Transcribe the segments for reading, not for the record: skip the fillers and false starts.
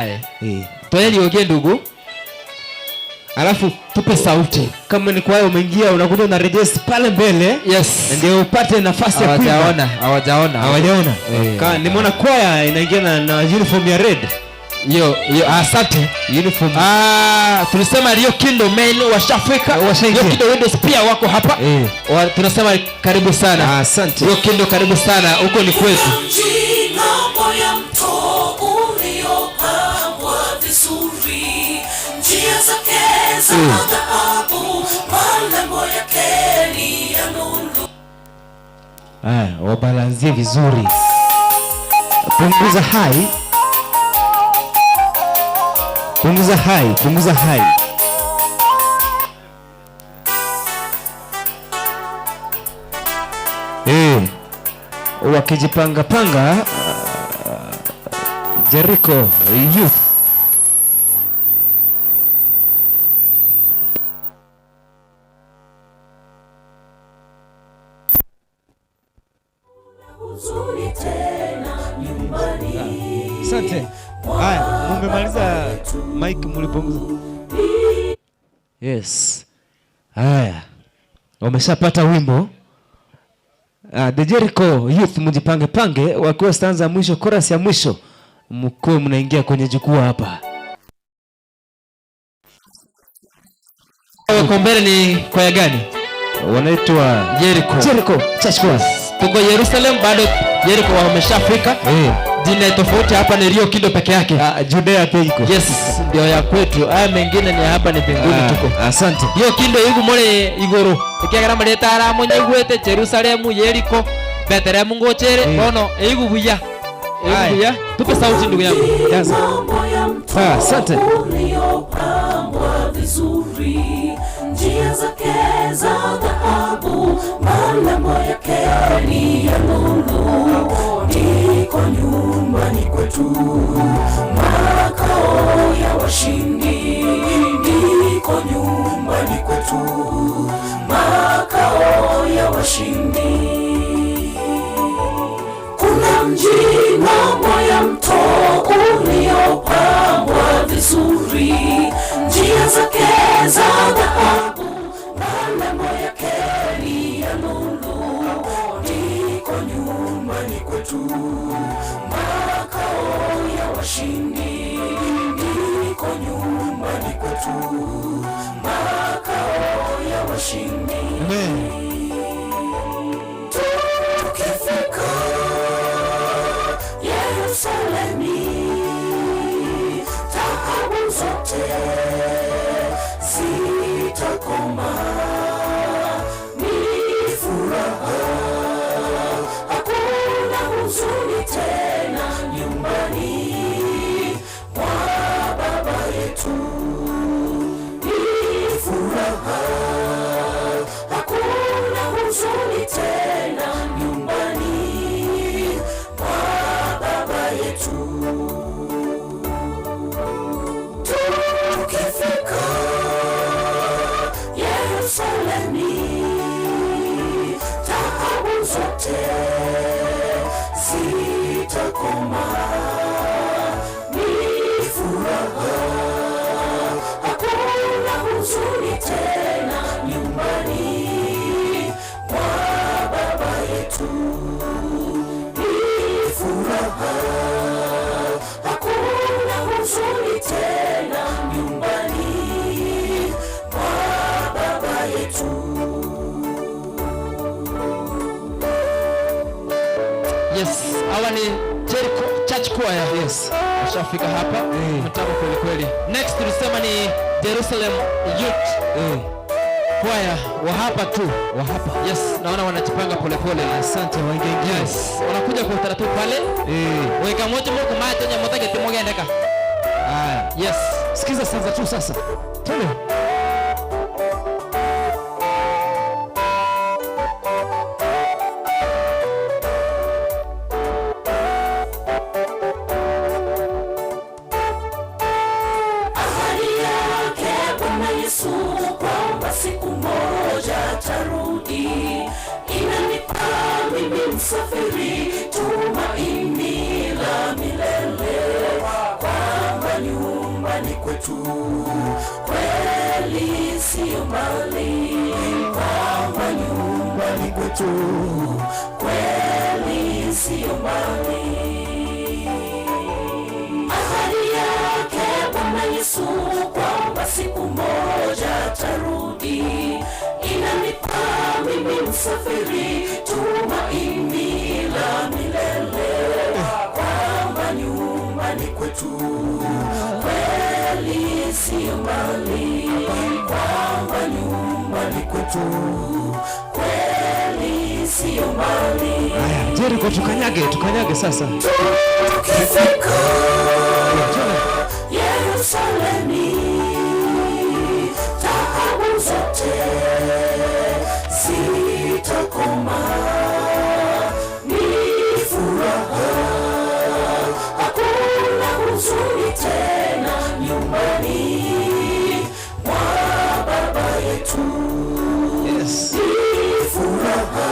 Eh. Toe riogi endugu Alafu tupe sauti. Kama ni kwaya umeingia unakuja una register pale mbele. Yes. Ndio upate nafasi ya kuimba. Hawajaona, hawajaona. Hawajaona. Eh. Nimeona kwaya inaingia na uniform ya red. Yo, yo, asante. Uniform. Tulisema Rio Kindo main washafika. Washaingia. Rio Kindo Windows pia wako hapa. Tunasema karibu sana. Asante. Rio Kindo karibu sana. Huko ni kwetu. Ng'ambo ya mto uliopambwa vizuri, njia zake za dhahabu, malango yake ni ya nuru. Haya, wabalanzie vizuri. Punguza hai. Punguza hai, punguza hai. Wakijipanga panga, Jericho Youth. Huzuni tena nyumbani. Asante. Haya, mumemaliza mic mlipunguza. Yes. Haya. Wameshapata wimbo. The Jericho Youth mjipange pange, wakiwa stanza ya mwisho, chorus ya mwisho, mkuwe mnaingia kwenye jukwaa hapa. Wako mbele ni kwaya gani? Wanaitwa Jericho. Jericho Church Choir. Tuko Jerusalem bado Jericho wameshafika. Jina tofauti hapa ni Rio Kindo peke yake. Judea pia iko. Yes, ndio ya kwetu. Haya mengine ni hapa ni mbinguni tuko. Asante. Rio Kindo igu more iguru. Ikiagera mareta ara munyaigwete Jerusalem, Jericho, Bethlehem ngochere, bono igu buya. Igu Haya. buya. Tupe sauti ndugu yangu. Jaza. Mambo ya mto Asante. uliopambwa vizuri, njia zake za dhahabu, malango yake ni ya lulu. Ndiko nyumbani kwetu, makao ya washindi. Ndiko nyumbani kwetu, makao ya washindi. Kuna mji ng'ambo ya mto uliopambwa vizuri, njia zake za dhahabu, malango yake ni ya lulu. Ndiko nyumbani kwetu, makao ya washindi. Ndiko nyumbani kwetu, makao ya washindi. Amen. Tukifika Yerusalemu, taabu zote zitakoma. Ni furaha, hakuna huzuni tena nyumbani mwa Baba yetu. Ni furaha, hakuna huzuni tena nyumbani mwa Baba yetu. Tukifika Yerusalemu, taabu zote zitakoma. Ni furaha, hakuna huzuni tena nyumbani mwa Baba yetu. Ni furaha, hakuna huzuni tena nyumbani mwa Baba yetu. Yes, hawa ni Jericho Church Choir. Yes. Washafika hapa. Mtamu kweli kweli. Next tulisema ni Jerusalem Youth Choir wa hapa tu. Wa hapa. Yes, naona wanajipanga pole pole. Asante, waingie. Yes, wanakuja kwa utaratibu pale. Weka moto moko macho nyamota getimogendeka. Haya. Yes. Sikiza sasa tu sasa. Twende. Ahadi yake Bwana Yesu kwamba siku moja atarudi, inanipa mimi msafiri tumaini la milele, kwamba nyumbani kwetu kweli siyo mbali, kwamba nyumbani kwetu kweli siyo mbali. Ahadi yake Bwana Yesu kwamba siku moja atarudi, inanipa mimi msafiri tumaini la milele, kwamba nyumbani kwetu kweli siyo mbali, kwamba nyumbani kwetu kweli siyo mbali. Haya, Jericho tukanyage, tukanyage sasa. Tukifika Yerusalemi, taabu zote zitakoma, ni furaha, hakuna huzuni tena nyumbani mwa Baba yetu. Yes. Ni furaha,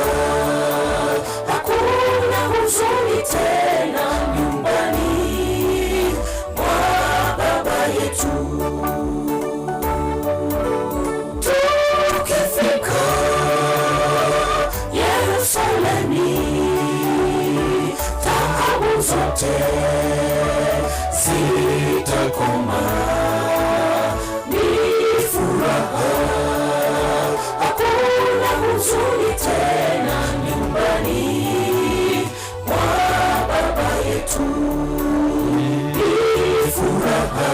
hakuna huzuni tena nyumbani mwa Baba yetu. Tukifika Yerusalemi, taabu zote zitakoma, ni furaha hakuna huzuni tena nyumbani mwa Baba yetu. Ni furaha,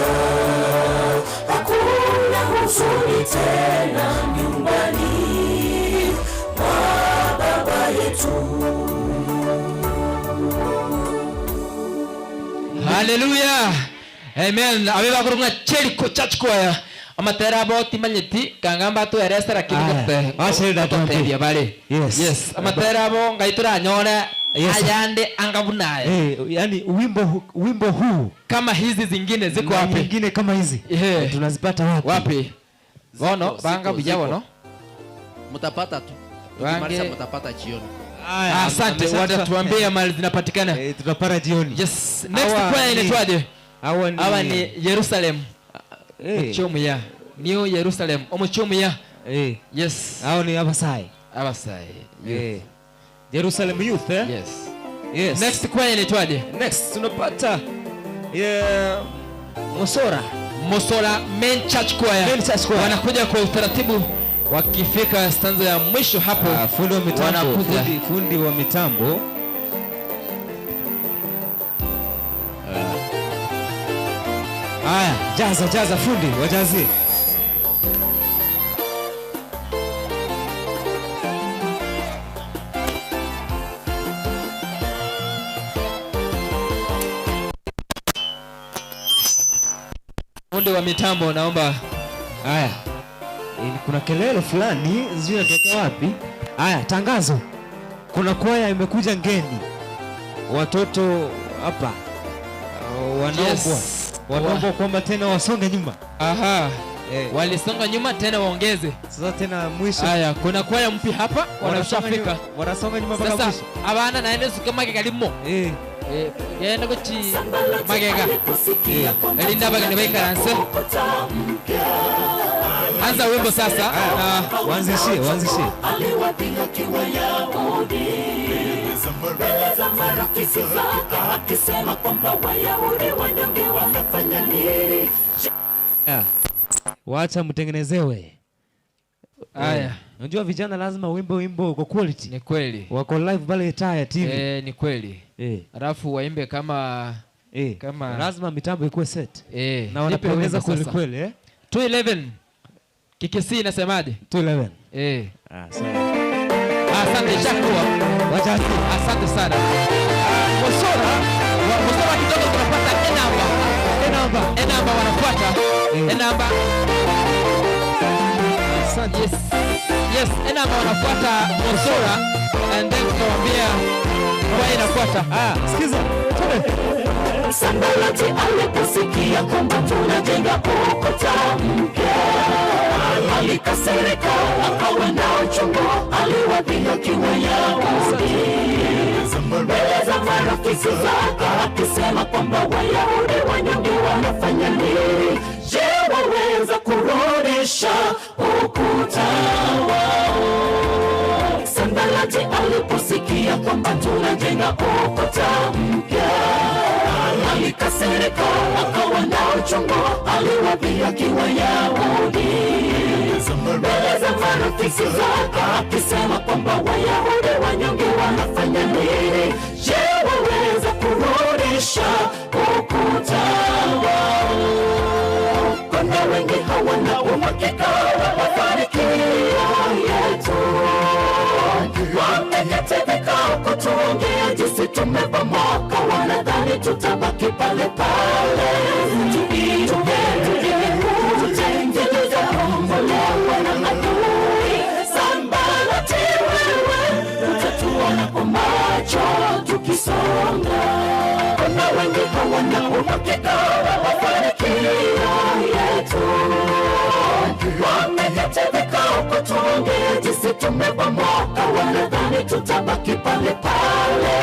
hakuna huzuni tena nyumbani mwa Baba yetu. Haleluya. Amen. Abe bakurunga Jericho Church Choir. Amatera abo timanyeti kangamba tweresera kiri Aya, gote. acha ida tuambie. Gotebia bare. Yes. Yes. Amatera abo ngai turanyore Yes. ayande anga bunaye. Eh, yani wimbo huu Kama hizi zingine ziko na wapi? nyingine kama hizi Eh. tunazipata wapi? Wapi? Bono Ziko, banga ziko, buya ziko. bono. Mtapata tu. Wange- Tukimaliza mtapata jioni. Aya, Asante, amesha- watatuambia mahali zinapatikana. Eh, tutapata jioni. Yes. Next Hawa choir ni- inaitwaje? Hawa ni Hawa ni Jerusalem. eh, Muchomuya. New Jerusalem. Omuchomuya. eh, Yes. hao ni Abasai. Abasai. Eh. Jerusalem Youth eh? Yes. Yes. Next choir inaitwaje? Next tunapata yeah, Mosora. Mosora Main Church Choir. Main Church Choir. Wanakuja kwa utaratibu wakifika stanza ya mwisho hapo. Ah, fundi wa mitambo, Wanakuja. fundi wa mitambo. Haya, jaza jaza fundi, wajazie. Fundi wa mitambo naomba Haya. Eh, kuna kelele fulani sijui inatokea wapi. Haya, tangazo. Kuna kwaya imekuja ngeni. Watoto hapa wanaombwa Yes. wanaombwa kwamba tena wasonge nyuma. Aha. Eh, Walisonga nyuma tena waongeze. sasa tena mwisho Haya, kuna kwaya mpya hapa wanasonga wanashafika. nyuma- wanasonga nyuma mpaka Sasa mwisho. abana naende suka magega limo. Eh, Eh, genda kuchi magega. Aliposikia kwamba Linda bageni baikaranse. ukuta mpya Anza wimbo sasa na waanzishie, waanzishie. aliwapinga Wayahudi mbele za marafiki zake akisema kwamba Wayahudi wanyonge wanafanya nini? Yeah. Wacha mtengenezewe. Haya. Unajua vijana lazima wimbe wimbo kwa quality. Ni kweli. Wako live pale Taya TV. Eh, ni kweli. Eh. Alafu waimbe kama Eh. Kama- lazima mitambo ikuwe set. eh, Na nipe wanapendeza wimbo kweli sasa. kweli eh. 211 KKC inasemaje? 211. Eh. Ah, sawa. Asante ishakuwa. Wacha Asante sana. Mosora, Mosora kidogo tunapata Enamba. Enamba. Enamba wanafuata. Eh. Enamba. Asante. Yes. Yes, Enamba wanafuata Mosora and then tunawaambia kwa inafuata. Ah, sikiza. Twende. Sanbalati aliposikia kwamba tunajenga ukuta mpya, alikasirika, akawa na uchungu, aliwadhihaki Wayahudi mbele za marafiki zake, akisema kwamba Wayahudi wanyonge wanafanya nini? kwamba tunajenga ukuta mpya, alikasirika akawa na uchungu, aliwadhihaki Wayahudi mbele za marafiki zake, akisema kwamba Wayahudi wanyonge wanafanya nini? Je, waweza kurudisha ukuta wao? Kuna wengi hawana uhakika wa mafanikio yetu, wametetemeka kutuongea jinsi tumebomoka, wanadhani tutabaki pale pale. Tuinuke, tujikute, tulizokombolewa na adui. Sambalati wewe, utatuona kwa macho tukisonga. Kuna wengi hawana uhakika wa mafanikio yetu, wametetemeka kutuongea jinsi tumebomoka, wanadhani tutabaki pale pale.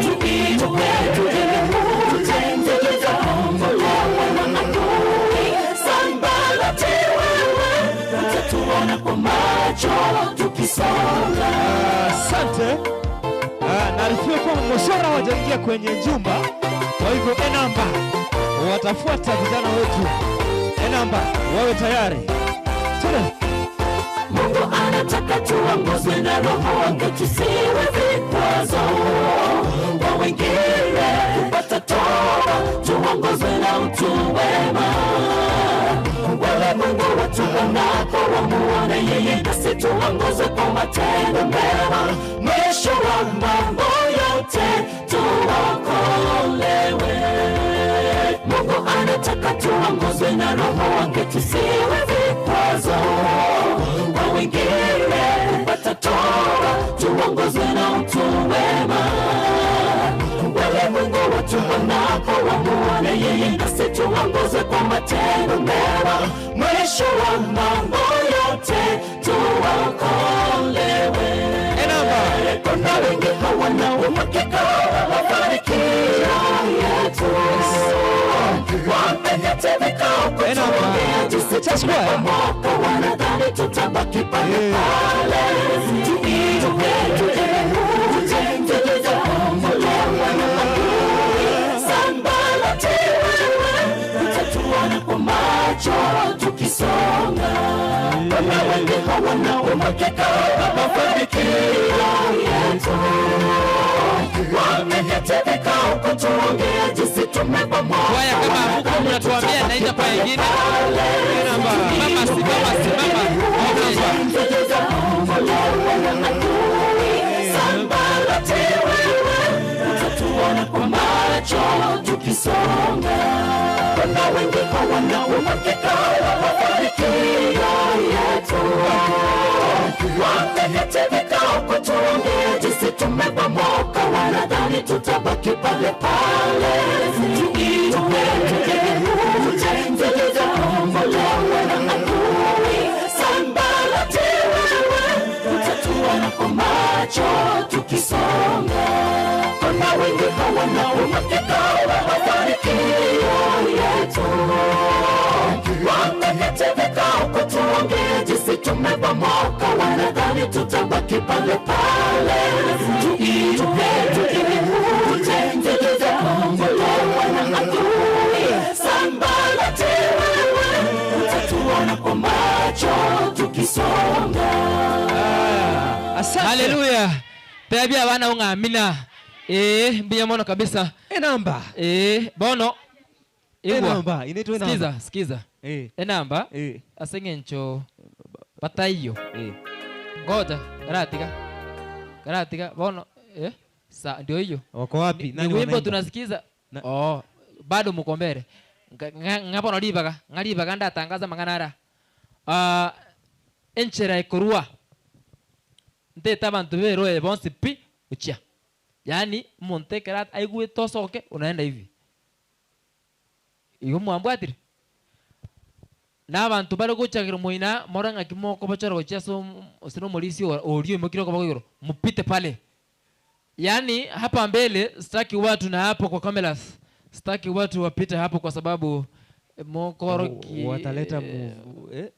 Tuinuke, tujikute, tulizokombolewa na adui. Sambalati wewe, utatuona kwa macho tukisonga. Asante. Ah, naarifiwa kwamba Mosora hawajaingia kwenye jumba, kwa hivyo enamba watafuata vijana wetu. Enamba wawe tayari. Tuna Mungu anataka tuongozwe na Roho wake, tusiwe vikwazo kwa wengine kupata toba, tuongozwe na utu wema. Wale Mungu watu wanako wamuone yeye, nasi tuongozwe kwa matendo mema. Mwisho wa mambo yote tuokolewe. Mungu anataka tuongozwe na Roho wake, tusiwe vikwazo kwa wengine kupata toba, tuongozwe na utu wema. Wale Mungu watu wanako wamuone yeye, nasi tuongozwe kwa matendo mema. Mwisho wa mambo yote tuokolewe. Enamba. Kuna wengi hawana uhakika wa mafanikio yetu, wametetemeka kutuongea jinsi tumebomoka, wanadhani tutabaki pale pale. Tuinuke, tujikute, tulizokombolewa na adui. Sambalati wewe, utatuona kwa macho tukisonga. Kuna wengi hawana uhakika wa mafanikio yetu, wametetemeka kutuongea jinsi tumebomoka. Kwaya kama huko mnatuambia naita kwa wengine. Simama, simama, simama. Okay. Sambalati wewe, utatuona kwa macho tukisonga. Kuna wengi hawana uhakika wa mafanikio yetu, wametetemeka kutuongea jinsi tumebomoka, wanadhani tutabaki pale pale. Tuinuke, tujikute, tulizokombolewa na adui. Sambalati wewe, utatuona kwa macho tukisonga. Kuna wengi hawana uhakika wa mafanikio yetu, wametetemeka kutuongea jinsi tumebomoka, wanadhani tutabaki pale pale. Tuinuke, tujikute, tulizokombolewa na adui. Sambalati wewe, utatuona kwa macho tukisonga. Asante. Haleluya. Tabia wana ung'amina. Eh, mbiya mono kabisa. Enamba. Eh, bono. Igwa. Enamba inaitwa enamba. Sikiza, sikiza. Eh. Enamba Eh. ase ng'encho bataiyo. Eh. Ngoja, karatiga. Karatiga bono eh sa ndio hiyo. Wako wapi? Ni Nani wimbo wanaimba? tunasikiza. Na- Oh, bado muko mbele. Ng'abono ribaga, ng'aribaga ndatangaza mang'ana ara. Ah, enchera ekorwa. Ntete abantu beroe bonsi pi uchia. Yaani omonto ekero aigwete osoke unaenda hivi. Igo mwambwatire? Na abanto bare gochakera moina more ng'aki mokobochora gochia ase omo- ase na omorisia oria oimokire okoboko igoro mupite pale. Yaani hapa mbele sitaki watu na hapo kwa cameras. Sitaki watu wapite hapo kwa sababu eh, mokoro ki- Wataleta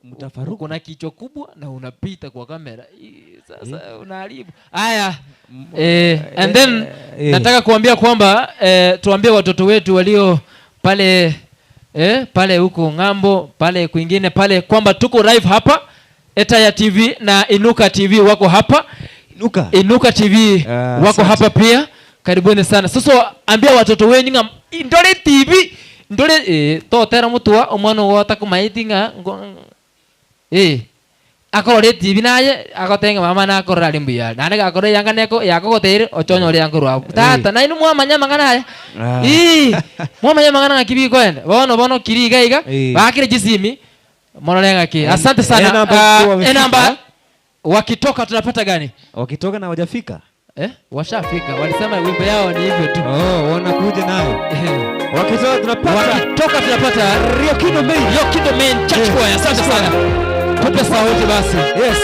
mtafaruku. kuna kichwa kubwa na unapita kwa kamera. Sasa unaharibu. Haya. Eh, and then Eh. nataka kuambia kwamba eh, tuambie watoto wetu walio pale eh, pale huko ng'ambo pale kwingine pale kwamba tuko live hapa Etaya TV na Inuka TV wako hapa. Inuka. Inuka TV Ah, wako asante. hapa pia. Karibuni sana. Sasa ambia watoto wenyu ng'a indore TV ndore eh, totera mutua omwana ogo atakomaeti ng'a ngo- eh akorora etibi naye agoteba ng'a mama nakorora are mbuya are naende gakorora eyanga neko yakogoteire ochonyore eyanga korwa abwo. Tata nainwe mwamanya amang'ana aya? Ah. Ii, mwamanya amang'ana ng'aki bikoenda? Bono bono kiri iga iga, Eh. baakire chisimi, morore ng'aki. Asante sana. Enamba Ah, ikiwa wamefika. enamba wakitoka tunapata gani? Wakitoka na hawajafika. Eh, washafika. Walisema wimbo yao ni hivyo tu. Oh, wanakuja nayo. Wakitoka tunapata Wakitoka tunapata Riokido Main. Riokido Main Church Choir. Asante sana. Tupe sauti basi. Yes.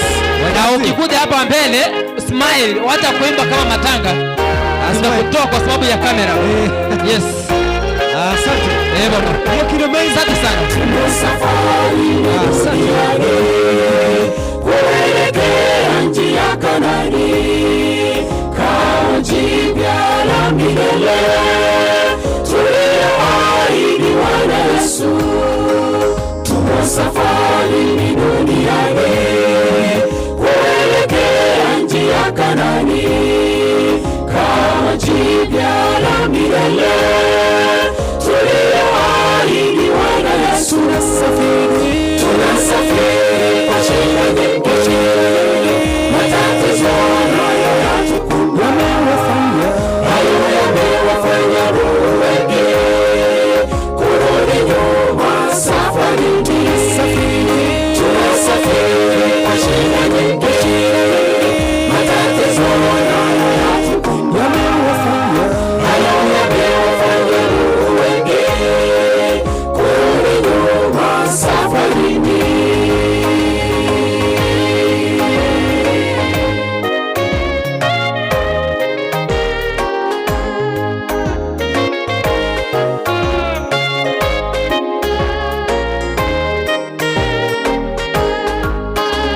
Na ukikuja hapa mbele smile, wacha kuimba kama matanga. Tunakutoa kwa sababu ya kamera. Eh. Yes. Asante. Eh, bwana. Riokido Main. Asante sana. Asante. Kuelekea nchi ya Kanani, kao jipya la milele tulioahidiwa na Yesu. Tumo safarini duniani kuelekea nchi ya Kanani, kao jipya la milele tulioahidiwa na Yesu. Tunasafiri, tunasafiri kwa shida nyingi, matatizo nayo yatukumba, hayo yamewafanya wengi kurudi nyuma safarini. Tunasafiri kwa shida nyingi, matatizo nayo yatukumba, hayo yamewafanya wengi kurudi nyuma safarini.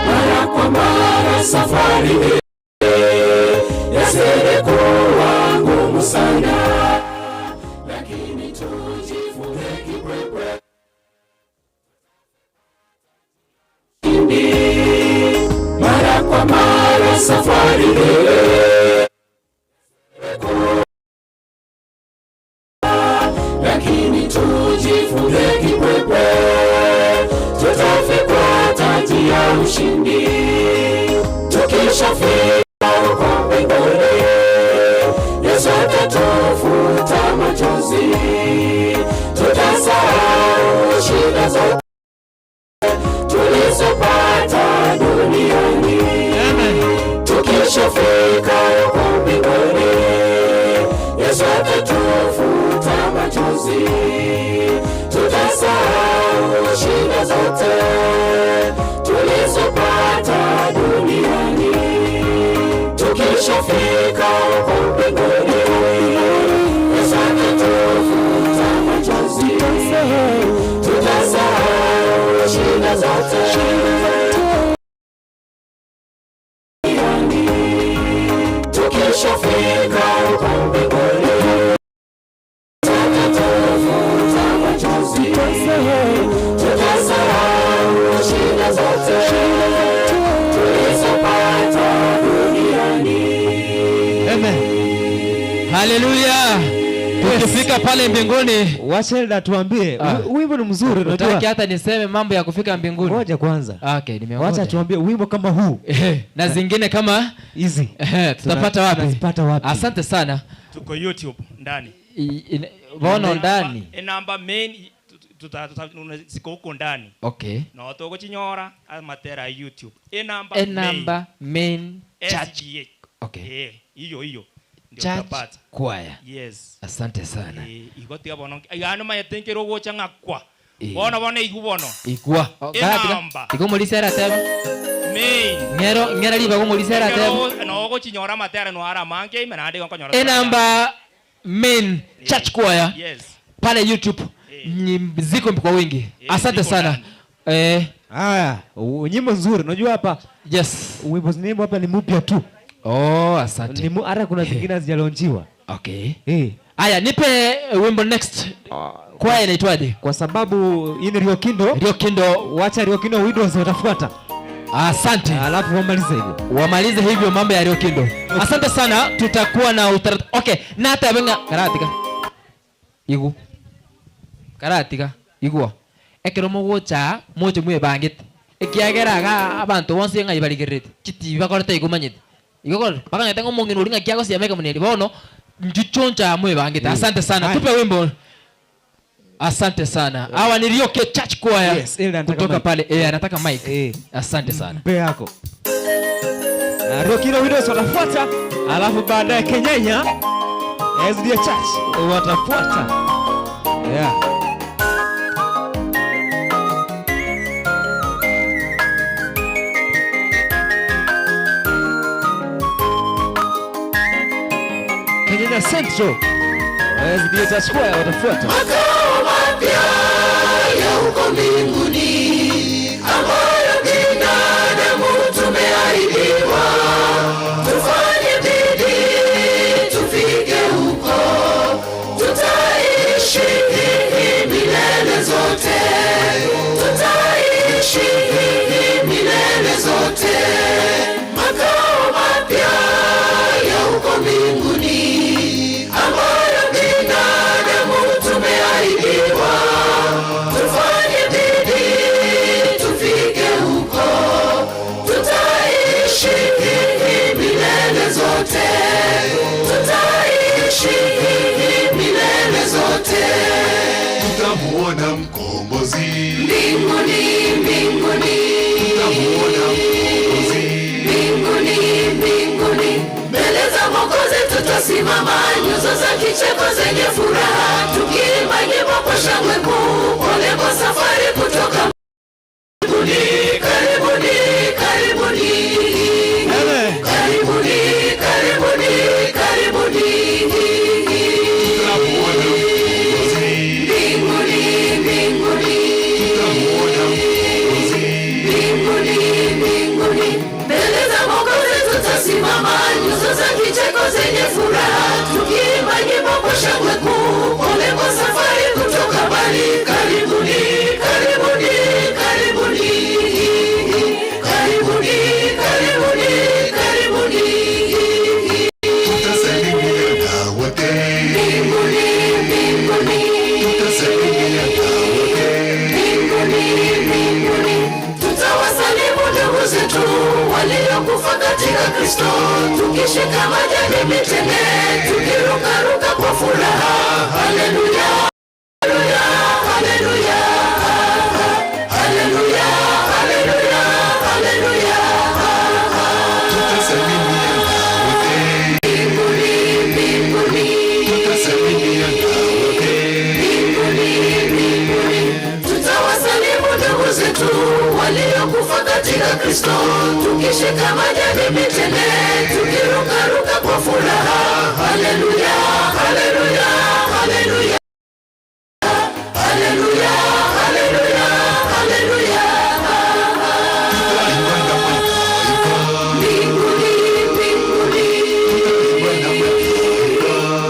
Mara kwa mara safari hii yazidi kuwa ngumu sana, lakini tujifunge kibwebwe. Mara kwa mara safari hii lakini tujifunge kibwebwe, tutafikwa taji ya ushindi tukishafika huko mbinguni. Yesu atatufuta machozi, tutasahau shida zote tulizopata duniani. Tukishafika huko mbinguni, Yesu atatufuta machozi, tutasahau shida zote tulizopata duniani. Tukishafika huko mbinguni, Yesu atatufuta machozi, tutasahau shida zote Tukishafika huko mbinguni, atatufuta machozi, tutasahau shida zote tulizopata duniani. Amen. Haleluya. Tukifika pale mbinguni, Wacha Elda tuambie. Ah. Wimbo ni mzuri Utaki unajua. hata niseme mambo ya kufika mbinguni. Ngoja kwanza. Okay, nimeongoja. Wacha tuambie wimbo kama huu. Na zingine kama hizi. Tutapata wapi? Tunazipata wapi? Asante sana. Tuko YouTube ndani. Bono ndani. Enamba main ziko huko ndani. Okay. Na watu wako chinyora amatera YouTube. Enamba Enamba main church. SGA. Okay. Hiyo hiyo. Ndio Church utapata. choir. Yes. Asante sana. Iko tiga bono. Ano mayetenkero gocha ngakwa. Eh. Bono bono igu bono. Igwa. Oh, Enamba. gara tiga. Igo molisera teba. Main. Ngero, ngera liba go molisera teba. Ngero, no go chinyora matera no ara mange ime na ande go nyora. Enamba main church choir. Yes. Pale YouTube. Ziko kwa wingi. Asante Ziko sana. ndani. Eh. Haya, nyimbo nzuri. Unajua hapa Yes. Wimbo zinaimba hapa ni mpya tu. Oh, asante. Ni mu, hata kuna zingine hazijalonjiwa. Okay. Eh. Aya, nipe wimbo next. Kwaya inaitwaje? Kwa sababu hii ni Rio Kindo. Rio Kindo. Wacha Rio Kindo Widows watafuata. Asante. Alafu wamalize hivyo. Wamalize hivyo mambo ya Rio Kindo. Asante sana, tutakuwa na utaratibu. Okay, nata benga karatika. Igu. Karatika. Igwa. Ekero mogocha moche mwebangete. Ekiagera iga abanto bonsi ng'ai barigererete chitibi bakorete igo omanyete. Igo kore bakang'ete ng'a omong'ina oria ng'aki agosiama ekemonia eria bono inchuo choncha mwebangete. Asante sana. Haya. Tupe wimbo. Asante sana. Hawa ni Rioke Church Choir Yes, Elda anataka kutoka mic. pale. Eh, anataka mic. Eh. Asante sana. Mpe yako. Na Riokindo Widows watafuata, alafu baadaye Kenyenya SDA Church watafuata. Yeah. Kenyenya Central SDA Church Choir watafuata. Makao mapya ya huko mbinguni ambayo binadamu tumeahidiwa, tufanye bidii tufike huko, tutaishi milele zote, tutaishi milele zote. Makao mapya ya huko mbinguni ambayo binadamu tumeahidiwa, tufanye bidii tufike huko, tutaishi milele zote, tutaishi milele zote. Tutamuona mkombozi Mbinguni, mbinguni, tutamuona mkombozi mbinguni, mbinguni, mbele za Mwokozi tutasimama, nyuso za kicheko zenye furaha, tukiimba nyimbo kwa shangwe kuu, pole kwa safari kutoka mbinguni. Karibuni, karibuni, karibuni, karibuni, karibuni. Tutamuona mkombozi Mbinguni, mbinguni, tutamuona mkombozi mbinguni, mbinguni, mbele za Mwokozi tutasimama, nyuso za kicheko zenye furaha, tukiimba nyimbo kwa shangwe kuu, pole kwa safari kutoka mbali. Karibuni, karibuni, karibuni, karibuni, karibuni, karibuni. Tutasalimiana wote Mbinguni, mbinguni, tutasalimiana wote mbinguni, mbinguni, tutawasalimu ndugu zetu waliokufa katika Kristo, tukishika majani mitende, tukirukaruka kwa furaha. Haleluya, haleluya, haleluya, haleluya, haleluya, haleluya. Tutasalimiana wote Mbinguni, mbinguni, tutasalimiana wote mbinguni, mbinguni, tutawasalimu ndugu zetu waliokufa katika Kristo, tukishika majani mitende, tukirukaruka kwa furaha. Haleluya, haleluya, haleluya, haleluya, haleluya, haleluya. Tutaimba na malaika Mbinguni, mbinguni, tutaimba na malaika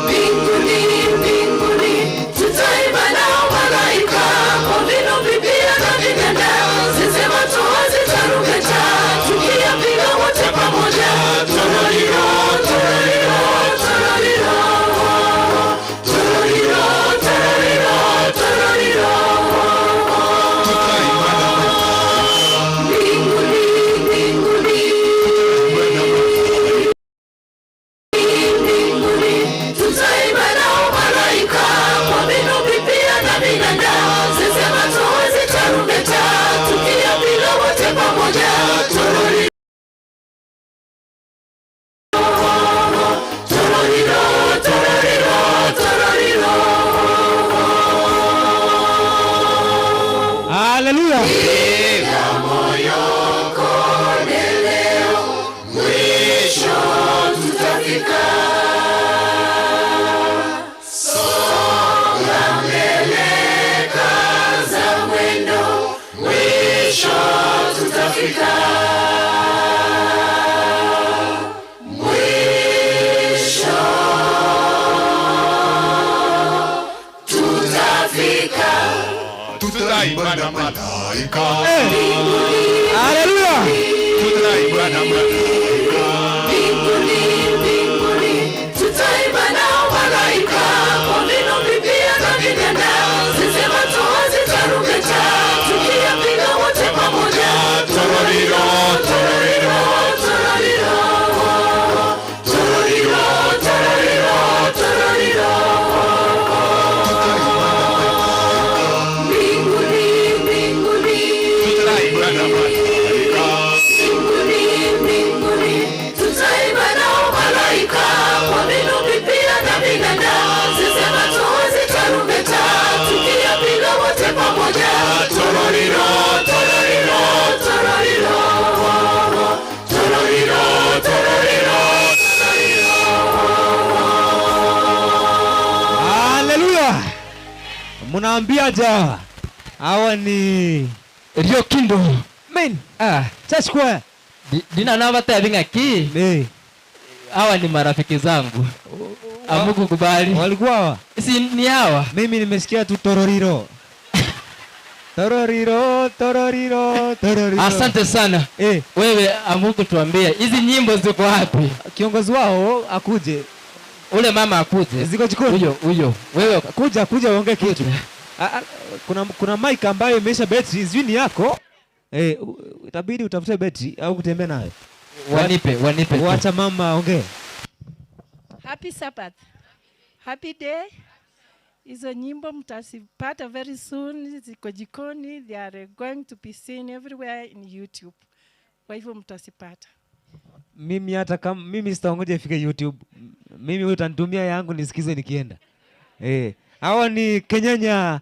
mbinguni, mbinguni, tutaimba nao malaika kwa vinubi pia na vinanda, zeze matoazi tarumbeta, tukiyapiga wote pamoja. Toroliro, toroliro, toroliro, toroliro, toroliro, toroliro. Tutaimba na malaika Mbinguni, mbinguni, tutaimba na malaika mbinguni, tutaimba nao malaika kwa vinubi pia na vinanda, zeze matoazi tarumbeta, tukiyapiga wote pamoja. Toroliro, toroliro, toroliro, toroliro. Haleluya. Mwisho tutafika. Songa mbele, kaza mwendo, mwisho tutafika. Tutaimba na malaika. Haleluya! Tutaimba na malaika. Mbinguni, mbinguni, tutaimba nao malaika, kwa vinubi pia na vinanda, zisema toazi tarumbeta, tukiyapiga wote pamoja. Tororiro, tororiro, Tororiro, tororiro, tororiro, tororiro. Mbinguni, mbinguni, tutaimba na malaika. mbinguni, mbinguni, tutaimba nao malaika, kwa vinubi pia na vinanda, zisema toazi tarumbeta, tukiyapiga wote pamoja. Tororiro, tororiro, Tororiro, tororiro, tororiro. Haleluya! Mnaambiaje hawa? Hawa ni Rio Kindo. Men. Ah, Church Choir. Dina nabatebi ng'aki Eh, hawa ni marafiki zangu amukukubali walikuwa hawa. si ni hawa Mimi nimesikia tu tororiro. Tororiro, tororiro, tororiro. asante sana Eh, wewe amukutuambia hizi nyimbo ziko wapi kiongozi wao akuje. ule mama akuje Ziko jikoni. huyo huyo wewe Kuja kuja uongee kitu. Ah, ah, kuna mic ambayo imeisha betri, sijui ni yako. Eh, itabidi utafute betri au kutembea nayo. wanipe wanipe tu. Wacha mama aongee. Happy Sabbath. Happy day. Hizo nyimbo mtazipata very soon, ziko jikoni, they are going to be seen everywhere in YouTube. Kwa hivyo mtazipata. Mimi hata kama mimi sitaongoja ifike YouTube. Mimi utanitumia yangu nisikize nikienda. Eh, hawa ni Kenyenya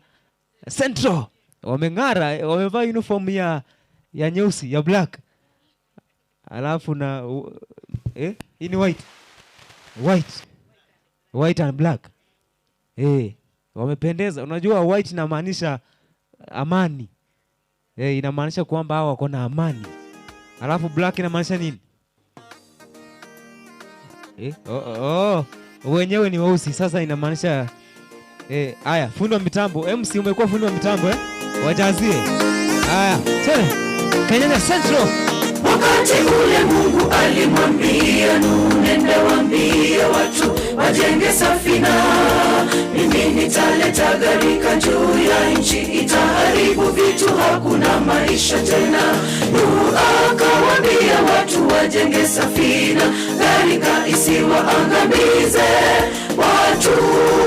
Central. Wameng'ara, wamevaa uniform ya nyeusi, ya black. Alafu na hii ni white. White. White and black. Wamependeza. Unajua white inamaanisha amani. Inamaanisha kwamba hawa wako na amani. Alafu black inamaanisha nini? Oh, oh, oh. Wenyewe ni weusi sasa inamaanisha haya, fundi wa mitambo, MC umekuwa fundi wa mitambo eh? Wajazie. Haya, tena. Kenyenya Central. Wakati ule Mungu alimwambia Nuhu, nenda waambie watu wajenge safina, mimi nitaleta gharika juu ya nchi, itaharibu vitu, hakuna maisha tena. Nuhu akawaambia watu wajenge safina, gharika isiwaangamize. Watu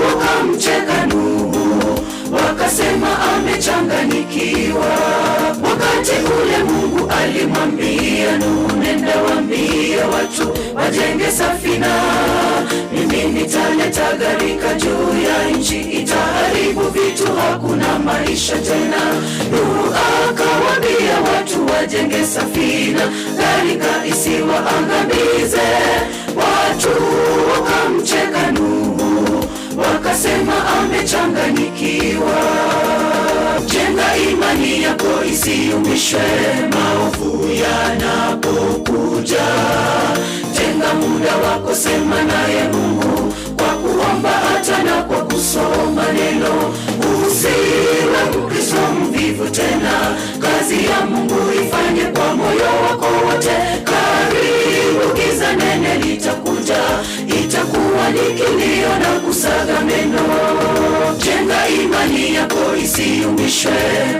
wakamcheka Nuhu, wakasema amechanganyikiwa. Wakati ule Mungu alimwambia Nuhu, nenda waambie watu wajenge safina, mimi nitaleta gharika juu ya nchi, itaharibu vitu, hakuna maisha tena. Nuhu akawaambia watu wajenge safina, gharika isiwaangamize. Watu wakamcheka Nuhu, wakasema amechanganyikiwa. Jenga imani yako isiyumbishwe maovu yanapokuja. Tenga muda wako, sema naye Mungu kwa kuomba hata na kwa kusoma neno. Usiwe Mkristo mvivu tena, kazi ya Mungu ifanye kwa moyo wako wote. Karibu giza nene litakuja, itakuwa ni kilio na kusaga meno. Jenga imani yako isiyumbishwe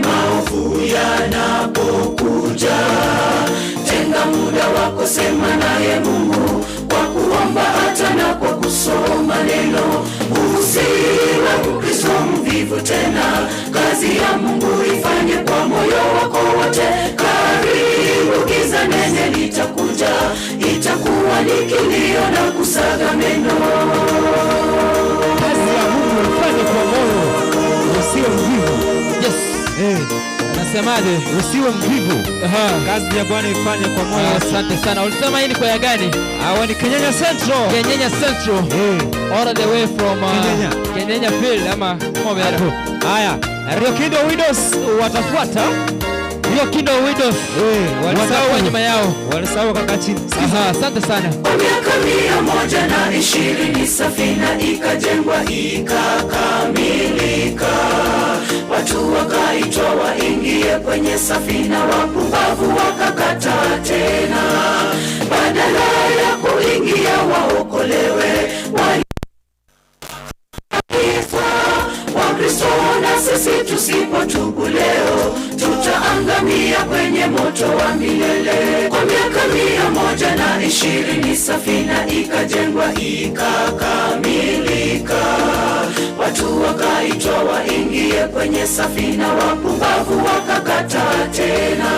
maovu yanapokuja. Tenga muda wako, sema naye Mungu kwa kuomba hata na kwa kusoma neno. Usiwe Mkristo mvivu tena, kazi ya Mungu ifanye kwa moyo wako wote. Karibu giza nene litakuja, itakuwa ni kilio na kusaga meno. Kazi ya Mungu ifanye kwa moyo, usiwe mvivu. Yes. Anasemaje? Usiwe mvivu. Kazi ya Bwana ifanye kwa moyo. Asante sana. Ulisema hii ni kwaya gani? Hawa ni Kenyenya Central. Kenyenya Central. All the way from Kenyenya. Kenyenya Field ama Mobera. Haya, Riokindo Widows watafuata. Rio Riokindo Widows watakuwa nyuma yao. Walisahau kaka chini. Aha, asante sana. Kwa miaka 120 safina ikajengwa ikakamilika, watu wakaitwa waingie kwenye safina, wapumbavu wakakataa tena, badala ya kuingia waokolewe walifa. Wakristo na sisi tusipotubu leo tutaangamia kwenye moto wa milele. Kwa miaka 120 safina ikajengwa ikakamilika, watu wakaitwa waingie kwenye safina, wapumbavu wakakataa tena,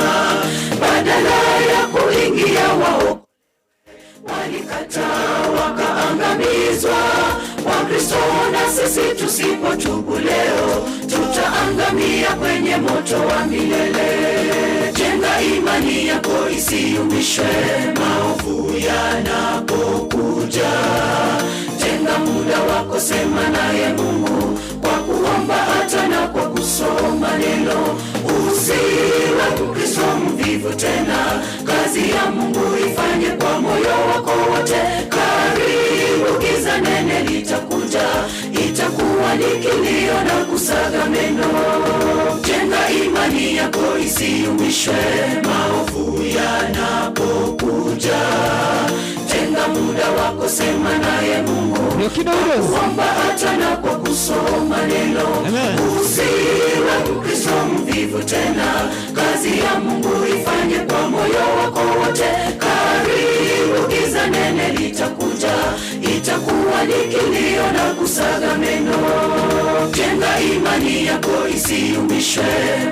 badala ya kuingia wao walikataa wakaangamizwa. Wakristo na sisi tusipotubu leo tutaangamia kwenye moto wa milele. Jenga imani yako isiyumbishwe maovu yanapokuja. Tenga muda wako, sema naye Mungu kwa kuomba hata na kwa kusoma neno. Usiwe Mkristo mvivu tena, kazi ya Mungu ifanye kwa moyo wako wote. Karibu giza nene litakuja, itakuwa ni kilio na kusaga meno. Jenga imani yako isiyumbishwe maovu yanapokuja. Tenga muda wako, sema naye Mungu Riokindo Widows. kuomba hata na kwa kusoma neno. Usiwe Mkristo mvivu tena, kazi ya Mungu ifanye kwa moyo wako wote. Karibu giza nene litakuja, itakuwa ni kilio na kusaga meno. Jenga imani yako isiyumbishwe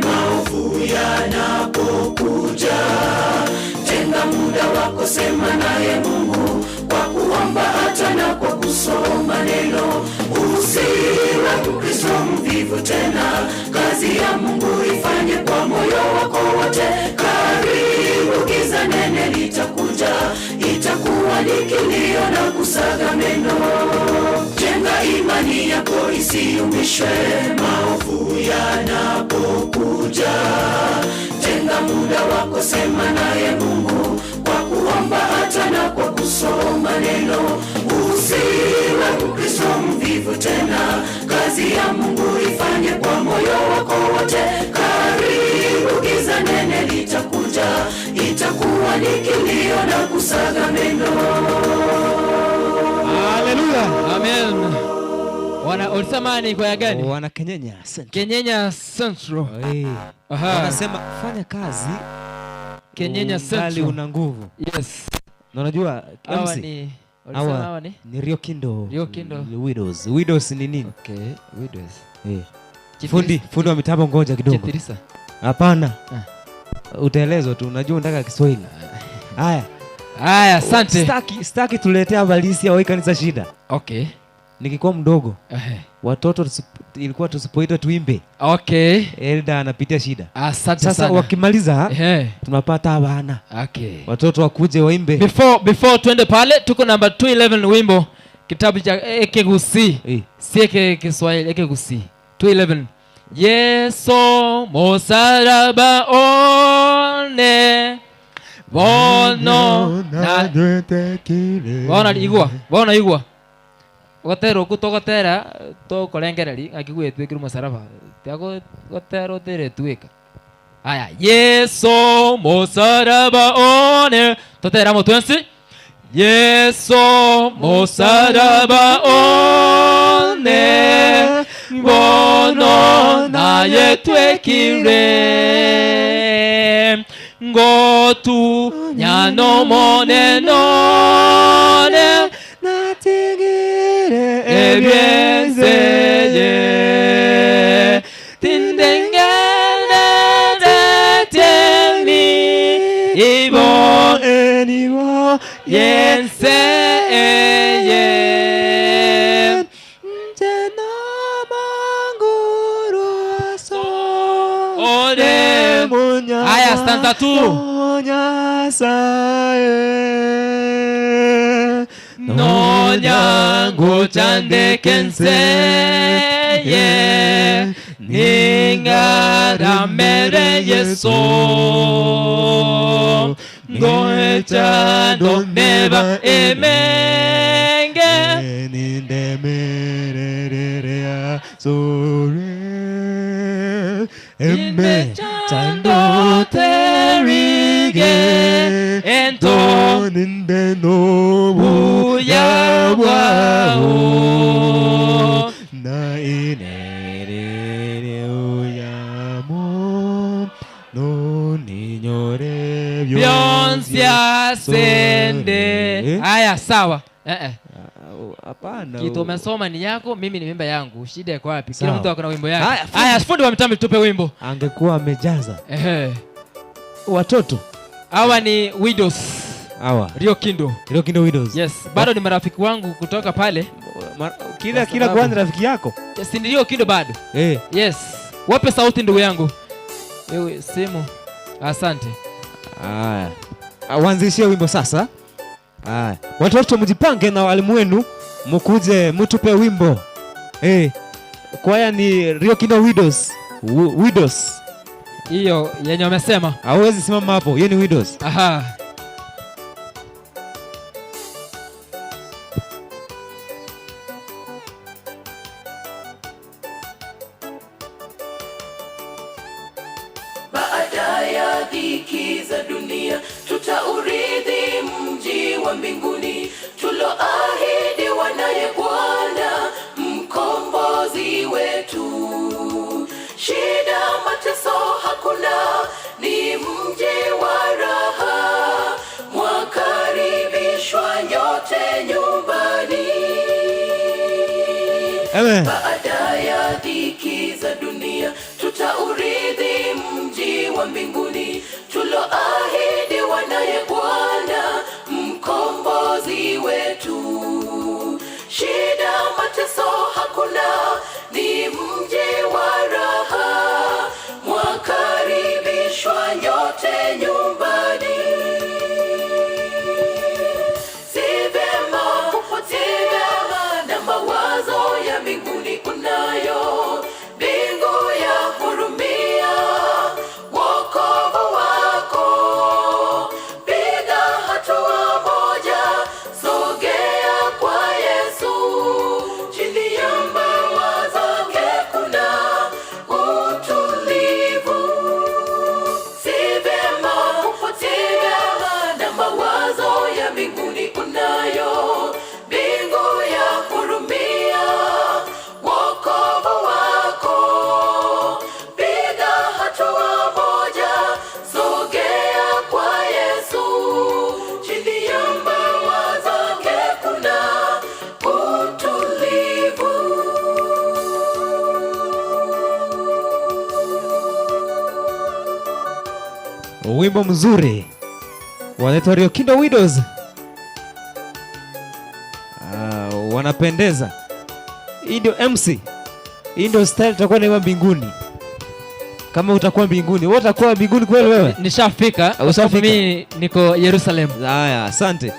maovu yanapokuja. Tenga muda wako, sema naye Mungu kwa kuomba hata na kwa kusoma neno. Usiwe Mkristo mvivu tena, kazi ya Mungu ifanye kwa moyo wako wote. Karibu giza nene litakuja, itakuwa ni kilio na kusaga meno. Jenga imani yako isiyumbishwe maovu yanapokuja. Tenga muda wako, sema naye Mungu kwa kuomba hata na kwa kusoma neno. Usiwe Mkristo mvivu tena, kazi ya Mungu ifanye kwa moyo wako wote. Karibu giza nene litakuja, itakuwa ni kilio na kusaga meno. Haleluya. Amen. Wana ulisema ni kwaya gani? Wana Kenyenya Central. Kenyenya Central. Eh. Aha. Wanasema fanya kazi Kenyenya ungali Central. una nguvu. Yes. Na unajua Hawa MC ni ulisema hawa hawa ni ni Riokindo. Riokindo. Widows. Widows ni nini? Okay, Widows. Eh. Fundi, fundi wa mitambo ngoja kidogo. Chitirisa. Hapana. Utaelezwa tu, unajua unataka Kiswahili. Haya. Haya, asante. Sitaki tuletea abalisi au kanisa shida. Okay. Nikikuwa mdogo, Ehe. watoto ilikuwa tusipoitwa tuimbe. Okay. Elda anapitia shida. Asante Sasa sana. wakimaliza Ehe. tunapata bana. Okay. Watoto wakuje waimbe. Before twende pale tuko namba 211 wimbo kitabu cha Ekegusi. Si Eke Kiswahili Ekegusi. 211. Yeso musaraba one bono na bono igwa bono igwa gotera oku togotera tokorengereri ng'aki gwetwekire omosalaba tiago gotera oteretweka aya Yeso musaraba one totera amo twensi Yeso musaraba one bono naye twekire ngotu nyano monenone natigire ebyenzeye tindengenetemi ibo enibo yenseye Aya, stanza 2. Nonyango chandekenseye Ning'aramere Yeso, Ngoechando neba emenge. Nindemerererea sore Emechando terige ento ninde nobuya buya bwao bwao. na inerere uyamo noninyore Byonsi asende. Haya, sawa. Eh, eh. Hapana. Kitu umesoma ni yako, mimi ni mimba yangu. Shida iko wapi? Kila Sawa. mtu ako na wimbo yake. Haya, fundi. Haya, fundi wa mitambo tupe wimbo. Angekuwa amejaza Ehe. watoto Hawa ni widows. hawa Rio Kindo. Rio Kindo Widows. Yes, bado ni marafiki wangu kutoka pale. Kila Kwa kila sababu- kwani rafiki yako Yes, ni Rio Kindo bado. eh. Yes. Wape sauti ndugu yangu. Ewe simu. Asante. Haya, waanzishie wimbo sasa. Haya, watoto mjipange na walimu wenu mkuje mtupe wimbo eh. Kwaya ni Rio Kindo Widows. Widows. Hiyo yenye wamesema. Hauwezi simama hapo, hiyo ni Widows. Aha. Baada ya dhiki za dunia, tutaurithi mji wa mbinguni tuloahidiwa naye Bwana mkombozi wetu. Shida, mateso hakuna, ni mji wa raha, mwakaribishwa nyote nyumbani. Amen. Baada ya dhiki za dunia, tutaurithi mji wa mbinguni tuloahidiwa naye Bwana mkombozi wetu. Shida, mateso hakuna, ni mji wa raha, mwakaribishwa nyote nyumbani. Si vema kupotea na mawazo ya mbinguni unayo, mbingu ya hurumia wokovu wako. Piga hatua moja, sogea kwa Yesu, chini ya mbawa zake kuna utulivu. Si vema kupotea na mawazo ya mbinguni unayo, mbingu ya hurumia wokovu wako. Piga hatua moja, sogea kwa Yesu, chini ya mbawa zake kuna utulivu. Wimbo mzuri wanaitwa Rio Kindo Widows. Ah, wanapendeza. Hii ndio MC. Hii ndio style tutakuwa nayo mbinguni. Kama utakuwa mbinguni, wewe utakuwa mbinguni kweli wewe? Nishafika. Ushafika? Mimi niko Yerusalemu. Haya, asante.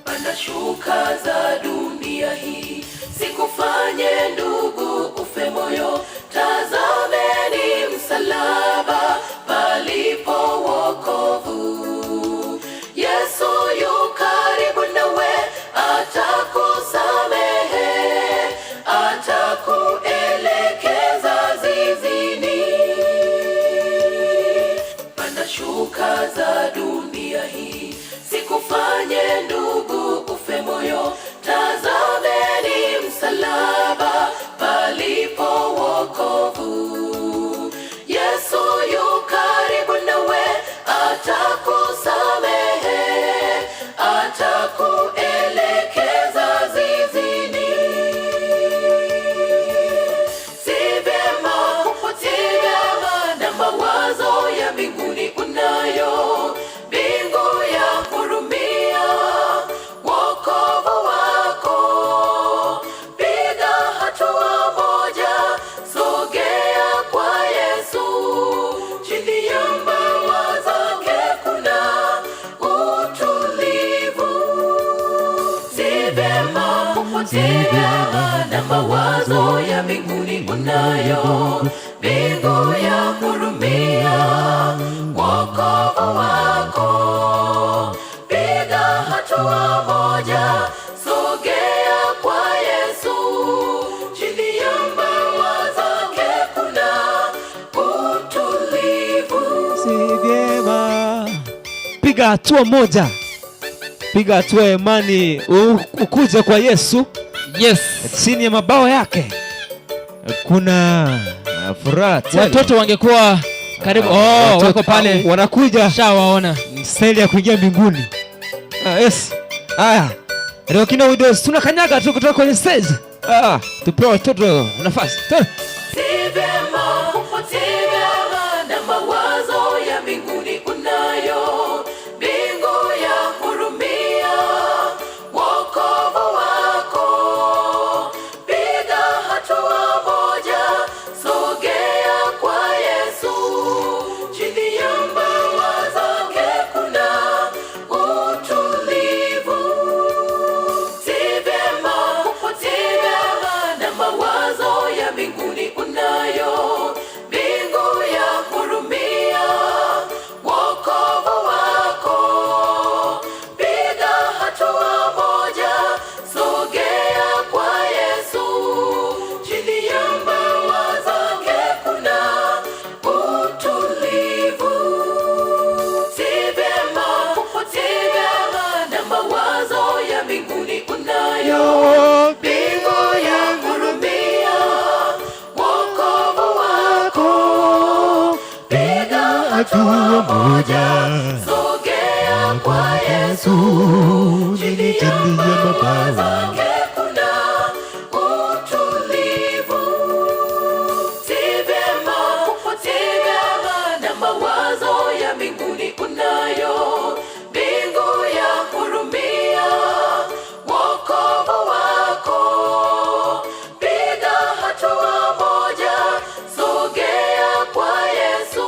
Panda shuka za dunia hii, sikufanye ndugu ufe moyo. Tazameni msalaba palipo wokovu. Yesu yu karibu nawe, atakusamehe, atakuelekeza zizini. Panda shuka za dunia hii, sikufanye ndugu ufe moyo. Tazameni msalaba palipo wokovu. Yesu yu karibu nawe, atakusamehe, atakuelekeza zizini. Si vema kupotea na mawazo ya mbinguni unayo, mbingu ya hurumia wokovu wako. Piga hatua moja, sogea kwa Yesu, chini ya mbawa zake kuna utulivu. Si vema kupotea na mawazo ya mbinguni unayo, Mbingu ya hurumia wokovu wako. Piga hatua moja, sogea kwa Yesu. Chini ya mbawa zake kuna utulivu. Si vyema. Piga hatua moja, piga hatua ya imani, ukuje kwa Yesu. Yes. Chini ya mabawa yake kuna furaha tele. Watoto wangekuwa karibu. Oh, Watoto wako pale. Wanakuja. Shawaona. Staili ya kuingia mbinguni. Yes. Haya. Leo kina Widows tunakanyaga tu kutoka kwenye stage. Tupewe watoto nafasi. Tena. Si vyema kupotea na mawazo ya mbinguni unayo. Mbingu ya hurumia wokovu wako. Piga hatua moja, sogea kwa Yesu. Chini ya mbawa zake kuna utulivu. Si vyema kupotea na mawazo ya mbinguni unayo. Mbingu ya hurumia wokovu wako. Piga hatua moja, sogea kwa Yesu. Chini ya mbawa zake kuna utulivu. Si vyema kupotea na mawazo ya mbinguni unayo. Mbingu ya hurumia wokovu wako. Piga hatua moja, sogea kwa Yesu. Chini ya mbawa zake kuna utulivu. Si vyema kupotea na mawazo ya mbinguni unayo. Mbingu ya hurumia wokovu wako. Piga hatua moja, sogea kwa Yesu.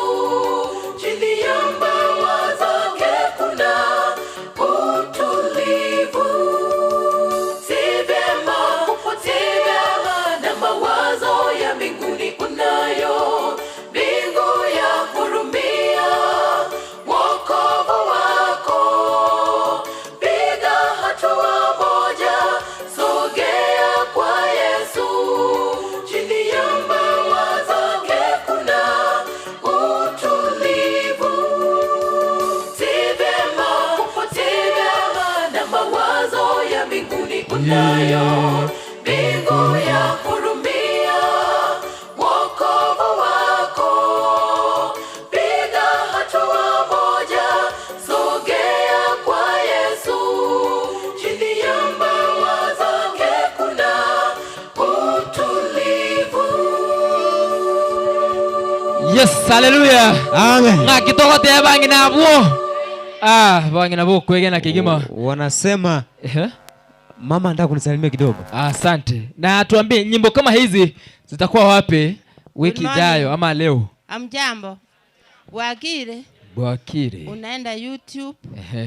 Chini ya mbawa zake kuna utulivu. Si vyema kupotea na mawazo ya mbinguni unayo. Mbingu ya hurumia wokovu wako. Piga hatua moja, sogea kwa Yesu. Chini ya mbawa zake kuna utulivu. Si vyema kupotea na mawazo ya mbinguni unayo. Mbingu ya hurumia wokovu wako. Piga hatua moja, sogea kwa Yesu. Chini ya mbawa zake kuna utulivu. Yes, hallelujah. Amen. Ng'aki togoteba bang'ina abwo. Bang'ina bokwegena kigima. Wanasema mama anataka kunisalimia kidogo. Asante. Na tuambie nyimbo kama hizi zitakuwa wapi wiki Good morning. ijayo ama leo? Amjambo. Bwakire. Bwakire. Unaenda YouTube,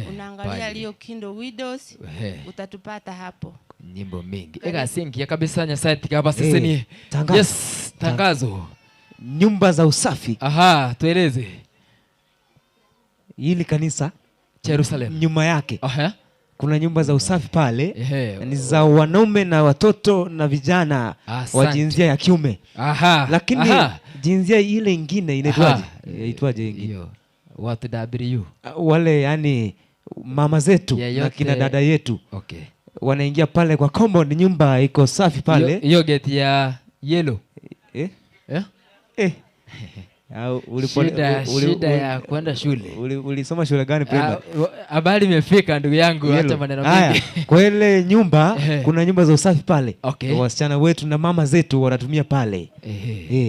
unaangalia Pale. Leo Kindo Widows, utatupata hapo. Nyimbo mingi. Ega singi ya kabisa Nyasaye tikaba sisi ni. Tangazo. Yes, tangazo. Nyumba za usafi. Aha, tueleze. Hili kanisa Jerusalem. Nyuma yake. Kuna nyumba za usafi pale. Ni za wanaume na watoto na vijana wa jinsia ya kiume. Lakini jinsia ile ingine inaitwaje? Inaitwaje ingine? Hiyo. Watu W. Wale yani mama zetu na Yeyote. kina dada yetu. Wanaingia pale kwa compound, nyumba iko safi pale. Hiyo gate ya yellow. Au Shida ya kwenda shule. Ulisoma shule gani primary? Habari imefika ndugu yangu, Yellow. acha maneno Haya, mengi. kwa ile nyumba, kuna nyumba za usafi pale. Wasichana wetu na mama zetu wanatumia pale.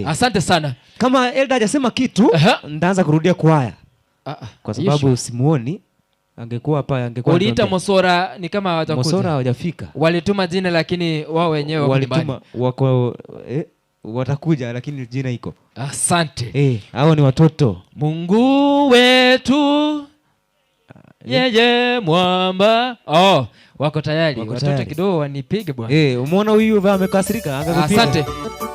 Asante sana. Kama Elda hajasema kitu, nitaanza kurudia kwaya. Kwa Hiyo sababu sure. simuoni, angekuwa hapa, angekuwa Uliita anatuambia. Mosora ni kama hawatakuja. Mosora hawajafika. Walituma jina lakini wao wenyewe wako Walituma, nyumbani. wako watakuja lakini jina iko. Asante. Hao ni watoto. Mungu wetu. Yeye mwamba. Oh, wako tayari. Wako Watoto tayari. kidogo wanipige bwana. Eh, umeona huyu vaa amekasirika, angekupiga. Asante.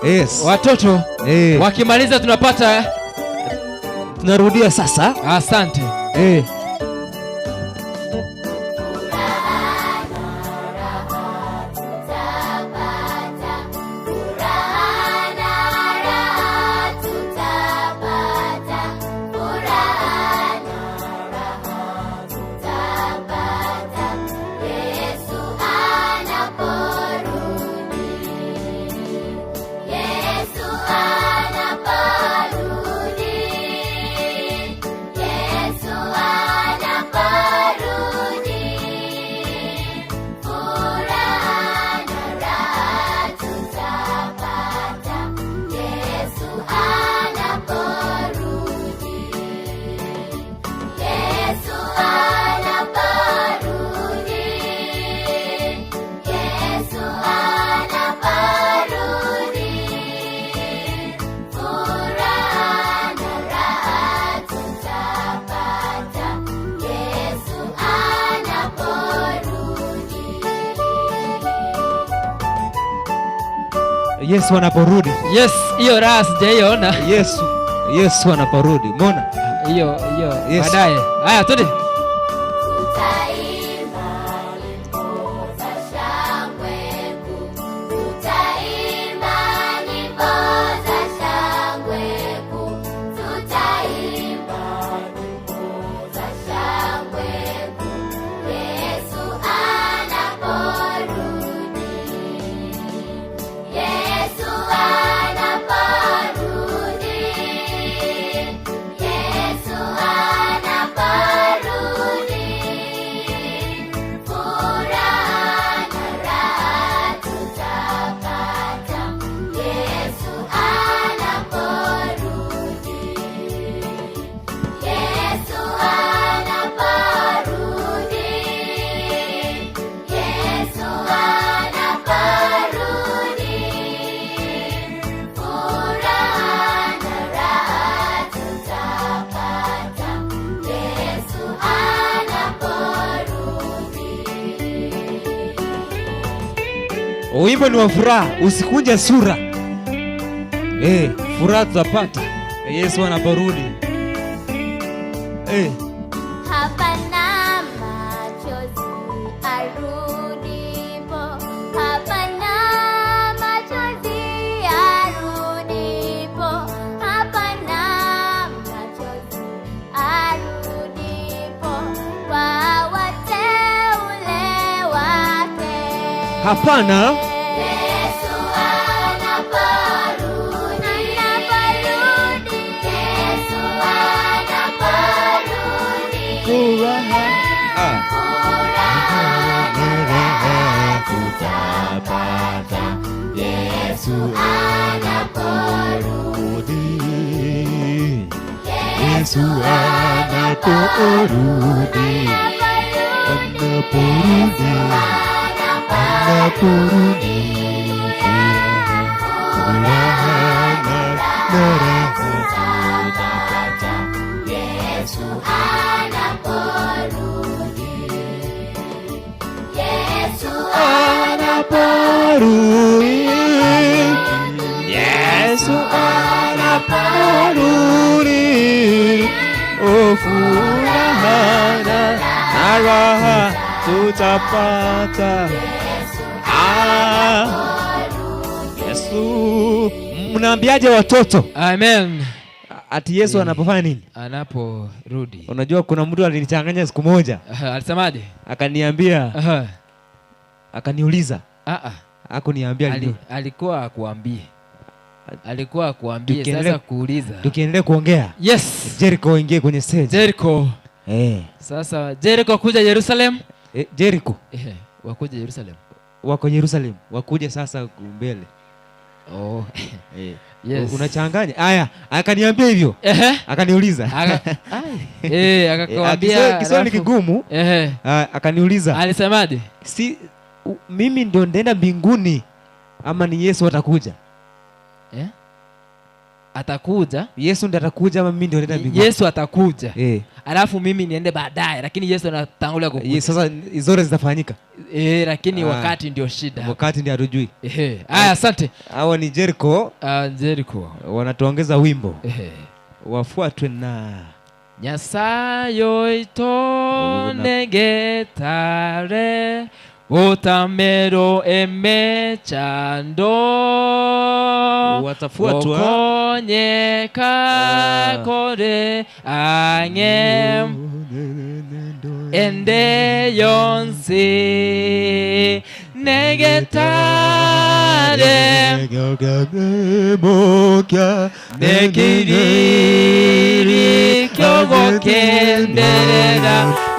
Yes. Watoto Eh, wakimaliza tunapata tunarudia sasa. Asante. Eh. Yesu anaporudi, Yesu anaporudi, furaha na raha tutapata. Yesu anaporudi, Yesu anaporudi, Yesu anaporudi, furaha na raha tutapata. Yesu anaporudi. Yesu anaporudi. Yes, hiyo raha sijaiona. Yesu. Yesu anaporudi. Umeona? Hiyo hiyo Yes. baadaye. Haya, twende. Tutaimba nyimbo za shangwe kuu, tutaimba nyimbo za shangwe kuu, tutaimba nyimbo za shangwe kuu, Yesu anaporudi, Yesu anaporudi, Yesu anaporudi, furaha na raha tutapata. Yesu anaporudi, Yesu anaporudi, Yesu anaporudi, furaha na raha tutapata. Yesu anaporudi. Wimbo ni wa furaha, usikunje sura. Eh, furaha tutapata Yesu anaporudi. Eh. Hapana machozi arudipo, hapana machozi arudipo, hapana machozi arudipo kwa wateule wake. Hapana. Yesu anaporudi, anaporudi, Yesu anaporudi, Furaha. Ah. Tutapata Yesu anaporudi, Yesu anaporudi, anaporudi, anaporudi, furaha na raha tutapata Yesu anaporudi, Yesu Anaporudi. Yesu anaporudi. Oh, furaha na raha tutapata. Ah, Yesu. Mnaambiaje watoto? Amen. Ati Yesu anapofanya nini? Anaporudi. Unajua kuna mtu alinichanganya siku moja. Aha, alisemaje? Akaniambia. Aha. Akaniuliza. Ah, ah. Hakuniambia Alikuwa akuambie. Alikuwa akuambie sasa kuuliza. Tukiendelea kuongea. Yes. Jericho ingie kwenye stage. Jericho. Sasa Jericho kuja Jerusalem. Jericho. Wakuja Jerusalem. Wako Jerusalem. Wakuja sasa mbele. Oh. Yes. Unachanganya. Aya, akaniambia hivyo. Akaniuliza. Akakwambia Kiswahili alafu kigumu. Akaniuliza. Alisemaje? Si mimi ndio ndaenda mbinguni ama ni Yesu atakuja? Atakuja. Yesu ndiye atakuja ama mimi ndio ndaenda mbinguni? Yesu atakuja. Alafu mimi niende baadaye, lakini Yesu anatangulia kukuja. Ye, sasa zote zitafanyika. Eh, lakini Ah. wakati ndio shida. Wakati ndio hatujui. Ehe. Aya, asante. Hawa ni Jericho. Ah, Jericho. Wanatuongeza wimbo. Ehe. Wafuatwe na Nyasaye oito negetare otamero emechando Watafuatwa. okonyeka kore ang'e ende yonsi negetare nekiriri kyogokenderera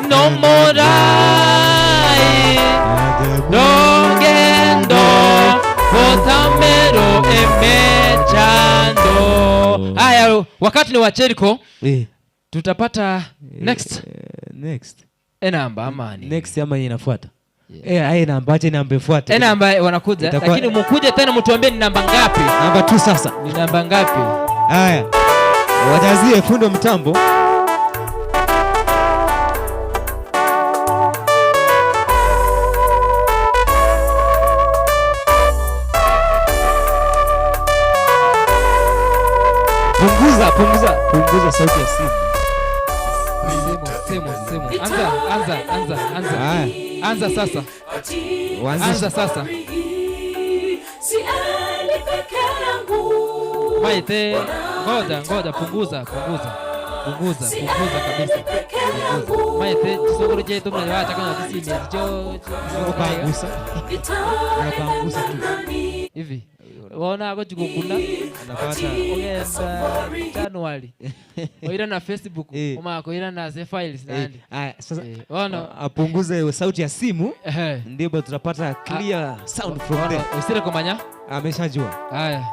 nomorai nogendo botamero emechando. Haya, wakati ni wa Jericho. Eh. Tutapata next Next enamba ama ni next ama inafuata. Eh, aye namba, acha namba ifuate. Enamba wanakuja, Itakuwa- lakini mukuje tena mtuambie ni namba ngapi. Namba 2 sasa. Ni namba ngapi? Haya. Wajazie fundo mtambo. Punguza, punguza, punguza sauti ya simu. Simu, simu, simu. Anza, anza, anza, anza. Haya. Anza sasa. Waanzishe. Anza sasa. Siendi peke yangu. Maite, ngoja, ngoja, punguza, punguza. Punguza, punguza kabisa. Punguza. Maite, chisogoro chetu mnawacha kana tisimi cho Unapangusa. Unapangusa tu. Hivi. Waona ako chikukuna Anapata. Ogenda January. Oira na Facebook, oma koira na ze files Eh, nandi. haya, sasa Eh, ono. apunguze sauti ya simu Ehe. ndipo tutapata clear sound from Ono, there. usire kumanya? Ameshajua. Haya.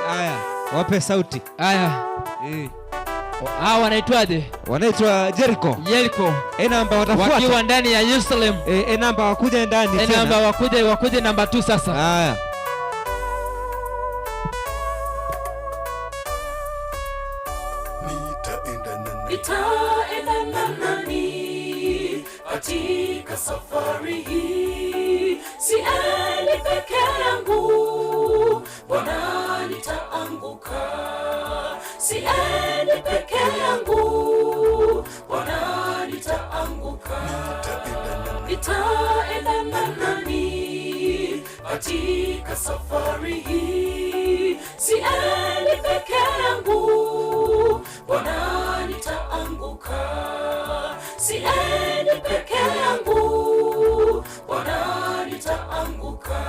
Haya, wape sauti. Haya. Eh. Hawa wanaitwaje? Wanaitwa Jericho. Jericho. E namba watafuata. Wakiwa ndani ya Yerusalem. Eh, e namba wakuja ndani E tena. namba wakuje, wakuje namba 2 sasa. Haya. Nitaenda na nani katika safari hii? Siendi peke yangu, Bwana nitaanguka. Siendi peke yangu, Bwana nitaanguka. Nitaenda na nani katika safari hii? Siendi peke yangu, Bwana nitaanguka. Siendi peke yangu, Bwana nitaanguka.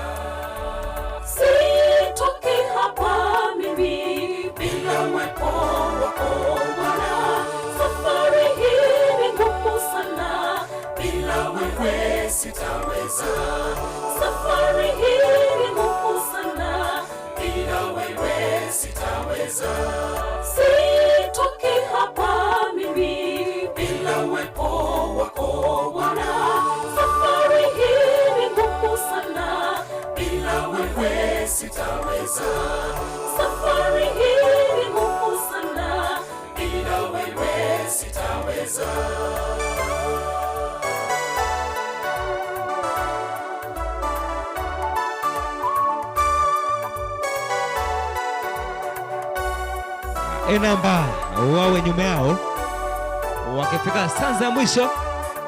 Sitoki hapa mimi bila uwepo wako Bwana. Safari hii ni ngumu sana, bila wewe sitaweza. Safari hii ni ngumu sana, bila wewe sitaweza. Sitoki hapa mimi bila uwepo wako Bwana. Safari hii ni ngumu sana, bila wewe sitaweza. Safari hii ni ngumu sana, bila wewe sitaweza. E namba wawe nyuma yao wakifika stanza ya mwisho,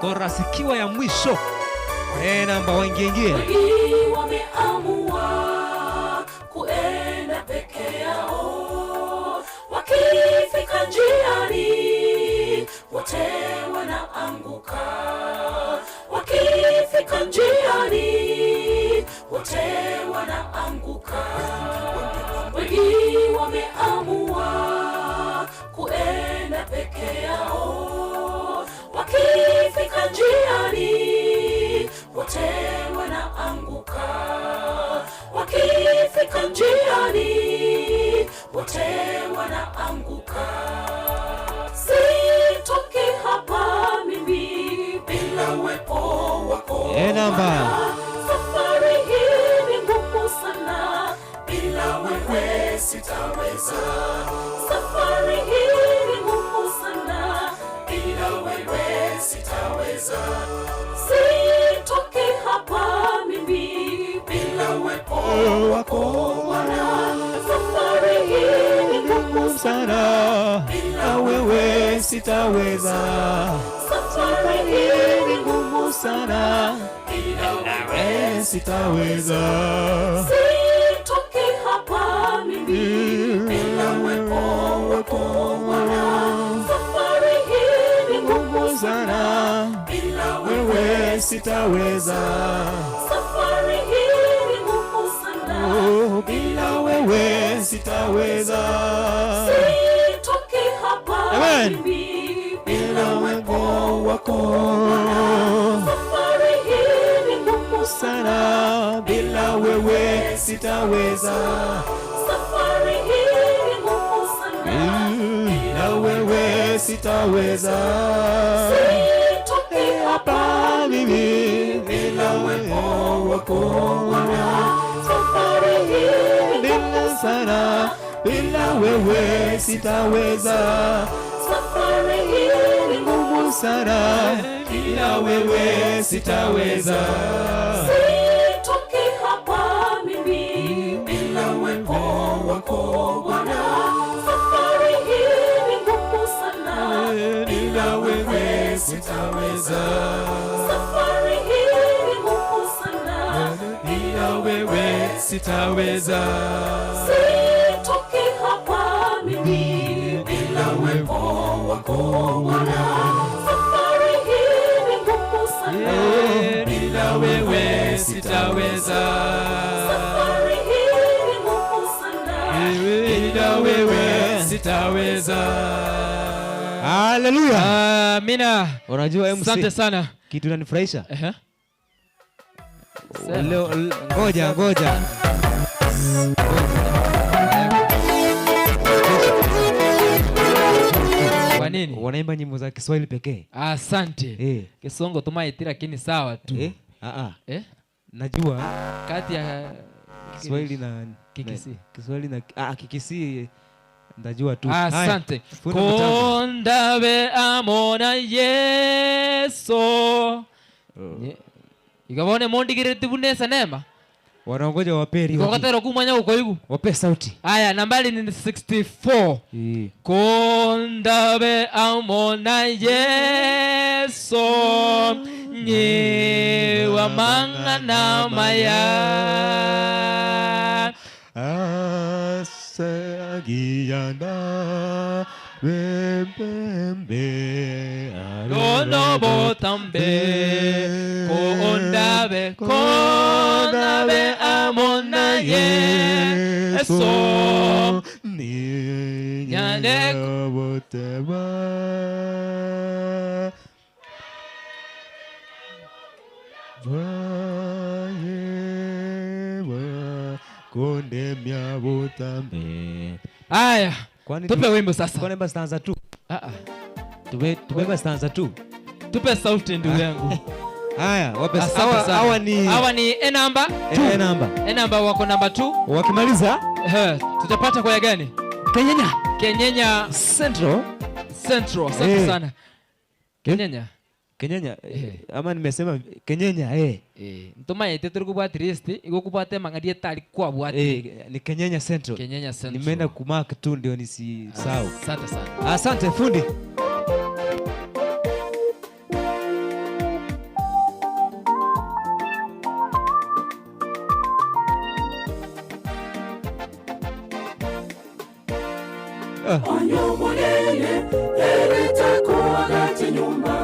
chorus ikiwa ya mwisho, e namba waingieingie. Wengi wameamua kuenda peke yao, wakifika njiani wote wanaanguka. Wakifika njiani wote wanaanguka. Wengi wameamua kuenda peke yao, wakifika njiani wote wanaanguka. Wakifika njiani wote wanaanguka. Sitoki hapa mimi bila uwepo wako E namba Safari hii ni ngumu sana, bila wewe sitaweza. Safari hii ni ngumu sana, bila Sitoki hapa mimi bila uwepo wako Bwana. Safari hii ni ngumu sana, bila wewe sitaweza. Safari hii ni ngumu sana, bila wewe sitaweza. Sitoki hapa mimi bila uwepo wako Bwana. Safari hii ni ngumu sana, bila wewe sitaweza. Safari hii ni ngumu sana, Oh, bila wewe sitaweza. Sitoki hapa Amen. mimi Bila uwepo wako Safari hii ni ngumu sana, bila wewe sitaweza. Safari hii ni ngumu sana, Bila wewe sitaweza. Sitoki hapa mimi bila uwepo wako Bwana. Safari hii ni Bila sana, bila wewe sitaweza. Safari hii ni ngumu sana, bila wewe sitaweza. Sitoki hapa mimi bila uwepo wako Bwana. Safari hii ni ngumu sana, Bila wewe sitaweza. Safari hii ni ngumu sana, Bila wewe sitaweza. Sitoki hapa mimi bila uwepo wako Bwana. Safari hii ni ngumu sana, Bila wewe sitaweza. Safari hii ni ngumu sana, Bila wewe sitaweza. Haleluya. Amina. Unajua MC. Asante sana. Kitu inanifurahisha. Ehe. Leo ngoja ngoja. Kwa nini? Wanaimba nyimbo za Kiswahili pekee. Asante. Eh. Kisongo tumaiti lakini sawa tu. Eh? Ah ah. Eh? Najua Kati ya Kiswahili na Kikisii. na- Kiswahili na Kikisii ndajua tu. Asante. Haya, fundi mtambo. Kondabe amona Yesu. Ikabone mondigireti bunesa nema. Wanaongoja waperi. Ikokotero kumanya ukoigu. Wape sauti. Aya, nambari ni 64. Eh. Kondabe amona Yesu nyiwa mang'ana maya Asagiyana bembembe Dono botambe kondabe kondabe amona Yesu Nyane botema Bayewa kondemya botambe. Aya, Kwani tupe wimbo sasa. Kwani basi stanza tu. Ah ah. Tume tumeba stanza tu. Tupe sauti ndugu yangu. Haya, wape Asante hawa sana. hawa ni hawa ni E namba E namba. E namba wako namba 2. Wakimaliza Eh, tutapata kwaya gani? Kenyenya Kenyenya Central. Central. Asante Eh. sana. Kenyenya. Kenyenya ama nimesema Kenyenya eh. Eh, ntumaete turi kubwata list igo kubwata emang'ari etari kwabwate. Eh, ni Kenyenya Central. Kenyenya Central. Nimeenda kumark tu ndio nisisahau. Asante sana. Asante fundi. Onyo munene eritakuwaga chinyumba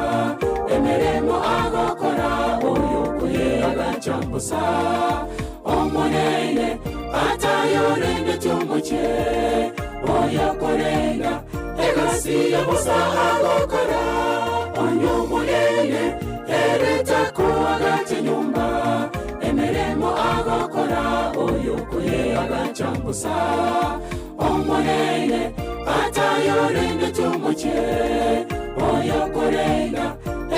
emirimo agokora oyo kuyeaga chambusa omunene atayorende chumuche oyo korenda egasi ya busa agokora onyo munene eritakuwaga chinyumba emirimo agokora oyo kuyeaga chambusa omunene atayorende chumuche oyo korenda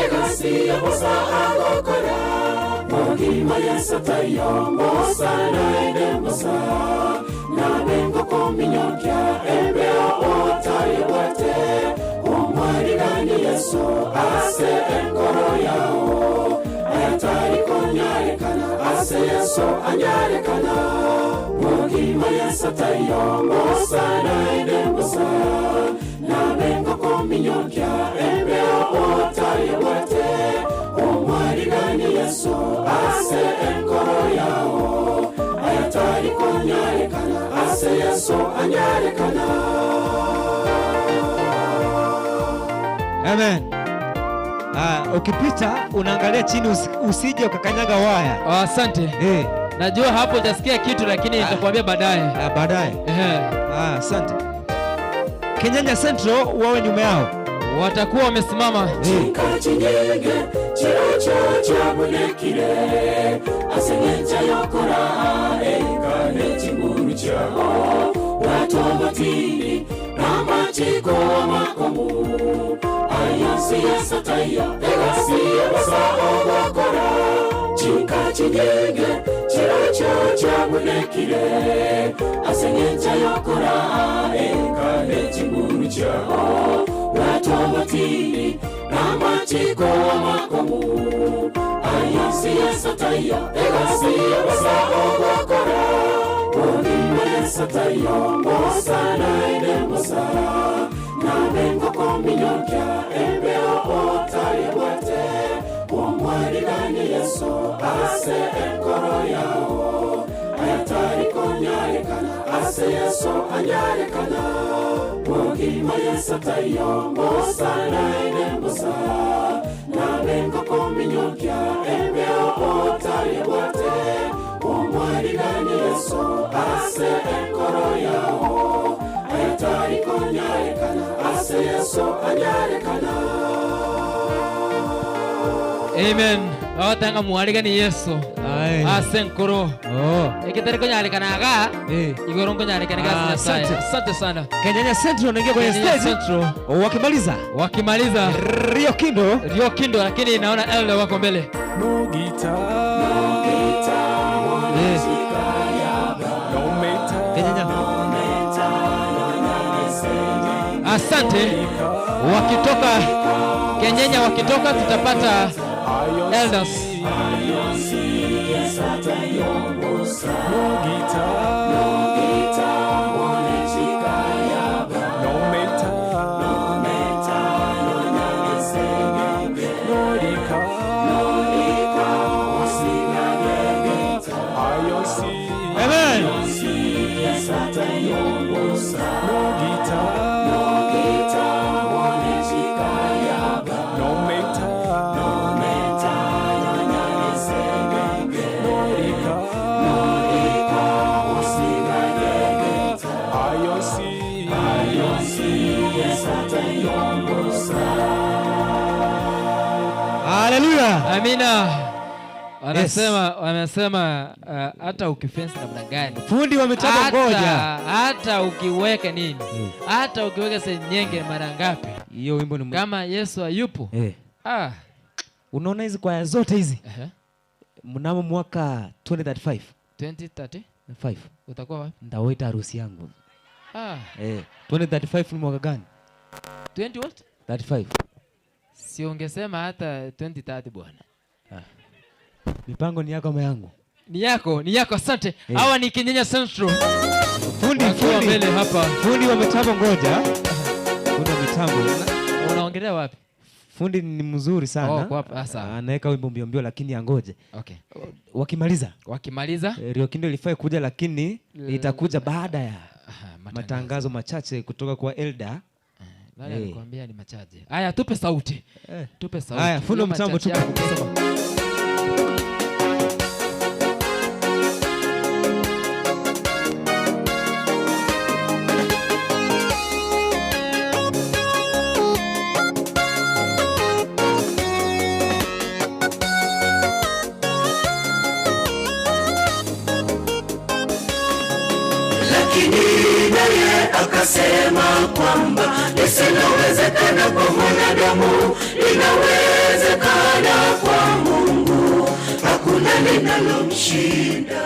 egasi ya busa agokora ogima yesatayombosa naendembosa nabengokominyokya embeo otayebwate omwaligani yesu ase enkoro yao. Ase Yeso anyarekana Bogima Yeso taiyo Mbosa naende mbosa Nabengo kominyokia Embeo otayebwate Omwarigani Yeso Ase enkoro yao Ayatari konyarekana Ase Yeso anyarekana. Amen. Ah, ukipita unaangalia chini usije ukakanyaga waya. Oh, asante. Eh. Najua hapo hujasikia kitu lakini nitakwambia baadaye. Ah, baadaye. Ah, asante. Kenyenya Central wawe nyuma yao. Watakuwa wamesimama. Chika chinyinge chirocho chabonekire asengenja yokora eikane chinguru chao watobotini namachiko makomu ayonsi yesataiyo egasi yabasa ogokora chika chinyinge chirocho chabonekire asengenja yokora eikane chinguru chao watobotini namachiko makomu ayonsi yesataiyo egasi yabasa ogokora Bogima yesataiyo mbosa naende mbosa nabengo kominyokia embeo otayebwate omwariganye Yeso ase enkoro yao ayatari konyarekana ase Yeso anyarekana Bogima yesataiyo mbosa naende mbosa nabengo kominyokia embeo otayebwate omwariganye Yeso ase enkoro yao ayatari konyarekana ase Yeso anyarekana. Amen. Bagotanga mwarigani Yesu. Aye. Ase enkoro. Oh. Eketari konyarekana aga. Eh. Igoro nkonyarekana Ah, gasi Nyasaye. asante. Asante sana. Kenyenya Central wanaingia kwenye Kenyenya stage. Central. Wakimaliza. Wakimaliza. Rio Kindo. Rio Kindo lakini naona Elder wako mbele. No guitar. Eh. Kenyenya. Asante. Wakitoka Kenyenya wakitoka tutapata elders. No guitar. No metal. No liquor. Amen. No guitar. No metal. No liquor. Hallelujah. Amina. Wanasema wamesema hata ukifence namna gani? Fundi wa mitambo ngoja. Hata ukiweka nini? Hata ukiweka senyenge mara ngapi? Hiyo wimbo ni Kama Yesu hayupo. Eh. Ah. Unaona hizi kwaya zote hizi? Ehe. Mnamo mwaka 2035. 2030? 5. Utakuwa wapi? Nitawaita harusi yangu. Ah. 2035 ni mwaka gani? 20 what? 35. Si ungesema hata 2030 bwana. Ah. Mipango ni yako ama yangu? Ni yako, ni yako, asante. Eh. Hawa ni Kenyenya Central. Fundi, Wakiwa fundi. mbele hapa. Fundi wa mitambo ngoja. Fundi wa mitambo. Unaongelea wapi? Fundi ni mzuri sana. Oh, kwa hapa, sawa. Anaweka wimbo mbio mbio lakini angoje. Okay. Wakimaliza. Wakimaliza. Rio Kindo ilifai kuja lakini itakuja baada ya matangazo. matangazo machache kutoka kwa Elder. Nani alikwambia ni machache? Haya, tupe sauti. Tupe sauti. Haya, fundi wa Hiyo mitambo machache tupe. yako kusema. Lakini naye akasema kwamba lisilowezekana kwa mwanadamu linawezekana kwa Mungu, hakuna linalomshinda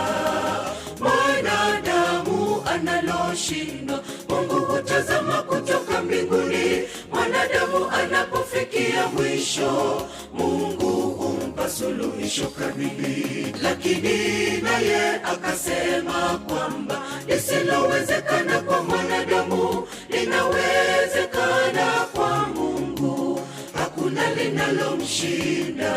mwanadamu analoshindwa. Mungu hutazama kutoka mbinguni, mwanadamu anapofikia mwisho, Mungu humpa suluhisho. suluhisho kamili. Lakini naye akasema kwamba lisilowezekana kwa mwanadamu linawezekana kwa Mungu, hakuna linalomshinda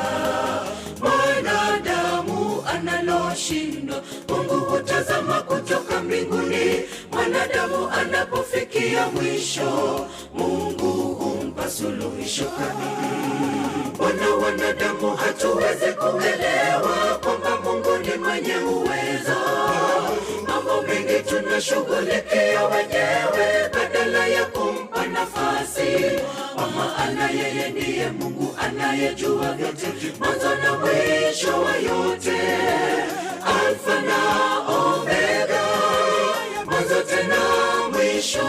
mwanadamu analoshindwa. Mungu hutazama kutoka mbinguni, mwanadamu anapofikia mwisho, Mungu humpa suluhisho kamili. Mbona wanadamu hatuwezi kuelewa kwamba Mungu ni mwenye uwezo? Mambo mengi tunashughulikia wenyewe badala ya kumpa nafasi, kwa maana yeye ndiye Mungu anayejua vyote, mwanzo na mwisho wa yote, Alfa na Omega, mwanzo tena mwisho.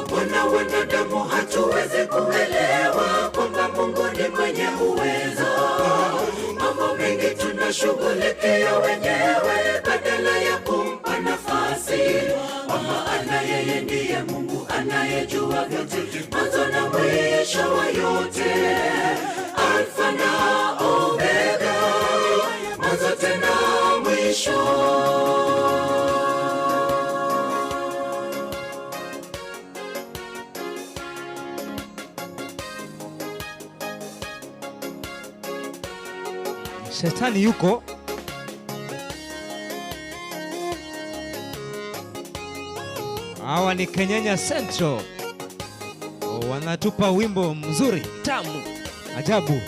Mbona wanadamu hatuwezi kuelewa kwamba Mungu ni mwenye uwezo? Mambo mengi tunashughulikia wenyewe badala ya kumpa nafasi, kwa maana yeye ndiye Mungu anayejua vyote, mwanzo na mwisho wa yote, Alfa na Omega, mwanzo tena mwisho. Shetani yuko hawa ni Kenyenya Central wanatupa wimbo mzuri tamu ajabu.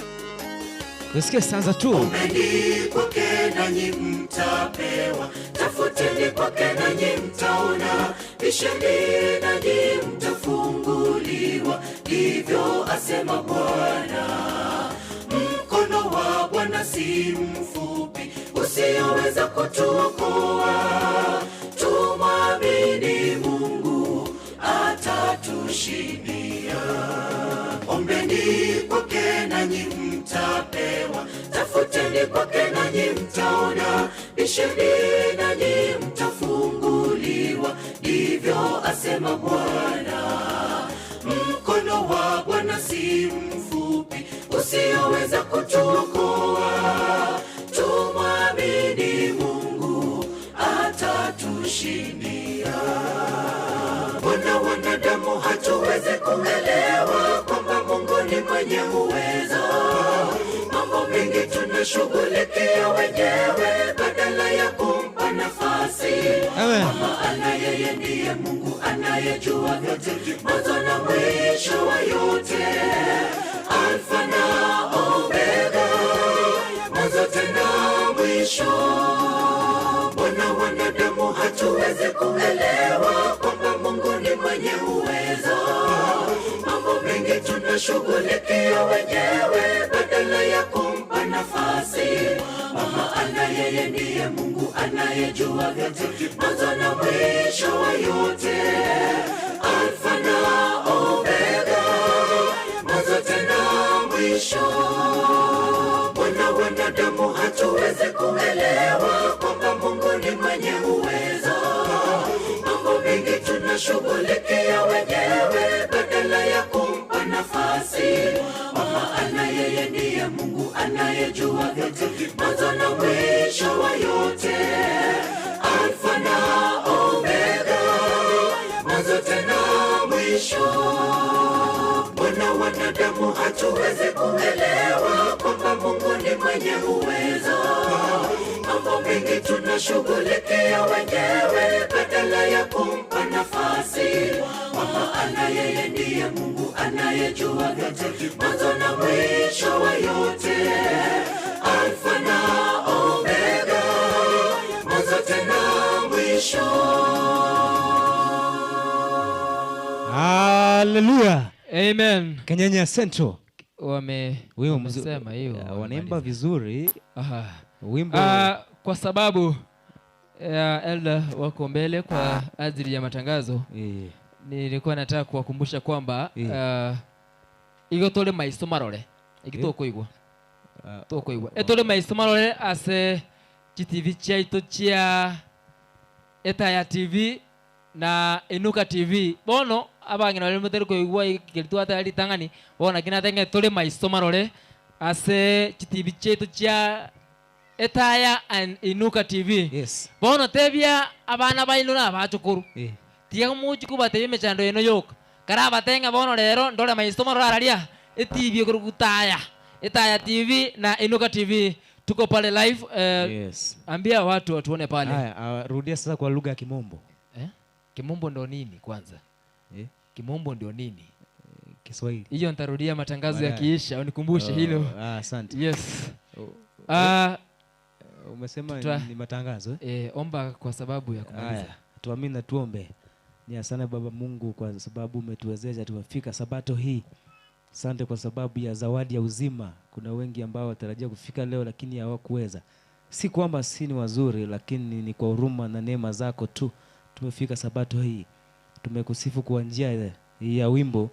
Tusikie stanza tu. Ombeni kwake nanyi mtapewa, tafuteni kwake nanyi mtaona, bisheni nanyi mtafunguliwa. Ndivyo asema Bwana. Mkono wa Bwana si mfupi usioweza kutuokoa. Tumwamini Mungu atatushindia. Ombeni kwake nanyi mtapewa, tafuteni kwake nanyi mtaona, bisheni nanyi mtafunguliwa. Ndivyo asema Bwana. Mkono wa Bwana si mfupi usioweza kutuokoa. Tumwamini Mungu atatushindia. Mbona wanadamu hatuwezi kuelewa kwamba Mungu ni mwenye uwezo? Mambo mengi tunashughulikia wenyewe badala ya kumpa nafasi. Amen. Kwa maana yeye ndiye Mungu anayejua vyote, mwanzo na mwisho wa yote, Alfa na Omega, mwanzo tena mwisho. Mbona wanadamu hatuwezi kuelewa kwamba Mungu ni mwenye uwezo? Mambo mengi tunashughulikia wenyewe badala ya kumpa nafasi, kwa maana yeye ndiye Mungu anayejua vyote, mwanzo na mwisho wa yote, Alfa na Omega, mwanzo tena mwisho. Mbona wanadamu hatuwezi kuelewa kwamba Mungu ni mwenye uwezo? Mambo mengi tunashughulikia wenyewe badala ya kumpa nafasi, kwa maana yeye ndiye Mungu anayejua vyote, mwanzo na mwisho wa yote, Alfa na Omega, mwanzo tena mwisho. Mbona wanadamu hatuwezi kuelewa kwamba Mungu ni mwenye uwezo? Mambo mengi tunashughulikia wenyewe badala ya kumpa nafasi, kwa maana yeye ndiye Mungu anayejua vyote, mwanzo na mwisho wa yote, Alfa na Omega, mwanzo tena mwisho. Haleluya. Amen. Kenyenya Central Wame wimbo mzuri, wamesema hiyo. wanaimba vizuri Aha. wimbo. Ah, kwa sababu ya elder wako mbele kwa ajili ya matangazo Eh, nilikuwa nataka kuwakumbusha kwamba Eh. igo tuli maiso marore iki tukuigwa Ah, tukuigwa etuli maiso marore ase chitv chiaitu chia etaya tv na inuka tv bono abang'ina baria motari koigwa ekeri twatara ritang'ani bono naki natenge tuli maiso marore. Ase chitibi chiaito chia Etaya and Inuka TV. Yes. Bono tebia abana baino na abachukuru, Eh. tiga mochie kobatebia emechando yaino yoka. Karabatebie ng'a bono rero ndore maiso marore araria, etibi ekorokwa Taya, Etaya TV na Inuka TV, tuko pale live eh, Yes. ambia watu watuone pale. Haya, ah, rudia sasa kwa lugha ya Kimombo. Eh? Kimombo ndo nini kwanza? Eh? Kimombo ndio nini? Kiswahili. Hiyo nitarudia matangazo Baadaye. yakiisha, unikumbushe Oh, hilo. ah, asante. Yes. Oh, Ah, Umesema ni matangazo eh? Eh, omba kwa sababu ya kumaliza. Haya, tuamini na tuombe. Ni asante Baba Mungu kwa sababu umetuwezesha tumefika sabato hii. Asante kwa sababu ya zawadi ya uzima. Kuna wengi ambao watarajia kufika leo lakini hawakuweza. Si kwamba si ni wazuri, lakini ni kwa huruma na neema zako tu tumefika sabato hii. Tumekusifu kwa njia ya wimbo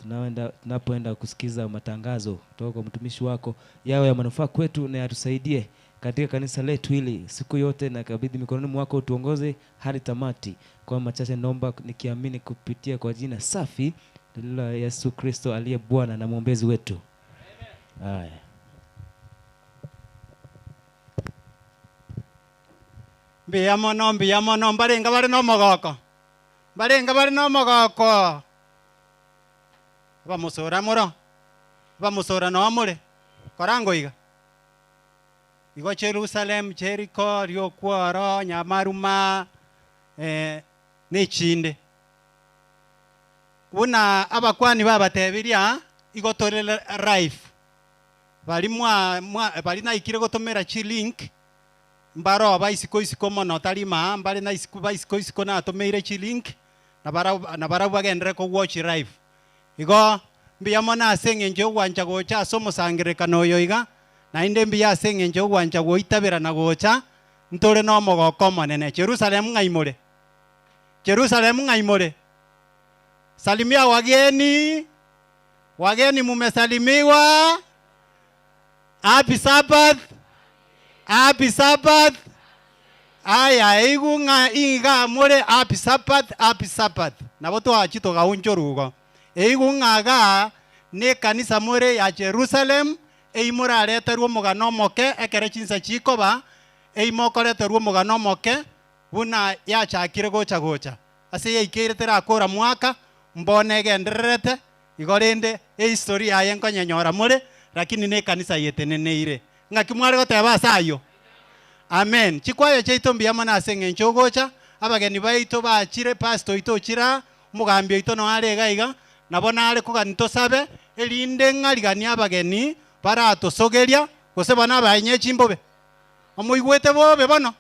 tunaenda tunapoenda kusikiza matangazo kutoka kwa mtumishi wako, yawe ya manufaa kwetu na yatusaidie katika kanisa letu hili siku yote, na kabidhi mikononi mwako, utuongoze hadi tamati. Kwa machache naomba nikiamini kupitia kwa jina safi la Yesu Kristo aliye Bwana na mwombezi wetu. Haya. Mbuya mono, mbuya mono, mbarenge bare nomogoko, mbarenge bare nomogoko. Abamosora moro, abamosora noo more, kora ngoiga. Igo Jerusalem, Jericho, Riokworo, Nyamaruma, eh, na echinde. Buna abakwani babatebirie, igo tore live. Baria mwa, mwa, baria naikire gotomera chilink, mbaro ba isiko isiko mono tari maa, mbare na isiko, ba isiko isiko natomeire chilink, na barabwo, na barabwo bagenderere kowatch live. Igo mbuya mono ase eng'encho y'ogwancha gocha ase omosangererekano oyo iga, naende mbuya ase eng'encho y'ogwancha goitabera na gocha, ntore nomogoko omonene. Jerusalemu ng'ai more? Jerusalemu ng'ai more? Salimia wageni, wageni mumesalimiwa. Happy Sabbath, happy Sabbath. Aya, eigu ng'a iga more happy Sabbath, happy Sabbath. Nabo twachia togaunchorwa igo. Eigu ng'a igaa nekanisa more ya Jerusalem, eyio morareterwe omogano omoke ekere chinsa chikoba, eyio mokoreterwa omogano omoke buna yachakire gocha gocha. Ase yaikeire terakora mwaka, mbono egendererete, igo rende ehistory yaye nkonyenyora more, lakini nekanisa yeteneneire. Ng'aki mware goteba ase ayio? Amen. Chikwaya chiaito mbuya mono ase eng'encho ogocha, abageni baito bachire, pastor oito ochire aa, omogambi oito noo are iga iga, nabo nare kogani tosabe, erinde ng'ariganie abageni baratosogeria, gose bono abaenyechi mbobe. Omoigwete bobe bono?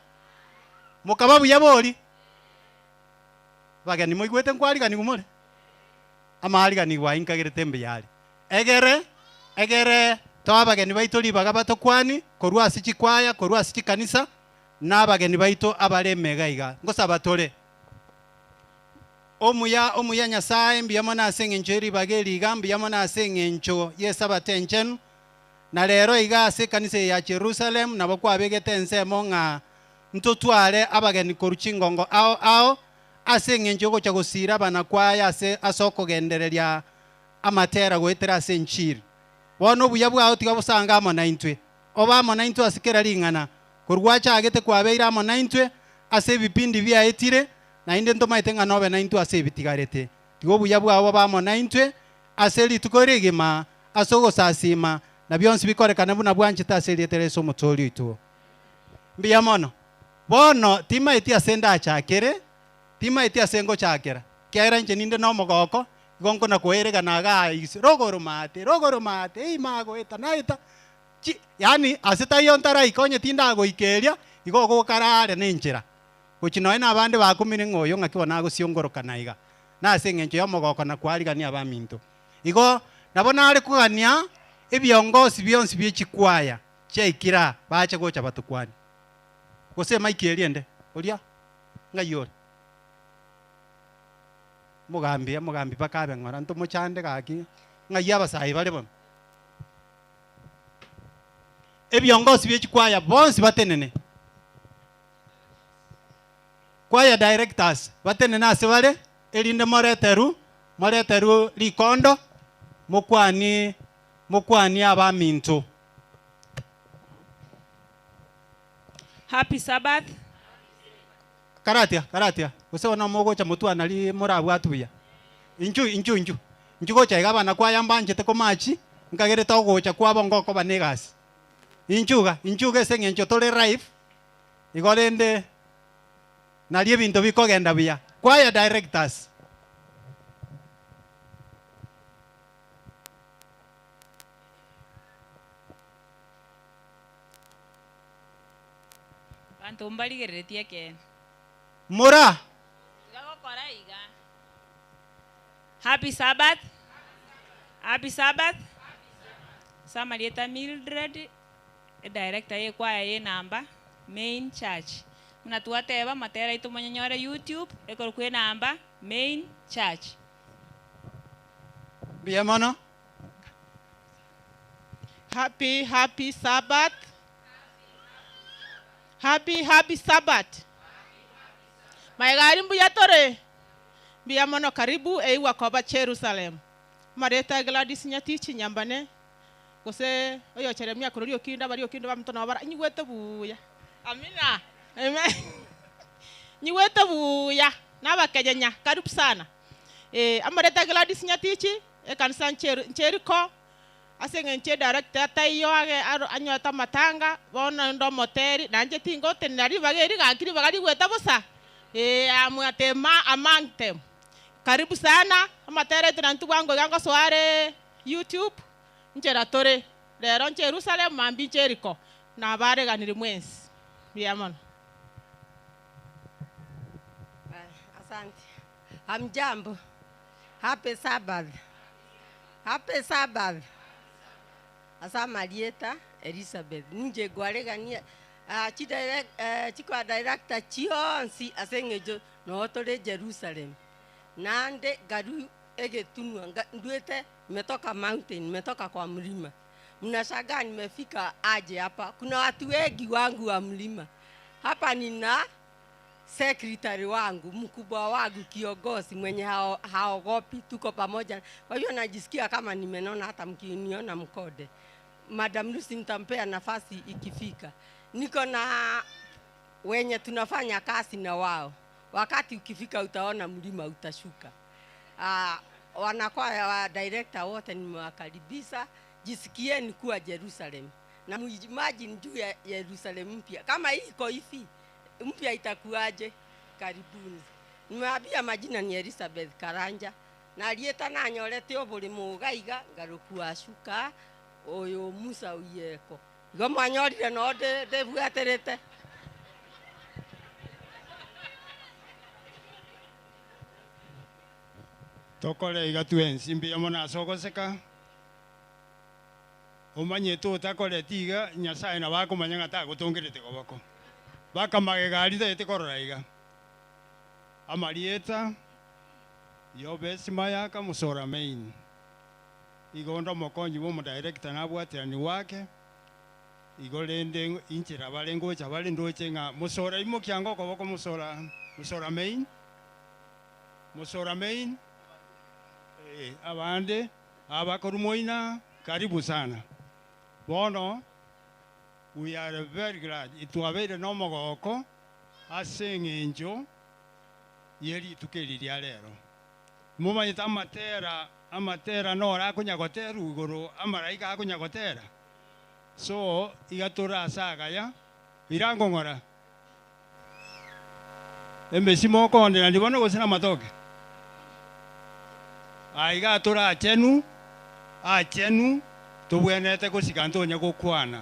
Mokaba buya bori? Abageni moigwete nkwariganigwa more? Amaariganigwa ayio nkagerete mbuya are. Egere, egere toe abageni baito ribaga batokwanie korwa ase chikwaya, korwa ase chikanisa, na abageni baito abare emega iga. Ngosaba tore. Omuya, omuya Nyasae, mbuya mono ase eng'encho ye ribaga eri iga, mbuya mono ase eng'encho y'Esabato enchenu. Na rero iga ase ekanisa eye ya Jerusalemu nabo kwabegete ensemo ng'a ntotware abageni korwa chingongo ao ao, ase engencho y'ogocha gosiira abanakwaya ase ase okogendereria amatera goetera ase enchiri. Bono obuya bwao tiga bosange amo naintwe, obe amo naintwe ase kera ring'ana, korwa gwachagete kwabeire amo naintwe ase ebipindi biaetire, naende ntomaete ng'a nobe naintwe ase ebitigarete. Tiga obuya bwao bobe amo naintwe ase rituko rigima, ase ogosasiima, na bionsi bikorekane buna bwanchete ase erieta ria Yeso Omotooria oito. Mbuya mono. Bono timaeti ase ndachakere, timaeti ase ngochakera, ekiagera inche ninde nomogooko, igo nkona koeregana igaa ise, rogoro maate, rogoro maate, ei magoeta naeta chi, yaani ase taiyo ntaraika onye tindagoika eria, igo ogokara are nenchera. Gochia nonya na abande bakumire ng'a oyo ng'aki bono agosiongorokana iga, nase eng'encho y'omogooko na kwarigania abaminto. Igo nabo nare kogania ebiongosi bionsi bie chikwaya chiaikire aa, bache gocha batokwanie. Gose emaiki eria ende, oria ng'ai ore? Omogambi, omogambi mpaka abe ng'ora, ntomochande gaki, ng'ai abasae bare bono? Ebiongosi bie chikwaya bonsi batenene, choir directors batenene ase bare, erinde moreterwu, moreterwu rikondo, mokwanie. Mokwanie abaminto. Happy Sabbath. Karatia, karatia, gose bono mogocha motwana ri morabwatwe buya. Inchu, inchu, inchu, inchu gocha iga abana kwaya mbanchete komachi, nkagerete ogocha kwabo ngokoba na egasi. Inchu iga, inchu iga ase eng'encho tore live, igo rende nario ebinto bikogenda buya. Kwaya directors. Abanto mbarigereretie ekeene. Mora. Tiga gokora iga. Happy Sabbath. Happy Sabbath. Ase amarieta Mildred, edirector y'ekwaya y'enamba, Main Church. Buna twateba, amatera aito monyanyore YouTube, ekorokwa enamba, Main Church. Mbuya mono. Happy happy Sabbath. Happy happy Sabbath. Maega aria mbuya tore? Mbuya mono karibu eigwa koba Jerusalem. Amareta Gladys Nyatichi Nyambane gose oyo Jeremia korwa Riokindo aba Riokindo baminto nabo bara nyigwete buya. Amina. Amen. Nyigwete buya nabakenyenya karibu sana. Eh, amareta Gladys Nyatichi ekanisa ncheru ncheriko Ase engencho edirector ataiyo age aro anyorete amatanga, bono onde omoteri, nainche tingotenena ribaga eri gaki ribaga rigwete bosa, ee am at among them. Karibu sana, amatera aito naintwe bwango iga ngosoa are YouTube, nchera tore, rero Jerusalem mambia Jericho, nabareganire mwensi. Mbuya mono. Asante. Hamjambo. Happy Sabbath. Happy Sabbath. Ase amarieta Elizabeth. Ninche nkwaregania ah, chidirect, eh, chikoadirector chionsi ase eng'encho noo tore Jerusalem. Naende nkarwa egetunwa nga ndwete nimetoka mountain, nimetoka kwa mlima. Mnashangaa nimefika aje hapa. Kuna watu wengi wangu wa mlima. Hapa nina secretary wangu, mkubwa wangu, kiongozi mwenye hao, haogopi, tuko pamoja. Kwa hiyo najisikia kama nimenona, hata mkiniona mkode. Madam Lucy nitampea nafasi ikifika. Niko na wenye tunafanya kazi na wao, wakati ukifika utaona mlima utashuka. Uh, wanakwaya wa director wote nimewakaribisha, jisikieni kuwa Jerusalem na muimagine juu ya Yerusalem mpya. Kama hii iko hivi mpya itakuwaje? Karibuni. Nimewaambia majina ni Elizabeth Karanja na rieta nanyorete obori mugaiga ngarukua cuka uyu Musa Uyeko igo mwanyorire no ndĩbuatĩrĩte. Tokore iga twensi mbuya mono ase ogoseka, omanyete otakoreti iga, Nyasaye nabo akomanya ng'a tagotongerete koboko. Baka magega aria tagete korora iga. Amarieta, Yobesi Mayaka Musora Main. Igo onde omokonyi bwa omodirector nabwaterani wake, igo rende inchera bare ngocha bare ndoche ng'a Musora imokia ango okoboko Musora, Musora Main, Musora Main, eh, abande abakorwa moina, karibu sana. Bono We are very glad, twabeire nomogoko ase eng'encho ye rituko eri ria rero. Momanyete amatera, amatera noro akonya goterwa igoro, amaraika akonya gotera. So, iga tore ase agaya, ira nkong'ora emesimo mokoonderania bono gose namatoke? Aiga tore achenu, achenu, tobwenerete gosika ntonya gokwana.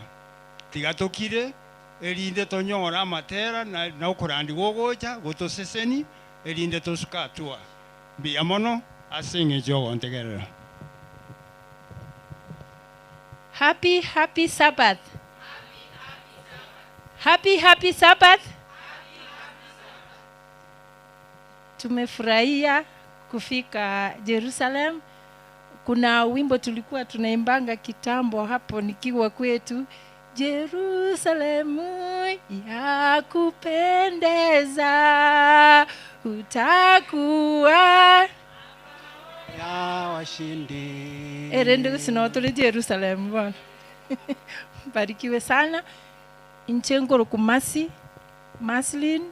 Tiga tokire, erinde tonyore amatera na na okorandia gogocha gotoseseni, erinde tosuke atua. Mbuya mono ase eng'encho y'ogontegerera. Happy happy Sabbath. Happy happy Sabbath. Tumefurahia kufika Jerusalem. Kuna wimbo tulikuwa tunaimbanga kitambo hapo nikiwa kwetu, Jerusalemu ya kupendeza, utakuwa Ya washindi. Erende gose noo tore Jerusalemu bono. Mbarikiwe sana, inche nkorokwa Mercy, Mercyline,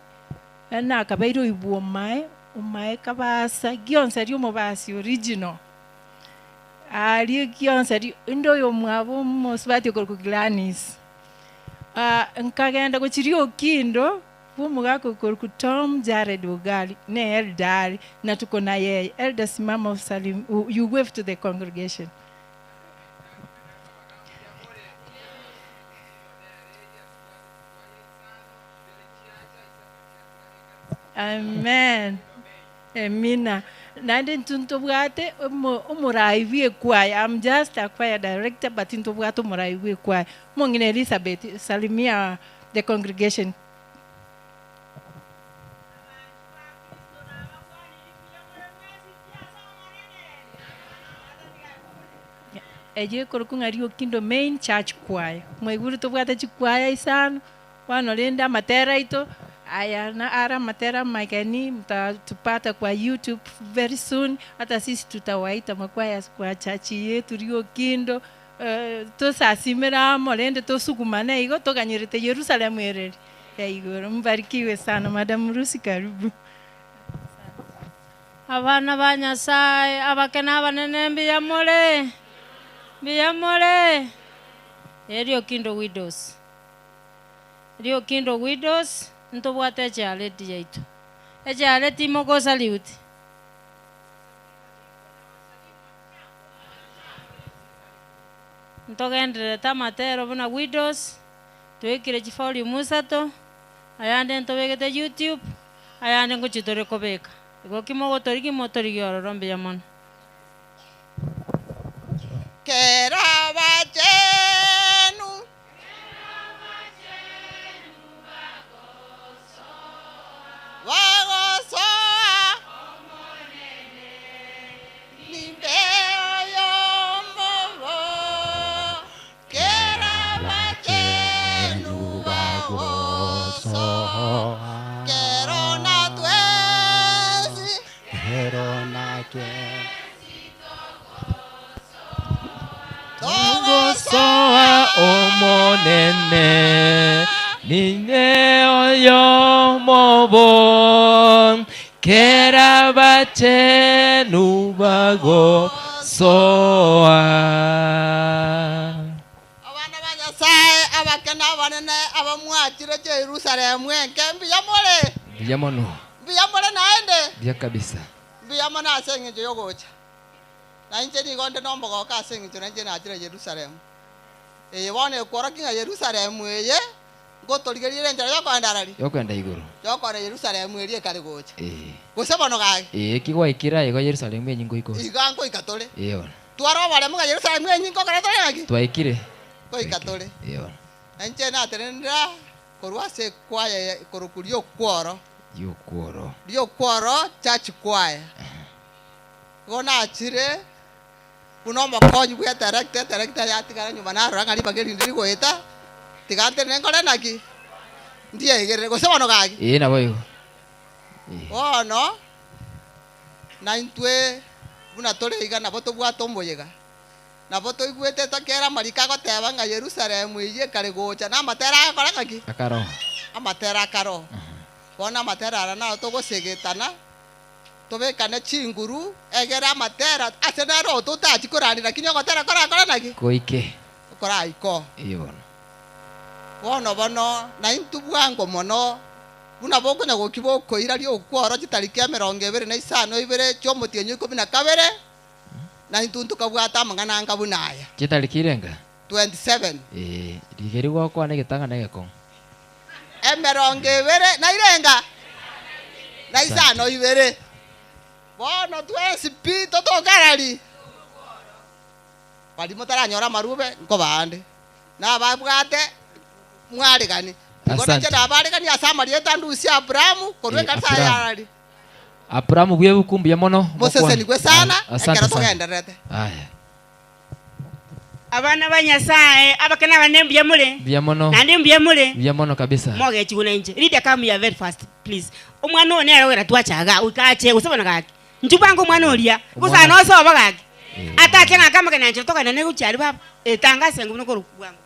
naende nakabeire oibwa omae, omae kabasa, gionsi aria omobasi original. Aria gionsi aria, inde oyomwabo omosubati okorokwa Gladys. Nkagenda gochia riokindo. Bw'omogaka okorokwa Tom Jared Ogali ne Elder are na tuko na yeye. Elder simama osalim you wave to the congregation. Amen. Amina. Naende intwe ntobwate omo omorai bw'ekwaya. I'm just a choir director but ntobwate omorai bw'ekwaya. Omong'ina Elizabeth, salimia the congregation. Eyio ekorokwa ng'a Riokindo Main Church Choir. Mwaigure tobwate chikwaya isano, bono rende amatera aito aya na are amatera amageni, mtatupata kwa YouTube very soon, hata sisi tutawaita makwaya kwa church yetu Riokindo. Tosasimere amo, rende tosugumane igo, toganyerete Yerusalemu ereri ya igoro. Mbarikiwe sana. Madam Lucy karibu. Abana ba Nyasae, abake na abanene, mbuya more? Mbuya more? Erio Kindo Widows, Erio Kindo Widows, ntobwate echeareti yaito. Echeareti mogosalute. Ntogendererete amatero buna Widows, twekire chivolume isato, ayande ntobegete YouTube, ayande ngochia tore kobeka. Igo ki mogotorigia motorigie ororo mbuya mono. Kera abachenu. Bagosoa nimbeo y'omobo, kera abachenu bagosoa, kero na twensi, Kero na Togosoa Omonene, ninye oyomo bo, kera abachenu bagosoa. Abana ba Nyasae, abake na abanene, abamwachire Jerusalemu enke, mbuya more? Mbuya mono. Mbuya more naende? Mbuya kabisa. Mbuya mono ase engencho y'ogocha. Na inche nigo nde nomogoko ase engencho nainche nachire Yerusalemu. Eye bono ekworokia ng'a Yerusalemu eye ngotorigereria ere enchera y'okoenda arari? Y'okoenda igoro. Y'okoenda Yerusalemu eria ekare gocha. Ee. Gose bono gaki? Ee, eki gwaikire aye igo Yerusalemu enyinga oike ore. Iga ngoika tore. Ee bono. Tware oboremu ng'a Yerusalemu enyinga okore tore ng'aki? Twaikire. Ngoika tore. Ee bono. Na inche natenenera korwa ase ekwaya eye ekorokwa Riokworo. Riokworo. Riokworo Church Choir. Igo nachire buna omokonyi bw'eterekta, eterekta yatigara nyuma narora ng'a ribaga erinde rigoeta, tiga ntenene nkore naki? Ndiegerere, gose bono gaki? Ee naboigo. Bono naintwe buna tore iga nabo tobwate omoyega. Nabo toigwete kera amariko agoteba ng'a Yerusalemu eyio ekare gocha, na amatera agakora ng'aki? Akaroo. Amatera akaroo. Bono amatera aya naro togosegetana, tobekane chinguru, egere amatera ase naro oo totachi korania, lakini ogotera korakore naki? Goike. Koraikoo. Eyio bono. Bono bono, naintwe bwango mono, buna bokonya gokia bokoira riokworo chitariki emerongo ebere na isano ibere chi'omotienyi o ikomi na kabere, Na intwe ntokabwata amang'ana anga buna aya. Chitariki irenga? 27. Ee, rigerio gwakwana egetang'ani egekong'u. Emerongo ebere na irenga? Na isano ibere. Bono twensi pi totokarari. Baria motaranyora amarube nkobaa nde, na ababwate mwaregani. Igo Asante. nainche nabareganie ase amarieta ndusie Abrahamu korwa Eh, ekanisa Abrahamu. ya Arari. Abrahamu bw'ebuku mbuya mono. Mosesenigwe sana Asante ekero sana. togendererete. Aya. Abana ba Nyasae, abake na abanene mbuya more? Mbuya mono. Naende mbuya more? Mbuya mono kabisa. Mogechigwe nainche. Lydia come here very fast please. Omwana oyo nere ogera twacha igaa, goika ache gose bono gaki. Inchuo bwango omwana oria, gose Omwana- nosoe obo gaki. Atache ng'ake amagena inche togende gochia aria baba, etanga ase engo buna okorokwa bwango.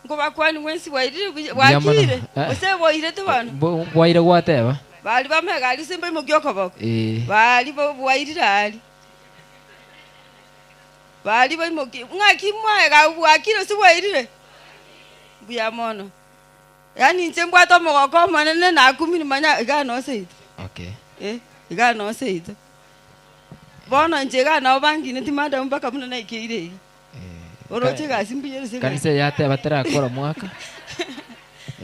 Nkobakwania mwensi bwairire buya, Mbuya mono. bwakire, Eh. gose bwairete bono? Mbo- Bwaire gwateba. Baria bamega aria ase mbaimokia okoboko, Eh. baria bo- bwairire aria. Baria baimoki, ng'aki mwaega bwakire gose bwairire? Mbuya mono. Yaani inche mbwate omogoko omonene nakumiri manya igaa noo seito. Okay. Eh, igaa noo seito. Bono inche igaa nabo bangineti madam mpaka buna naikeire iga. Oroche egasi mbuya ere ase Kanisa eye yateba terakora mwaka.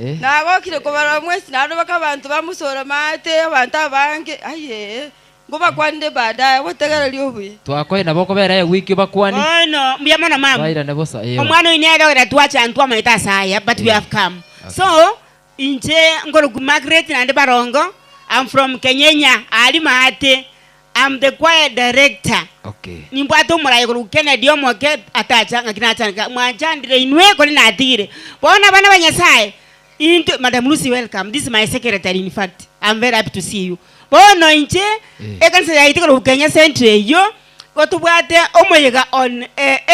Eh. Nagokire kobarora mwensi naende baka abanto bamosora maate, abanto abange, ayee, ngobakwanire baadaye, obotegereria obuya. Twakoire nabo okobera ewiki obakwani. Bono mbuya mono mama. Twairane bosa eyo. Omwana oyo nere ogera twacha ntwamaete ase aya but we have come. So inche nkorokwa Margaret naende Barongo, I'm from Kenyenya aria maate. I'm the choir director. Okay. Nimbwate omoraia korwa Kennedy omoke atacha ng'aki nachaneka mwanchandire inwe kore natigire. Bono abana ba Nyasaye intwe Madam Lucy welcome this is my secretary in fact I'm very happy to see you. Bono inche ekanisa yaito korwa Kenya Central eyio igo tobwate omoyega on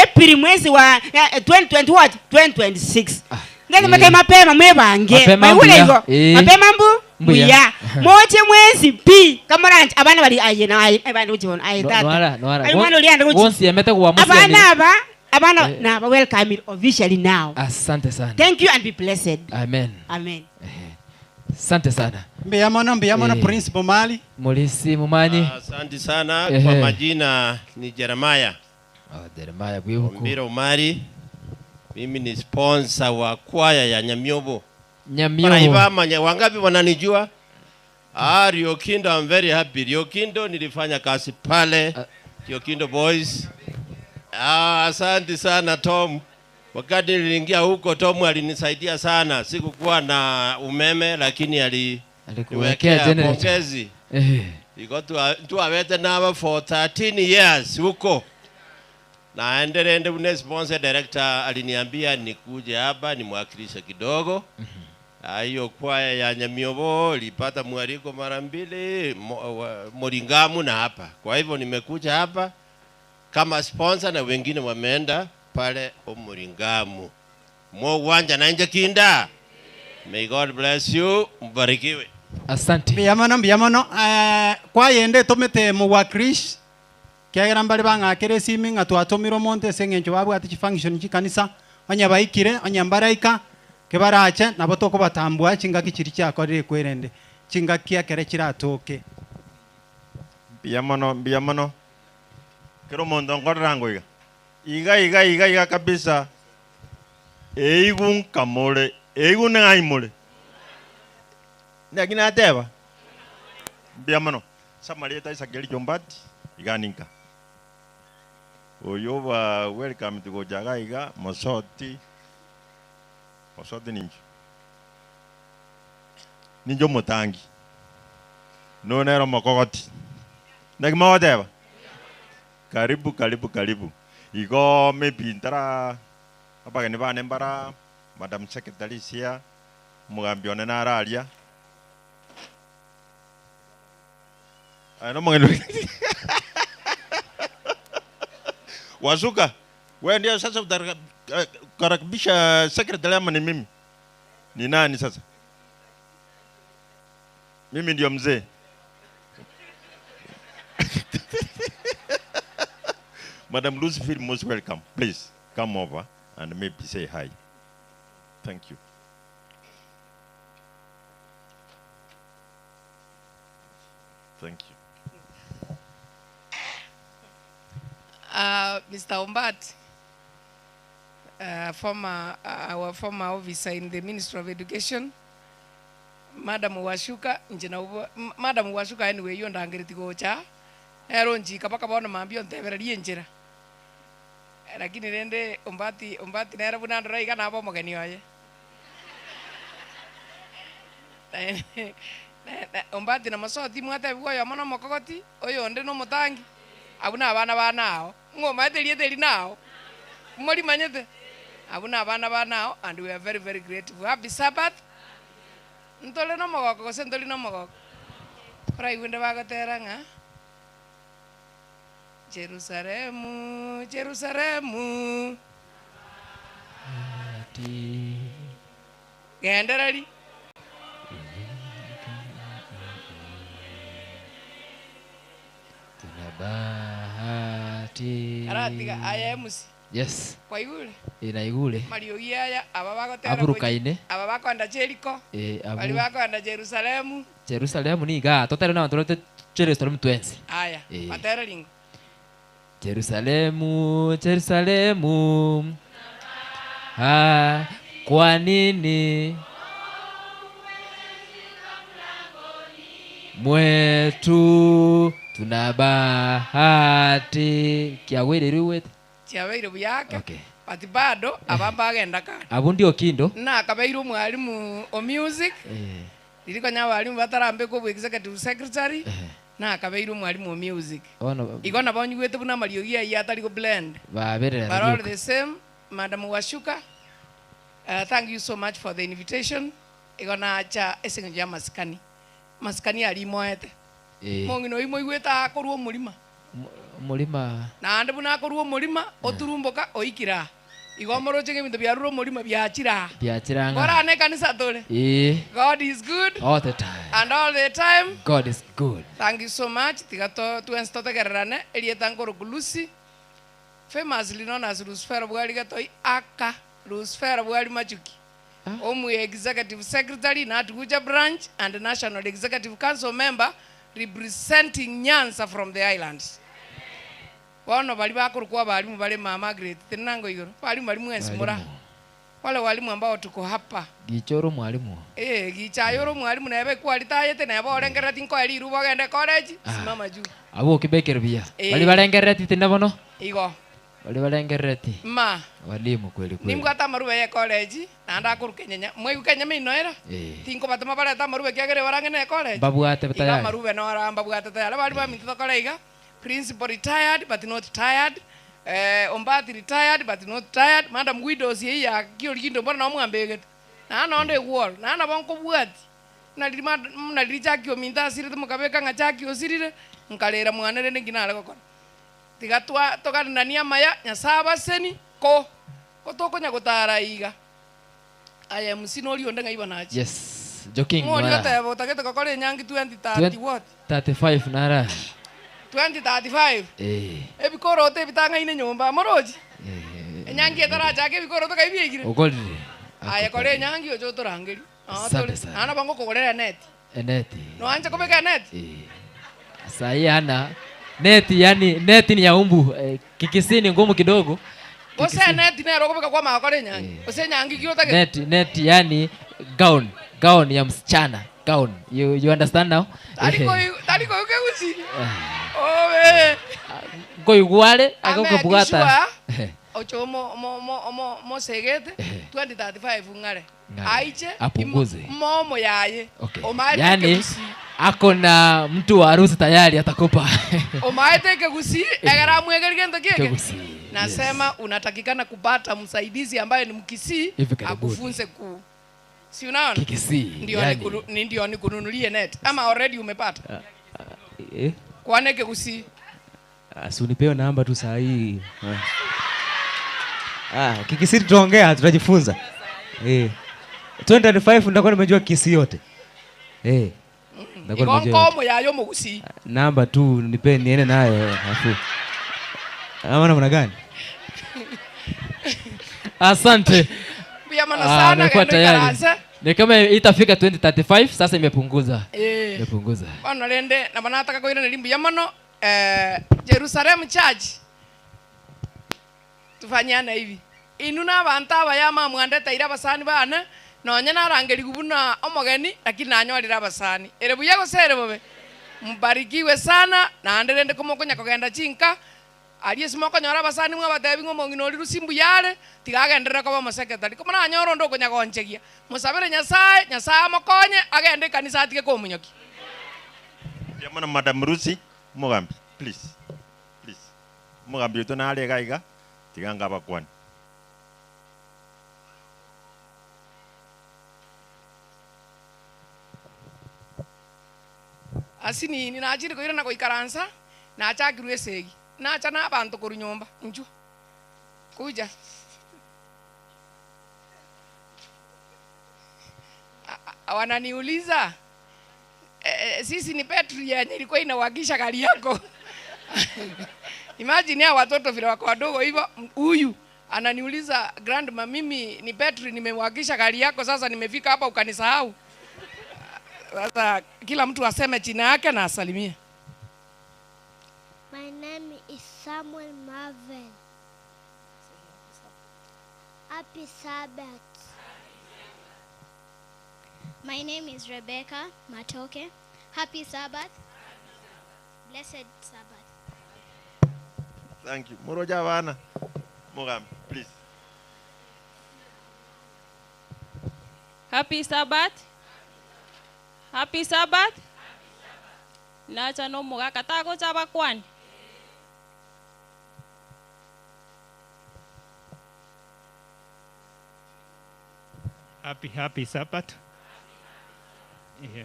April mwezi wa 2020 what 2026. Ng'ende motebe mapema mwebange. Mapema Mwaigure mbuya. igo? Mapema mbu Mbuya. mbuya. Moche mwensi pi kamoranche abana bari aye na aye eh, bande gochia bono aye tata. Nwara, nwara. Aye mwana oria ande gochia. Gonsiemete gwamusianire. Abana aba abana Eh. naba welcome officially now. Asante sana. Thank you and be blessed. Amen. Amen. Asante sana. Mbuya mono mbuya mono Eh. Prince Bomali. Mulisi mumanyi. Asante sana. Ehe. Kwa majina ni Jeremiah. Oh, Jeremiah Bwibuku. Ombira Omari. Mimi ni sponsor wa kwaya ya Nyamiobo. Nyamiobo. Baraibamanya wangapi wananijua? Ah, Riokindo, I'm very happy. Riokindo nilifanya kazi pale. Riokindo Boys. Ah, asante sana Tom. Wakati niliingia huko Tom alinisaidia sana. Sikukuwa na umeme lakini ali Alikuwekea niwekea generator. pongezi. Eh. Iko tuawete naba for 13 years huko. Na endelende une sponsor director aliniambia nikuje hapa nimwakilishe kidogo. Ah, Hiyo kwaya ya Nyamiobo ilipata mwaliko mara mbili Moringamu na hapa. Kwa hivyo nimekuja hapa kama sponsor na wengine wameenda pale Omoringamu. Mo uwanja na nje kinda. May God bless you. Mbarikiwe. Asante. Mbuya mono mbuya mono eh, kwayende etomete mowakilishi kiagera mbare bang'akere esimi ng'a twatomire omonto ase eng'encho babwate chifunction chikanisa onye baikire onye mbaraika kebarache nabo tokobatambua chingaki chiria chiakorire ekwerende chingaki ekere chiratoke. Mbuya mono, mbuya mono. Kera omonto nkorera ngo iga. Iga iga iga iga kabisa. Eigu nkamore, eigu ning'ai more. Naki nateba? Mbuya mono. Ase amarieta Isaac Elijah Ombati, iga ninka. Oyo oba welcomed gocha iga iga, mosoti, mosoti ninche. Ninche omotangi. Noyo nere omokogoti. Naki mogoteba? Karibu karibu karibu. Igo maybe ntara abageni bane mbara Madam Secretary is here, omogambi one naro aria. Aye nomogeni Wasuka, wewe ndio sasa utakaribisha secretary ama ni mimi? Ni nani sasa? Mimi ndio mzee. Madam Lucy feel most welcome. Please come over and maybe say hi. Thank you. Thank you. Mr. Ombat, our former officer in the Ministry of Education, Madam Washuka, inche nabo Madam Washuka anyway eywo ndangereti gocha, ere onchika mpaka bono mambia ontebererie enchera. Lakini rende Ombati, Ombati nere buna ndore iga nabe omogeni oye. Ombati na mosoti mwatebiwa oyomo na omokogoti, oyonde na omotangi, abwo na abana bane ao. Ng'o omanyete erieta eri nao? Morimanyete? Abwo na abana bane ao and we are very very grateful. Happy Sabbath. Ntore na omogoko gose ntori na omogoko? Oraigwe nde bagotera ng'a Jerusalemu, Jerusalemu. Gendereri. Tuna bahati. Aratiga aya emusi. Yes. Kwaigure? Eh, naigure. Mariogi aya aba bagotera Aburukaine. aba bakoenda Jeriko. Eh, abu. Bari bakoenda Jerusalemu. Jerusalemu niga totari na bantu Jerusalemu twensi. Aya, Eh. batera ringo. Jerusalemu, Jerusalemu. Ah, kwa nini mwetu tuna bahati kiawiririwete Chiabeire buyake. Okay. But bado aba bagenda kare. abu ndio kindo Nakabeire omwalimu o music. eh, Ririkonya abarimu batarambekwa obwa executive secretary. Nakabeire omwalimu o music. Bono Igo nabo nyigwete buna amariogi aywo atari go blend. baberera But all the same, Madam Washuka, thank you so much for the invitation. Igo nacha eseng'encho ya masikani. Masikani ari moete. Eh. Mong'ina oyo moigwete akorwa omorima. Omorima. Naende buna akorwa omorima, oturumboka oikire aa. Igo omoroche ng'a ebinto biarure omorima biachire aa. Biachire ang'a. Korane ekanisa tore. Eh. God is good. All the time. And all the time. God is good. Thank you so much. Tiga to twensi totegererane erieta nkoroku Lucy. Famously known as Lucifero Bwari Gatoi aka Lucifero Bwari Machuki. Omwe Executive Secretary Natuguja Branch and National Executive Council member representing Nyanza from the islands. Bono bari bakorokwa abarimu bare mama Margaret tinango igoro. Barimu bari mwensi mura. Wale walimu ambao tuko hapa. Gichoro mwalimu. Eh, gichayoro mwalimu nebe kwalitayete nebe orengereti tinkoe rirubo ogende college simama juu. Abo okibekere buya. Eh. Bari barengereti tinda bono. Igo. Bari barengereti. Ma Walimu kweli kweli. nimbwate amarube ya college naende akoruka enyenya mwaiguka enyama inoera Eh. tinkobatoma bareta amarube kiagere barang'ene college Mbabwate Iga tayari. amarube nora mbabwate tayari bari baminto tokora iga principal retired but not tired eh, ombati retired but not tired madam widows yei ya kiorikindo mbona nomwambegete naa nonde egworo naa nabo nkobwati nariri nariri chaki ominto asirete mokabeka ng'a chaki osirire nkarera mwana rende nki nare gokora tiga twa togarinania amaya nyasaye abaseni ko ko tokonya gotara iga aya MC nori onde ng'aiba nachi Yes. Joking. ng'ori Nara. oteba otagete gokora enyangi 2030 what 35 nara. 2035 Eh. ebikoroto ebitang'aine nyomba morochi enyangi etarachaka ebikoroto kai biaikire Okorire. aya kora enyangi oche otorangeri Asante sana. nana bangokogorera eneti Eneti. noanche kobeka eneti Sahi ana neti yani neti ni ya umbu eh, kikisi ni ngumu kidogo. gose eneti nero okobeka kwa magokora enyangi gose enyangi ki otagete Neti neti yani gown gown ya msichana gown. You you understand now? tarikoyu kegusi obe Ngoigware Ame agokobwata. ocho mo mo mo mo mosegete 2035 ng'are Ng'are. aiche Apunguze. momo yaye Okay. omaete Yani kegusi ako na mtu wa harusi tayari atakupa. omaete kegusi egera amwegeri gento kieke Kegusi. nasema unatakikana kupata msaidizi ambaye ni mkisii Hivi karibuni. akufunze ku si unaona Kikisii, ndio yani. ndio nikununulie net ama already umepata Eh? kwane kegusi Ah, si unipewe namba tu saa hii. Ah, Kikisii tutaongea, tutajifunza. Eh. 2035 nitakuwa nimejua Kisii yote. Eh. Nitakuwa nimejua yote. igonkomo yayo mugusi Namba tu nipe niende nayo afu. Ama namna gani? Asante. Pia maana Ah, sana amekuwa gendo tayari. ikarase. Ni kama itafika 2035 sasa imepunguza. Eh. Imepunguza. Bono rende nabo nataka koirana rimbuya mono eh, Jerusalem Church tufanyane hivi inu na abantu abaya mamwandeteire abasani bane nonye narangerigu buna omogeni lakini nanyorire abasani ere buya gose ere bobe mbarikiwe sana naende rende komokonya kogenda chinka aria ase mokonyora abasani mwabatebi ng'a omong'ina ori rusi mbuyare tiga agenderere koba omosekretary komo nanyora onde okonya gonchegia mosabere nyasaye nyasaye amokonye agende ekanisa atige komonyoki Mbuya mono Madam Lucy, omogambi, please. Please. Omogambi oito nare iga iga, tiga ngabakwane. Asinini, nachire koirana goikaransa, nachakirwe esegi, nacha na abanto korwa nyomba, inchuo, kuja. Wananiuliza, sisi ni betri yenye ilikuwa inawakisha gari yako. Imagine hao watoto vile wako wadogo hivyo, huyu ananiuliza grandma, mimi ni betri nimewakisha gari yako, sasa nimefika hapa ukanisahau. Sasa kila mtu aseme jina yake na asalimie. My name is Samuel Marvel. Happy Sabbath. My name is Rebecca Matoke. Happy Sabbath. Blessed Sabbath. Thank you. Moroja abana. Mugambi, please. Happy Sabbath. Happy Sabbath. Nacha no mugaka tagocha bakwani. Happy, happy Sabbath.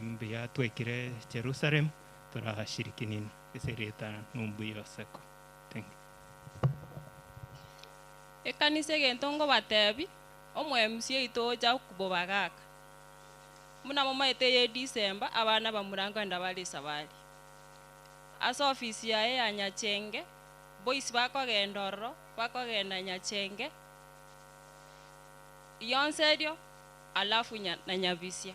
Mbia twekire Jerusalem turashiriki nini eserieta numbu yoseko. Thank you. Ekanisa egento ngobatebi omo-MC oito ocha kobagaka muna momaete ye December abana bamurango enda bare esabari ase ofisi yaye ya Nyachenge boys bakogenda ororo bakogenda Nyachenge yonsi erio alafu nya, na Nyabisia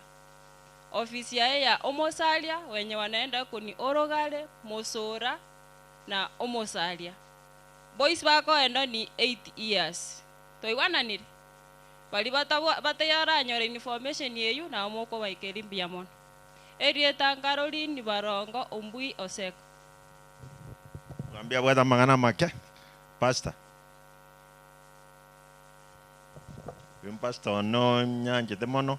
ofisi yaye ya omosaria wenye wanaenda kuni Orogare Mosora na omosaria boys bakoenda ni 8 years toigwananire bari batayaranyora information eyu nabo mokobaikeri mbuya mono erieta Caroline Barongo Ombui Oseko. Mugambi abwate amang'ana amake. Pastor. Oyo pastor ono nyanchete mono.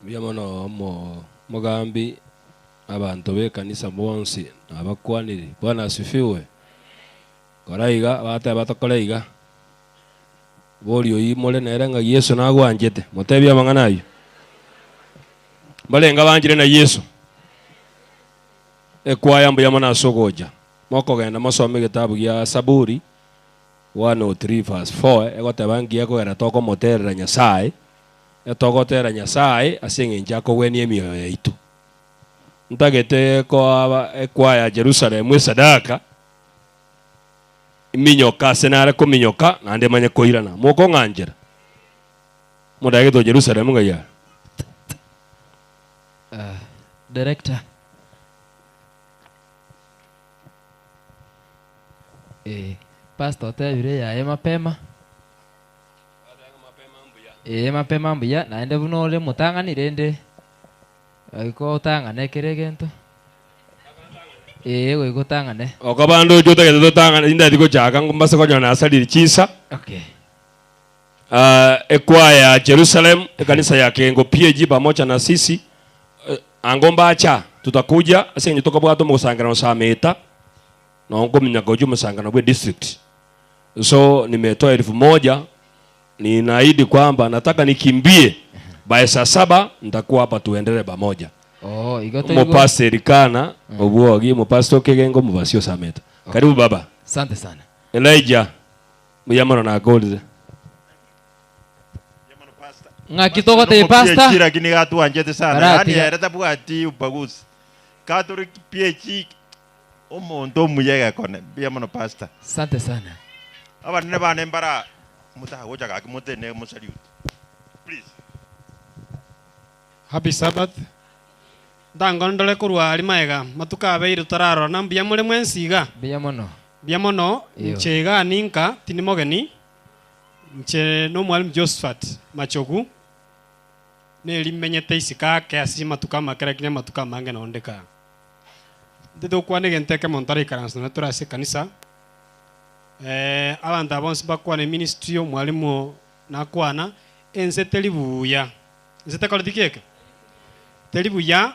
Mbuya mono omo omogambi, abanto b'ekanisa bonsi nabakwanire. Bwana asifiwe. Kora iga, bateba tokore iga. Boria oyio more nere ng'a Yeso nagwanchete, motebie amang'ana ayio. Mbarenge abanchire na Yeso. Ekwaya mbuya mono ase ogocha. Mokogenda mosome egetabu gia Saburi 103 verse 4 egoteba ngiya ekogera tokomoterera Nyasaye, etogotera Nyasaye ase eng'encho akogwenia emioyo yaito. Ntagete koa ekwaya ya Jerusalemu esadaka, Iminyoka ase nare kominyoka, naende manye koirana. Mokong'anchera? Modaegete o Jerusalemu ng'ai are? Director. Eh, pastor otebire yaye mapema. Ee mapema mbuya, naende buna ore motang'ani rende goika otang'ane kera egento. Ee goika otang'ane. Okoba ndoche otagete totang'ane tindati gochaka mbase konyora nasarire chinsa. Okay. Ah, ekwaya ya Jerusalem ekanisa ya Kengo PAG pamoja na sisi eh, ango mbacha tutakuja ase eng'encho tokabwata omosangerano Sameta nonye nkominyoka gochia omosangerano bwe district so nimetoa elfu moja ninaahidi kwamba nataka nikimbie by saa saba nitakuwa hapa tuendelee pamoja. Oh, igo toigwa. Omopastor Elikana obwogi omopastor okegengo omobasi osameta. Okay. Karibu baba. Asante sana. Elijah mbuya mono nakorire. Ng'aki togotebia Pastor pastor? Lakini gatwanchete sana. Baratiga. Yani ere tabwati ubaguzi. Katore PhD omonto omuya egekone. Mbuya mono pastor. Asante sana. Abanene bane mbara motagocha gaki motene mosalute. Please. Happy Sabbath. Ntangondore korwa aria magega matuko abeire totararorana mbuya more mwensi iga? Mbuya mono. Mbuya mono, Iyo. inche iga ninka tindi mogeni, inche na omwalimu Josephat Machogu, neri menyete isiko ake ase amatuko amake lakini amatuko amange nonde kaa. Intwe togokwana egento ekemo ntaraikaransa nonya tore ase ekanisa, abanto aba bonsi mbakwane ministry, omwalimu nakwana, ense teri buya, ense tekoreti ki eke? Teri buya,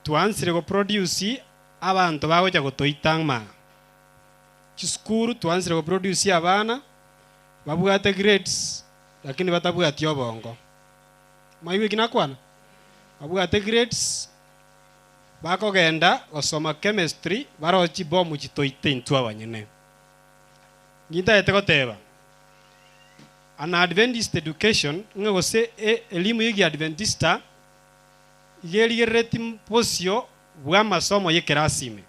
twansire go produce abanto bagocha gotoita ng'a chisukuru twansire go produce abana babwate grades lakini batabwati obongo. Mwaigwa eki nakwana? Babwate grades, bakogenda gosoma chemistry baroche chibomu chitoite intwe abanyene. Ngintagete goteba, an Adventist education ng'a gose e elimu ye giadventista iga erigerereti bosio bw'amasomo y'ekerasi ime.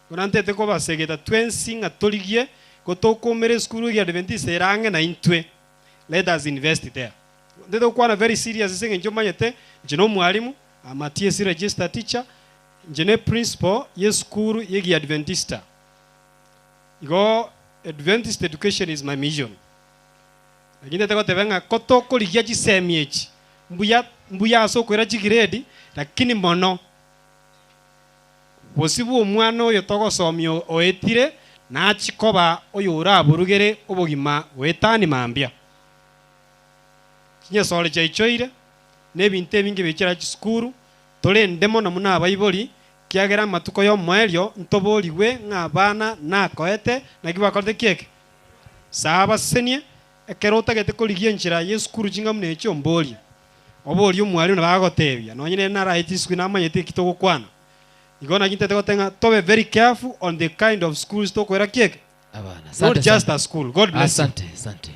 Buna ntete kobasegeta twensi ng'a torigie gotokoumera esukuru y'Ekiadventista ere ang'e naintwe. Let us invest there. Ntete gokwana very serious ase eng'encho omanyete inche nomwalimu, I'm a TSC registered teacher, inche ne principal y'esukuru y'Ekiadventista. Igo Adventist education is my mission. Lakini ntete goteba ng'a ko tokorigia chisemi echi mbuya mbuya ase okoira chigrade lakini mono Bosio bw'omwana oyo togosomia oetire, nachie koba oyoraborugere obogima goetania mambia. Chinyesore chiaichoire, na ebinto ebinge bichera chisukuru, torende mono buna abaibori, kiagera amatuko y'omoerio ntoborigwe ng'a abana nakoete, naki bakorete ki eke? Saa abasesenie, ekero otagete korigia enchera y'esukuru chinga buna echi omborie. Oborie omwalimu nabo agotebia, nonye nere naraete isiko namanyete eki togokwana. Igo naki ntete goteba ng'a tobe very careful on the kind of schools tokoira ki eke? Abana. Not Asante just sana. a school. God bless you. Asante, asante.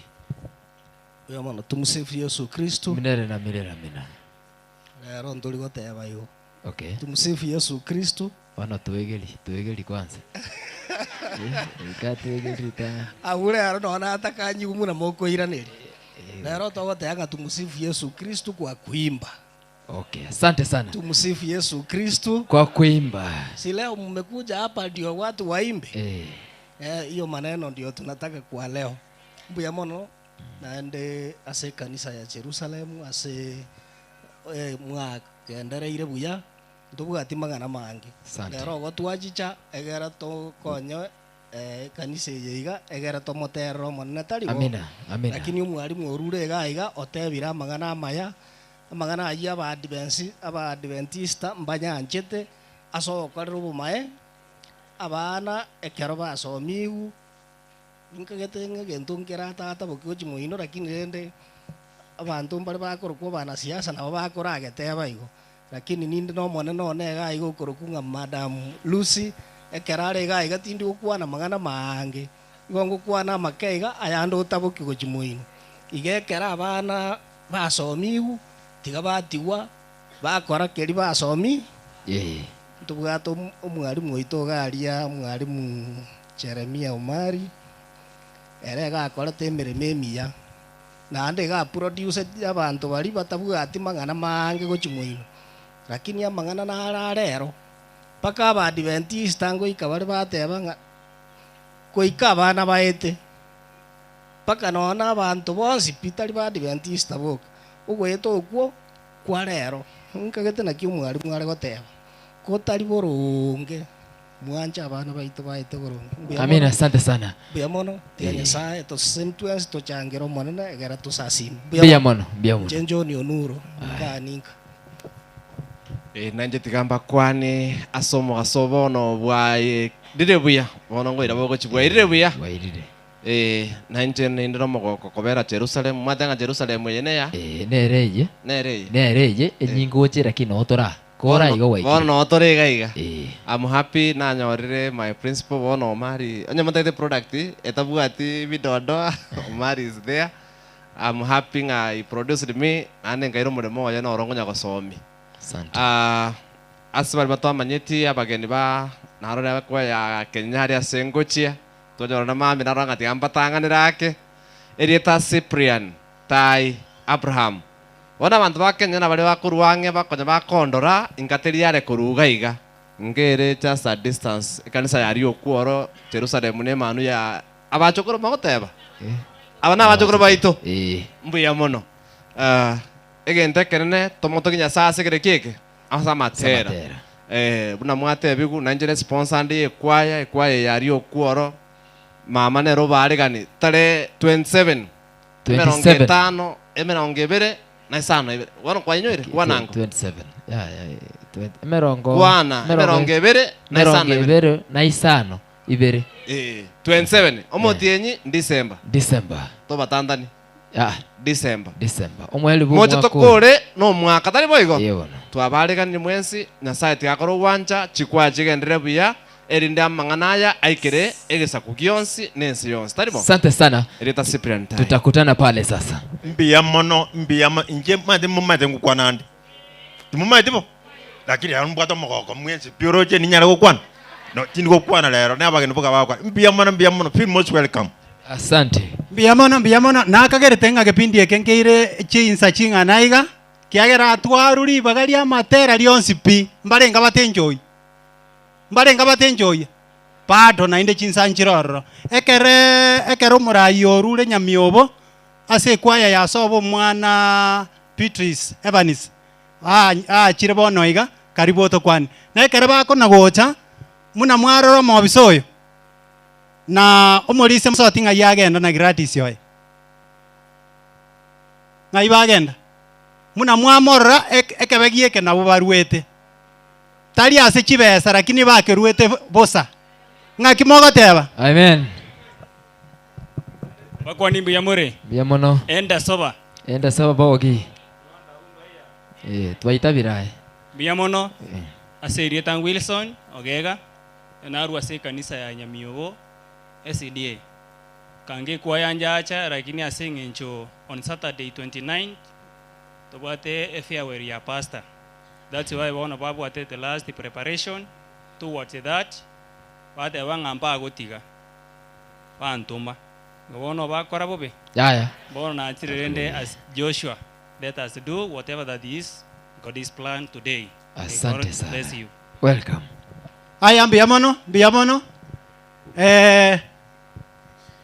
Mbuya mono tumsifu Yesu Kristo. Milele na milele amina. Rero ntori goteba igo. Okay. Tumsifu Yesu Kristo. Bono twegeri, twegeri kwanza. Eh, ika twegeri ritang'ani. Abwo rero nonya natakanyiwu buna mokoiraneria. Rero togoteba ng'a tumsifu Yesu Kristo kwa kuimba. Okay, asante sana. Tumsifu Yesu Kristo. Kwa kuimba. Si leo mmekuja hapa ndio watu waimbe? Eh. Eh, hiyo maneno ndio tunataka kwa leo. Mbuya mono naende ase ekanisa ya Jerusalem ase eh, mwagendereire buya ntobwati mang'ana mange. Asante. Rero ogo twachicha egera tokonye eh, ekanisa eye iga egere tomoterere omonene tari bo. Amina, amina. Lakini omwalimu orure iga iga otebire amang'ana amaya amang'ana ayio abaadvensi abaadventista mbanyanchete ase ogokorera obomae abana ekero basomiwu ninkagete ng'a egento nkere tata boki gochia moino lakini rende abanto mbare bakorokwa abanasiasa nabo bakorageteba igo. Lakini ninde na omonene one iga iga okorokwa ng'a Madam Lucy, ekero are iga iga tindi gokwana amang'ana maange, igo ngokwana amake iga ayande otaboki gochia moino. Iga ekero abana basomiwu, tiga batigwa bakora keria basomi, Ee. ntobwate omwalimu oito iga aria, omwalimu Jeremia Omari, ere iga akorete emeremo emiya. Naende iga aproduceti abanto baria batabwati mang'ana maange gochia moino. Lakini amang'ana naro arero, mpaka Abaadventista ngoika bare bateba ng'a goika abana baete, mpaka nonya na abanto bonsi pi tari Baadventista boka, ogoeta okwo kwa rero, nkagete naki omwalimu are goteba, kotari boronge. Mwanche abana baito baete boronge. Mbuya Amina, mono. asante sana. Mbuya mono. Tiga Eh. Nyasaye toseseni twensi tochangere Omonene egera tosasime. Mbuya mono, mbuya mono. Inche John Onuro, nkaa ninka. Eh, nainche tiga mbakwane ase omogaso bono bwaye rire buya bono ngoira bogochi bwairire buya Bwairire. Eh, nainche ninde nomogoko kobera Jerusalem mwate ng'a Jerusalem eye neya Eh, nere eye. Nere eye. Nere eye, enyinga oche lakini noo tora. Kora Bono igo gwaikire. bono noo tore iga iga. I'm happy nanyorire my principal bono Omari onye motagete product etabwati bidodoa Omari is there. I'm happy ng'a he produced me naende nkaira omoremo oye noro nkonya gosomia. Asante. Ah, ase baria batwamanyeti abageni ba narore kwaya Kenya aria ase ngochia twanyorana mambia narora ng'a tiga mbatang'anere ake. Erieta Cyprian Tai Abraham. Bono abanto ba Kenya nabaria bakorwa ang'e bakonya bakondora, inka teri are korwa iga iga, inka ere just a distance, ekanisa yaria okworo, Jerusalem na emanu ya abachokoro mogoteba? Aba nabachokoro baito? Mbuya mono. Egento ekenene tomotogie Nyasae ase ekero eki eke? Ase amatera. Buna mwatebigwe, nainche ne sponsor nde ye ekwaya, ekwaya eye yaria okworo, mama nere obaregani, tarehe 27. Emerongo 27. etano, emerongo ebere, na isano na ibere. Bono kwainyoire? Kwana ango. 27. Ya, ya, 20. Emerongo Kwana, emerongo ebere, na emerongo isano na ibere. ebere na isano ibere. Eh, 27. Omotienyi, December. December. Tobatantani. Ah. December. December. Omweri bwa Moche omwaka oyo. tokore nomwaka, tari boigo? Ee bono. Twabareganirie mwensi, Nyasae tiga akore ogwancha, chikwaya chigenderere buya, erinde amang'ana aya aikere egesaku gionsi na ense yonsi, tari bo? Asante sana. Erieta Cyprian Tai. Tutakutana pale sasa. Mbuya mono, mbuya mono, inche manyete momanyete ngokwana ande. Timomanyeti bo? Lakini rero mbwate omogoko mwensi pi oroche ninyare gokwana? No, tindi gokwana rero, na abageni boka bagokwana. Mbuya mono, mbuya mono, feel most welcome. Asante. Mbuya mono, mbuya mono, nakagerete ng'a gepindi eke nkeire chinsa ching'ana iga, kiagera atwarwa ribaga ri'amatera rionsi pi, mbarenge abatenchoi, mbarenge abatenchoia, bado naende chinsa nchire ororo. Ekere ekero omorai orure nyamiobo, ase ekwaya ya sobo omwana Beatrice Evans, aachire bono iga, karibu otokwane. Na ekero bakona gocha, buna mwarora omobisa oyo, na omorisia mosoti ng'ai agenda na Gladys oye? Ng'ai bagenda? Buna mwamorora ekebe gieke nabo baruete. Tari ase chibesa lakini bakeruete bosa. Ng'aki mogoteba? Amen. Bakwani mbuya more? Mbuya mono. Enda soba. Enda soba bogi. Eh, twaitabire aye. Mbuya mono. Ase erieta Wilson Ogega, narwa ase ekanisa ya Nyamiobo SDA. Kange ekwaya njacha lakini ase eng'encho on Saturday 29 tobwate efarewell ya pastor. That's why bono babwate the last preparation towards that, bateba ng'a mbagotiga. Bantoma. Igo bono bakora bobe? Yaya. Bono nachire rende as Joshua, let us do whatever that is God's plan today. May Asante God sana. bless you. Welcome. Aya mbuya mono, mbuya mono. Eh,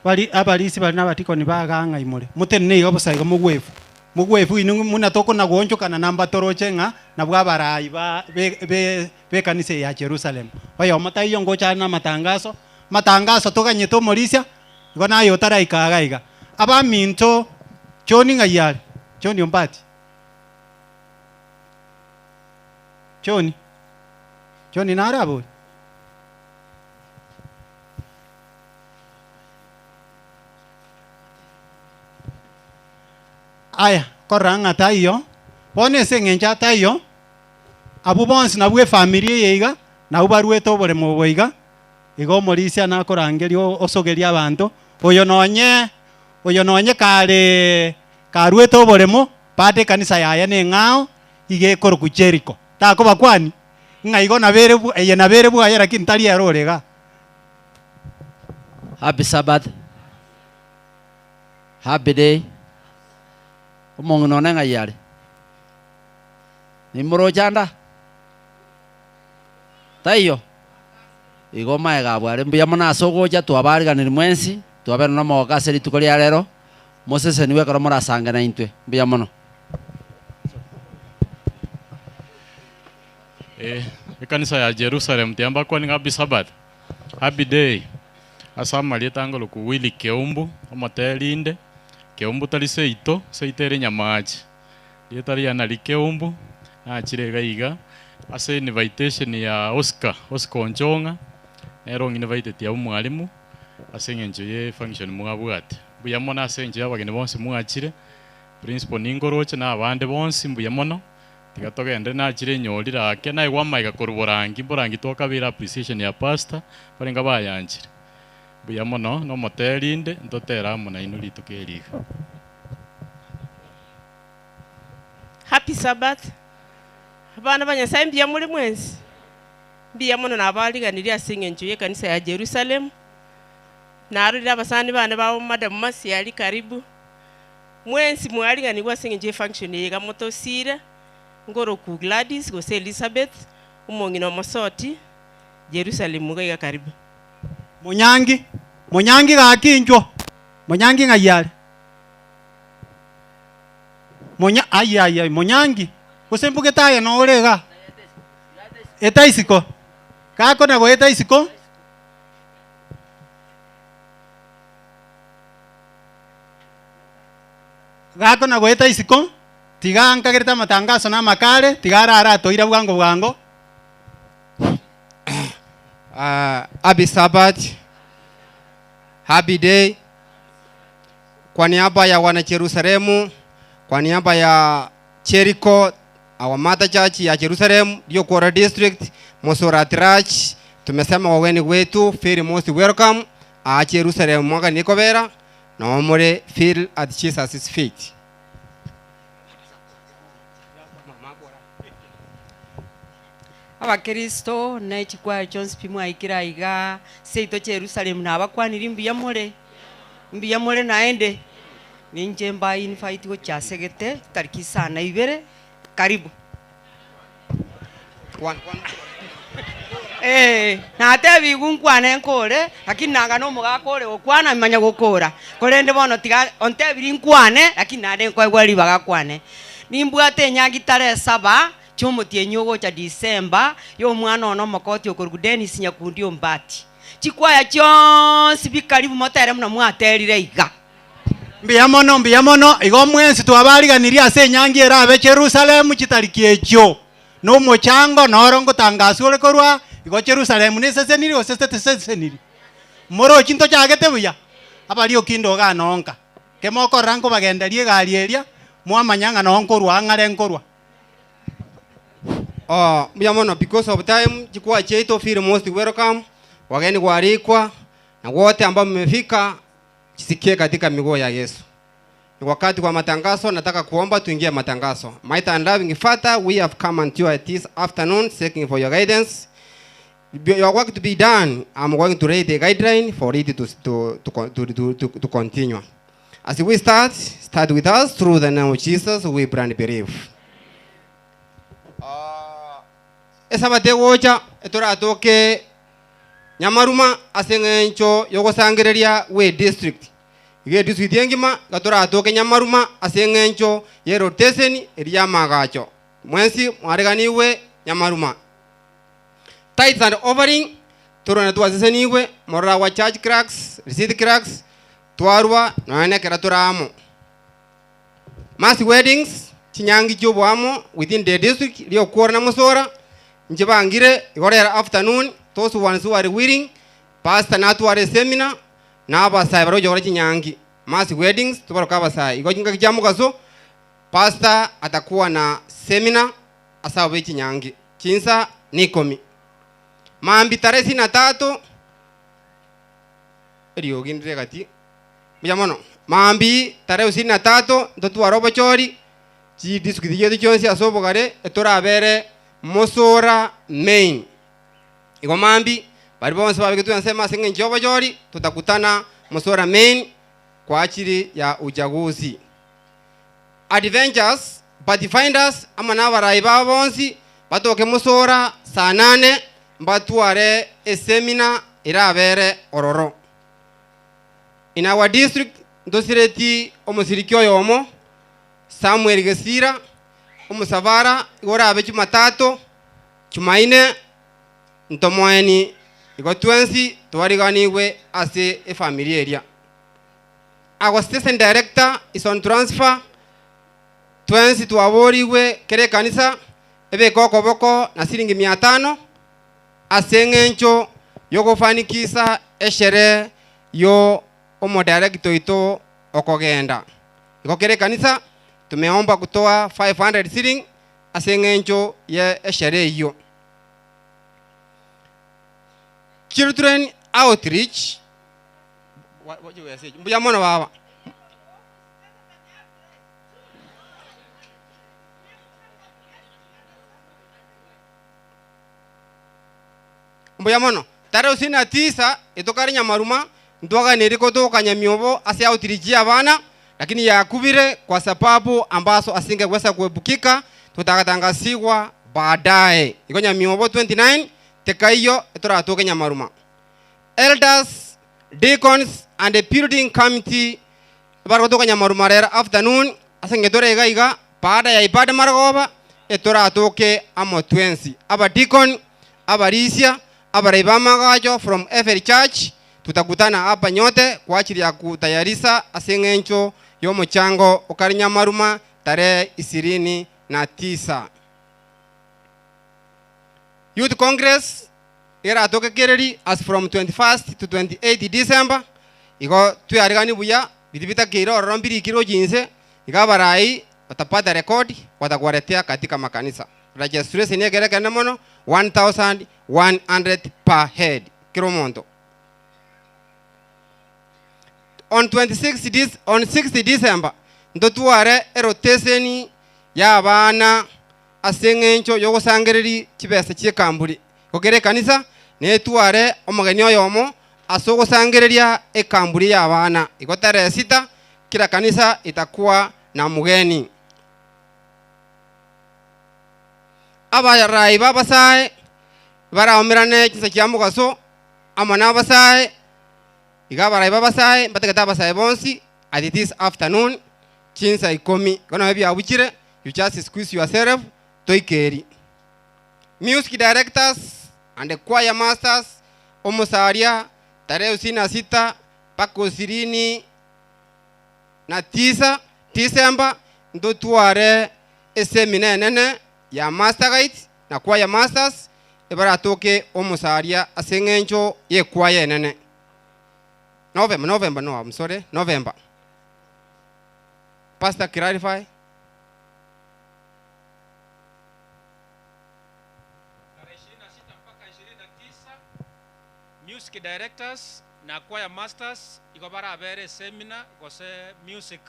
bari abarisi bari na abatikoni baga ng'a imore. Motenene iga bosa iga mogwefu. Mogwefu inwe muna tokona goonchokana na mbatoroche ng'a nabwo abarai ba be be b'ekanisa eye ya Jerusalem. Oyomo taiyo ngocha are na amatangaso, Amatangaso toganyete omorisia, igo naye otaraika iga iga. Abaminto, John ng'ai are? John Ombati? John? John nare abori? Aya, korora ng'a taiyo, bono ase eng'encho ataiyo, abwo bonsi nabwo efamiri eye iga, nabwo baruete oboremo obo iga, Igo omorisia nakorangeria osogerie abanto, oyo nonye oyo nonye kare karuete oboremo, bado ekanisa yaye neng'ao, iga ekorokwa Jeriko. Takobakwani, ng'a igo nabere eye nabere bwaye lakini tari ere ore igaa. Happy Sabbath. Happy day. Omong'ina one ng'ai are? Nimoroche anda? Taiyo? Igo magega abwo are mbuya mono ase ogocha, twabaariganirie mwensi, twabeire nomogoko ase rituko ria rero, mosesenigwe ekero morasange naintwe. Mbuya mono. Eh, ekanisa ya Jerusalem tiga mbakwane ng'a happy Sabbath, happy day. Ase amarieta angorokwa Willy Keumbu, omoterinde, Keumbu tari seito, seito ere Nyamache. Rieta riane nario Keumbu, nachire iga iga ase invitation ya Oscar, Oscar Onchong'a, nere ong'inviteti abwo mwalimu, ase eng'encho ye function mwabwate. Mbuya mono ase eng'encho ya abageni bonsi mwachire, principal ninkoroche na abande bonsi mbuya mono, tiga togenderere nachire enyorire ake, naigwa amaiga korwa borangi, mborangi twakabeire appreciation ya pastor, barenge bayanchire. Mbuya mono, nomoteri inde, ntotere amo nainwe rituko eri iga. Happy Sabbath. Abana ba Nyasae mbuya more mwensi? Mbuya mono nabariganirie ase eng'encho y'ekanisa ya Jerusalem. Narorire abasani bane ba Madam Mercy aria karibu. Mwensi mwariganigwe ase eng'encho y'efunction eye iga motosire, ngoroku Gladys gose Elizabeth, omong'ina omosoti, Jerusalem iga iga karibu. Monyangi, monyangi gaki inchuo, monyangi ng'ai are? Monya ai ai ai monyangi, gose mbugete aye nore igaa? Eta isiko, gakona goeta isiko. Gakona goeta isiko, tiga nkagerete amatangaso na amakare, tiga arare atoire bwango bwango. Ah, happy Sabbath. Happy day. Kwa niaba ya wana Jerusalemu, kwa niaba ya Jericho, our mother church ya Jerusalem, Liokwora district, Mosora Church, tumesema wageni wetu feel most welcome aa Jerusalem mwaka nikobera no more feel at Jesus' feet. Abakristo ne chikwaya chionsi pi mwaikire aiga seito Jerusalem nabakwanirie mbuya more, mbuya more naende, ninche mba invite gochia ase gete tariki isano ibere, karibu. Eh, natebigwe nkwane nkore, lakini nanga na omogaka ore gokwana manya gokora. Korende bono tiga ontebirie nkwane, lakini naende nkoegwa ribaga kwane. Nimbwate enyangi tare saba chiomotienyi ogocha December, ya omwana one omokoti okorokwa Dennis Nyakundi Ombati. Chikwaya chionsi bi karibu motere buna mwaterire iga. Mbuya mono, mbuya mono. Igo mwensi twabariganirie ase enyangi erabe Jerusalemu chitariki echio. Na omochango noro ngotangaswa ore korwa igo Jerusalemu neseseniri gose teseseniri. Morochi ntochagete buya? Abarioki ndoga nonka. Kemokorora nkobagenderia egari eria, mwamanya ng'a noo nkorwa ang'are nkorwa. Oh, mbuya mono because of time chikwa chiaito feel most welcome wageni gwarikwa na wote ambao mmefika jisikie katika miguu ya Yesu. Ni wakati wa matangazo, nataka kuomba tuingie matangazo. Mighty and loving Father, we have come unto you at this afternoon seeking for your guidance. Your work to be done, I'm going to read the guideline for it to, to, to, to, to, to, to continue. As we start, start with us through the name of Jesus, we pray and believe. Esabato egocha etoratoke Nyamaruma ase eng'encho y'ogosangereria gwe district. Iga edistrict engima iga toratoke Nyamaruma ase eng'encho ye rotation eria y'amagacho. Mwensi mwareganigwe Nyamaruma. Tithes and offering torwane twasesenigwe morora gwa church clerks, receipt clerks, twarwa nonya nekero tore amo. Mass weddings, chinyangi chi'oboamo within the district riokwora na mosora, inche bangire igo rero afternoon, those ones who are willing, pastor natware eseminar, na abasae baria gocha gokora chinyangi, mass weddings tobaroke abasae. Igo chingaki chia mogaso, pastor atakuwa na seminar ase abo be chinyangi, chinsa na ikomi. Mambia tarehe isini na tatu, eriogi ndire gati, Mbuya mono. Mambia tarehe isini na tatu ntotware obochori chidistrict chiaito chionsi ase obogare etorabere Mosora main. Igo mambia baria bonsi babegetwe ensemo ase eng'encho y'obochori totakutana Mosora main kwa ajili ya uchaguzi. Adventures, Pathfinders amo nabarai babo bonsi batoke Mosora saa nane mbatware esemina erabere ororo. In our district ntosireti omosiriki oyomo, Samuel Gesira, omosabara igo orabe Chumatato, Chumaine, ntomoeni igo twensi twariganigwe ase efamiri eria. Our station director is on transfer, twensi twaborigwe kera ekanisa ebeke okoboko na siringi mia tano ase eng'encho y'ogofanikisa esherehe yo omodirector oito okogenda. Igo kera ekanisa tumeomba kutoa 500 siling ase eng'encho ye esherehe eyio. Children outreach mbuya mono baba. Mbuya mono. Tarehe ishirini na tisa etokare Nyamaruma ntwaganeiri kotoka Nyamiobo ase outreach ya abana lakini yakubire kwa sababu ambazo asingeweza kuepukika tutakatangasigwa baadaye. Igo Nyamiobo 29 tekaiyo etoratoke Nyamaruma. Elders, deacons and the building committee bare gotoka Nyamaruma rero afternoon ase eng'encho tore iga iga baada ya ibada marogoba etoratoke amo twensi. Abadeacon, abarisia, abarai b'amagacho from every church tutakutana hapa nyote kwa ajili ya kutayarisa ase eng'encho y'omochango okare Nyamaruma tarehe ishirini na tisa. Youth Congress eratoke Kereri as from 21st to 28 December, igo twearigani buya. Biria bitakeire ororo mbirikire gochia inse, iga abarai watapata rekodi watakuwaletea katika makanisa. Registration ekere ekenene mono, 1100 per head, kera omonto. On 26 Dec on 6 December ntotware eroteseni ya abana ase eng'encho y'ogosangereria chibesa chi'ekamburi. Igo kera ekanisa netware omogeni oyomo ase ogosangereria ekamburi y'abana. Igo tarehe sita kila kanisa itakuwa na mgeni. Abarai b'abasae baraumerane chinsa chia mogaso amo nabasae, iga abarai b'abasae mbatagete abasae bonsi at this afternoon chinsa ikomi. Igo nabo biabuchire, you just squeeze yourself toike eri. Music directors and choir masters, omosaria tarehe isini na sita mpaka isirini na tisa December ntotware esemina enene ya Master Guides na Choir Masters ebaratoke omosaria ase eng'encho y'ekwaya enene. November, November, no, I'm sorry, November. Pastor, clarify. Tarehe 26 mpaka 29 music directors na choir masters igo barabere esemina gose music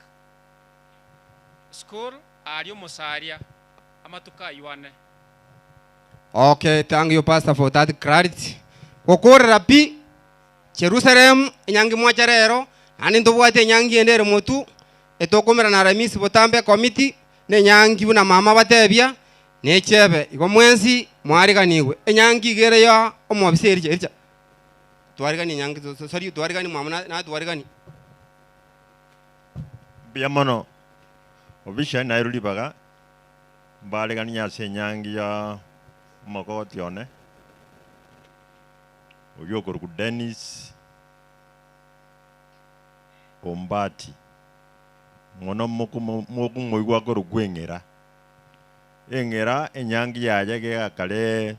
school aria omosaria amatuko aywo ane. Okay, thank you pastor for that clarity. Gokorera pi Jerusalem enyangi mwacha rero naende ntobwate enyangi ende ere motu etokomera na Aramisi botambe committee na enyangi buna mama batebia nechebe igo mwensi mwariganigwe enyangi iga ere ya omobisa ericha ericha twarigani enyangi sorry twarigani mama natwarigani. Mbuya mono obisha nairwe ribaga mbaregani ase enyangi ya omokogoti one oywo okorokwa Dennis Ombati mono mokomoigwa akorokwa eng'era eng'era enyangi yaye gegakare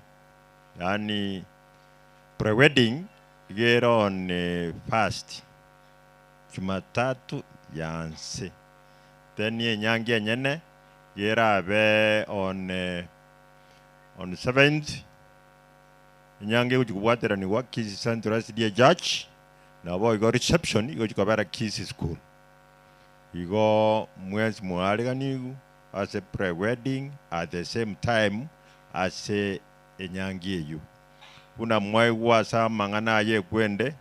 yaani pre-wedding igere on first Jumatatu yanse then enyangi enyene gerabe on on 7th enyangi egochi kobwateraniwa Kisii Central SDA Church nabo igo reception igochi kobera Kisii School igo mwensi mwareganiwu ase pre-wedding at the same time ase enyangi eywo buna mwaigwa ase amang'ana aye ekwende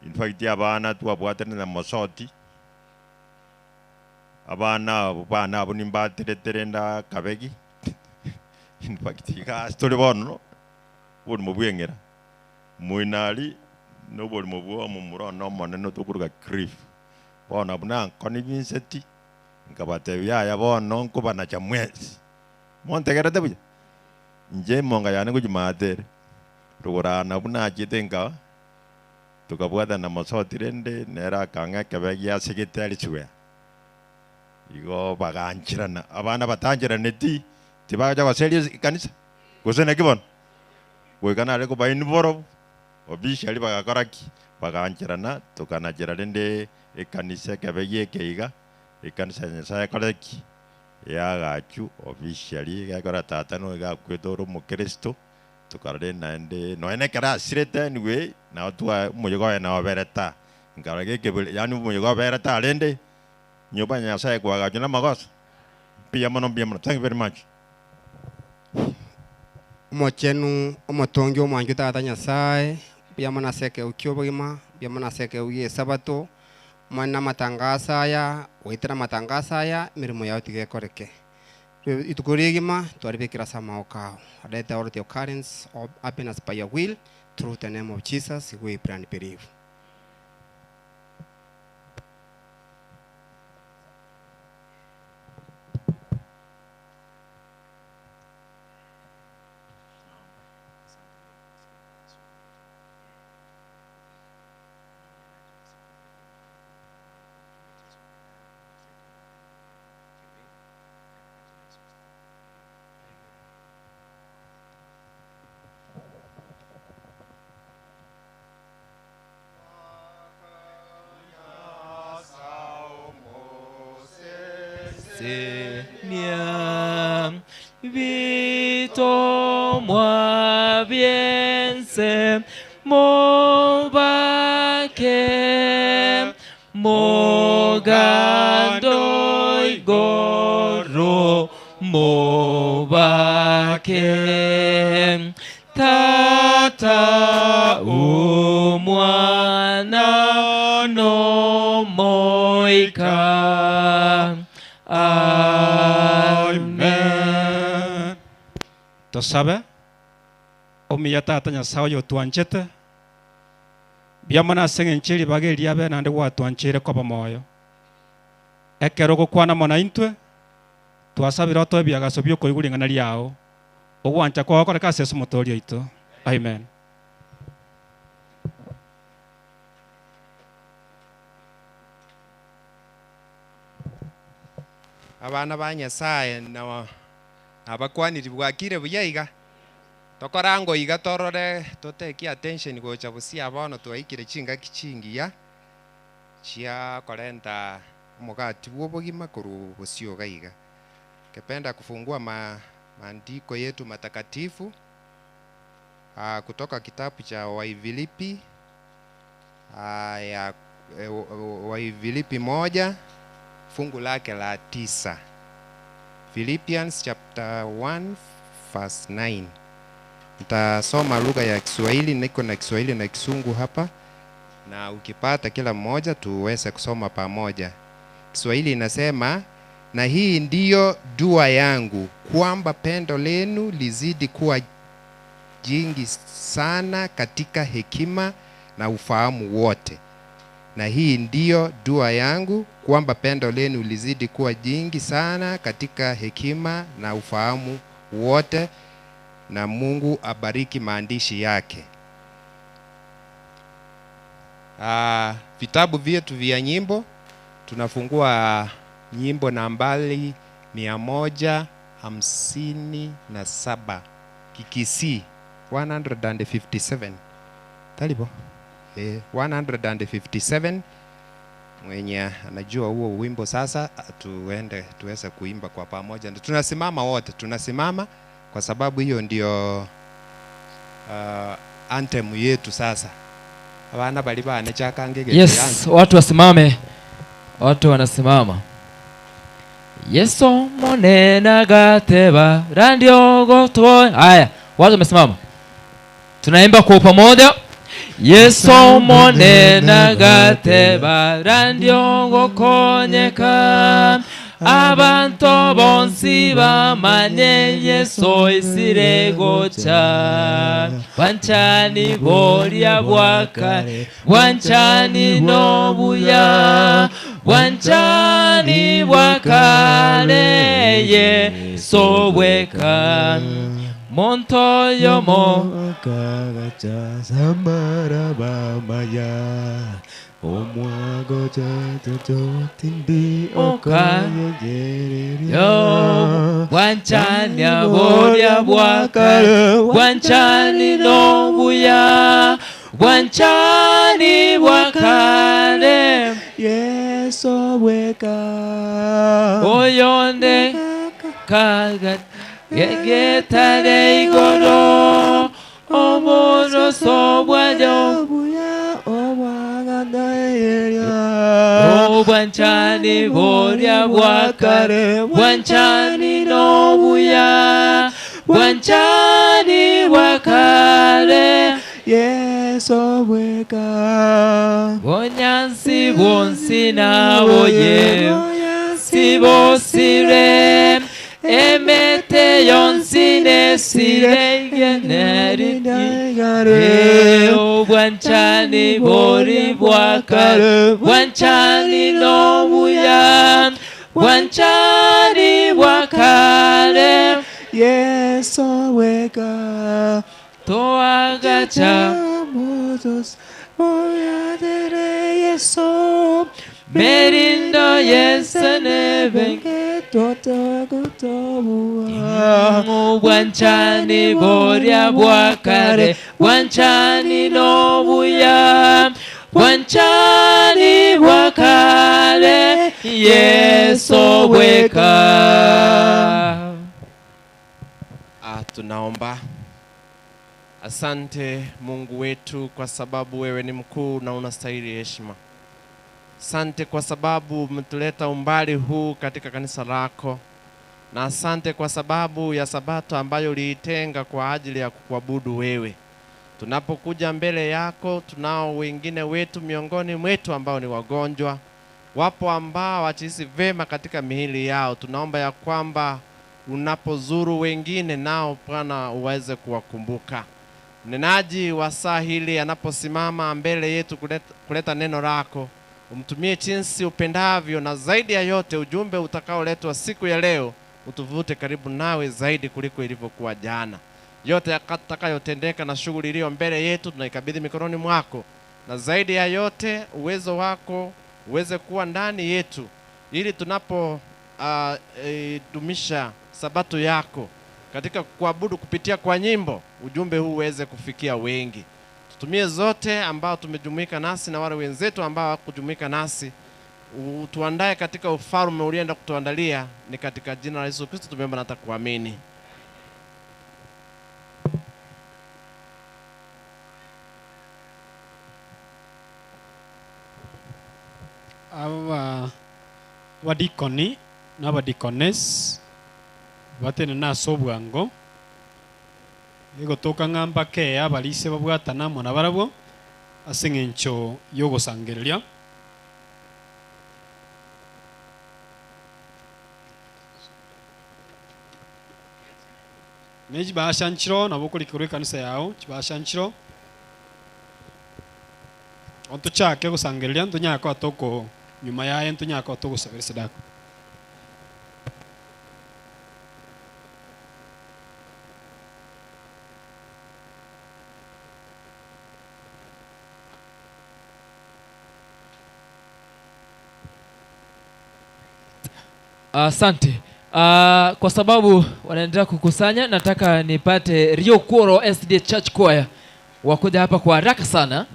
in fact abana twabwatane na mosoti abana abo bana abo nimbateretere nda kabegi in fact iga ase tore bono oborimo bwa eng'era moinari na oborimo bwa omomura one omonene tokoruga Cliff bono abwo nankonivinseti nkabatebia yaya bono nkobanacha mwensi montegerete buya inche emonga yane ngochimate ere rogoro nabwo nachete nka tukabwatana mosoti rende nere akang'a ekebe giasegete elsewhere igo bagancherana abana batancheraneti tibagacha goseria ekanisa gose naki bono goika nare koba involve officially bagakora ki bagancherana tukanachera rende ekanisa ekebe gieke iga ekanisa ya Nyasaye ekore ki yagachu officially gekora tata nigo akwete ore omokristo tukarora naende nonya na ekero asirete anyway nabo twa omoyega oye naoberete nkarora gekebere yaani omoyega oberete arende nyomba ya Nyasaye kwagachwa na amagoso mbuya mono mbuya mono thank you very much. Omochenu omotongi omwancho tata Nyasaye mbuya mono ase ekeo kia obogima mbuya mono ase ekeo gia esabato omanye na amatangaso aya goetera amatangaso aya emeremo yao tiga ekoreke. Rituko rigima twaribekire ase amagoko ao. Let all the occurrence of happiness by your will through the name of Jesus we pray and believe. Nia bitomwa bi'ense mobake, mogando igoro mobake. Tata, Omwana, n'Omoika. Amen. Tosabe, Omuya Tata Nyasae oyo otwanchete, mbuya mono ase eng'encho ye ribaga eri riabe naende gwatwancheire koba moyo. Ekero ogokwana mono naintwe, twasabire otoe ebiagaso bi'okoigwa ring'ana riao, ogwancha kwao koreke ase Yeso Omotoori oito. Amen. Abana ba Nyasae na nabakwaniri bwakire buya iga? Tokorango iga torore totake attention gocha busia bono twaikire chingaki chingiya chia korenta omogati bw'obogima korwa bosio iga iga. Ningependa kufungua ma maandiko yetu matakatifu kutoka kitabu cha Waifilipi ya Waifilipi moja fungu lake la tisa. Philippians chapter 1 verse 9. Nitasoma lugha ya Kiswahili, niko na Kiswahili na Kisungu hapa, na ukipata kila mmoja tuweze kusoma pamoja. Kiswahili inasema, na hii ndiyo dua yangu, kwamba pendo lenu lizidi kuwa jingi sana katika hekima na ufahamu wote. Na hii ndiyo dua yangu, kwamba pendo lenu lizidi kuwa jingi sana katika hekima na ufahamu wote, na Mungu abariki maandishi yake. Vitabu vyetu vya nyimbo, tunafungua nyimbo nambari mia moja hamsini na saba Kikisii 157. Talibo. 157. Mwenye anajua huo wimbo sasa tuende tuweze kuimba kwa pamoja. Tunasimama wote, tunasimama kwa sababu hiyo ndio anthem yetu sasa. Abana bali bane chakange gete Yes, yangu. watu wasimame. Watu wanasimama. Yesu monena gateba randio goto. Haya, watu wamesimama. Tunaimba kwa pamoja. Yesu monena gateba randio gokonyeka. Abantu bonsi bamanye Yesu isire gocha. Bwanchani boria bwakare, bwanchani nobuya, bwanchani bwakare Yesu bweka. Monto yomo kagacha samara bamaya. Omwago jojojo tindi okayeyereria. Yo, bwanchani aboria bwakare, bwanchani nobuya, bwanchani bwakare. Yesu bweka. Oyonde kaga getare igoro, oburoso bwayo. Obwanchani boria bwakare, bwanchani nobuya, bwanchani bwakare. Yesu bweka. Bonyansi bonsi naboye, sibosire, emete yonsi nesire igeneri. Obwanchani bori bwakare, bwanchani nobuya, bwanchani bwakare. Yesu bweka. Toagacha Mozos, moyadere Yesu. Merindo yesenebe. Obwanchani boria bwakare, bwanchani nobuya, bwanchani bwakare. Yesu Yeso bweka. Ah, tunaomba. Asante Mungu wetu kwa sababu wewe ni mkuu na unastahili heshima. Asante kwa sababu umetuleta umbali huu katika kanisa lako, na asante kwa sababu ya Sabato ambayo uliitenga kwa ajili ya kukuabudu wewe. Tunapokuja mbele yako, tunao wengine wetu miongoni mwetu ambao ni wagonjwa, wapo ambao hawajihisi vema katika miili yao. Tunaomba ya kwamba unapozuru wengine nao Bwana uweze kuwakumbuka. Mnenaji wa saa hili anaposimama mbele yetu kuleta neno lako, umtumie jinsi upendavyo, na zaidi ya yote ujumbe utakaoletwa siku ya leo utuvute karibu nawe zaidi kuliko ilivyokuwa jana. Yote yatakayotendeka na shughuli iliyo mbele yetu tunaikabidhi mikononi mwako, na zaidi ya yote uwezo wako uweze kuwa ndani yetu, ili tunapo dumisha sabato yako katika kuabudu kupitia kwa nyimbo, ujumbe huu uweze kufikia wengi. Tutumie zote ambao tumejumuika nasi na wale wenzetu ambao hawakujumuika nasi, utuandae katika ufalme ulienda kutuandalia. Ni katika jina la Yesu Kristo tumeomba na hata kuamini. Aba abadikoni n'abadikones batene ase obwango egotoka ng'a mpaka abalise babwatana amo na barabwo ase eng'encho y'ogosangereria. Ne chibasha nchiro nabo okorikerwa ekanisa yao chibasha nchiro ontochake gosangereria ntonyaka toko nyuma yaye ntonyaka togosabera esadaka. Asante. Kwa sababu wanaendelea kukusanya, nataka nipate Rio Kuoro SDA Church Choir wakuja hapa kwa haraka sana.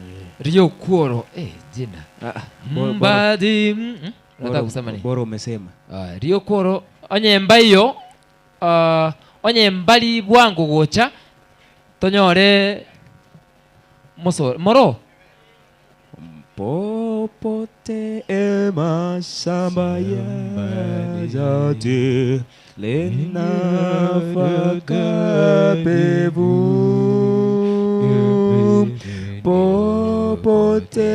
Rio Kuoro, jina. Mbadi, nataka kusema nini? Bora umesema. Rio Kuoro onye mbayo, onye mbali bwangu gocha tonyore moso moro popote mashamba ya jati lenafaka pevu, popote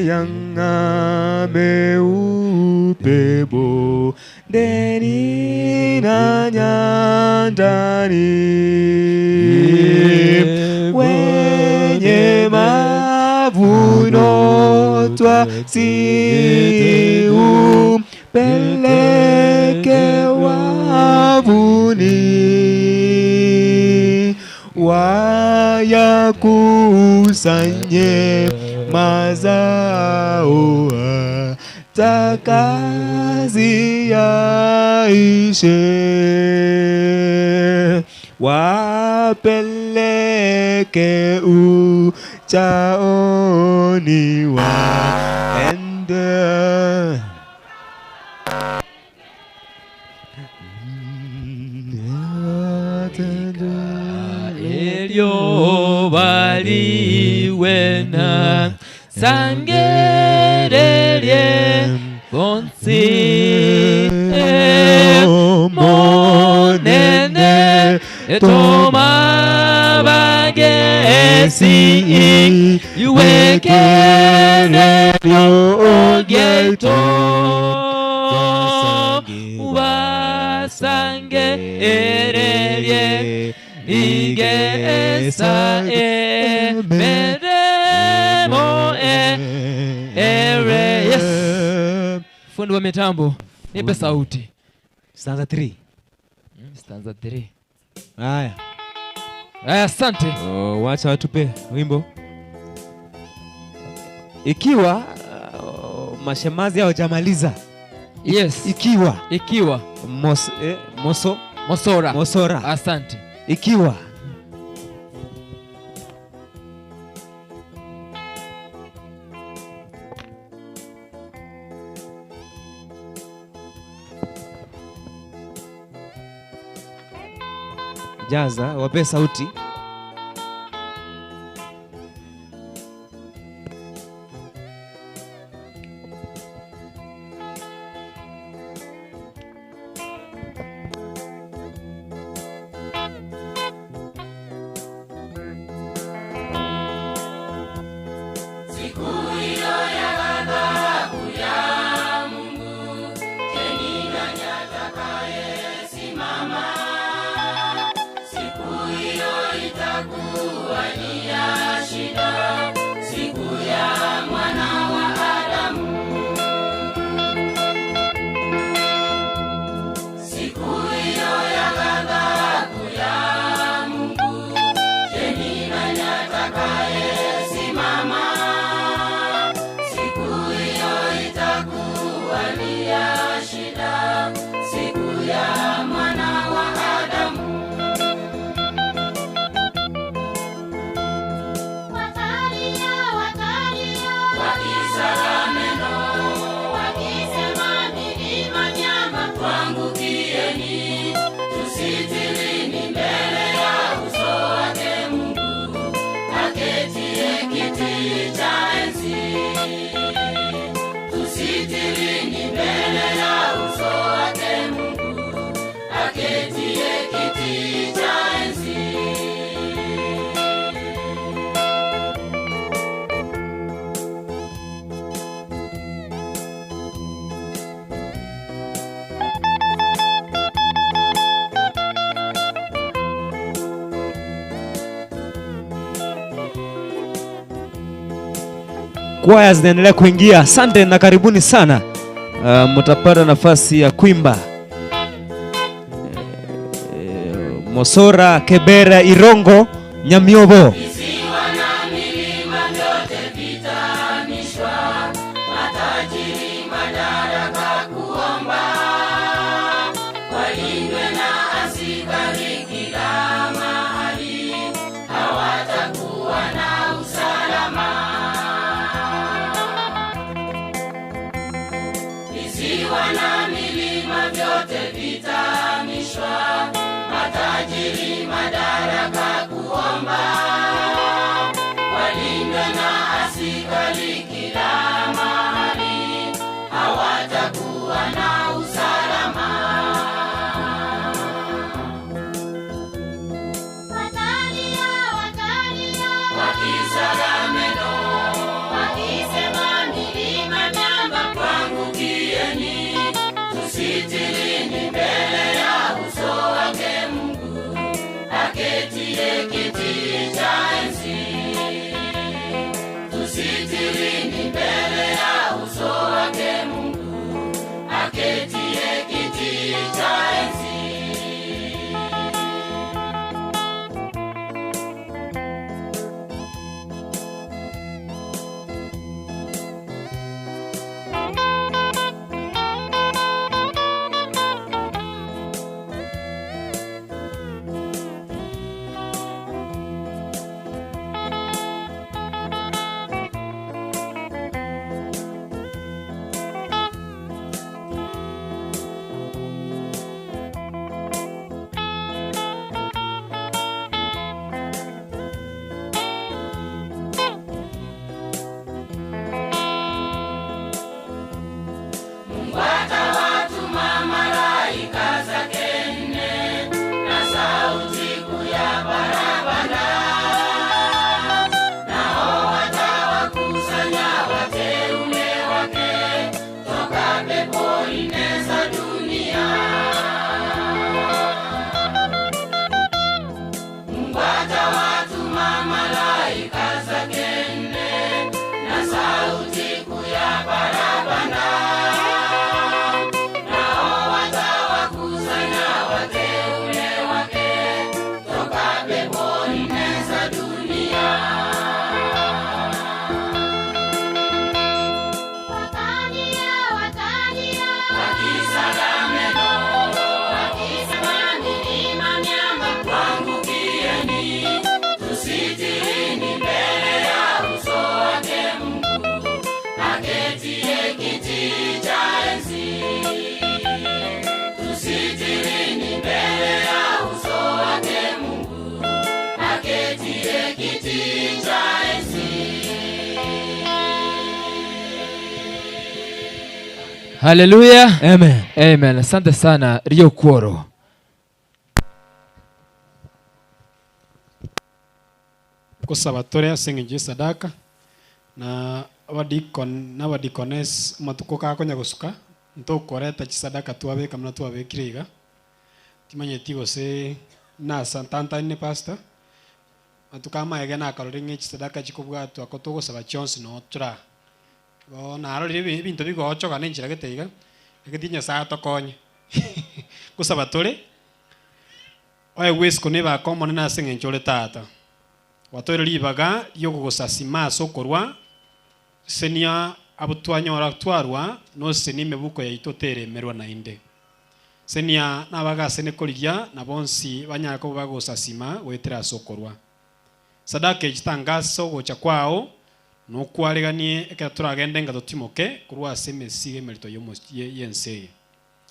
yang'ame upepo deni na nyandani, wenye mavuno twasiu peleke wavuni, wayakusanye mazao hata kazi yaishe, wapeleke uchaoni waende. Elio baliwena sangererie bonsi monene toma bagesi iwekere ogeto basange ererie igesa emeremo ere. Yes. Fundi wa mitambo, nipe sauti. Stanza 3. Stanza 3. Haya. Haya, asante. Oh, wacha watupe wimbo. Ikiwa mashemazi hawajamaliza. Yes. Ikiwa. Ikiwa. Moso. Mosora. Mosora. Asante. Ikiwa. Jaza, wape sauti. Siku hiyo ya ghadhabu ya Mungu, je, ni nani atakayesimama? Siku hiyo itakuwa ni ya shida, siku ya mwana wa Adamu. Siku hiyo ya ghadhabu ya Mungu, je, ni nani atakayesimama? Siku hiyo itakuwa ni ya shida, siku ya mwana wa Adamu. Watalia, watalia, wakisaga meno, wakisema milima nyama, tuangukieni, tusitilini mbele ya uso wake Mungu aketie kiti cha enzi. Tusitilini mbele ya uso wake Mungu aketie kiti cha enzi. Kwaya zinaendelea kuingia. Asante na karibuni sana. Mtapata nafasi ya kuimba. Mosora, Kebera, Irongo, Nyamiobo. Visiwa na milima vyote vitahamishwa, matajiri madaraka kuomba, walindwe na askari kila mahali, hawatakuwa na usalama. Visiwa na milima vyote vitahamishwa, matajiri madaraka kuomba, walindwe na askari kila mahali, hawatakuwa na usalama. Watalia, watalia, wakisaga meno, wakisema milima miamba, tuangukieni, tusitilini mbele ya uso wake Mungu aketie kiti cha Haleluya. Amen. Amen. Asante sana Riokworo. Nkosaba tore ase engencho y'esadaka, na abadikon na abadikoness amatuko gakonya gosuka, ntokoreta chisadaka twabeka buna twabekire iga. Timanyeti gose nasa ntantanine pastor, amatuko amaege nakarorire ng'a echisadaka chikobwatwa ko togosaba chionsi noo tora. Igo narorire ebi ebinto bigochoka na enchera gete iga, egeti Nyasaye atokonye. Nkosaba tore. Oegwe isiko nebaka Omonene ase engencho ore tata. Gwatoire ribaga ri'ogogosasima ase okorwa, senia abwo twanyora twarwa, nosesenie emebuko yaito teremerwa naende. Senia nabagasene korigia, na bonsi banyare koba bagosasima goetera ase okorwa. Sadaka echi tanga ase ogocha kwao, nokwareganie ekero toragende nga totimoke korwa ase emesigo emerito y'ense eye.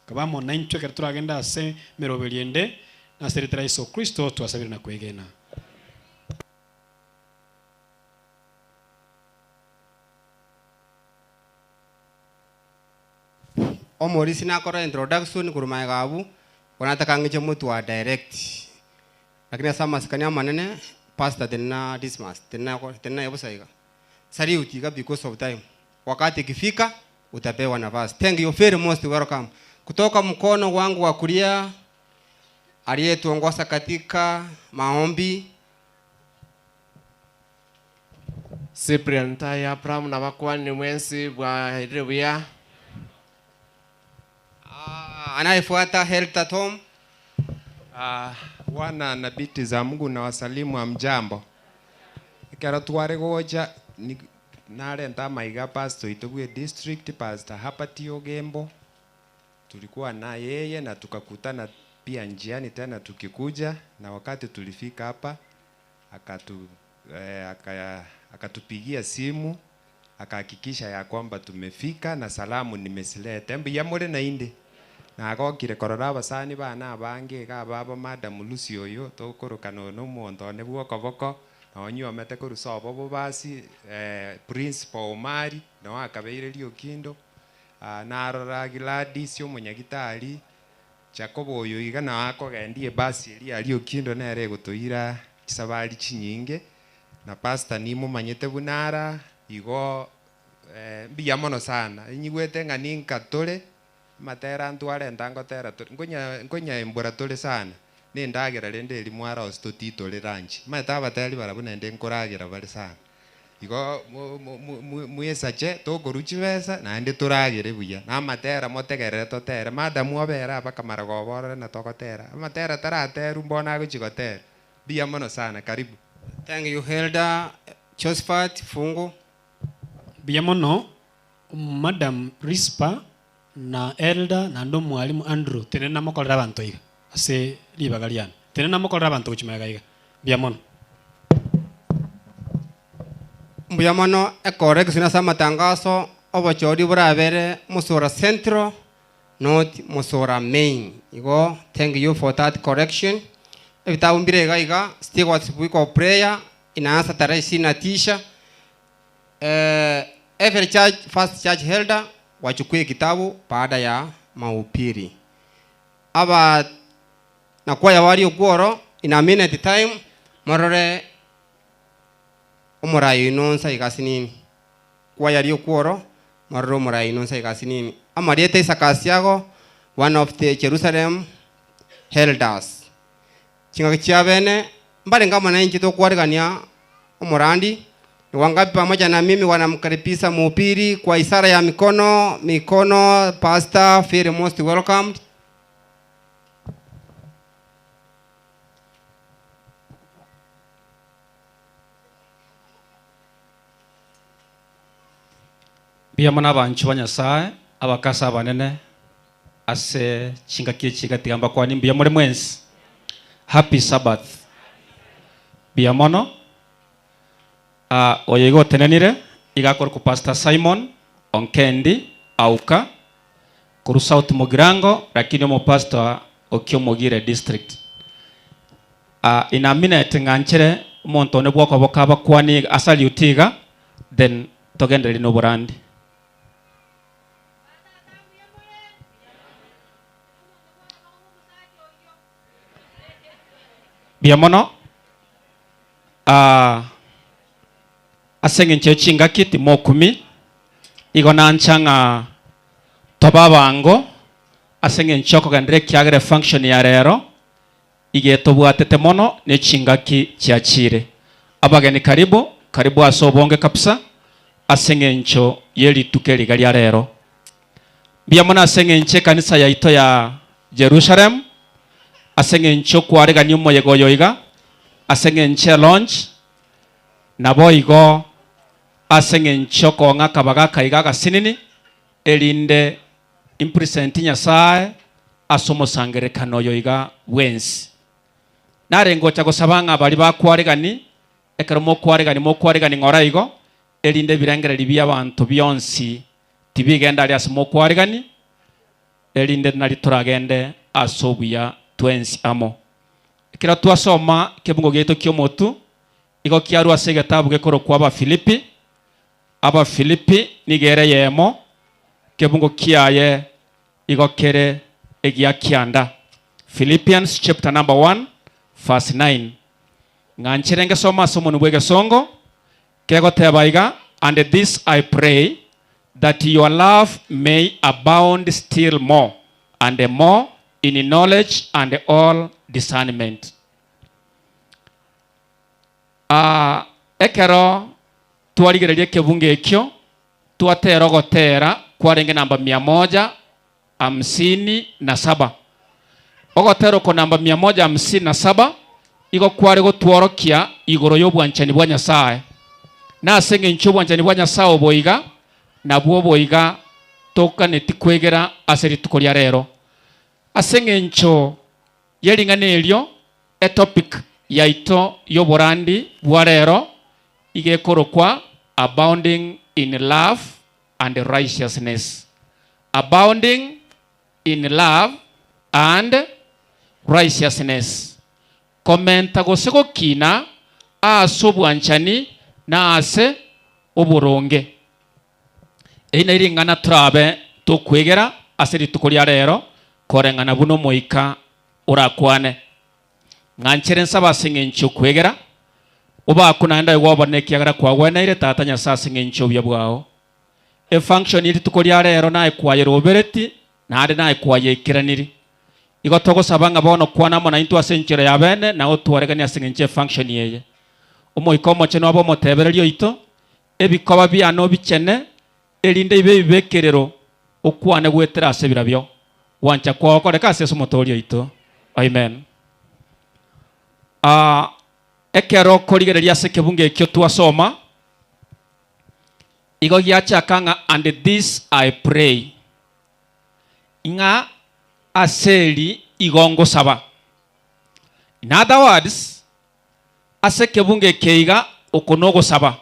Kaba amo naintwe ekero toragende ase emeroberio ende, na ase erieta ria Yeso Kristo twasabire na kwegena. Omorisia nakora introduction korwa magega abwo, bono nataka ng'iche motwe wa direct. Lakini ase amasikani amanene, pastor tenena Dismas, tenena tenena aye bosa iga. Salute iga because of time. Wakati ikifika utapewa nafasi. Thank you very most welcome. Kutoka mkono wangu wa kulia aliyetuongoza katika maombi Cyprian Tai Abraham nabakwanire mwensi bwairire buya. Anayefuata Helter Tom. Ah, wana na binti za Mungu na wasalimu hamjambo. Ekero tware gocha ni- narenta amaiga pastor oito bwe district pastor Herbert Ogembo tulikuwa na yeye na tukakutana pia njiani tena tukikuja, na wakati tulifika hapa akatu, eh, aka, akatupigia simu akahakikisha ya kwamba tumefika na salamu nimesilete mbuya more nainde nagokire korora abasani bana abange iga ababo madam Lucy oyo tokorokana oyo na omonto one bwa okoboko nonye omete korwa sobo bobasi eh, principal Omari noo akabeire riokindo ah, narora Gladys omonyagitari Jakobo oyo iga nao akogendia ebasi eria ya riokindo nere egotoira chisabari chinyinge na pastor nimomanyete buna ara igo eh, mbuya mono sana inyigwete ng'a ninka tore amatera ntwarenta ngotera tore nkonya nkonyaembora tore sana na endagera rende eria mwara gose totitore lunch omanyete abateri barabwo naende nkoragera bare sana igo mo- mo- mo- mo- mwesache tokorwa chibesa naende toragere buya na amatera motegerere totere madam obere aba kamara goborore na togotera amatera taraterwa mbono agochi gotera mbuya mono sana karibu. Thank you Elder Josephat Fungu. Mbuya mono Madam Risper na Elder naende omwalimu Andrew tenena mokorere abanto iga ase ribaga riane. Tenena mokorere abanto gochia magega iga. Mbuya mono. Mbuya mono ecorrection ase amatangaso obochori borabere Musura Central not Musura Main igo thank you for that correction. Ebitabu mbire iga iga Stewards Week of Prayer inaanza tarehe ishirini na tisha eh, every church, first church elder wachukue kitabu baada ya mahubiri. Aba nakwaya wari okworo in a minute time morore omorai oino nsa iga asinini. Kwaya ria okworo morore omorai oino nsa iga asinini. Amarieta Isaac Asiago one of the Jerusalem elders. Chingaki chia bene mbarenge amo nainche tokwarigania omorandi, ni wangapi pamoja na mimi wanamkaribisha mhubiri kwa ishara ya mikono mikono pastor feel most welcomed. Mbuya mono abanchwa ba Nyasae, abakasi abanene ase chingaki echi iga tiga mbakwanie mbuya more mwensi. Happy Sabbath. Mbuya mono. Ah, oyo iga otenenire iga akorokwa Pastor Simon Onkendi Auka korwa South Mugirango lakini omopastor o Kiomogire District. Ah, in a minute ng'anchere omonto onde bw'okoboka abakwanie iga asalute iga then togendererie noborandi. Mbuya mono, ah, ase eng'encho ye chingaki timokumi, igo nancha ng'a tobe abango ase eng'encho y'okogenderera ekiagera efunction ya rero iga etobwatete mono ne chingaki chiachire. Abageni karibu, karibu ase obonge kabisa ase eng'encho ye rituko eri iga ria rero. Mbuya mono ase eng'encho ekanisa yaito ya Jerusalem, ase eng'encho okwaregania omoyega oyo iga, ase eng'encho elaunch, naboigo ase eng'encho okong'a akabaga aka iga agasinini, erinde impresent Nyasae ase omosangererekano oyo iga bwensi. Nare ngocha gosaba ng'a baria bakwaregani, ekero mokwaregani mokwaregani ng'ora igo, erinde ebirengererio bi'abanto bionsi tibigenda aria ase mokwaregani, erinde nario toragende ase obuya twensi amo. Ekero twasoma ekebungo giaito ki'omotu, igo kiarwa ase egetabu gekorokwa Abafilipi, Abafilipi nigo ere eyemo, ekebungo kiaye igo kere egia kianda. Philippians chapter number 1 verse 9. Ng'anchere ngesome ase omonwa bw'egesongo, kegoteba iga, And this I pray, that your love may abound still more and more in knowledge and all discernment. Aa, ekero twarigereria ekebungo ekio, twatera ogotera kwarenge namba mia moja hamsini na saba. Ogotera oko namba mia moja hamsini na saba igo kware gotworokia igoro y'obwanchani bwa Nyasae. Na ase engencho y'obwanchani bwa Nyasae obo iga, nabwo boiga toganeti kwegera ase rituko ria rero. Ase engencho ye ring'ana erio, etopic yaito y'oborandi bwa rero iga ekorokwa Abounding in Love and Righteousness. Abounding in Love and Righteousness. Komenta gose gokina aase obwanchani na aase oboronge. Eri nari ring'ana torabe tokwegera ase rituko ria rero koreng'ana buna Omoika orakwane. Ng'anchere nsabe ase eng'encho y'okwegera, obakwe naende aye gwabonire ekiagera kwagweneire Tata Nyasae ase eng'encho y'obuya bwao. Efunction ye rituko ria rero naye kwayerobereti naende naye kwayeikeraniri. Igo togosaba ng'a bono kwana amo naintwe ase enchera ya bene na otwareganie ase eng'encho y'efunction eye. Omoika Omochenu abe omotebereria oito, ebikoba biane obichene, erinde ibe ebibekerero okwane goetera ase birabio. Gwancha kwao koreke ase Yeso Omotooria oito. Amen. Aa, ekero okorigereria ase ekebungo ekio twasoma, igo giachaka ng'a and this I pray, ng'a ase eri igo ngosaba. In other words, ase ekebungo eke iga, oko nogosaba.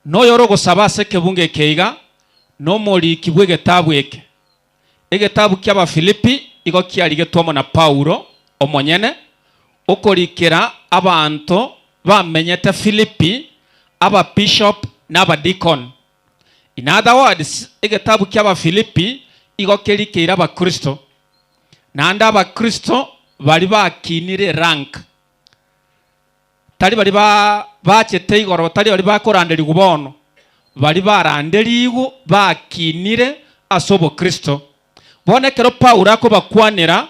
Noyore ogosaba ase ekebungo eke iga, nomoriki bw'egetabu eke. Egetabu ki'Abafilipi igo kiarigetwe amo na Paulo omonyene, okorikera abanto bamenyete Filipi, ababishop na abadikoni. In other words, egetabu ki'Abafilipi igo kerikeire Abakristo, naende Abakristo baria bakinire erank. Tari baria bachete igoro, tari baria bakoranderigwa bono, baria baranderigwe bakinire ase obokristo. Bono ekero Paulo akobakwanera,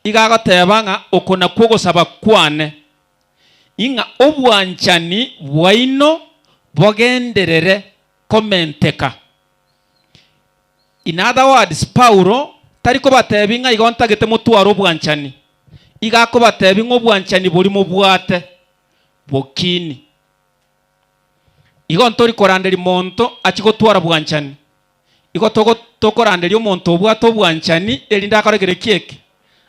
iga agoteba ng'a oko nakwo ogosaba kwane, ing'a obwanchani bwaino bogenderere komenteka. In other words, Paulo tari kobatebia ng'a igo ntagete motware obwanchani, iga akobatebia ng'a obwanchani boria mobwate bokini. Igo ntori koranderia monto achie gotwara bwanchani, igo togo tokoranderia omonto obwate obwanchani erinde akore kere ki eke?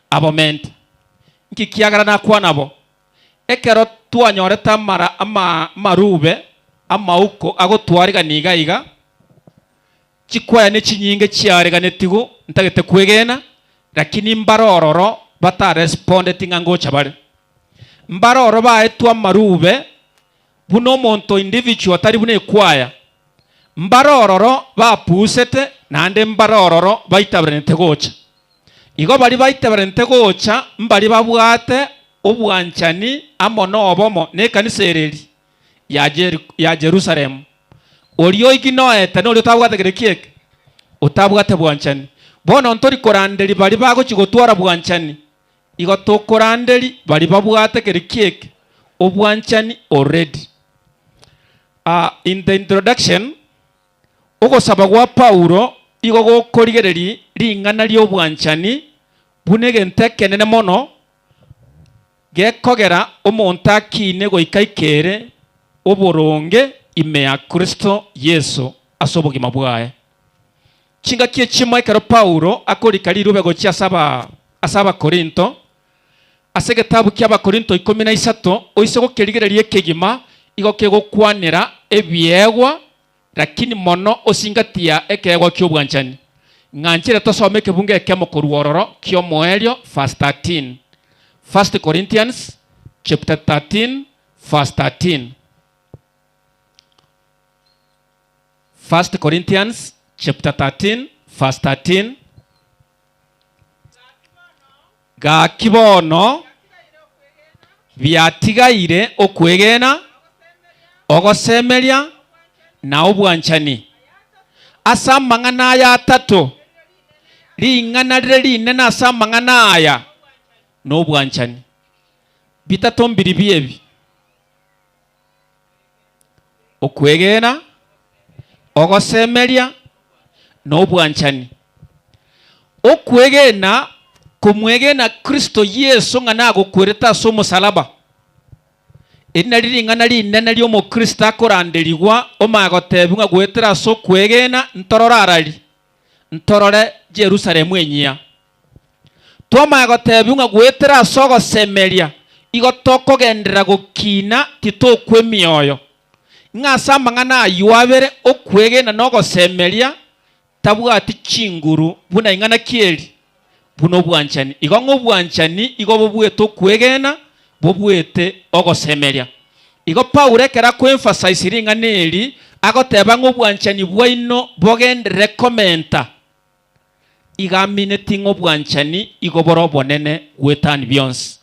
Abomente. Nki kiagera nakwana bo? Ekero twanyorete amara ama amarube amauko agotwarigania iga iga, Chikwaya nechinyinge chiareganetigwe ntagete kwegena, lakini mbare ororo batarespondeti ng'a ngocha bare. Mbare ororo baetwe amarube buna omonto individual tari buna ekwaya. Mbare ororo bapuusete naende mbare ororo baitaberanete gocha. Igo baria baitaberanete gocha mbaria babwate. obwanchani amo nobomo nekanisa ereri ya Jeri- ya Jerusalemu. Oria oiginoete noria otabwate kere kieke? Otabwate bwanchani. Bono ntori koranderia baria bagochia gotwara bwanchani, igo tokoranderia baria babwate kere kieke? Obwanchani already. Ah, in the introduction, Ogosaba gwa Paulo igo gokorigereria ring'ana ri'obwanchani buna egento ekenene mono gekogera omonto akiine goika aikere oboronge ime ya Kristo Yeso ase obogima bwaye. Chingaki echimo ekero Paulo akorika rirube gochia ase aba ase Abakorinto, ase egetabu ki'Abakorinto ikomi na isato, oise gokerigereria ekegima igo kegokwanera ebiegwa Lakini mono osingatia ekeegwa ki'obwanchani. Ng'anchire tosome ekebungo ekemo korwa ororo ki'omoerio verse 13. First Corinthians chapter 13 verse 13. First Corinthians chapter 13 verse 13. Gaki bono biatigaire okwegena, ogosemeria, na obwanchani. Ase amang'ana aya atato, ring'ana rire rinene ase amang'ana aya nobwanchani. Bitato mbiribio ebi, Okwegena, ogosemeria, na obwanchani. Okwegena komwegena Kristo Yeso ng'a nagokwerete ase omosalaba. Eri nari ring'ana rinene ri'omokristo akoranderigwa omanye gotebigwa ng'a goetera ase okwegena ntorore arari, ntorore Yerusalemu enyia. Twamanya gotebigwa ng'a goetera ase ogosemeria igo tokogenderera gokina titokwa emioyo, ng'a ase amang'ana ayio abere okwegena na ogosemeria tabwati chinguru buna ing'ana ki eri? Buna obwanchani. Igo ng'a obwanchani igo bobuete okwegena, bobuete ogosemeria. Igo Paulo ekero akoemphasize ring'ana eri, agoteba ng'a obwanchani bwaino bogenderere komenta. Iga amineti ng'a obwanchani igo bore obonene goetania bionsi.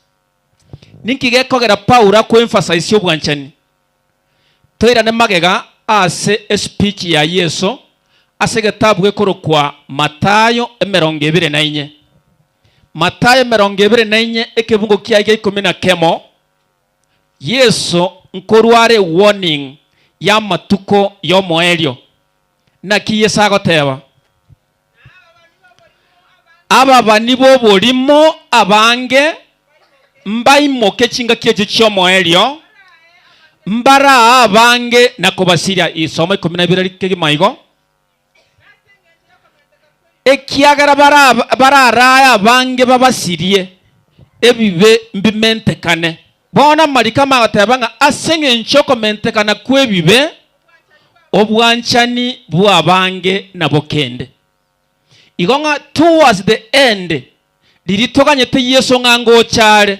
Ninki gekogera Paulo akoemphasize obwanchani? Toirane magega ase espeech ya Yeso ase egetabu gekorokwa Mathayo emerongo ebere na inye. Mathayo emerongo ebere na inye ekebungo kiaye gia ikomi na kemo, Yeso nkorwa are ewarning y'amatuko y'omoerio. Naki Yeso agoteba? Ababani b'oborimo abange mbaimoke chingaki echio chi'omoerio, mbaraa abange na kobasiria. Isoma 12 kegima igo. Ekiagera bararae abange babasirie, ebibe mbimentekane. Bono amariko amagoteba ng'a ase engencho y'okomentekana kw'ebibe, obwanchani bw'abange nabokende. Igo ng'a towards the end, riria toganyete Yeso ng'a ngocha are,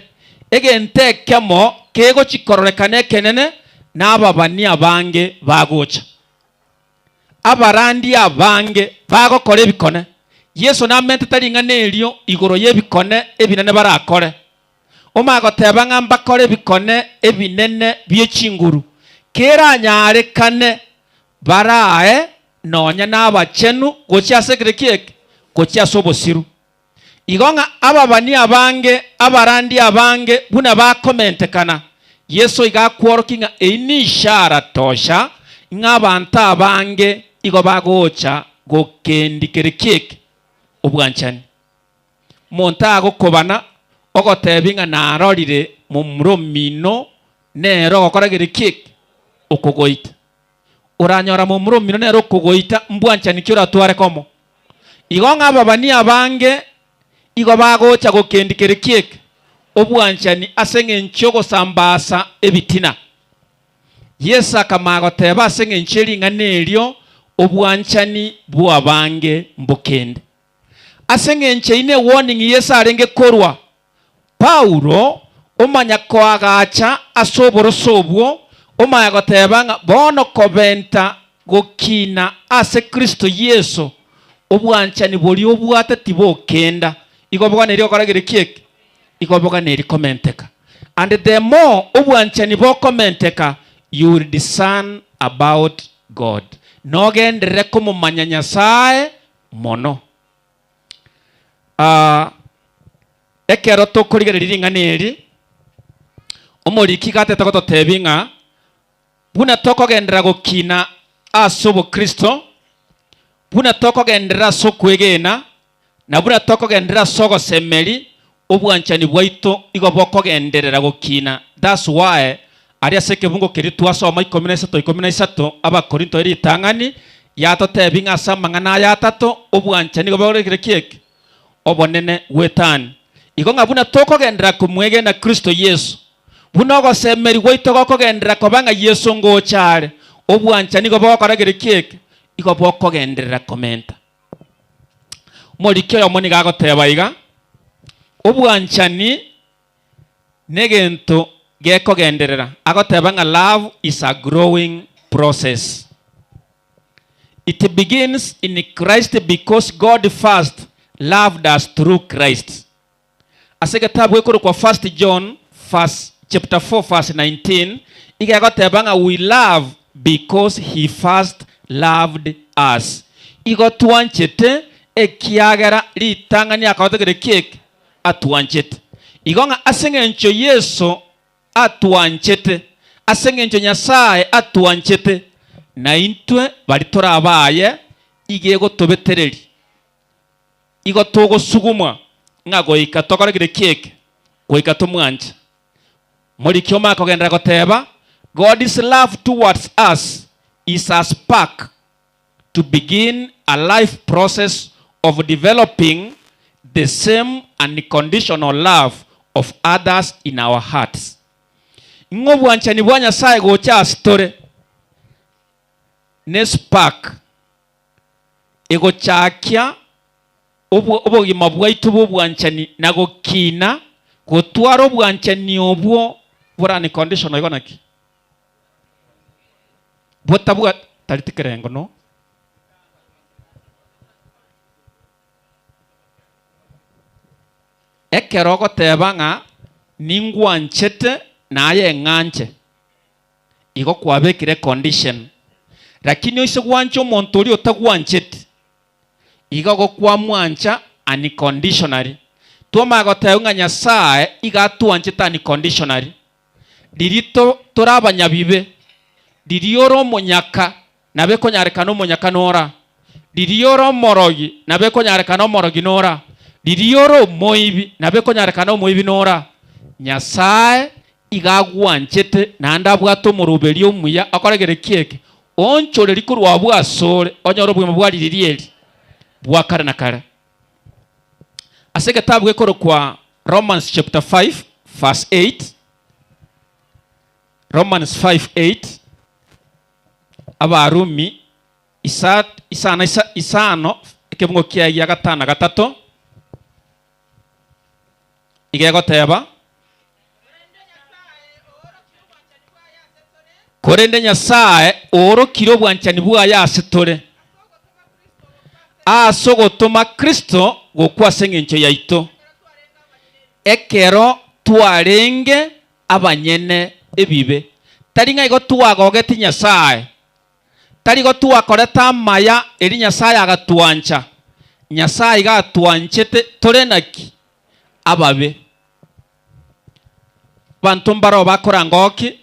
egento ekemo kegochi kororekana ekenene, nababani abange bagocha. Abarandia abange bagokora ebikone. Yeso namentete ring'ana erio igoro y'ebikone ebinene barakore. Omanye goteba ng'a mbakore ebikone ebinene bie chinguru, keranyarekane barae nonya nabachenu gochia ase ekero ki'eke, gochia ase obosiru. Igo ng'a ababani abange, abarandia abange, buna bakomentekana, Yeso iga akworokia ng'a eyio nishara tosha, ng'a abanto abange igo bagocha gokendi kere ki'eke, obwanchani. Monto agokobana, ogotebi ng'a narorire momura omino nere ogokora kere ki'eke, okogoita. Oranyora momura omino nere okogoita, mbwanchani ki oratware komo? Igo ng'a ababani abange igo bagocha gokendi kere ki'eke, obwanchani ase eng'encho y'ogosambasa ebitina. Yeso akamanya goteba ase eng'encho ye ring'ana erio, obwanchani bw'abange mbokende. Ase engencho eyio ne warning Yeso arenge korwa, Paulo omanya koagacha ase oboroso obwo, omanya goteba ng'a bono kobenta gokina ase Kristo Yeso, obwanchani boria obwate tibokenda. Igo boganeiri gokora kere ki eke? Igo boganeiri komenteka. And the more obwanchani bokomenteka, you will discern about God. Nogenderere komomanya Nyasae mono. Ah, ekero tokorigereria ring'ana eri, omoriki iga atete gototebia ng'a buna tokogenderera gokina ase obokristo, buna tokogenderera ase okwegena, Na buna tokogenderera ase ogosemeria, obwanchani bwaito igo bokogenderera gokina. That's why aria ase ekebungo keria twasoma 13 13 Abakorinto ritang'ani yatotebia ng'a ase amang'ana aya atato obwanchani igo borekire ki eke? Obonene gwetani. Igo ng'a buna tokogenderera komwegena Kristo Yeso, buna ogosemeria gwaito gokogenderera koba ng'a Yeso ngocha are, obwanchani igo bogokora kere ki eke? Igo bokogenderera komenta. Omoriki oyomo nigo agoteba iga, Obwanchani negento gekogenderera. Agoteba ng'a love is a growing process. It begins in Christ because God first loved us through Christ. Ase egetabu gekorokwa First John verse, chapter 4 verse 19 iga egoteba ng'a we love because he first loved us. Igo twanchete ekiagera ritang'ani akagotegereria ki eke? Atwanchete. Igo ng'a ase eng'encho Yeso atwanchete, ase eng'encho Nyasae atwanchete, naintwe baria torabaye iga egotobetereria. Igo togosugumwa ng'a goika tokore kere ki eke? Goika tomwanche. Moriki omanye kogenderera goteba, God's love towards us is a spark to begin a life process of developing the same unconditional love of others in our hearts. Ng'a obwanchani bwa Nyasae gocha ase tore ne spark egochakia obogima bwaito bw'obwanchani na gokina gotwara obwanchani obwo bore unconditional igo naki? Botabwa tari tikerengo no. Ekero ogoteba ng'a ningwanchete naye ng'anche. Igo kwabekire econdition. Lakini oise gwancha omonto oria otagwancheti, igo ogokwamwancha unconditionally. Twamanya goteba ng'a Nyasae iga atwanchete unconditionally. Riria to tore abanyabibe, riria ore omonyaka, nabo ekonyarekana omonyaka nora. Riria ore omorogi, nabo ekonyarekana omorogi nora. Riria ore omoibi, nabo ekonyarekana omoibi nora. Nyasae iga agwanchete naende abwate omoroberio omuya okore ki eke? Oonchorerie korwa abwo asore onyore obogima bwa riria eri bwa kare na kare. Ase egetabu gekorokwa Romans chapter 5 verse 8, Romans 5 8, Abarumi isa, isana, isa, isano ekebungo kiaye gia gatano na gatato iga egoteba, Korende Nyasae oorokire obwanchani bwaye ase tore, ase ogotoma Kristo gokwa ase engencho yaito, ekero twarenge abanyene ebibe. Tari ng'a igo twagogetie Nyasae, tari igo twakorete amaya erio Nyasae agatwancha. Nyasae iga atwanchete tore naki? Ababe. Abanto mbaroo bakorangoki,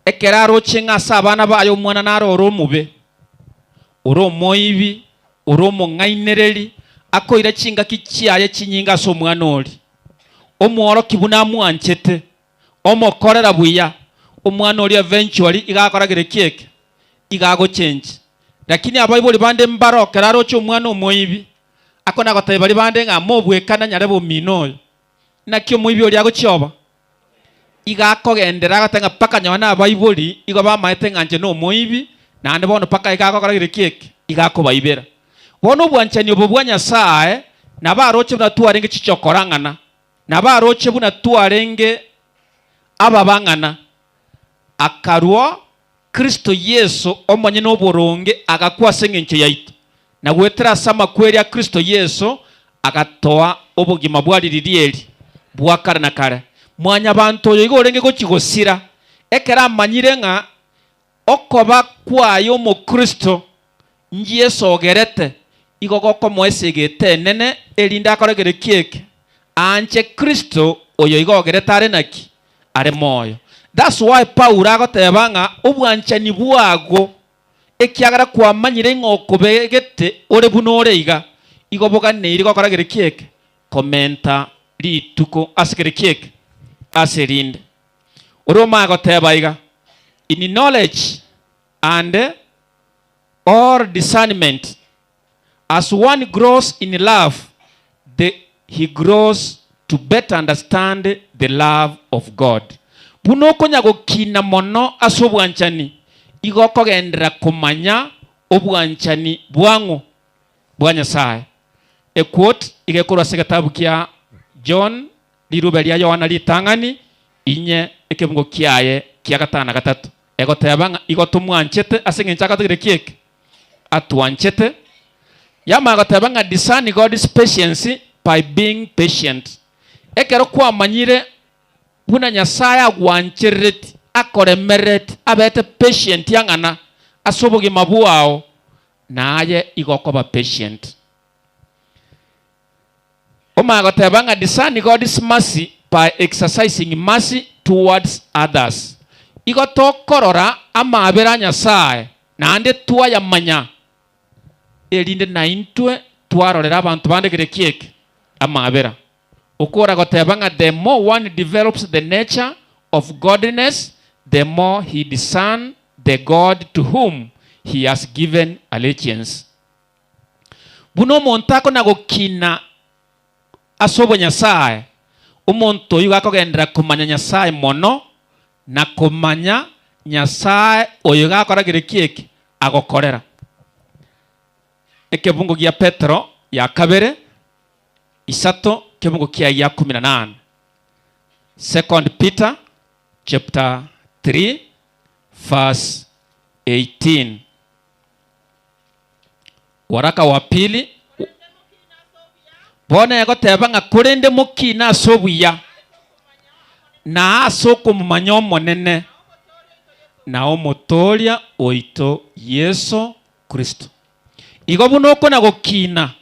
ekero aroche ng'a ase abana baye omwana naro ore omobe, ore omoibi, ore omong'ainereri, akoira chingaki chiaye chinyinge ase omwana oria. Omworokia buna amwanchete, omokorera buya, omwana oria eventually iga akoragere ki eke? Iga agochenji. Lakini abaibori bande mbaro ekero aroche omwana omoibi, akona gotebia baria bande ng'a mobwekana nyarebe omino oyo. Naki omoibi oria agochia oba? Iga akogenderera agoteba ng'a mpaka nonye na abaibori igo bamaete ng'a inche nomoibi, naende bono mpaka iga agokora kere ki eke? Iga akobaibera. Bono obwanchani obo bwa Nyasae nabo aroche buna twarenge chichokora ng'ana, nabo aroche buna twarenge ababang'ana, akarua Kristo Yeso omonyene oboronge agakwa ase engencho yaito, na goetera ase amakweri a Kristo Yeso agatoa obogima bwa riria eri bwa kare na kare. Mwanyabanto oyo igo orenge gochia gosira, ekero amanyire ng'a okoba kwaye omokristo nchi'esogerete, igo gokomoa esegete enene, erinde akore kereki eke, aanche Kristo oyo igo ogerete are naki? Are moyo. That's why Paulo agoteba ng'a obwanchani bwago, ekiagera kwamanyire ng'a okobegete ore buna ore iga, igo boganeiri gokora kereki eke, komenta rituko ase kereki eke, ase erinde. Ore omanye goteba iga, In knowledge and or discernment, as one grows in love, the he grows to better understand the love of God. Buna okonya gokina mono ase obwanchani, igo okogenderera komanya obwanchani bwang'o? Bwa Nyasae. A quote iga ekorwa ase egetabu kia John, rirube ria Yohana ritang'ani, inye ekebungo kiaye kia gatano na gatato, egoteba ng'a igo tomwanchete ase engencho agatogire ki eke? Atwanchete. Yamanya goteba ng'a discern God's patience by being patient. Ekero kwamanyire buna Nyasae agwancherereti, akoremerereti, abete patient ang'ana ase obogima bwao, naye igo okoba patient. Omanye goteba ng'a discern God's mercy by exercising mercy towards others. Igo tokorora amaabera a Nyasae naende twayamanya, erinde naintwe twarorera abanto bande kere ki eke? Amaabera. Okora goteba ng'a the more one develops the nature of godliness, the more he discern the God to whom he has given allegiance. Buna omonto akona-gokina ase obonyasae, omonto oyio gakogenderera komanya Nyasae mono na komanya Nyasae oyo gakora kereki eke agokorera. Ekebungo gia Petero ya kabere isato kebungo kiaye gia kumi na nane, Second Peter chapter 3 verse 18. Waraka wa pili bono egoteba ng'a korende mokine ase obuya na ase okomomanya Omonene na Omotooria oito Yeso Kristo. Igo buna okona gokina,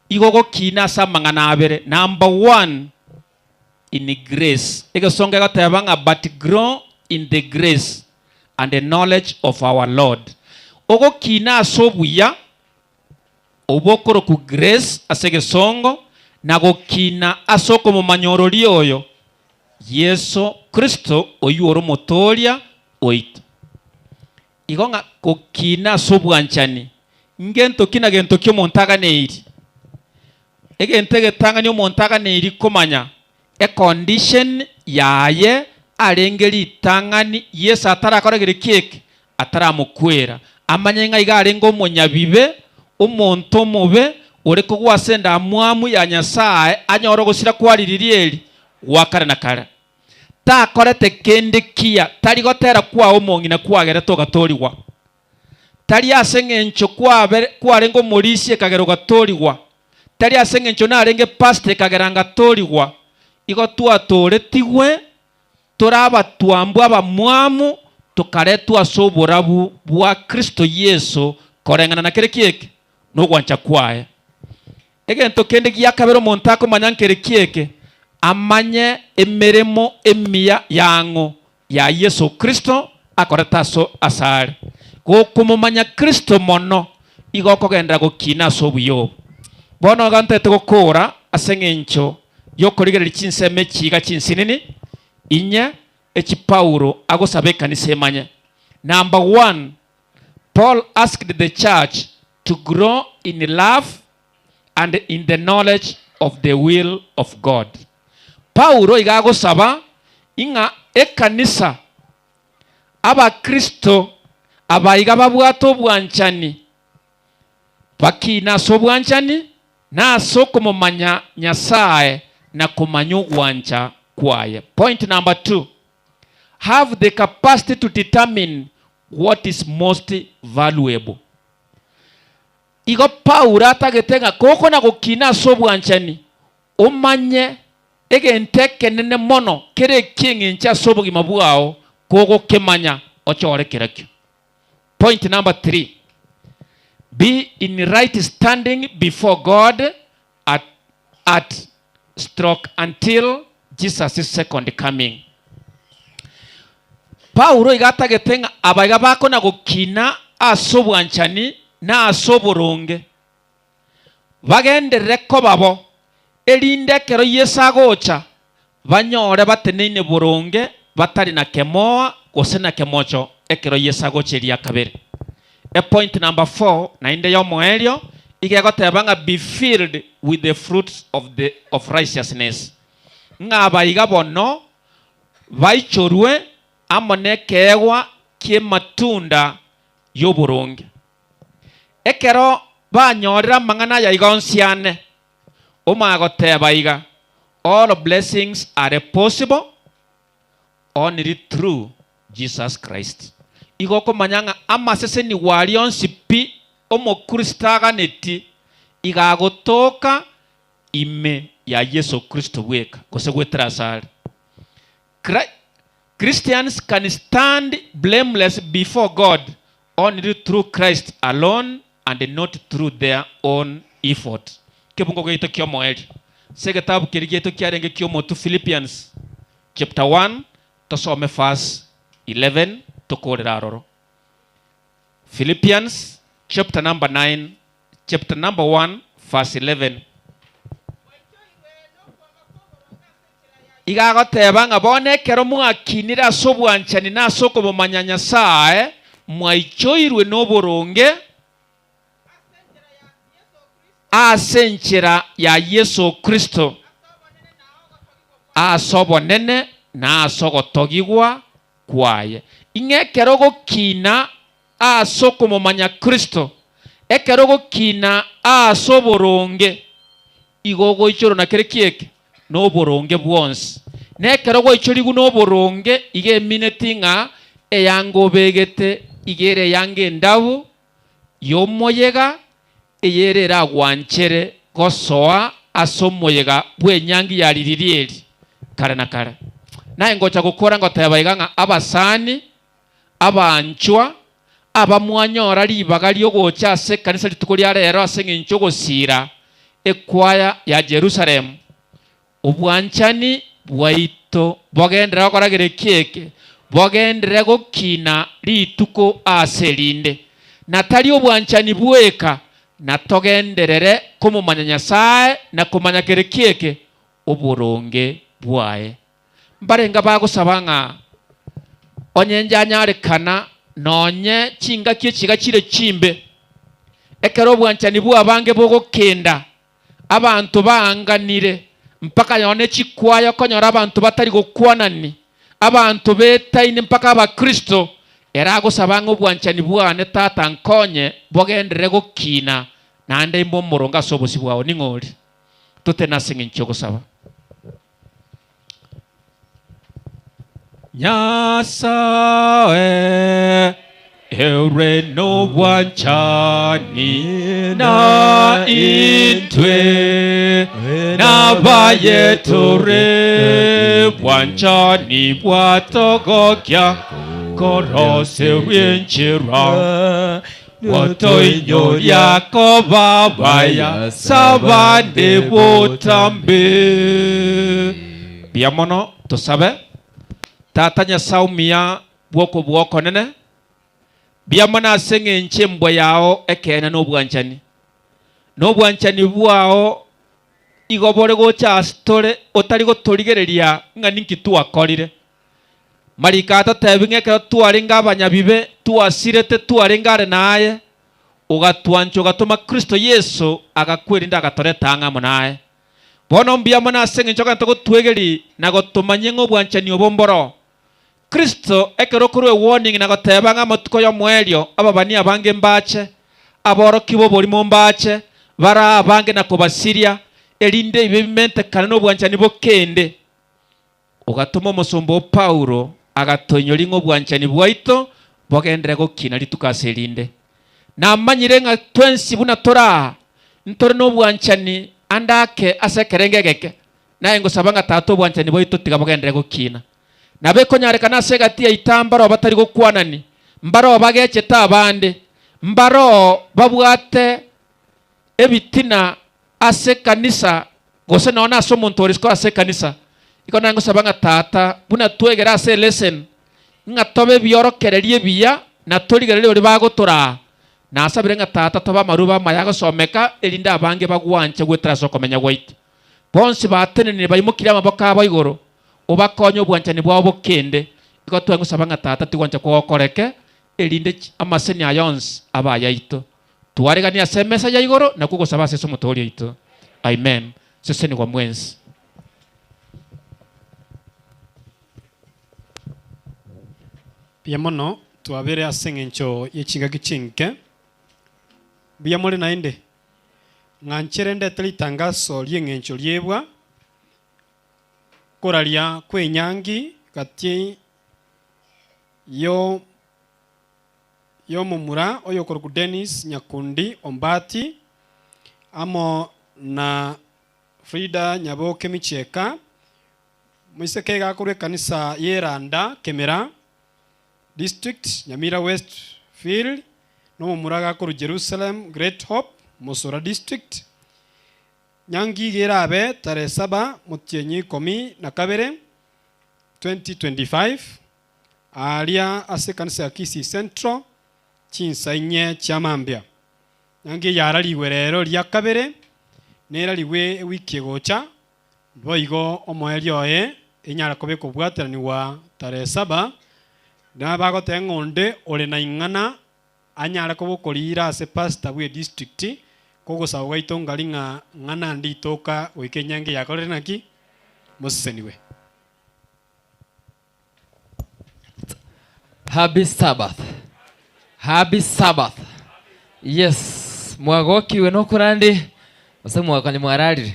igo ogokina ase amang'ana abere. Number one, in grace. Egesongo egoteba ng'a but grow in the grace and the knowledge of our Lord. Ogokina ase obuya obwo okorokwa grace ase egesongo na gokina ase okomomanya ororia oyo Yeso Kristo oyio ore omotooria oito. Igo ng'a gokina ase obwanchani ngento ki na gento ki omonto aganeiri? Egento egetang'ani omonto aganeiri komanya econdition yaye arenge ritang'ani Yeso atarakora kereki eke, ataramokwera, amanye ng'a iga arenge omonyabibe, omonto omobe, ore kogwa ase endamwamu ya Nyasae anyore ogosira kwa ririri eri gwa kare na kare. Takorete kende kiya, tari gotera kwao omong'ina kwagerete ogatoorigwa. Tari ase engencho kwarenge omorisia ekagera ogatoorigwa, tari ase engencho narenge pastor ekagera ngatoorigwa. Igo twatooretigwe tore abatwambu abamwamu tokaretwa ase oborabu bwa Kristo Yeso koreng'ana na kere kieke nogwancha kwaye. Egento kende gia kabere omonto akomanya nkere kieke, amanye emeremo emiya yang'o ya Yeso Kristo akorete ase asare. Gokomomanya Kristo mono, igo okogenderera gokina ase obuya obo. Bono iga ntagete gokoora ase engencho y'okorigereria chinsemo echi iga chinsinini inye echi Paulo agosaba ekanisa emanye. Number one, Paul asked the church to grow in love and in the knowledge of the will of God. Paulo iga agosaba ing'a ekanisa, Abakristo aba iga babwate obwanchani, bakine ase obwanchani na ase okomomanya Nyasae na komanya ogwancha kwaye. Point number two, have the capacity to determine what is most valuable. Igo Paulo atagete ng'a kokona gokina ase obwanchani, omanye. Egento ekenene mono kere eki'eng'encho ase obogima bwao kogokemanya ochore kerakio. Point number 3, Be in right standing before God at, at stroke until Jesus' second coming. Paulo iga atagete ng'a aba iga bakona gokina ase obwanchani na ase oboronge, bagenderere koba bo, erinde ekero Yeso agocha banyore bateneine boronge batari na kemoa gose na kemocho ekero Yeso agocha eria kabere. Epoint number 4 naende y'omoerio iga egoteba ng'a be filled with the fruits of the of righteousness, ng'a abaiga bono baichorwe amo nekeegwa ki'ematunda y'oboronge. Ekero banyorire amang'ana aya iga onsi ane, omanye goteba iga, All blessings are possible only through Jesus Christ. Igo okomanya ng'a amasesenigwa aria onsi pi omokristo aganeti iga agotoka ime ya Yeso Kristo bweka, gose goetera asare. Christians can stand blameless before God only through Christ alone and not through their own effort. Kebungo giaito ki'omoerio ase egetabu keria giaito kiarenge ki'omotu Philippians chapter 1 tosome verse 11 tokorere aroro. Philippians chapter number 9 chapter number 1 verse 11. Iga agoteba ng'a bono ekero mwakinire ase obwanchani na ase okomomanya Nyasae, mwaichoirwe noboronge ase enchera ya Yeso Kristo, ase obonene na ase ogotogigwa kwaye. Ing'e ekero ogokina ase okomomanya Kristo, ekero ogokina ase oboronge, igo ogoichorwa na kere kieke noboronge bwonsi. Na ekero gwaichorigwe noboronge, iga emineti ng'a eyanga obegete iga ere eyanga endabu y'omoyega, eyere eragwanchere gosoa ase omoyega bw'enyangi ya ririri eri kare na kare. Naye ngocha gokora ngoteba iga ng'a abasani, abanchwa, abamwanyora ribaga ri'ogocha ase ekanisa rituko ria rero ase engencho y'ogosiira ekwaya ya Jerusalemu, obwanchani bwaito bogenderere gokora kereki eke, bogenderere gokina rituko ase erinde. Na tari obwanchani bweka, na togenderere komomanya Nyasae na komanya kereki eke, oboronge bwaye. Mbarenge bagosaba ng'a onye njanyarekana nonye chingaki echiga chire chimbe, ekero obwanchani bw'abange bogokenda, abanto baanganire, mpaka nonye ne chikwaya okonyora abanto batari gokwanani, abanto betaine mpaka abakristo, ere agosaba ng'a obwanchani bwane Tata nkonye bogenderere gokina naende imbe omoronge ase obosio bwao. Ning'o oria? Totene ase eng'encho y'ogosaba. Nyasae, ere nobwanchani na intwe nabaye tore bwanchani bwatogokia koroseria enchera Gotoinyoria koba abaya s'abande botambe. Mbuya mono tosabe. Tata Nyasae omuya bw'okobua okonene, mbuya mono ase eng'encho embwa yao ekeene na obwanchani, na obwanchani bwao igo bore gocha ase tore otari gotorigereria ng'a ninki twakorire. Mariko atotebi ng'a ekero twarenge abanyabibe, twasirete, twarenge are naye, ogatwancha ogatoma Kristo Yeso agakwa erinde agatoreta ang'e amo naye. Bono mbuya mono ase engencho ogento gotwegeria na gotomanyia ng'a obwanchani obo mboro. Kristo ekero okorua ewarning na goteba ng'a amatuko y'omoerio ababani abange mbache, aborokia b'oborimo mbache, baraa abange na kobasiria, erinde ebibe bimentekane na obwanchani bokende. Ogatoma omosomba oo Paulo, agatoinyoria ng'a obwanchani bwaito bogenderere gokina rituko ase erinde. Namanyire ng'a twensi buna tore aa, ntore nobwanchani ande ake ase ekerengo egeke. Naye ngosaba ng'a Tata obwanchani bwaito tiga bogenderere gokina. Nabo ekonyarekana ase egati yaito mbaroo batari gokwanani, mbaroo bagechete abande, mbaroo babwate ebitina ase ekanisa gose nonya nase omonto ore isiko ase ekanisa. Igo naye ngosaba ng'a Tata, buna twegere ase eleseni, ng'a tobe ebiorokererio ebiya na torigererie baria bagotoraa. Nasabire ng'a Tata tobe amarube amaya agosomeka, erinde abange bagwanche goetera ase okomenya gwaito. Bonsi batenenire baimokirie amaboko abo igoro, obakonye obwanchani bwao bokende. Igo tweng'usaba ng'a Tata tigwancha kogokoreke, erinde amaseni aya onsi abe ayaito. Twareganie ase emesa ya igoro na kogosaba ase Yeso Omotooria oito. Amen. Sesenigwa mwensi. Mbuya mono twabere ase engencho ye chingaki chinke. Mbuya more naende? Ng'anchere ndete ritangaso ri'engencho ri'ebwa, koraria kw'enyangi gati yo y'omomura oyokorokwa Dennis Nyakundi Ombati amo na Frida Nyaboke Michieka, moiseke iga akorwa ekanisa y'Eranda Kemera District, Nyamira West Field, na omomura iga akorwa Jerusalem Great Hope, Mosora District. Nyangi iga erabe tarehe saba motienyi ikomi na kabere 2025 Aaria ase ekanisa ya Kisii Central chinsa inye chia mambia. Nyangi eye yararigwe rero ria kabere, nerarigwe ewiki egocha, boigo omoerio oye enyare koba ekobwateranigwa tarehe saba, na bagoteba ng'a onde ore na ing'ana anyare koba okoriira ase pastor bwe district, kogosaba gwaito ngari ng'a ng'ana nditoka goika enyangi yakorire naki? Mosesenigwe. Happy Sabbath. Happy Sabbath. Yes, mwagokiwe nokorandi gose mwakanya mwararire.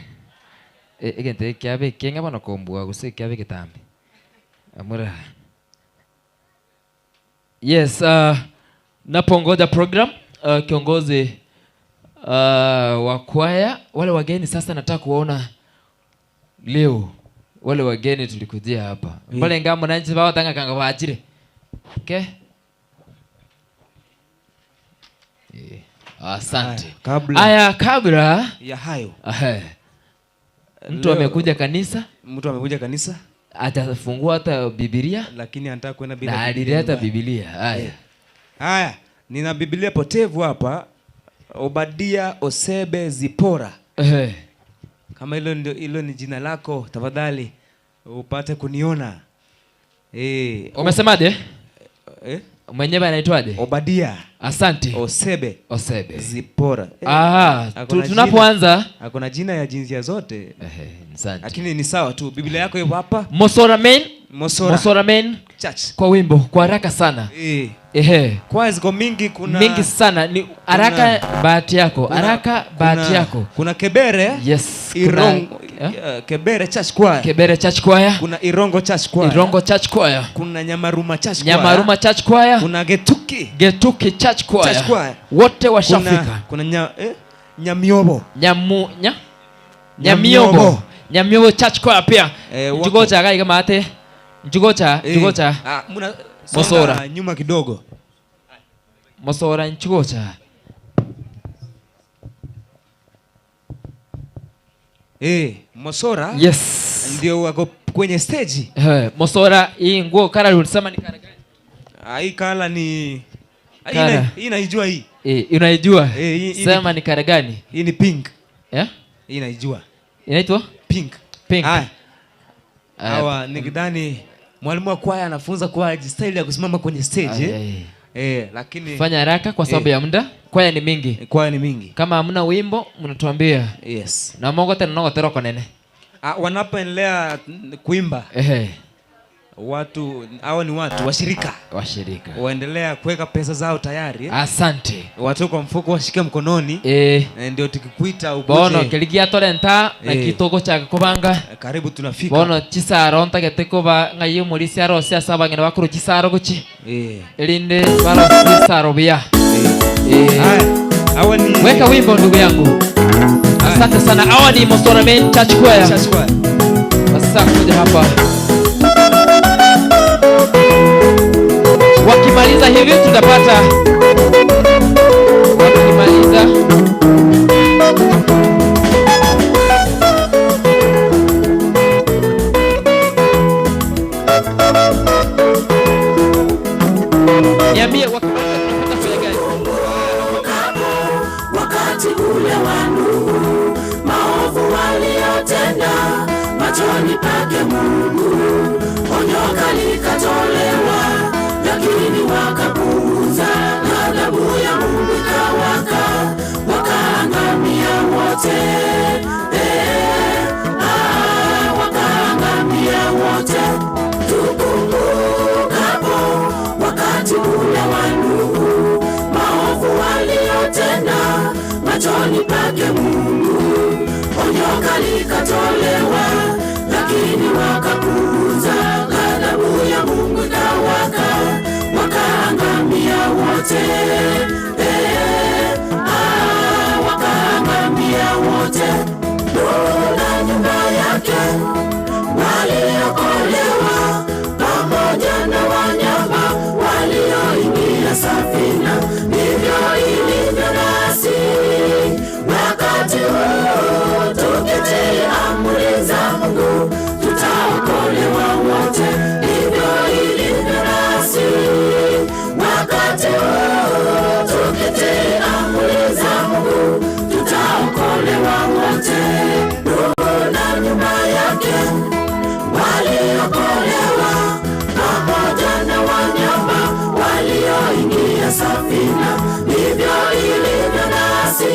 E- Egento eke kiabe ekeng'e bono kombua gose ekiabe egetambe. Amura. Yes, napongoja program kiongozi wa kwaya wale wageni sasa nataka kuwaona Leo wale wageni tulikujia hapa mbarenge amo nainche bagotanga kanga bachire okay Eh, asante Haya, kabla- aya kabla Ya hayo. Ahe. mtu Leo- amekuja kanisa Mtu amekuja kanisa atafungua hata Biblia lakini anataka kwenda bila na Biblia alileta nyumbani. Biblia haya Eh. Haya, nina Biblia potevu hapa. Obadia Osebe Zipora. Ehe. Kama hilo ndio hilo ni jina lako, tafadhali upate kuniona. Eh. Umesemaje? Eh? Mwenyewe anaitwaje? Obadia. Asante. Osebe. Osebe. Zipora. Eh, Aha, ako na tunapoanza jina- ako na jina ya jinsia zote. Asante. Lakini ni sawa tu. Biblia yako iko hapa. Mosora Main. Mosora. Mosora Main. Church. Kwa wimbo kwa haraka sana. Eh. Ehe. Kwaya ziko mingi kuna Mingi sana ni haraka bahati yako. Haraka bahati yako. Kuna Kebere. Yes. Kuna, Irongo, eh, Kebere Church Choir. Kebere Church Choir. Kuna Irongo Church Choir. Irongo Church Choir. Kuna Nyamaruma Church Choir. Nyamaruma Church Choir. Kuna Getuki. Getuki Church Choir. Church Choir. Wote washafika. Kuna, kuna Nyamiobo. Nyamu, nya? Nyamiobo. Nyamiobo Church Choir pia. Eh, wako. Njugocha gaiga mate. Njugocha, Eh, njugocha. ah, muna Mosora. songa nyuma kidogo. Mosora nchugocha. Eh, Mosora. Yes. Ndio wako kwenye stage. Eh, Mosora hii nguo kala ulisema ni kala gani? Ah, hii kala ni Ah, hii Kala. hii naijua hii. Eh, unaijua? Eh, hii Sema ni kala gani? Hii ni pink. Eh? Hii naijua. Inaitwa? Pink. Pink. Haya. Hawa nikidhani mwalimu wa kwaya anafunza kwaya style ya kusimama kwenye stage. Eh, eh lakini Fanya haraka kwa sababu eh, ya muda. Kwaya ni mingi. Kwaya ni mingi. Kama hamna wimbo mnatuambia. Yes. Na mogote na nogotero konene. Ah, wanapoendelea kuimba. Ehe. Watu hao ni watu washirika. Washirika. Waendelea kuweka pesa zao tayari. eh. Asante. Watu kwa mfuko washike mkononi. Eh. Ndio tukikuita ukuje. Bono keligia torenta na Eh. kitogo chaka kubanga. Karibu tunafika. Bono chisaro ntagete kuba ng'ai omorisia arose ase abang'ina bakuru chisaro gochi. Eh. Erinde barose chisaro buya. Eh. Hawa ni Weka wimbo ndugu yangu. Asante sana. Hawa ni Mosora Main Church Choir. Church Choir. Sasa kuja hapa. Wakimaliza hivi tutapata, wakimaliza niambie, wakimaliza tunapata kwenye gani? Wakati ule wa Nuhu, maovu waliyotenda machoni pake Mungu, onyo kali likatolewa, lakini wakapuuza. Ghadhabu ya Mungu ikawaka, wakaangamia wote. Eh, ah, wakaangamia wote. Tukumbukapo wakati ule wa Nuhu, maovu waliyotenda machoni pake Mungu, onyo kali likatolewa, lakini wakapuuza. Ghadhabu ya Mungu ikawaka, wakaangamia wote. Eh, ah, wakaangamia wote. Nuhu na nyumba yake waliokolewa pamoja na wanyama walioingia safina. Ndivyo ilivyo nasi wakati huu, tukitii amri za Mungu tutaokolewa wote. Ndivyo ilivyo nasi wakati huu, tukitii amri za Mungu tutaokolewa wote. Nuhu na nyumba yake waliokolewa pamoja na wanyama walioingia safina. Ndivyo ilivyo nasi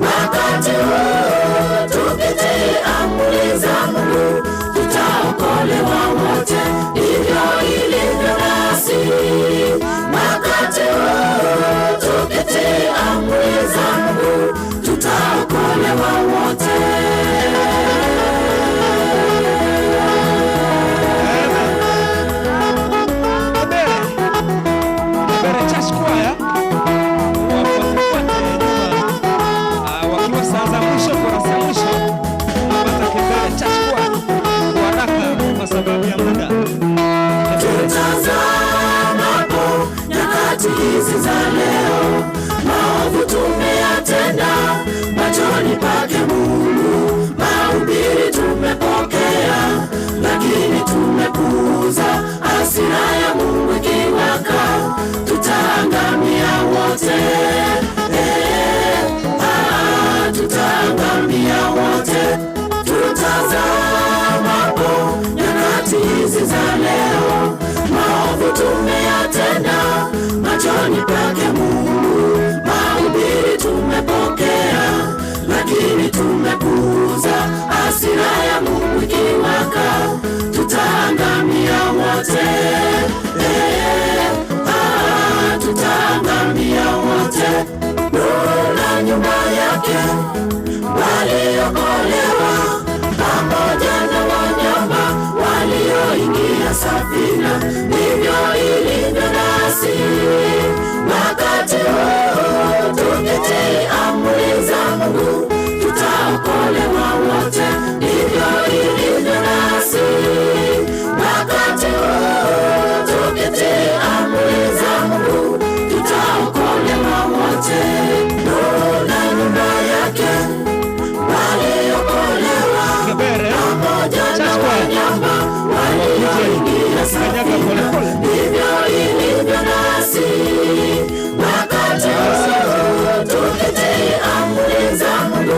wakati huu, tukitii amri za Mungu tutaokolewa wote. Ndivyo ilivyo nasi wakati huu, tukitii amri za Mungu tutaokolewa wote. Kibere Church Choir wafuate nyuma, wakiwa saa za mwisho, korasi ya mwisho napata Kibere Church Choir kwa haraka kwa sababu ya muda. Tutazamapo nyakati hizi za leo, maovu tumeyatenda machoni pake Mungu, mahubiri tumepokea, lakini tumepuuza. Hasira ya Mungu ikiwaka, tutaangamia wote. Eh, ah, tutaangamia wote. Tutazamapo nyakati hizi za leo, maovu tumeyatenda machoni pake Mungu, mahubiri tumepokea, lakini tumepuuza. Hasira ya Mungu ikiwaka, tutaangamia wote. Eh, ah, tutaangamia wote. Nuhu na nyumba yake waliokolewa pamoja na wanyama walioingia safina. Ndivyo ilivyo nasi wakati huu, tukitii amri za Mungu tutaokolewa wote. Ndivyo ilivyo nasi wakati huu, tukitii amri za Mungu tutaokolewa wote. Nuhu na nyumba yake waliokolewa pamoja na wanyama walioingia safina. Ndivyo ilivyo nasi wakati huu, tukitii amri za Mungu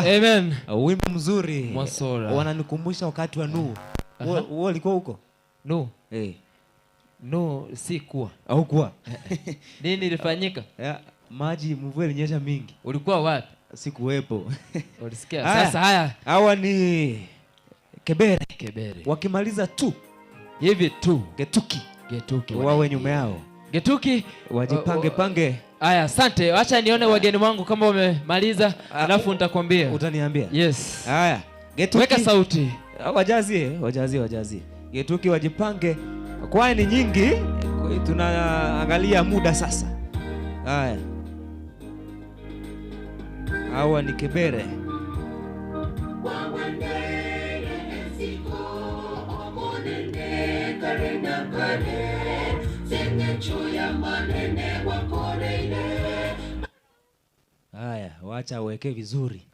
Amen. Wimbo mzuri. Mwasora. Wananikumbusha wakati wa Nuhu. Aha. Wewe ulikuwa huko? No. Eh. No, sikuwa. Haukuwa? Nini ilifanyika? Yeah, maji mvua ilinyesha mingi. Ulikuwa wapi? Sikuwepo. Ulisikia? Haya. Sasa haya. Hawa ni Kebere. Kebere. Wakimaliza tu hivi tu Getuki. Getuki. Wawe nyuma yao. Getuki wajipange pange. Aya, asante. Acha nione wageni wangu kama wamemaliza, alafu nitakwambia. Utaniambia? Yes. Haya. Getuki. Weka sauti. Wajazie, wajazie, wajazie. Getuki wajipange. Kwaya ni nyingi, tunaangalia muda sasa. Haya. Hawa ni Kebere. Haya, wacha aweke vizuri.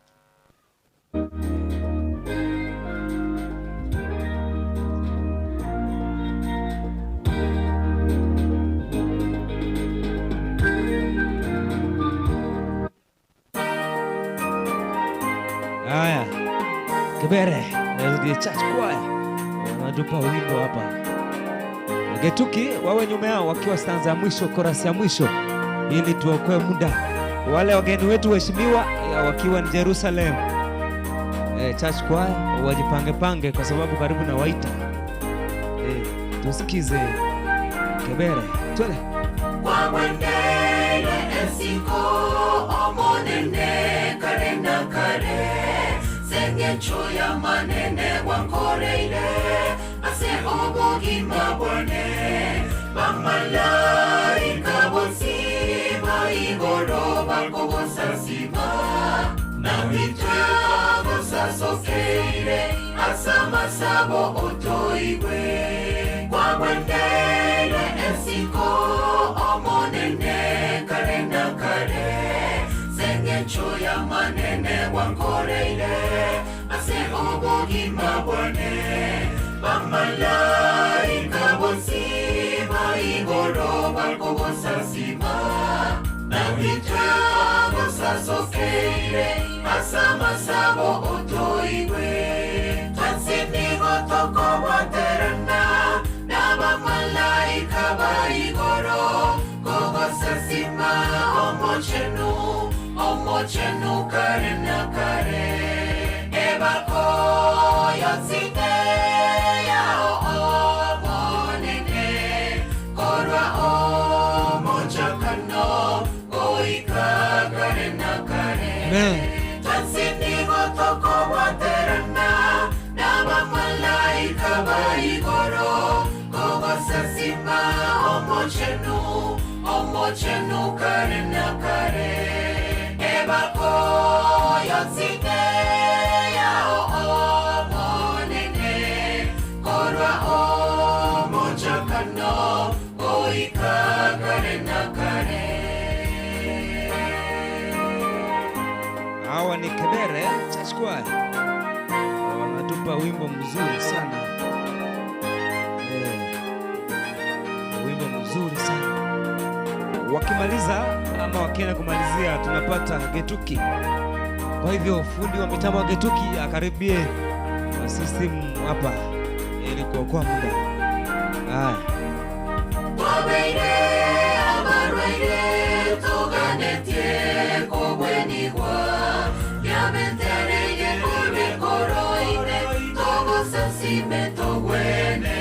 Haya, Kebere SDA Church Choir wanatupa wimbo hapa. Getuki wawe nyuma yao wakiwa stanza ya mwisho, chorus ya mwisho, ili tuokoe muda. Wale wageni wetu waheshimiwa wakiwa ni Jerusalem Church Choir wajipange pange, kwa sababu karibu na waita. Tusikize Kebere, twende. Kwa mwendele esiko omonene kare na kare sengencho ya manene wankoreire ase obogima bwane bamalaika bonsi baigoro bakobosasima nawitwe bosasokeire asamasabo otoigwe kwa mwendele esiko omonene kare na kare sengencho ya manene wankoreire ase obogima bwane bamalaika bonsi baigoro bakobosasima nawitwe bosasokeire asamasabo otoigwe twansinigo tokobwaterana n'abamalaika baigoro kobosasima omochenu omochenu kare na kare ebako yotsine yao omonene korwa omochakano goika kare na kare. Amen. Twansinigo tokobwaterana n'abamalaika baigoro kobosasima omochenu omochenu kare na kare ebako yotsine yao omonene korwa omochakano goika kare na kare. Hawa ni Kebere Church Choir. Wanatupa wimbo mzuri sana. Wimbo mzuri sana. Wakimaliza ama wakienda kumalizia tunapata Getuki. Kwa hivyo fundi wa mitambo wa Getuki akaribie na system hapa ili kuokoa muda. Haya. Twabeire abarwaire tuganetie kobwenigwa yabetereye kubikoroine togosasime togwene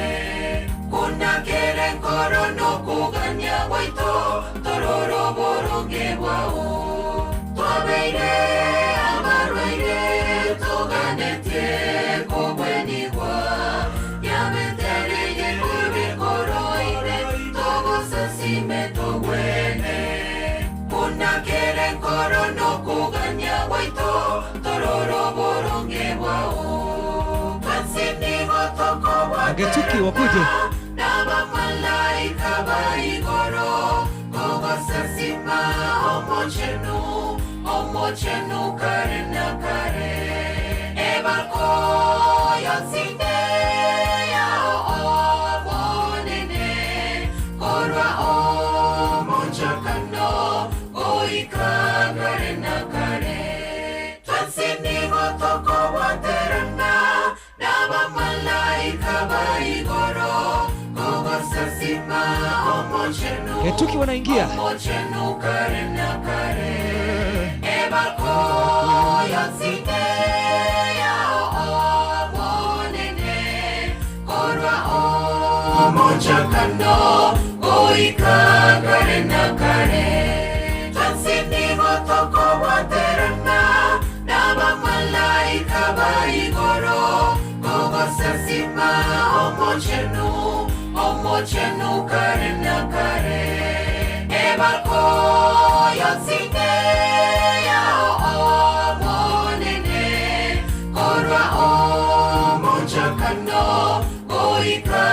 kunakere nkoro nokuganya gwaito tororoboronge bwao twabeire abarwaire tuganetie kobwenigwa yabetereye kubikoroine togosasime togwene kunakere nkoro nokuganya gwaito tororoboronge bwao twansinigo tokobwaterana Getuki wakuje. n'abamalaika baigoro kobosasima omochenu omochenu kare na kare ebako yotsine yao omonene korwa omochakano goika kare na kare twansinigo Getuki wanaingia. Omochakano goika kare na kare twansinigo tokobwaterana n'abamalaika ba igoro kogosasima omochenu omochenu kare na kare ebako yonsine yao omonene korwa omochakano goika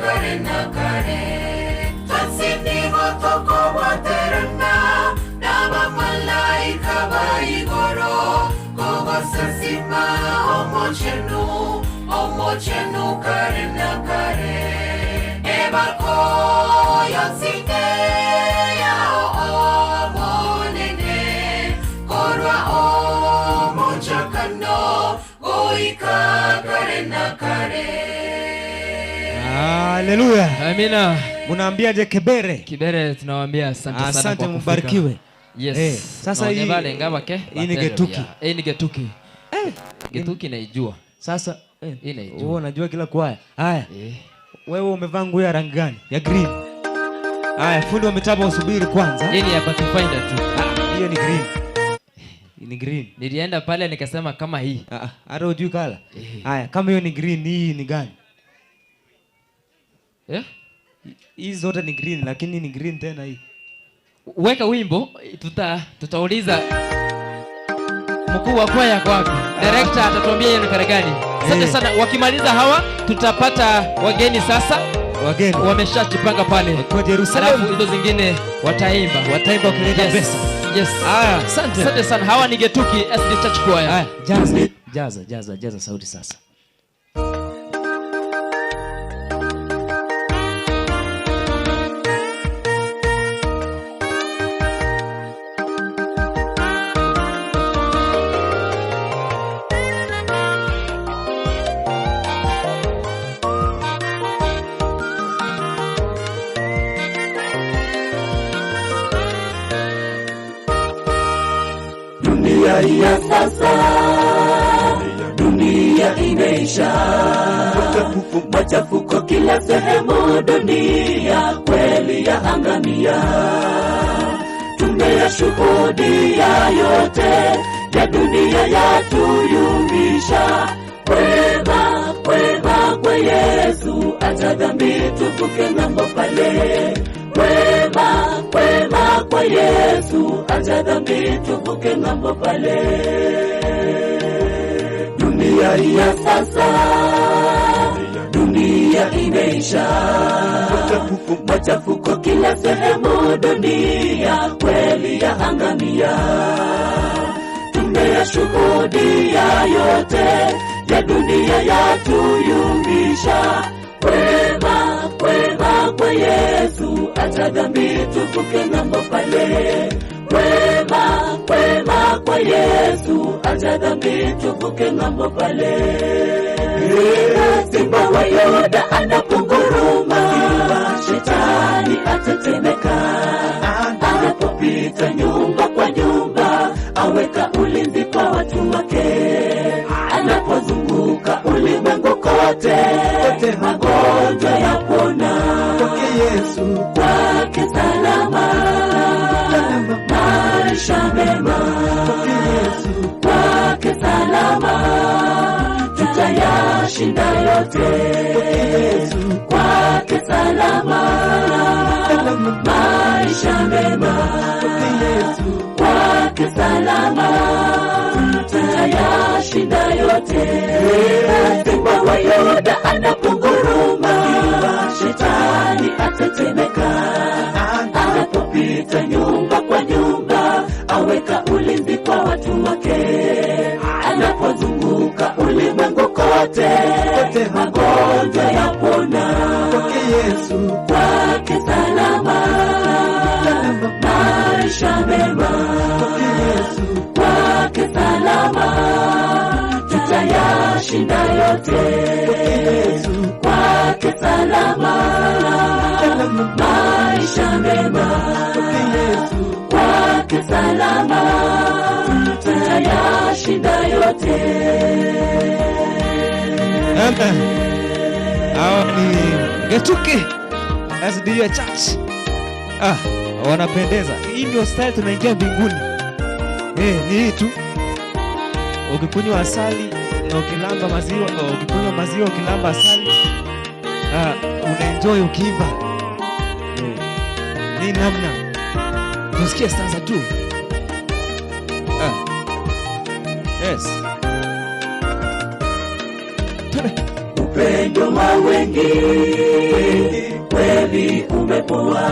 kare na kare twansinigo tokobwaterana n'abamalaika ba igoro kogosasima omochenu omochenu kare na kare ebako yonsine yao omonene korwa omochakano goika kare na kare. Haleluya. Amina. Munaambiaje Kibere? Kibere tunawaambia asante sana Asante, kwa kufika. mbarikiwe. Yes. Eh, sasa Na hii- balenga bake, hii ni batere Getuki. ya. Hii ni Getuki. Getuki naijua. Sasa Hii naijua. wewe unajua kila kwaya. Haya. Wewe umevaa nguo ya rangi gani? Ya green. Haya, fundi wa mitambo usubiri kwanza. Hii ni ya Pathfinder tu. Hiyo ni green. Hii ni green. Nilienda pale nikasema kama hii. Ah, hata hujui kala. Haya, kama hiyo ni green, hii ni gani? Eh? Hii zote ni green lakini ni green tena hii. Weka wimbo tutauliza mkuu wa kwaya kwa wapi. Director atatuambia hiyo ni kare gani. Asante sana. Wakimaliza hawa tutapata wageni sasa. Wageni wameshajipanga pale. Kwa Jerusalem. Alafu hizo zingine wataimba. Wataimba wakileta Yes. pesa. Yes. Haya, asante. Asante sana. Hawa ni Getuki SD Church Choir. Haya, jaza. Jaza, jaza, jaza sauti sasa. Dunia ya sasa, dunia imeisha, machafuko kila sehemu, dunia kweli ya angamia. Tumeyashuhudia yote ya dunia yatuyumbisha. Wema, wema kwa Yesu, acha dhambi tuvuke ng'ambo pale. Wema, wema kwa Yesu, acha dhambi tuvuke ng'ambo pale. Dunia ya sasa, dunia imeisha, machafuko kila sehemu, dunia kweli ya angamia. Tumeyashuhudia yote ya dunia yatuyumbisha. Wema, wema kwa Yesu, acha dhambi tuvuke ng'ambo pale. Wema, wema kwa Yesu, acha dhambi tuvuke ng'ambo pale. Simba wa Yuda anapunguruma, shetani atetemeka. Anapopita nyumba kwa nyumba, aweka ulinzi kwa watu wake. Anapozunguka ulimwengu kote, magonjwa yapona. Yesu kwake salama, maisha mema. Yesu kwake salama, tutayashinda yote. Yesu kwake salama, maisha mema. Yesu kwake salama, tutayashinda yote. Simba wa Yuda anapunguruma, shetani atetemeka. Anapopita nyumba kwa nyumba, aweka ulinzi kwa watu wake. Anapozunguka ulimwengu kote, magonjwa yapona. Yesu kwake salama, maisha mema. Yesu kwake salama, tutayashinda yote. Yesu kwake salama, Maisha mema kwake salama, tutayashinda yote. Amen. Hao ni Getuki SDA Church. Ah, wanapendeza. Hii ndio style tunaingia mbinguni. Eh, ni hii tu. Ukikunywa asali na ukilamba maziwa, oh, ukikunywa maziwa ukilamba asali, ah, unaenjoy ukiimba. Eh, ni namna. Tusikie stanza tu. Ah. Yes. Upendo wa wengi kweli umepoa,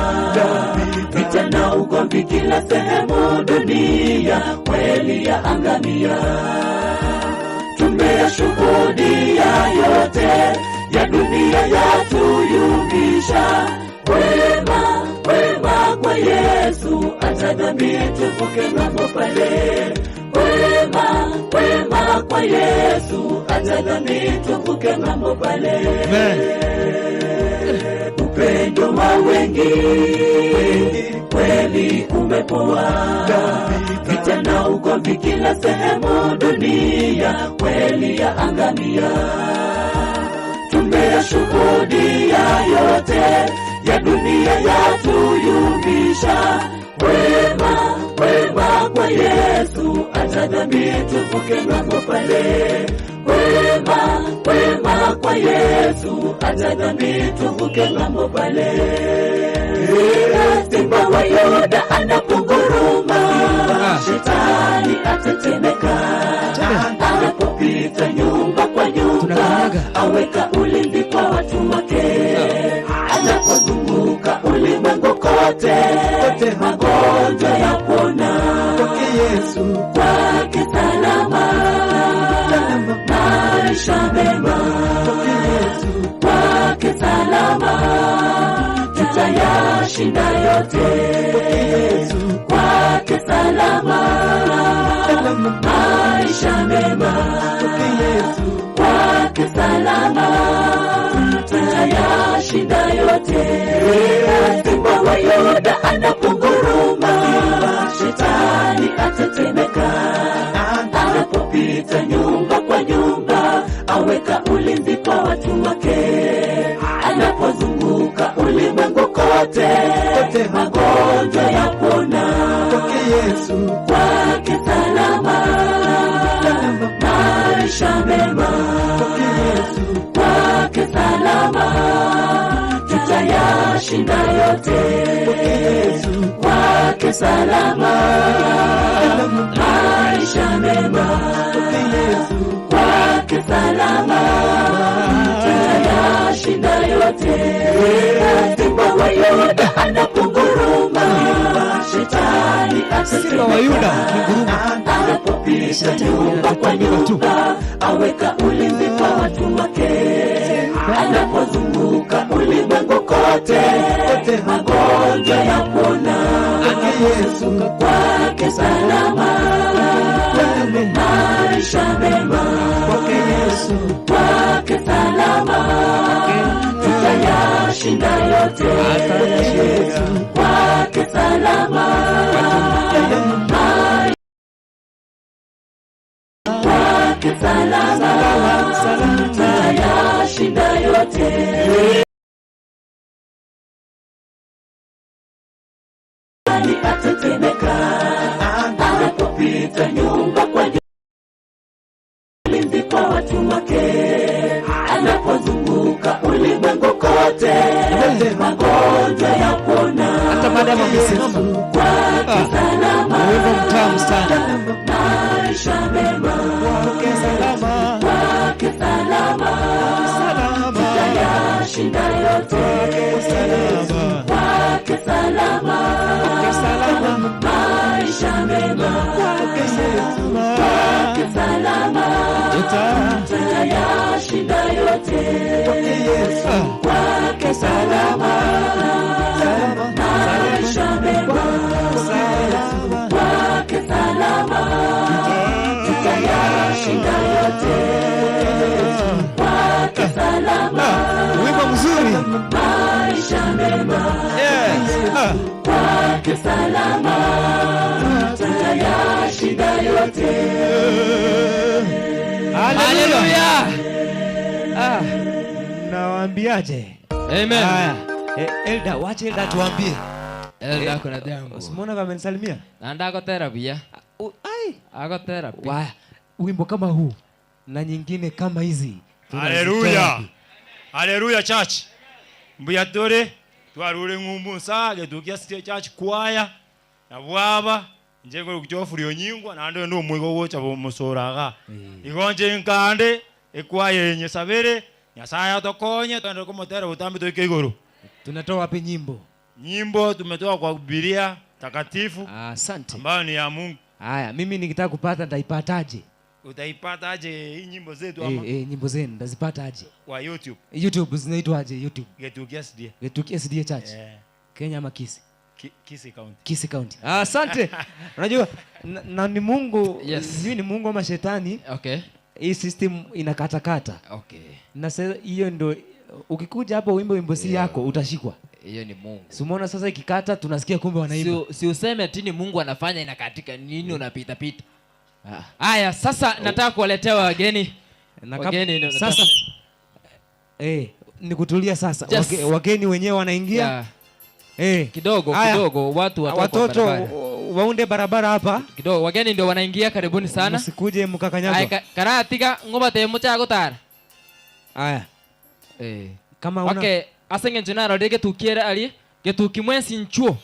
vita na ugomvi kila sehemu dunia kweli ya angamia. Tumeyashuhudia yote ya dunia yatuyumbisha. Wema, wema kwa Yesu, acha dhambi tuvuke ng'ambo pale. Wema, wema kwa Yesu, acha dhambi tuvuke ng'ambo pale. Upendo wa wengi kweli umepoa, vita na ugomvi kila sehemu dunia kweli ya angamia. Tumeyashuhudia yote ya dunia yatuyumbisha. Wema, wema kwa Yesu, acha dhambi tuvuke ng'ambo pale. Wema, wema kwa Yesu, acha dhambi tuvuke ng'ambo pale. Simba wa Yuda anapunguruma, shetani atetemeka anapopita nyumba kwa nyumba, aweka ulinzi kwa watu wake, anapozunguka ulimwengu kote, magonjwa yapona Yesu kwake salama, maisha mema Yesu kwake salama, tutayashinda yote Yesu kwake salama, maisha mema Yesu kwake salama, tutayashinda yote. Simba wa Yuda anapunguruma, shetani atetemeka anapopita nyumba kwa nyumba, aweka ulinzi kwa watu wake, anapozunguka ulimwengu kote, magonjwa yapona Yesu kwake salama, maisha mema Yesu kwake salama, tutayashinda yote Yesu kwake salama, maisha mema Yesu kwake salama, tutayashinda yote. Simba wa Yuda anapunguruma, shetani Simba wa Yuda atetemeka anapopita nyumba kwa nyumba, aweka ulinzi kwa watu wake, anapozunguka ulimwengu kote, magonjwa yapona Yesu kwake salama, maisha mema Yesu kwake salama, tutayashinda yote Yesu kwake salama, kwake salama, tutayashinda yote. Atetemeka anapopita nyumba kwa ulinzi kwa watu wake, anapozunguka ulimwengu kote, magonjwa yapona Hata madam amesimama. kwake salama, Wimbo mtamu sana. maisha mema kwake salama, kwake salama, tutayashinda yote kwake salama, maisha mema kwake salama, tutayashinda yote kwake salama, maisha mema kwake salama, tutayashinda yote kwake salama, Wimbo mzuri. maisha mema tuvuke salama, tutayashinda yote. Haleluya. Ah. Nawaambiaje? Amen. Haya. Eh, Elda, wache Elda tuambie. Elda Eh, kuna jambo. Usimwona amenisalimia? Na ndagotera buya. Ai. Agotera pi. Waya, wimbo kama huu na nyingine kama hizi. tunazitoa Haleluya. wapi? Haleluya church. Mbuya tore twarure ng'umbu nsage tukia state church choir na bwaba nje ngoro kuchofurio nyingwa na ndo ndo mwigo gocha musoraga. Igonje nkande ekwaya yenye sabere Nyasaye atokonye twende kumotera utambi tuike iguru. Tunatoa wapi nyimbo? Nyimbo tumetoa kwa Biblia takatifu. Asante. Ambayo ni ya Mungu. Haya, mimi nikitaka kupata nitaipataje? Utaipata aje hii nyimbo zetu ama Eh, eh, nyimbo zenu nitazipata aje? kwa YouTube? YouTube zinaitwaje YouTube? Getukia SDA. Getukia SDA Church. Eh. Kenya ama Kisii? Kisii County. Kisii County. Ah, Asante. Unajua na, na ni Mungu Yes. sijui ni Mungu ama shetani. Okay. Hii system inakatakata. Okay. Na sasa hiyo ndo ukikuja hapo wimbo wimbo si yako utashikwa. Hiyo ni Mungu. Si umeona sasa ikikata tunasikia kumbe wanaimba. Si, si useme ati ni Mungu anafanya inakatika nini unapita pita. Haya, sasa nataka kuwaletea wageni. Na kap- Wageni ndio nataka- sasa eh, ni kutulia sasa. Yes. Wageni wenyewe wanaingia. Yeah. Eh. Kidogo Haya. kidogo watu watoka Watoto barabara. waunde barabara hapa. Kidogo wageni ndio wanaingia, karibuni sana. Msikuje mkakanyagwa. Aya, karatiga ngobate muchagotara. Haya. Eh. Kama una Okay, ase ng'encho narorire getuki ere aria getuki mwensi nchuo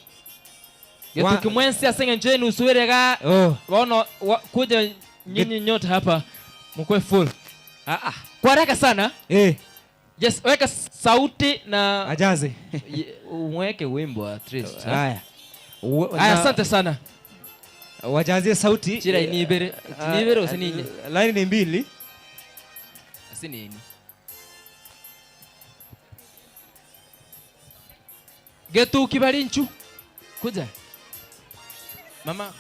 getuki mwensi ase ng'encho enusu ere ga Oh. bono kuja nyinyi nyote hapa mkwe full. Ah, ah. Kwa haraka sana. Eh. Yes, weka sauti na ajaze. Uweke wimbo at least. eh. Haya. Haya, na- asante sana. Wajazie sauti. Chira inibere. Ah, Inibere usininye. Line ni mbili. Asinini. Getuki bari nchu. Kuja. Mama.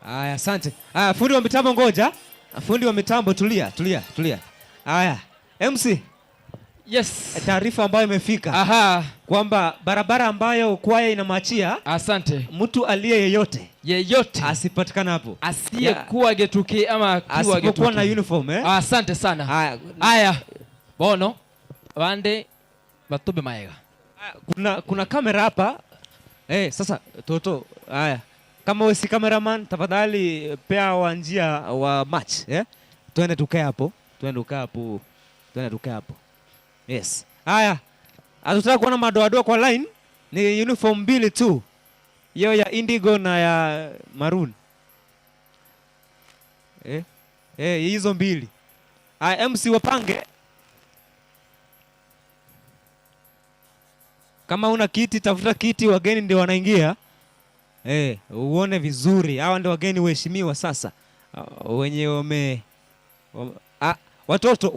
Haya, asante. Haya, fundi wa mitambo ngoja. Fundi wa mitambo tulia, tulia, tulia. Haya, MC. Yes. Taarifa ambayo imefika. Aha. Kwamba barabara ambayo kwaya inamachia. Asante. Mtu aliye yeyote. Yeyote. Asipatikane hapo. Asiyekuwa getuki ama akiwa Asipokuwa getuki. na uniform eh? Asante sana. Haya. Bono bande batube maega. Kuna kamera hapa. Eh, sasa toto haya. Kama wewe si cameraman tafadhali pea wa njia wa match eh? Twende tukae hapo. Twende tukae hapo. Twende tukae hapo. Yes. Haya. Hatutaka kuona madoadoa kwa line. Ni uniform mbili tu. Hiyo ya indigo na ya maroon. Eh? Eh, hizo mbili. Haya, MC wapange. Kama una kiti tafuta kiti, wageni ndio wanaingia. Eh, uone vizuri. Hawa ndio wageni waheshimiwa sasa. Ah, wenye wame, ah, watoto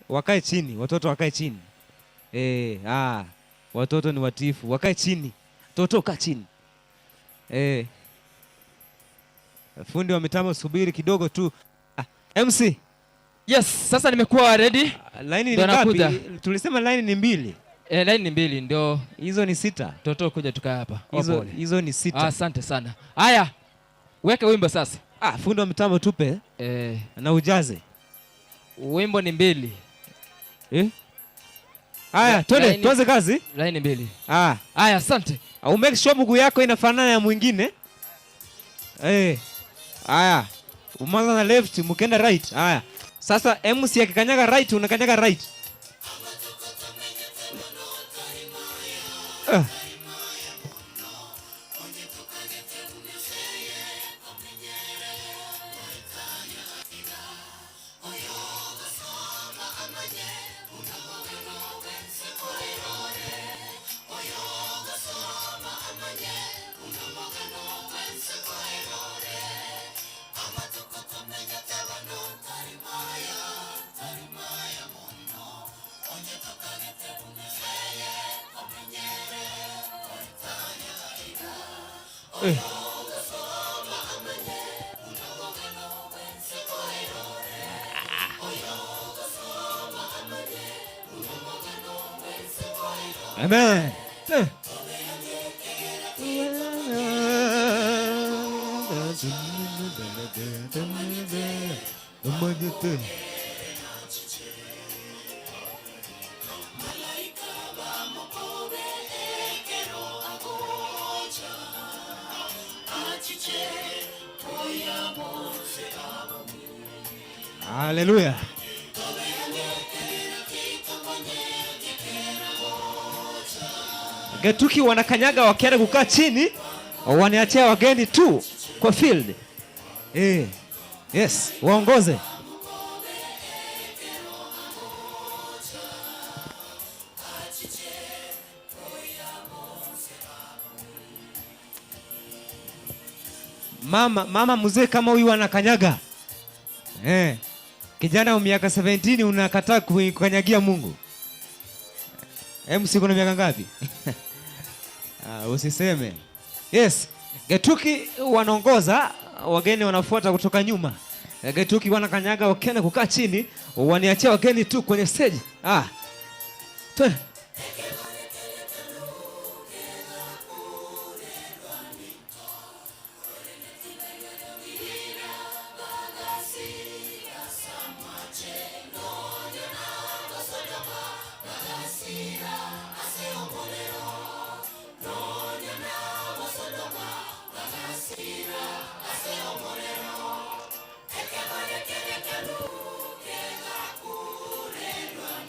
wakae chini, watoto wakae chini. Eh, watoto ni watiifu, wakae chini. Toto kaa chini. Eh. Fundi wa mitambo subiri kidogo tu. Ah, MC. Yes, sasa nimekuwa ready. Line ni Ndio ngapi? nakuja. Tulisema line ni mbili. Eh, line ni mbili ndio. Hizo ni sita. Toto kuja tukaa hapa. Hizo Pole. hizo ni sita. Asante sana. Haya. Weka wimbo sasa. Ah, fundi wa mitambo tupe. Eh. Na ujaze. Wimbo ni mbili. Eh? Haya, twende tuanze kazi. Line mbili. Ah. Haya, asante. Au make sure mguu yako inafanana ya mwingine. Eh. Haya. Umeanza na left, mkenda right. Haya. Sasa MC akikanyaga right, unakanyaga right. Ah. Eh. Amen. Eh. Haleluya. Getuki wanakanyaga wakienda kukaa chini, waniachia wageni tu kwa field. Eh. Yes, waongoze. Mama, mama mzee kama huyu anakanyaga. Eh. Kijana wa miaka 17 unakataa kukanyagia Mungu. MC kuna miaka ngapi? Ah, usiseme. Yes, Getuki wanaongoza, wageni wanafuata kutoka nyuma. Getuki wanakanyaga wakienda kukaa chini, waniachia wageni tu kwenye stage. Ah. Twende.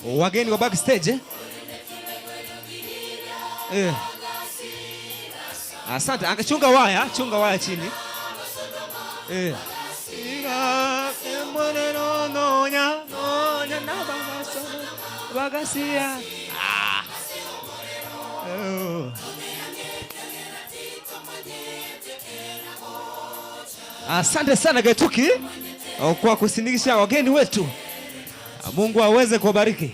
Wageni wa backstage eh? Eh. Asante. Angechunga waya, chunga waya chini. Eh. Ah. Oh. Asante sana Getuki kwa kusindikisha wageni wetu. Mungu aweze kuwabariki.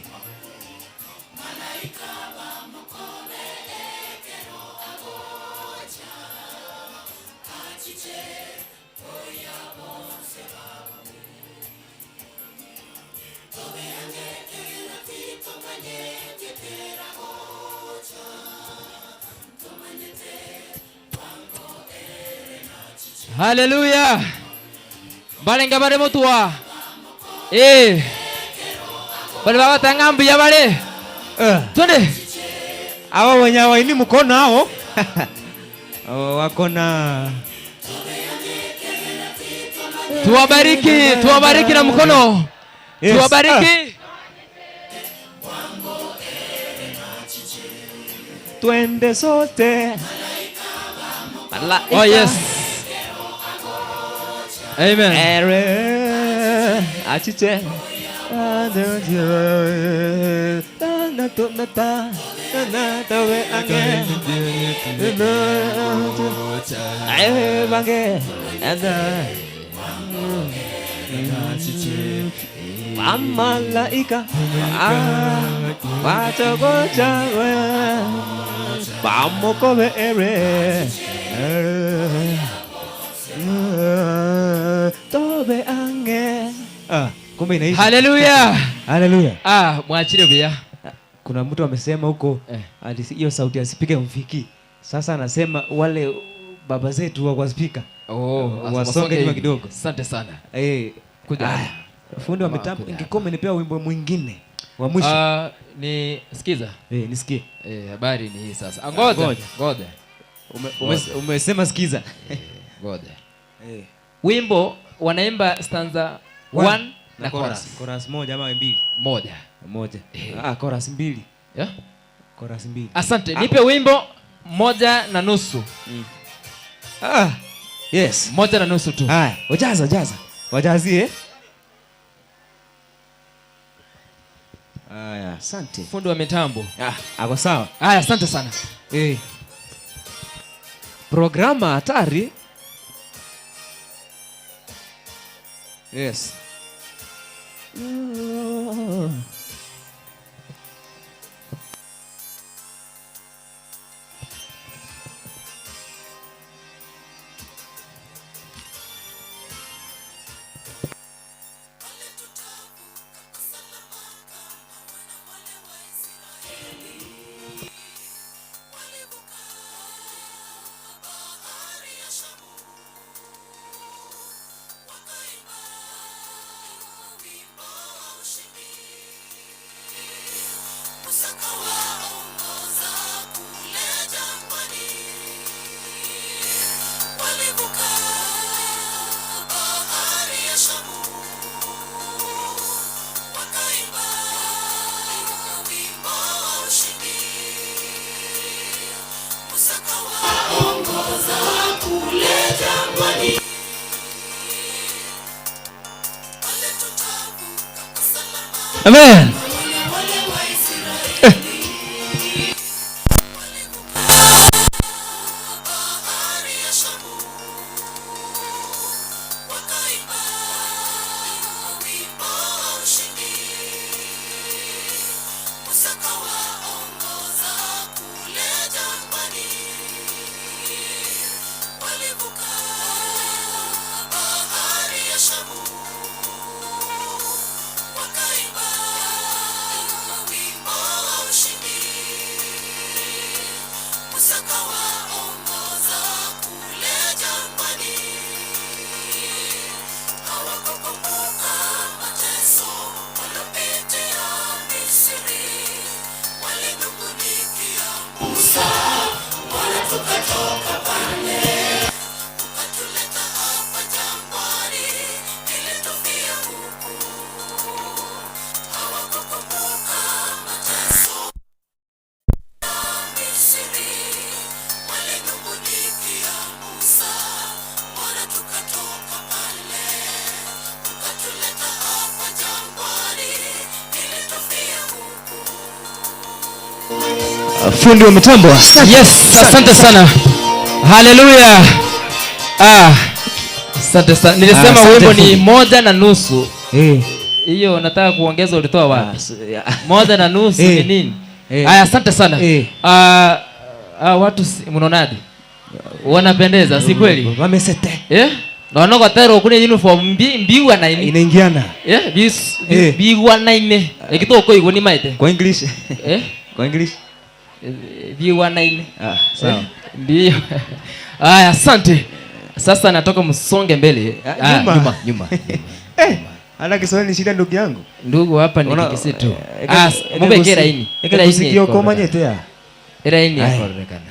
Haleluya. Balenga bare motwa. Eh. Bale babatanga mbuya bare. Twende. Hawa wenye hawaini mkono hao Oh, wako na Tuwabariki, tuwabariki na mkono. Yes. Tuwabariki. Twende sote. Malaika. Oh yes. Amen. Ere achiche. Wamalaika watagojawe bamukobe ere tobe ange. Ah, kumbe inaisha. Haleluya. Haleluya. Ah, mwachile buya. Kuna mtu amesema huko hiyo sauti asipike mfiki. Sasa anasema wale baba zetu wa kwa speaker. Oh, wasonge nyuma kidogo. Asante sana. Eh, Kuja. haya. Fundi wa Mama, mitambo kuja ingekuwa umenipea wimbo mwingine wa mwisho. Ah, ni sikiza. Eh, nisikie. Eh, habari ni hii sasa. Ah, ngoja. Ngoja. Ngoja. Umesema sikiza. Ngoja. Eh. Wimbo wanaimba stanza One. 1 na Na chorus. chorus. Chorus moja ama mbili? Moja. Moja. Ah, chorus mbili. Yeah? Chorus mbili. Asante. Nipe wimbo 1.5. Ah, yes. 1.5 tu. Haya, wajaza, jaza. Wajazie. Haya, asante. Fundi wa mitambo. Ah, ako sawa. Haya, asante sana. Eh. Programa hatari. Yes. Amen. Fundi wa mitambo. Asante. Yes, asante sana. Haleluya. Ah, asante sana. Nilisema Asante wimbo ni fundi. 1.5. Eh. Hiyo nataka kuongeza ulitoa wapi? 1.5 Eh. ni nini? Eh. Aya, asante sana. Eh. Ah, ah, watu mnaonaje? Wanapendeza, si kweli? Wamesete. Eh? Naona kwa tero kuna uniform mbiwa na ini. Inaingiana. Eh, Eh. biwa na ine. Ekitoko iko ni maite. Kwa English. Eh? Kwa English. Biwa na ine. Ah, sawa. Eh, ndio. Aya, asante. Sasa natoka msonge mbele. Ah, Ah, nyuma. nyuma, nyuma. Eh, ana Kiswahili ni shida ndugu yangu. Ndugu hapa ni Ona- Kikisitu. eh, Ah, mumbe kera ini. Kera ini. Kusikia kwa manyete ya. Era ini Ai. yakorekana.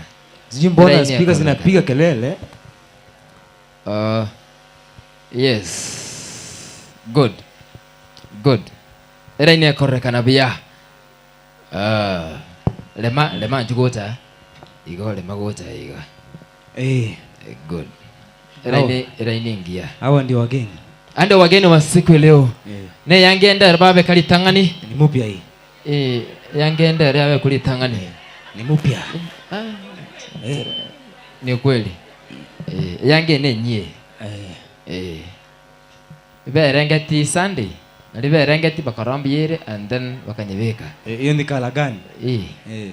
Sijui mbona Era ini speaker yakorekana. zinapiga kelele. Yes. Good. Good. Era ini yakorekana bia. Lema lema njugota. Igo lema gota igo. Eh. Good. Era ini era ini ngia. Hawa ndio wageni. Ande wageni wa siku leo. Eh. Ne yangenda babe kali tangani. Ni mupya hii. Eh, yangenda yabe kuli tangani. Ni mupya. Ah. Eh. Ni kweli. Eh, yange ne nyie. Eh. Eh. Berengeti Sunday. Nali berengeti bakarambiere and then bakanyebeka. Eh, hiyo ni kala gani? Eh. Eh.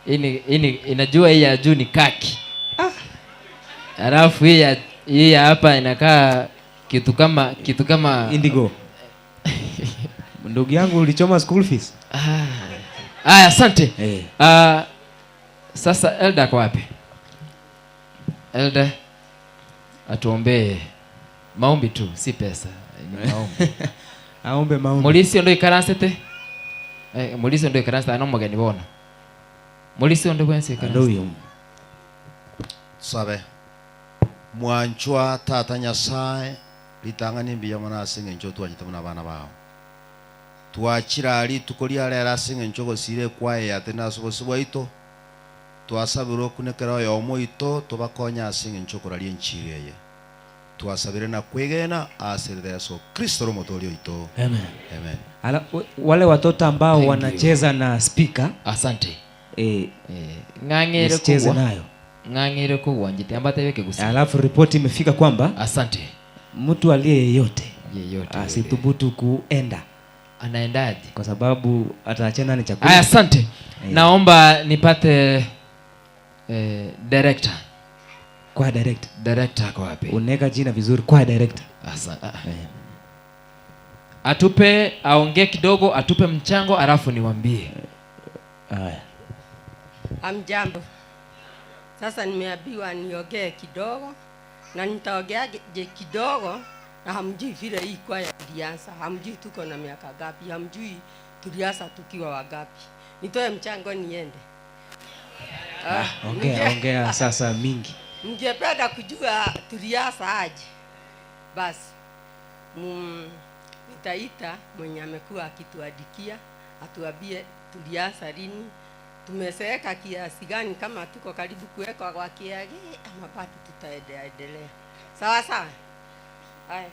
Ini ini inajua hii ya juu ni kaki. Alafu hii ya hapa inakaa kitu kama indigo. Ndugu yangu ulichoma school fees. Ah. Aya, asante. Eh. Ah, sasa elder kwa wapi? Elder atuombee maombi tu, si pesa, ni maombi. Aombe maombi. Mulisi ndo ikaransete? Eh, mulisi ndo ikaransete ano mugeni bona. Mulisi ndo bwense ikaransete. Ndo uyo. Sabe. Mwanchwa tata Nyasaye litang'ani mbiya mona ase eng'encho twachete buna abana bao. Twachira ari rituko ria rero ase eng'encho gosire kwaye ate nase obosi bwaito. Twasabire okunekera oyomo oito tobakonya ase eng'encho okoraria enchiri eye. Twasabire na kwegena ase rira Yesu Kristo romotori oito. Amen. Amen. Ala, wale watoto ambao Thank you. wanacheza na speaker. Asante. Ng'ang'ere Msicheze kugwa. nayo. Ng'ang'ere kugwa njite ambate weke gusi. Alafu ripoti imefika kwamba Asante. mtu aliye yeyote Yeyote asithubutu kuenda. Anaendaje? Kwa sababu ataachana na chakula. Aya, asante. Eh. Naomba nipate director. Kwa director. Director kwa wapi? Unaweka jina vizuri kwa director. Asa, Atupe, aongee kidogo, atupe mchango alafu niwaambie. Haya. Amjambo. Sasa nimeambiwa niongee kidogo na nitaongea je kidogo na hamjui vile hii kwaya ilianza, hamjui tuko na miaka ngapi, hamjui tulianza tukiwa wangapi. Nitoe mchango niende. Ongea, ongea sasa mingi. Mngependa kujua tulianza aje? Basi nitaita mwenye amekuwa akituandikia atuambie tulianza lini, tumezeeka kiasi gani, kama tuko karibu kuwekwa kwa kiagi ama bado tutaendelea endelea. Sawa sawa. Haya.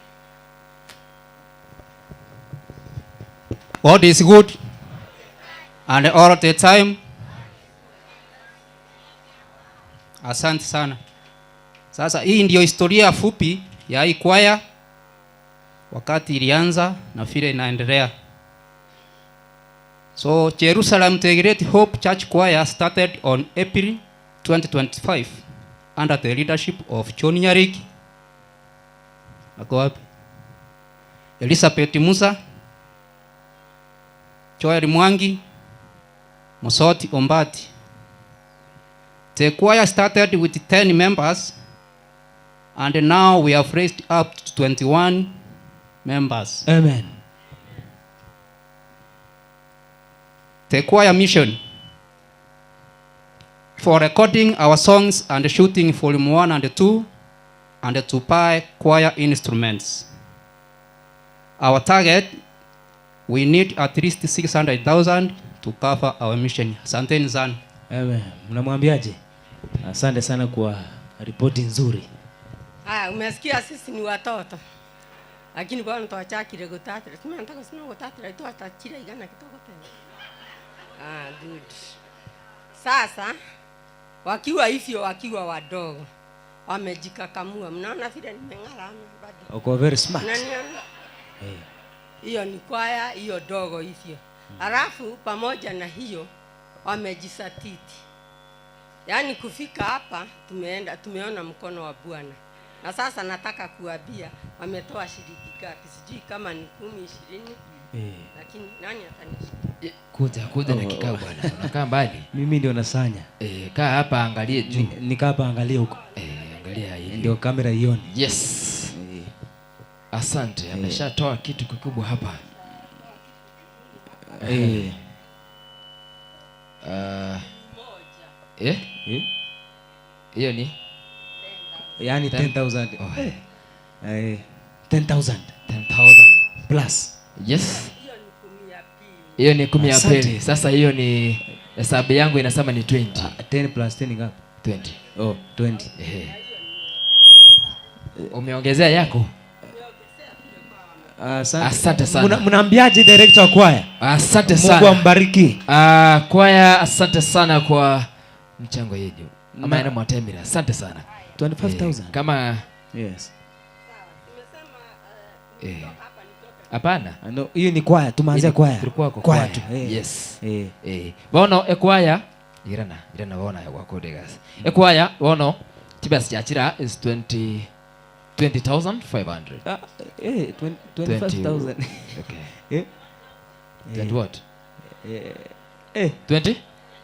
God is good and all the time. Asante sana. Sasa hii ndiyo historia fupi ya hii kwaya wakati ilianza na vile inaendelea. So Jerusalem The Great Hope Church Choir started on April 2025 under the leadership of John Nyariki. Ako wapi? Elizabeth Musa, Joel Mwangi, Musoti Ombati. The choir started with 10 members and now we have raised up to 21 members. Amen. The choir mission for recording our songs and shooting volume 1 and 2 and to buy choir instruments. Our target, we need at least 600,000 to cover our mission. Asanteni sana. Amen. Mnamwambiaje? Asante sana kwa ripoti nzuri. Haya, umesikia sisi ni watoto. Lakini bwana twachakire gutatira. Sima nataka sina gutatira twatachira igana kitoko tena. Ah, good. Sasa wakiwa hivyo wakiwa wadogo wamejikakamua. Mnaona vile nimeng'ara ama bado? Uko very smart. Mnaniona? Hiyo ni kwaya hiyo dogo hivyo. Halafu pamoja na hiyo wamejisatiti. Yaani kufika hapa tumeenda tumeona mkono wa Bwana. Na sasa nataka kuambia wametoa shilingi ngapi? Sijui kama ni 10, 20. Eh. Lakini nani atanishika? Kuja, kuja na kikao bwana. Unakaa mbali. Mimi ndio nasanya. Eh, kaa hapa angalie juu. Nikaa hapa angalie huko. Eh, angalia hivi. Ndio kamera ione. Yes. Asante, ameshatoa kitu kikubwa hapa. Eh. Eh? Hiyo ni Yaani 10,000. Oh. Eh. Eh, 10,000. 10,000 plus. Yes. Hiyo ni 10 ya Asante. pili. Sasa hiyo ni hesabu yangu inasema ni 20. 10 plus 10 ngapi? 20. Oh, 20. Eh. Umeongezea yako? Asante. Asante sana. Mnaambiaje director wa kwaya? Asante Mungu sana. ambariki. Ah, kwaya asante sana kwa mchango yenu. Ama Na- yana mwatemira. Asante sana. 25,000. Eh, kama Yes. Eh. Hapana. No, hiyo ni kwaya, tumeanzia Hii ni- kwaya. Tulikuwa kwa Kwaya kwaya tu, eh. Yes. Eh. Eh. Bono ekwaya irana irana bona wakodegas. Ekwaya bono chibesa chachira is 20 20,500. Ah, eh, 25,000. Okay. Eh. 20 what? Eh. Eh. 20?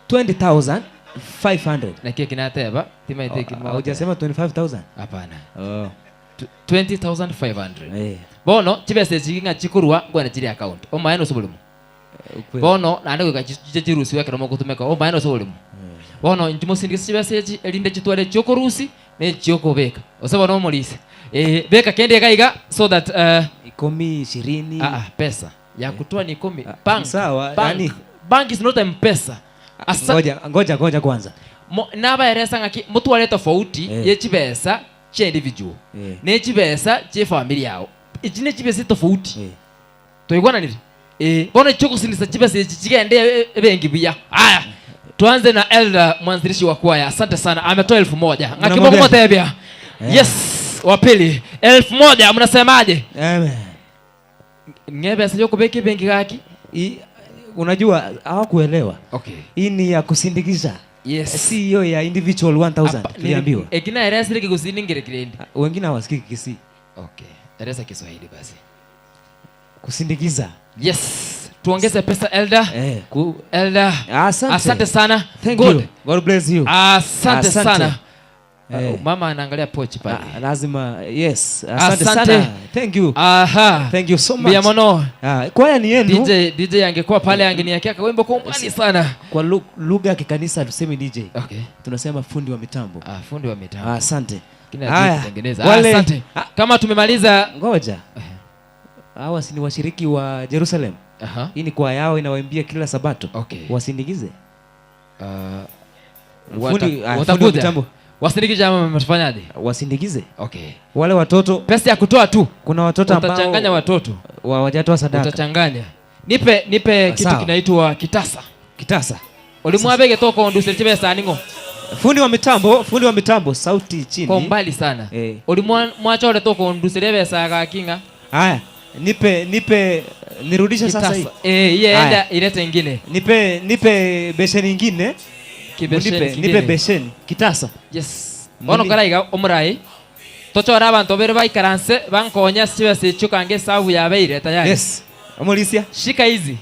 20,500. Na kile kinateba timaite Oh, Hujasema 25,000? Hapana. Oh. 20,500. Eh. Bono chibesa echi ng'a chikorwa ngwana chiri account. Omaene ase oborimo. Ukweli. Bono naende goika chiche chirusiwe ekero mogotumeka omaene ase oborimo. Bono inche mosindikise chibesa echi erinde chitware chiokorusi na chiokobeka. Ose bono omorisia. Eh, beka kende iga iga so that 10, 20. Ah, ah, pesa ya kutoa ni 10. Bank. Sawa, Bank. yani- Bank is not M-Pesa. Asa- Ngoja ngoja ngoja kwanza. Nabaeresa ng'aki motware tofauti Eh. ye chibesa chia individual Eh. ne chibesa chia efamily yao echi ne chibesa tofauti toigwananire eh bono chiogosinisa chibesa echi chigende ebengi buya. Aya, tuanze na elder mwanzilishi wa kwaya. Asante sana, ametoa 1000. Ng'aki Mnamwambia? mokotebia. Eh. Yes, wa pili 1000, mnasemaje? Amen. Ng'ebesa yokobeka ebengi gaki. Unajua hawakuelewa. Okay. Hii ni ya kusindikisha. Yes. Si hiyo ya individual 1000 tuliambiwa. Ekina eresa kigusindingire kirendi. Wengine hawasikii Kisii. Okay. Eleza Kiswahili basi. Kusindikiza. Yes. Tuongeze pesa elder. Eh, Elder. Asante. Asante sana. Thank Good. you. God bless you. Asante, Asante. sana. Eh. Mama anaangalia pochi pale. Ah, lazima yes. Asante, Asante. sana. Thank you. Aha. Thank you so much. Mbia mono. Ah, kwaya ni yenu. DJ, DJ angekuwa pale angeniakea kawimbo kwa umbali sana. Kwa lugha ya kikanisa tuseme DJ. Okay. Tunasema fundi wa mitambo. Ah, fundi wa mitambo. Ah, asante. Kina Haya, kutengeneza. wale- Asante. Kama tumemaliza Ngoja. Hawa si ni washiriki wa Jerusalem. Aha. Hii ni kwaya yao inawaimbia kila Sabato. Okay. Wasindikize. Wata- Fundi wa watakuja. mitambo. Wasindikize ama mtafanyaje? Wasindikize. Okay. Wale watoto pesa ya kutoa tu. Kuna watoto ambao Utachanganya watoto. Wajatoa sadaka. Utachanganya. Nipe nipe kitu Sawa. kinaitwa kitasa. Kitasa. Oli mwabegete okondusia chibesa ning'o? Fundi wa mitambo, fundi wa mitambo, sauti chini. Kwa umbali sana. Eh. Oli mwachorete okondusia ebesa gakinga. Haya, nipe nipe nirudishe sasa hii. Kitasa. Eh, iye Haya. enda ilete ingine. Nipe nipe besheni ingine. Kibesheni Nipe, kingine. nipe besheni kitasa. Yes. Bono karaiga omorai. Tochora abanto bere baikaranse bankonya chibesa echio kange esabu yabeire tayari. Yes. Omolisia. Shika hizi.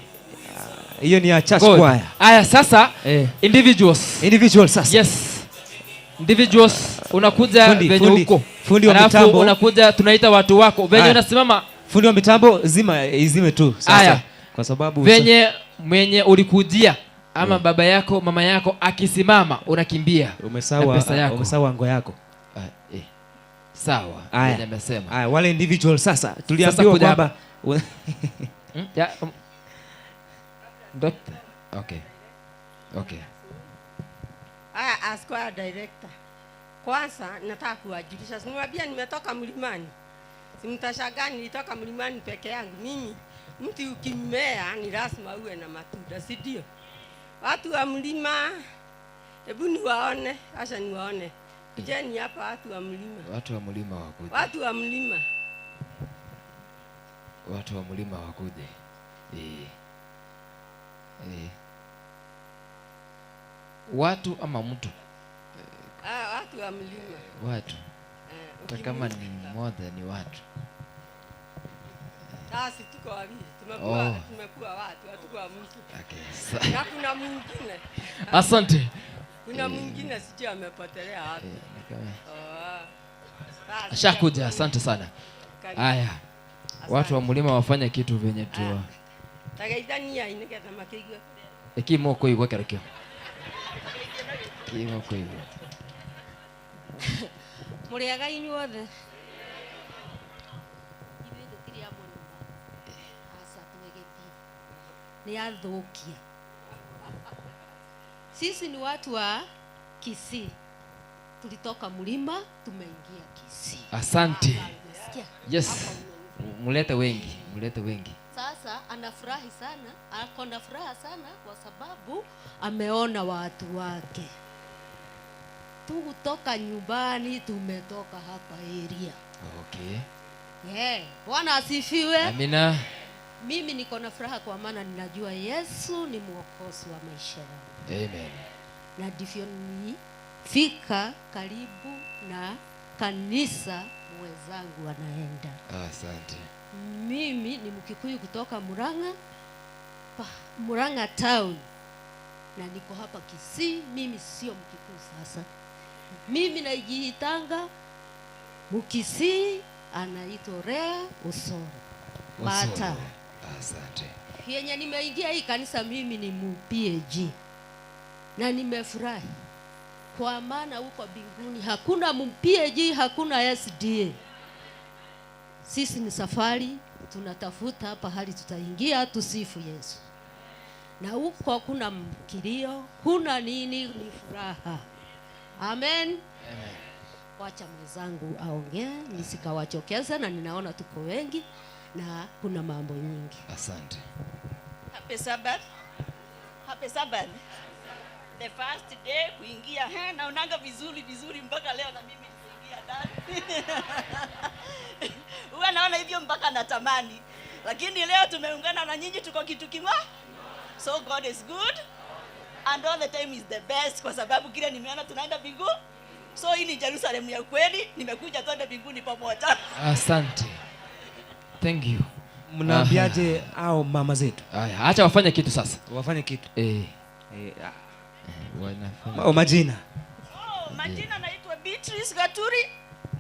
Hiyo ni ya church Good. choir. Aya sasa individuals. Individuals sasa. Yes. Individuals unakuja Fundi, venye fundi, uko. fundi wa Alafu mitambo. unakuja tunaita watu wako. Venye Aya. unasimama Fundi wa mitambo zima izime tu sasa. Aya. Kwa sababu venye mwenye ulikujia ama baba yako mama yako akisimama unakimbia na umesawa pesa yako. umesawa ngo yako. Eh. Sawa. Aya. Venye amesema. Aya, wale individual sasa tuliambiwa kuja kwamba Ya, Doctor. Okay. Okay. Aya, as choir director. Kwanza nataka kuwajulisha, simwambia nimetoka mlimani. Simtashangaa nilitoka mlimani peke yangu. Mimi mti ukimea ni lazima uwe na matunda, si ndio? Watu wa mlima, hebu niwaone, acha niwaone. Kujeni hapa watu wa mlima, Watu wa mlima wakuje. watu wa mlima. Watu wa mlima wakuje. Eh. Eh. Watu ama mtu? Ah, watu wa mlima. Watu. Hata kama ni mmoja ni watu. Sasa tuko wawili, tumekuwa Oh. tumekuwa watu, hatukuwa mtu. Okay. Sa- Na kuna mwingine. Asante. Kuna mwingine sijui amepotelea wapi. Oh. Sasa Ashakuja, asante sana. Karibu. Haya. Watu wa mlima wafanye kitu venye tu. Tagaithania nigetha makĩigue Ekimo koigwa kerokio. Kimo koigwa. Mũrĩega inyuothe ithuĩ tũtirĩ a mũrĩma aca twĩgĩtie nĩ athũkia sisi ni watu wa Kisii tulitoka mlima tumeingia Kisii Asante. Umesikia? Yes. Mulete wengi, mulete wengi. Sasa anafurahi sana, ako na furaha sana kwa sababu ameona watu wake. Tukutoka nyumbani, tumetoka hapa area. Okay. Yeah. Bwana asifiwe. Amina. Mimi niko na furaha kwa maana ninajua Yesu ni mwokozi wa maisha yangu, Amen. na ndivyo nifika karibu na kanisa mwenzangu anaenda. Asante. Mimi ni Mkikuyu kutoka Murang'a, Murang'a town na niko hapa Kisii. Mimi sio Mkikuyu sasa, mimi najiitanga Mkisii, anaitwa Rea Osoro Bata. Osoro. Asante. Yenye nimeingia hii kanisa mimi ni mu PAG na nimefurahi kwa maana huko mbinguni hakuna mu PAG, hakuna SDA. Sisi ni safari tunatafuta pahali tutaingia tusifu Yesu, na huko kuna kilio, kuna nini, ni furaha. Amen. Wacha mwenzangu aongee nisikawachokeza, na ninaona tuko wengi na kuna mambo nyingi. Asante. Happy Sabbath. Happy Sabbath. The first day kuingia, he, naonanga vizuri vizuri mpaka leo na mimi niliingia ndani. Huwa naona hivyo mpaka natamani. Lakini leo tumeungana na nyinyi tuko kitu kimoja. So God is good and all the time is the best kwa sababu kile nimeona tunaenda mbinguni. So hii ni Jerusalem ya kweli, nimekuja twende mbinguni pamoja. Asante. Thank you. Mnaambiaje hao mama zetu? Haya, acha wafanye kitu sasa. Wafanye kitu. Eh. Eh, ah. Wanafanya. Oh, majina. Oh, majina naitwa Beatrice Gaturi.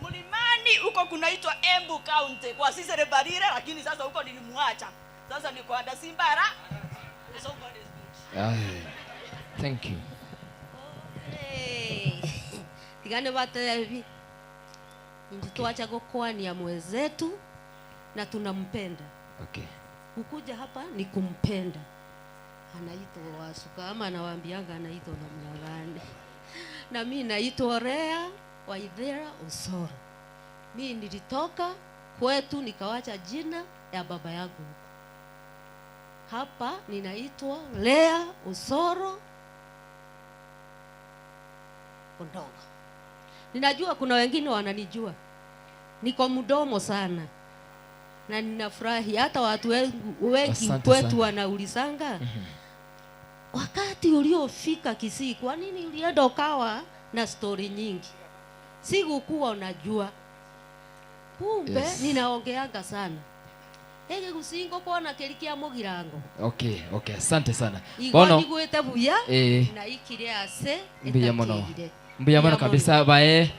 Mlimani huko kunaitwa Embu County kwa sisi Barire, lakini sasa huko nilimwacha. Sasa niko Andasimbara. So God is good. Aya. Thank you. Hey. Tigane batebi twacha gukwania mwenzetu na tunampenda. Okay. Kukuja hapa ni kumpenda. Anaitwa Wasuka ama anawaambianga anaitwa namna gani? Na mi naitwa Rea Waithera Osoro. Mi nilitoka kwetu nikawacha jina ya baba yangu huko. Hapa ninaitwa Lea Osoro Ondongo. Ninajua kuna wengine wananijua, niko mdomo sana na ninafurahi. Hata watu wengi, wengi Asante kwetu sana. wanaulizanga wakati uliofika Kisii, kwa nini ulienda ukawa na stori nyingi? Sikukuwa unajua, kumbe Yes. ninaongeanga sana ege gusingo kona keri kia mugirango Okay, okay, asante sana. igo Bono nigwete buya eh na ikire ase mbuya mono. etakirire. Mbuya mono kabisa bae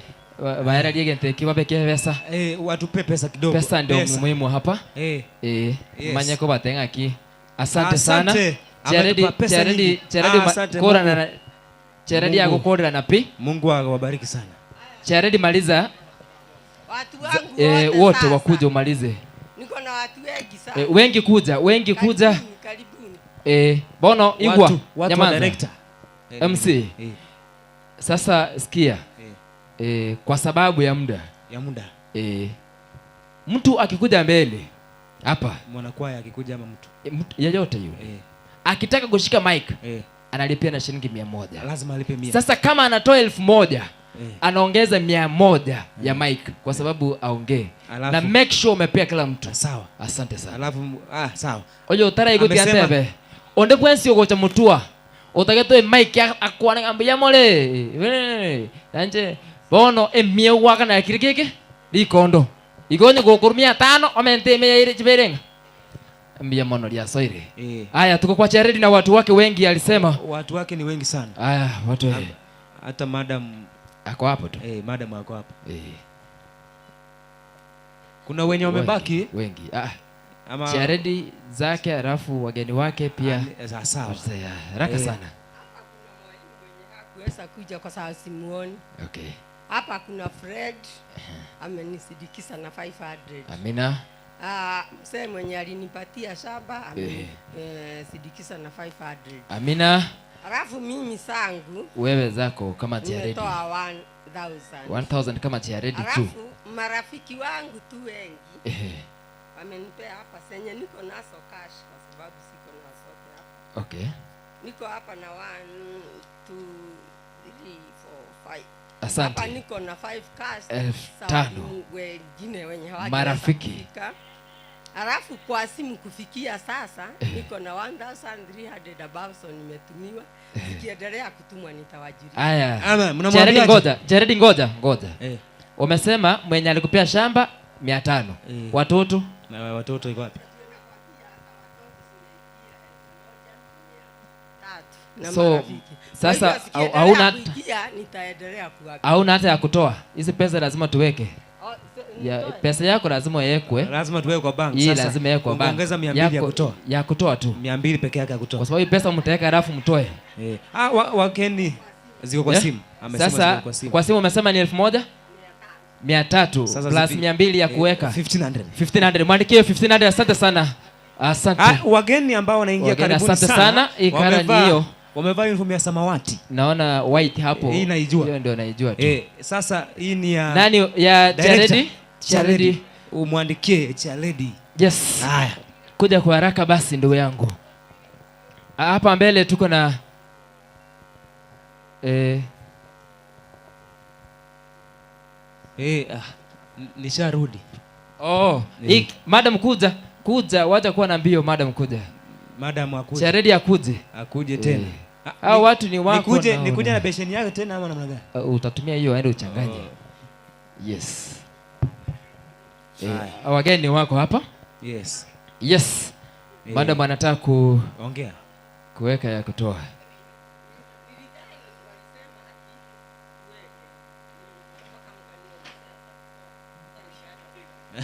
baerarie gento eki babeke pesa. Eh, watupe pesa kidogo. Pesa ndio Pesa. muhimu hapa. Eh. Eh, Yes. manye ko bateng'aki. Asante sana. Asante. Cheredi Ametupa pesa Cheredi nyingi. Cheredi Ah, asante kora Mungu. na Cheredi Mungu. agukorera na pi. Mungu awabariki sana. Cheredi maliza. Watu wangu Eh, wote wote sasa. wakuje umalize. Niko na watu wengi sana. Eh, wengi kuja, wengi kuja. Karibuni. Eh, bono igwa Watu- watu wa nyamaza. director. Eh, MC. eh. Sasa sikia. Eh, kwa sababu ya muda. Ya muda. Eh, mtu akikuja mbele hapa Mwanakwaya akikuja ama mtu. eh, mtu yeyote yule akitaka kushika mic Eh. analipia na shilingi 100. Lazima alipe 100. Sasa kama anatoa 1000 Eh. anaongeza 100 ya mic kwa sababu aongee. Alafu- Na make sure umepea kila mtu. Sawa. Asante sana. Alafu ah, sawa. Oyo utara iguti Amesema- antebe. Onde bwensi ogocha mutua. Utagetwe mic akwane ng'ambi yamole. Nanje bono emie gwaka na kiri kiki likondo. Igonye gukurumia tano omente ime yaire chiberenga. Mbia mono lya soire. Eh. Aya tuko kwa Charedi na watu wake wengi alisema. Watu wake ni wengi sana. Aya watu Hata madam ako hapo tu. Eh, madam ako hapo. Eh. Kuna wenye wamebaki wengi. Ah. Ama Charedi zake alafu wageni wake pia. Ah, sawa. Haraka Eh. sana. Kuweza kuja kwa sababu simuoni. Okay. Hapa kuna Fred amenisidikisa na 500. Amina. Ah, mzee mwenye alinipatia shamba amenisidikisa na 500. Amina. Alafu mimi sangu Wewe zako kama Charedi. nimetoa 1000. 1000 kama Charedi tu. Alafu marafiki wangu tu wengi Ehe. wamenipea hapa senye niko naso cash kwa sababu siko na sote hapa. Okay. Niko hapa na 1 2 3 4 5. Asante. Hapa niko na 5 cash. 5,000. za Wengine wenye hawajaweza Marafiki. kufika. Alafu kwa simu kufikia sasa niko na 1300 above so nimetumiwa. Zikiendelea kutumwa nitawajulisha. Aya. Ama, mnamwambiaje? Charedi ngoja, Charedi ngoja, ngoja. Eh. Umesema mwenye alikupea shamba 500. Eh. Watoto Na watoto iko wapi? Na So, marafiki. Kwa sasa hivyo zikiendelea hauna kuingia, nitaendelea kuwapa. hauna hata ya kutoa. Hizi pesa lazima tuweke. Oh, so, Ya, nitoe? pesa yako lazima iwekwe. Lazima tuweke kwa bank. Hii Sasa, lazima iwekwe kwa bank. ungeongeza 200 ya Yako- kutoa. Ya kutoa tu. 200 peke yake ya kutoa. Kwa sababu hii pesa mtaweka halafu mtoe. Eh. Ah, wa, wakeni ziko kwa Eh? simu. Amesema Sasa ziko kwa simu. kwa simu umesema ni 1000 300 Sasa plus zipi- 200 ya eh, kuweka 1500. 1500. Mwandikie 1500 asante sana. Asante. Ah, wageni ambao wanaingia Wageni, karibuni asante sana. Hii kara ni Wamevaa- hiyo. Wamevaa uniform ya samawati. Naona white hapo. Hii naijua. Hiyo ndio naijua tu. Eh, sasa hii ni ya Nani ya Director. Charedi? Charedi. Umwandikie Charedi. Yes. Haya. Kuja kwa haraka basi ndugu yangu. Ah, Hapa mbele tuko na eh, Eh, ah, nisharudi. Oh, Eh. ik, madam kuja, kuja, wacha kuwa na mbio madam kuja. Madam akuje. Charedi akuje. Akuje tena. Eh. Ah, Hao watu ni wako Nikuje, naona. nikuje na besheni yake tena ama namna gani? Utatumia hiyo aende uchanganye. Yes. Eh, Haya. wageni wako hapa? Yes. Yes. Eh. Madam anataka ku Ongea. kuweka ya kutoa.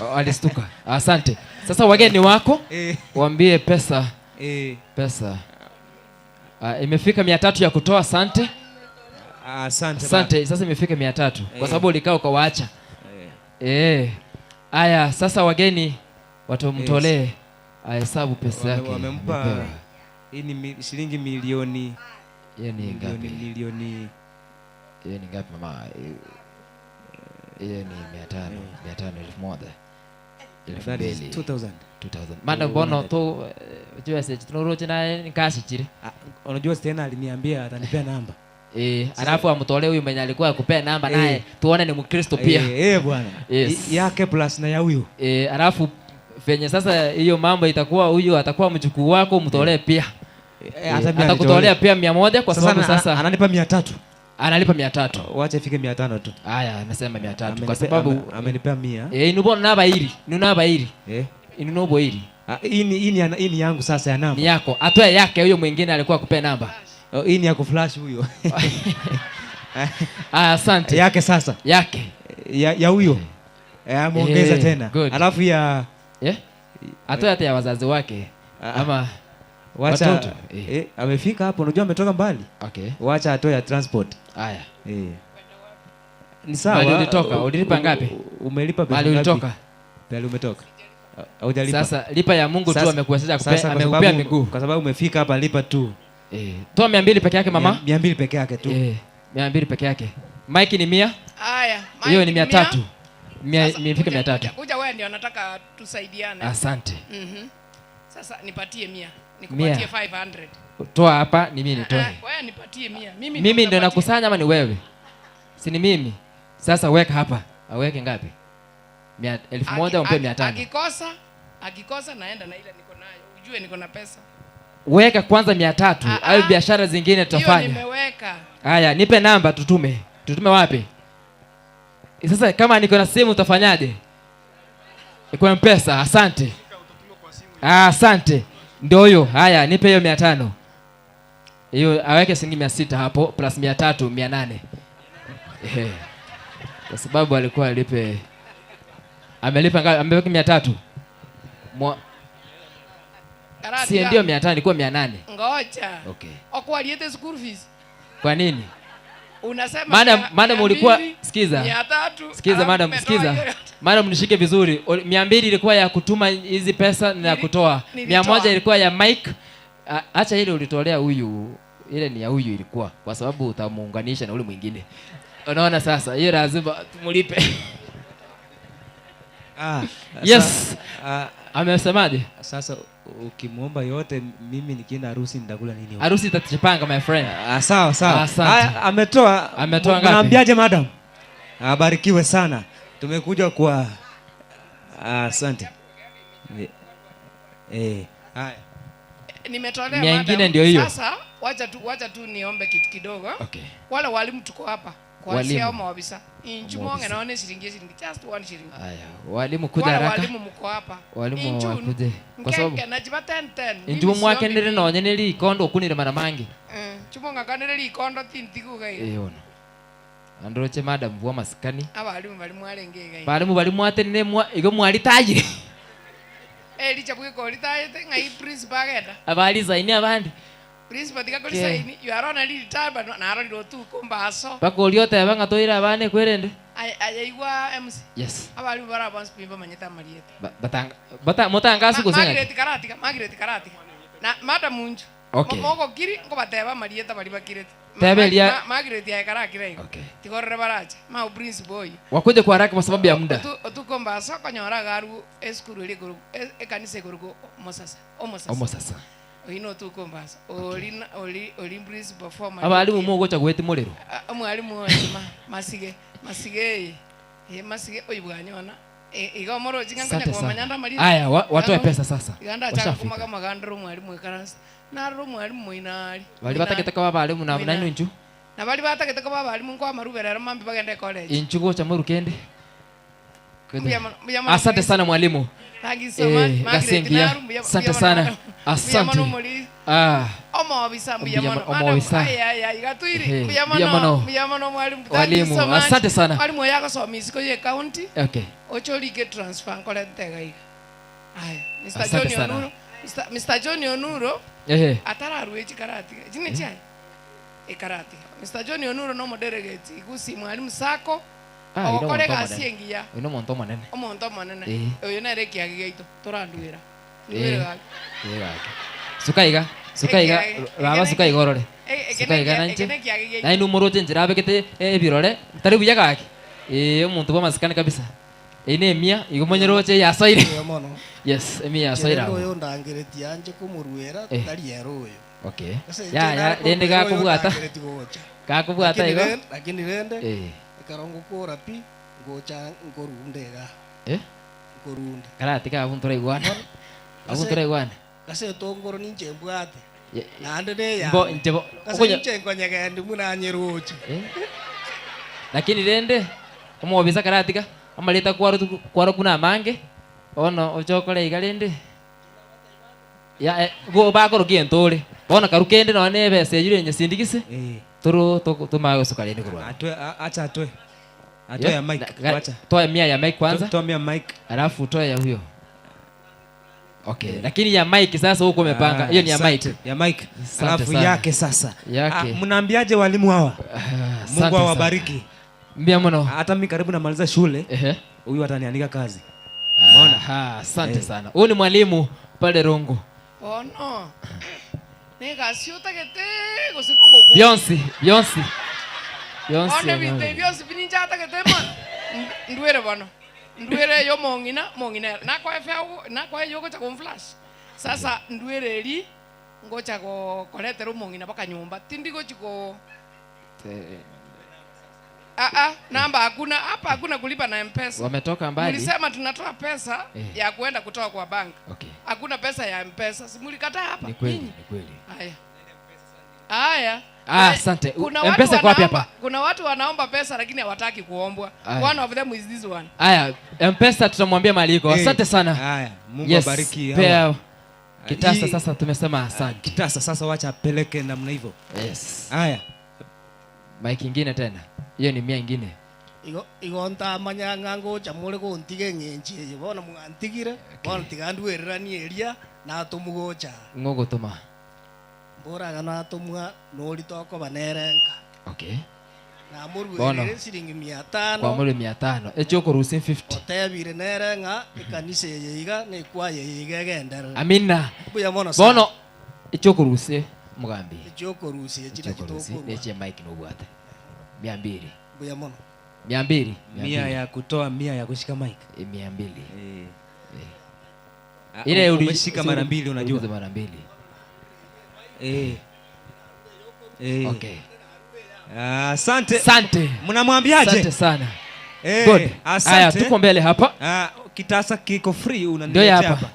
Oh, alistuka. Asante. Sasa wageni wako Eh. waambie pesa. Eh. Pesa. Imefika 300 ya kutoa, asante. Asante. Asante. Sasa imefika 300 kwa Eh. sababu ulikaa ukawaacha. Eh. Aya, sasa wageni watamtolee Yes. ahesabu pesa yake. Wamempa amepewa. hii ni shilingi milioni Hiyo ni ngapi? Milioni Hiyo ni ngapi mama? Hiyo ni 500, 500, 1000. Elfu That is mbili. 2000. 2000. Madam bono to chibesa echi noroche naye nkasi chire. Unajua tena aliniambia atanipea namba. Eh, Sasa- alafu amtolee huyu mwenye alikuwa akupea namba naye Eh. tuone ni Mkristo pia. Eh, eh, bwana. Yes. Yake plus na ya huyu. Eh, alafu venye sasa hiyo mambo itakuwa huyu atakuwa mjukuu wako mtolee pia. Eh, hata mimi atakutolea anitolea. pia 100 kwa Sasa sababu sasa ananipa 300. Analipa 300. Wacha ifike 500 tu. Haya, amesema 300 kwa Amenipe- sababu amenipea 100. Eh, inu bona nabairi, inu nabairi. Eh. Inu noboiri. Ah, hii ni hii ni ya- hii ni yangu sasa ya namba. Ni yako. Atoe yake huyo mwingine alikuwa akupea namba. Oh, hii ni ya kuflash huyo. Ah, asante. Yake sasa. Yake. Ya ya huyo. Eh, ameongeza Eh, tena. good. Alafu ya Eh? Atoe hata ya wazazi wake. Ama Wacha watoto. eh, amefika hapo, unajua ametoka mbali. Okay. Wacha atoe ya transport. Haya. Eh. Ni sawa. Mahali ulitoka, ulilipa ngapi? Umelipa pesa Mahali ngapi? ulitoka? Mahali umetoka. Haujalipa. Sasa, lipa ya Mungu tu Sasa- amekuwezesha kupe- sasa kwa amekupea sababu- miguu. Kwa sababu umefika hapa lipa tu. Eh, toa 200 peke yake mama. 200 peke yake tu. Eh, 200 peke yake. Mike ni 100. Haya, Hiyo Mike ni mia ni tatu. Mia imefika 300. Kuja wewe ndio nataka tusaidiane. Asante. Sasa nipatie 100. Mia. Nikupatie 500. Toa hapa ni mimi nitoe. Ah, wewe nipatie 100. Mimi Mimi ndio nitapatia. nakusanya ama ni wewe? Si ni mimi. Sasa weka hapa. Aweke ngapi? 1000 umpe 500. Akikosa, akikosa naenda na ile niko nayo. Ujue niko na pesa. Weka kwanza 300 au biashara zingine Hiyo tutafanya. nimeweka. Haya, nipe namba tutume. Tutume wapi? Sasa kama niko na simu utafanyaje? Kwa M-Pesa, asante. Ah, asante. Ndio hiyo. Haya, nipe hiyo 500. Hiyo aweke shilingi 600 hapo plus 300, 800. Ehe. Kwa sababu alikuwa alipe amelipa ngapi? Ameweka 300. Mwa Karati Si ya- ndio 500 ilikuwa 800. Ngoja. Okay. Okwaliete school fees. Kwa nini? Unasema Madam, madam ulikuwa 200, sikiza. 300, Sikiza alafu madam, umetoa sikiza. hiyo. Madam nishike vizuri. 200 ilikuwa ya kutuma hizi pesa na ya kutoa. nilitoa. 100 ilikuwa ya Mike. Acha ile ulitolea huyu. Ile ni ya huyu ilikuwa kwa sababu utamuunganisha na ule mwingine. Unaona sasa, hiyo lazima tumulipe. Yes. Amesemaje? Sasa ukimuomba yote, mimi nikienda harusi nitakula nini huko? Harusi itajipanga my friend. Ah, sawa sawa. Asante. Haya, ametoa. Ametoa ngapi? Mnaambiaje madam? Abarikiwe sana. Tumekuja kwa asante. Haya. Nimetolea Mia madam. ingine ndio hiyo. Sasa wacha tu niombe kitu kidogo. Okay. Wale walimu tuko hapa. Walimu. Kuanzia hao maofisa. Inchu monge Maofisa. naone shilingi shilingi just one shilingi. Haya, walimu kuja Wale haraka. walimu mko hapa. Walimu Inchu, wakuje. Kwa sababu Nkenge najiba 10 10. Mimi inchu mwake siombi nire nonye nili ikondo okunire mara mangi. Chumo ngakanire likondo tintiguga iga. Eh ono. Androche madam bwa masikani. Abalimu bali mwarenge iga. Balimu bali mwatenene mwa igo mwalitayire. Eh licha bwiko litayete ngai principal agenda. Abali zaini abandi. Principal tika kuli Ke. saini you are on a little time but na arorire utuko mbaso. Paka oliota banga toire abane kwerende. Ayaigwa MC. Yes. Abalimu bara bonse pimba manyeta mariete. Batanga bata motangasi kusenga. Margaret Karatika, Margaret Karatika. Na madam Munju. Okay. Moko kiri ngobateba marieta bari bakirete. Tebe lia- Margaret ya karakira igo. Okay. Tigorere baracha. Ma principal oyo. Wakuje kwa haraka kwa sababu ya muda. Otuko mbaso konyora garu eskuru eri iguru ekanisa iguru omosasa. Omosasa. Omosasa. Oino otuko mbaso. Ori ori ori principal former. Abalimu mugocha gweti muliro. Omwalimu oyo ma masige masige eh masige oibwanyona. Igo moro chinga Asante ngonya sana. kumanyanda mali. Aya, watoe pesa sasa. Iganda chaka Washafika. kumaga magandro mwalimu ekaransa. Narro mwalimu moinari. Bali batagete kwa abalimu na nainu inchu. Na bali batagete kwa abalimu kwa maruberero mambi bagende college. Inchu gocha murukende. Mbuya mbuya mono Asante sana mwalimu. Thank you so much. Margaret Gasengia. Naru, mbuya- Asante mbuya sana. mono- Asante. mbuya mono muri- Ah. Omobisa mbuya Mbuya mono. mono, omobisa. Madam, ay, ay, ay, gatwiri. Ehe, Mbuya mbuya mono, mono. mbuya mono mwalimu. Thank you Walimu, so much. asante sana. Mwalimu oyo agosoma isiko ye county. Okay. Ochorike transfer nkore ntega iga. Aya, Mr. Asante John sana. Onuro. Mr. John Onuro. Ehe. Atararwa echikarati. Chine chai. Ekarati. Mr. John Onuro no moderate igusi mwalimu sako. Ah, ino Ogokora omonto egasi omonene. engiya. Oino omonto omonene. Omonto omonene. Eh. Oyo nere ekiagi giaito toranduera. Eh. Nduere gaki. Eh, gaki. Suka iga, suka iga, baba suka iga orore. Suka iga nanche. Nainu moroche nchira abekete ebirore, tari buya gaki. Eh, omonto bwa masikani kabisa. Eye ne emia, igo monyeroche yasoire. Mbuya mono. Yes, emia yasoire Inche rende abwo. oyo ondangeretie anche komoruera, Eh. tari ere oyo. Okay. Ase inche Ya, ya, nare rende komoruera oyo gakobwata. ondangeretie gocha. Gakobwata Lakini igo. ren- lakini rende, Eh. ekero ngokora pi, ngocha nkorunda igaa. Eh? Nkorunda. Karatiga abwo ntoraigwana. Bono, Abwo ase- ntoraigwana. Ase etongoro ninche mbwate, Ye- naende neyane. Mbo- inche bo- Ase okonya- inche nkonyegendi buna nyeroche. Eh? Lakini rende, omobisa karatiga, amareta kwarotu kwarokwa na amange, bono oche okore iga rende, ya eh, go bakorokia entore. Bono karu kende nonye na ebesa eywo renyesindigise, toro toko tomanye gosoka rende korwa abwo. Atwe, a- acha atwe. Atoe Yeah, ya mic, na- ga- wacha. Toa mia ya mic kwanza. Toa mia mic. Alafu toe ya huyo. Okay, lakini ya mic sasa huko umepanga. Ah, Hiyo ni ya asante. mic. Ya mic. Asante Alafu sana. yake sasa. Yake. Ah, mnaambiaje walimu hawa? Asante Mungu sana. awabariki. Mbia mno. Hata mimi karibu namaliza shule. Huyu ataniandika kazi. Umeona? Aha, asante Eh. sana. Huyu ni mwalimu pale Rongo. Bono negasi otagete gose nomokungu Beyonce, Beyonce. Beyonce. Bono ebinto ebi bionsi pi ninche atagete mono ndwere bono ndwere eyo omong'ina omong'ina ere nakoe fare nakoe eyo ogocha komflash sasa ndwere eri ngocha go koretera omong'ina mpaka nyomba tindi gochi ko Ah, ah, namba hakuna hapa, hakuna kulipa na M-Pesa. Wametoka mbali. Mlisema tunatoa pesa Eh. ya kuenda kutoa kwa bank. Okay. Hakuna pesa ya M-Pesa. Si mlikataa hapa? Ni kweli, Nyinyi? ni kweli. Haya. Haya. Ah, asante. Kuna M-Pesa watu iko wapi wanaomba, hapa? kuna watu wanaomba pesa lakini hawataki kuombwa. Aya. One of them is this one. Aya, M-Pesa tutamwambia mahali iko. Eh, Asante sana. Haya, Mungu Yes, abariki pea hawa. Kitasa Hii- sasa tumesema asante. Kitasa sasa wacha apeleke namna hivyo. Yes. Haya. Mic ingine tena. Hiyo ni mia ingine. Igo igo ntamanya ng'a ngocha more gontiga eng'encho eye bono mwantigire bono tiga ndwereranie eria natumugocha Ng'ogotoma. mboraga natomwa nori tokoba nerenka Okay. namorwerere Bono. siringi mia tano Kwa muri 500. Echo korusi 50. otebire nere ng'a ekanisa eye iga na ekwaya eye iga egenderere Amina. mbuya mono sana. Bono echo korusi mugambi. Ekyokorusia echi Echo korusi nakitokorwa neche mic nobwate. 200. mbuya mono 200. Mia ya kutoa, mia ya kushika mic. 200. Eh. Ah, Ile uli- umeshika mara mbili unajua. Uliuliza mara mbili. Eh. Eh. Okay. Ah, Asante. Asante. Mnamwambiaje? Asante sana. Eh, Good. asante. Haya, tuko mbele hapa. Ah, kitasa kiko free Ndio unaniletea hapa. hapa.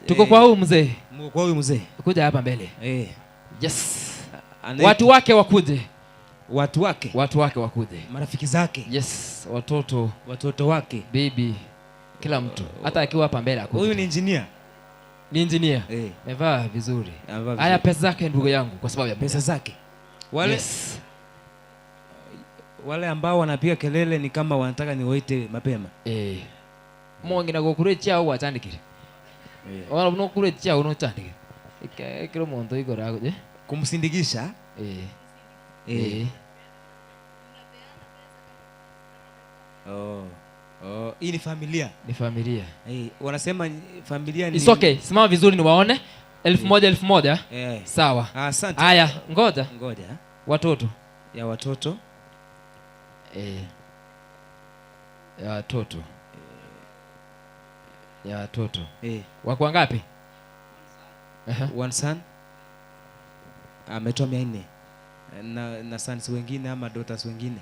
Tuko Eh, kwa huyu mzee. Mko kwa huyu mzee. Kuja hapa mbele. Eh. Yes. Anaitwa- Watu wake wakuje. Watu wake. Watu wake wakuje. Marafiki zake. Yes, watoto. Watoto wake. Bibi. Kila mtu. Hata akiwa hapa mbele akuje. Huyu ni engineer. Ni engineer. Eh. Amevaa vizuri. Amevaa vizuri. Haya pesa zake ndugu yangu kwa sababu ya Pesa muda. zake. Wale Yes. wale ambao wanapiga kelele ni kama wanataka niwaite mapema. Eh. Mwongina gokure chao wachandikire. Ona buno kure chao no chandikire. Ike kiro muntu igora agoje. Kumsindikisha. Eh. Eh. Eh. Oh. Oh, hii ni familia. Ni familia. Eh, wanasema familia ni It's okay. Simama vizuri niwaone. 1000 1000. Eh. Sawa. Asante. Haya, ngoja. Ngoja. Watoto. Ya watoto. Eh. Ya watoto. Ya watoto. Eh. Wako wangapi? Aha. One son ametoa 400 na sons wengine ama daughters wengine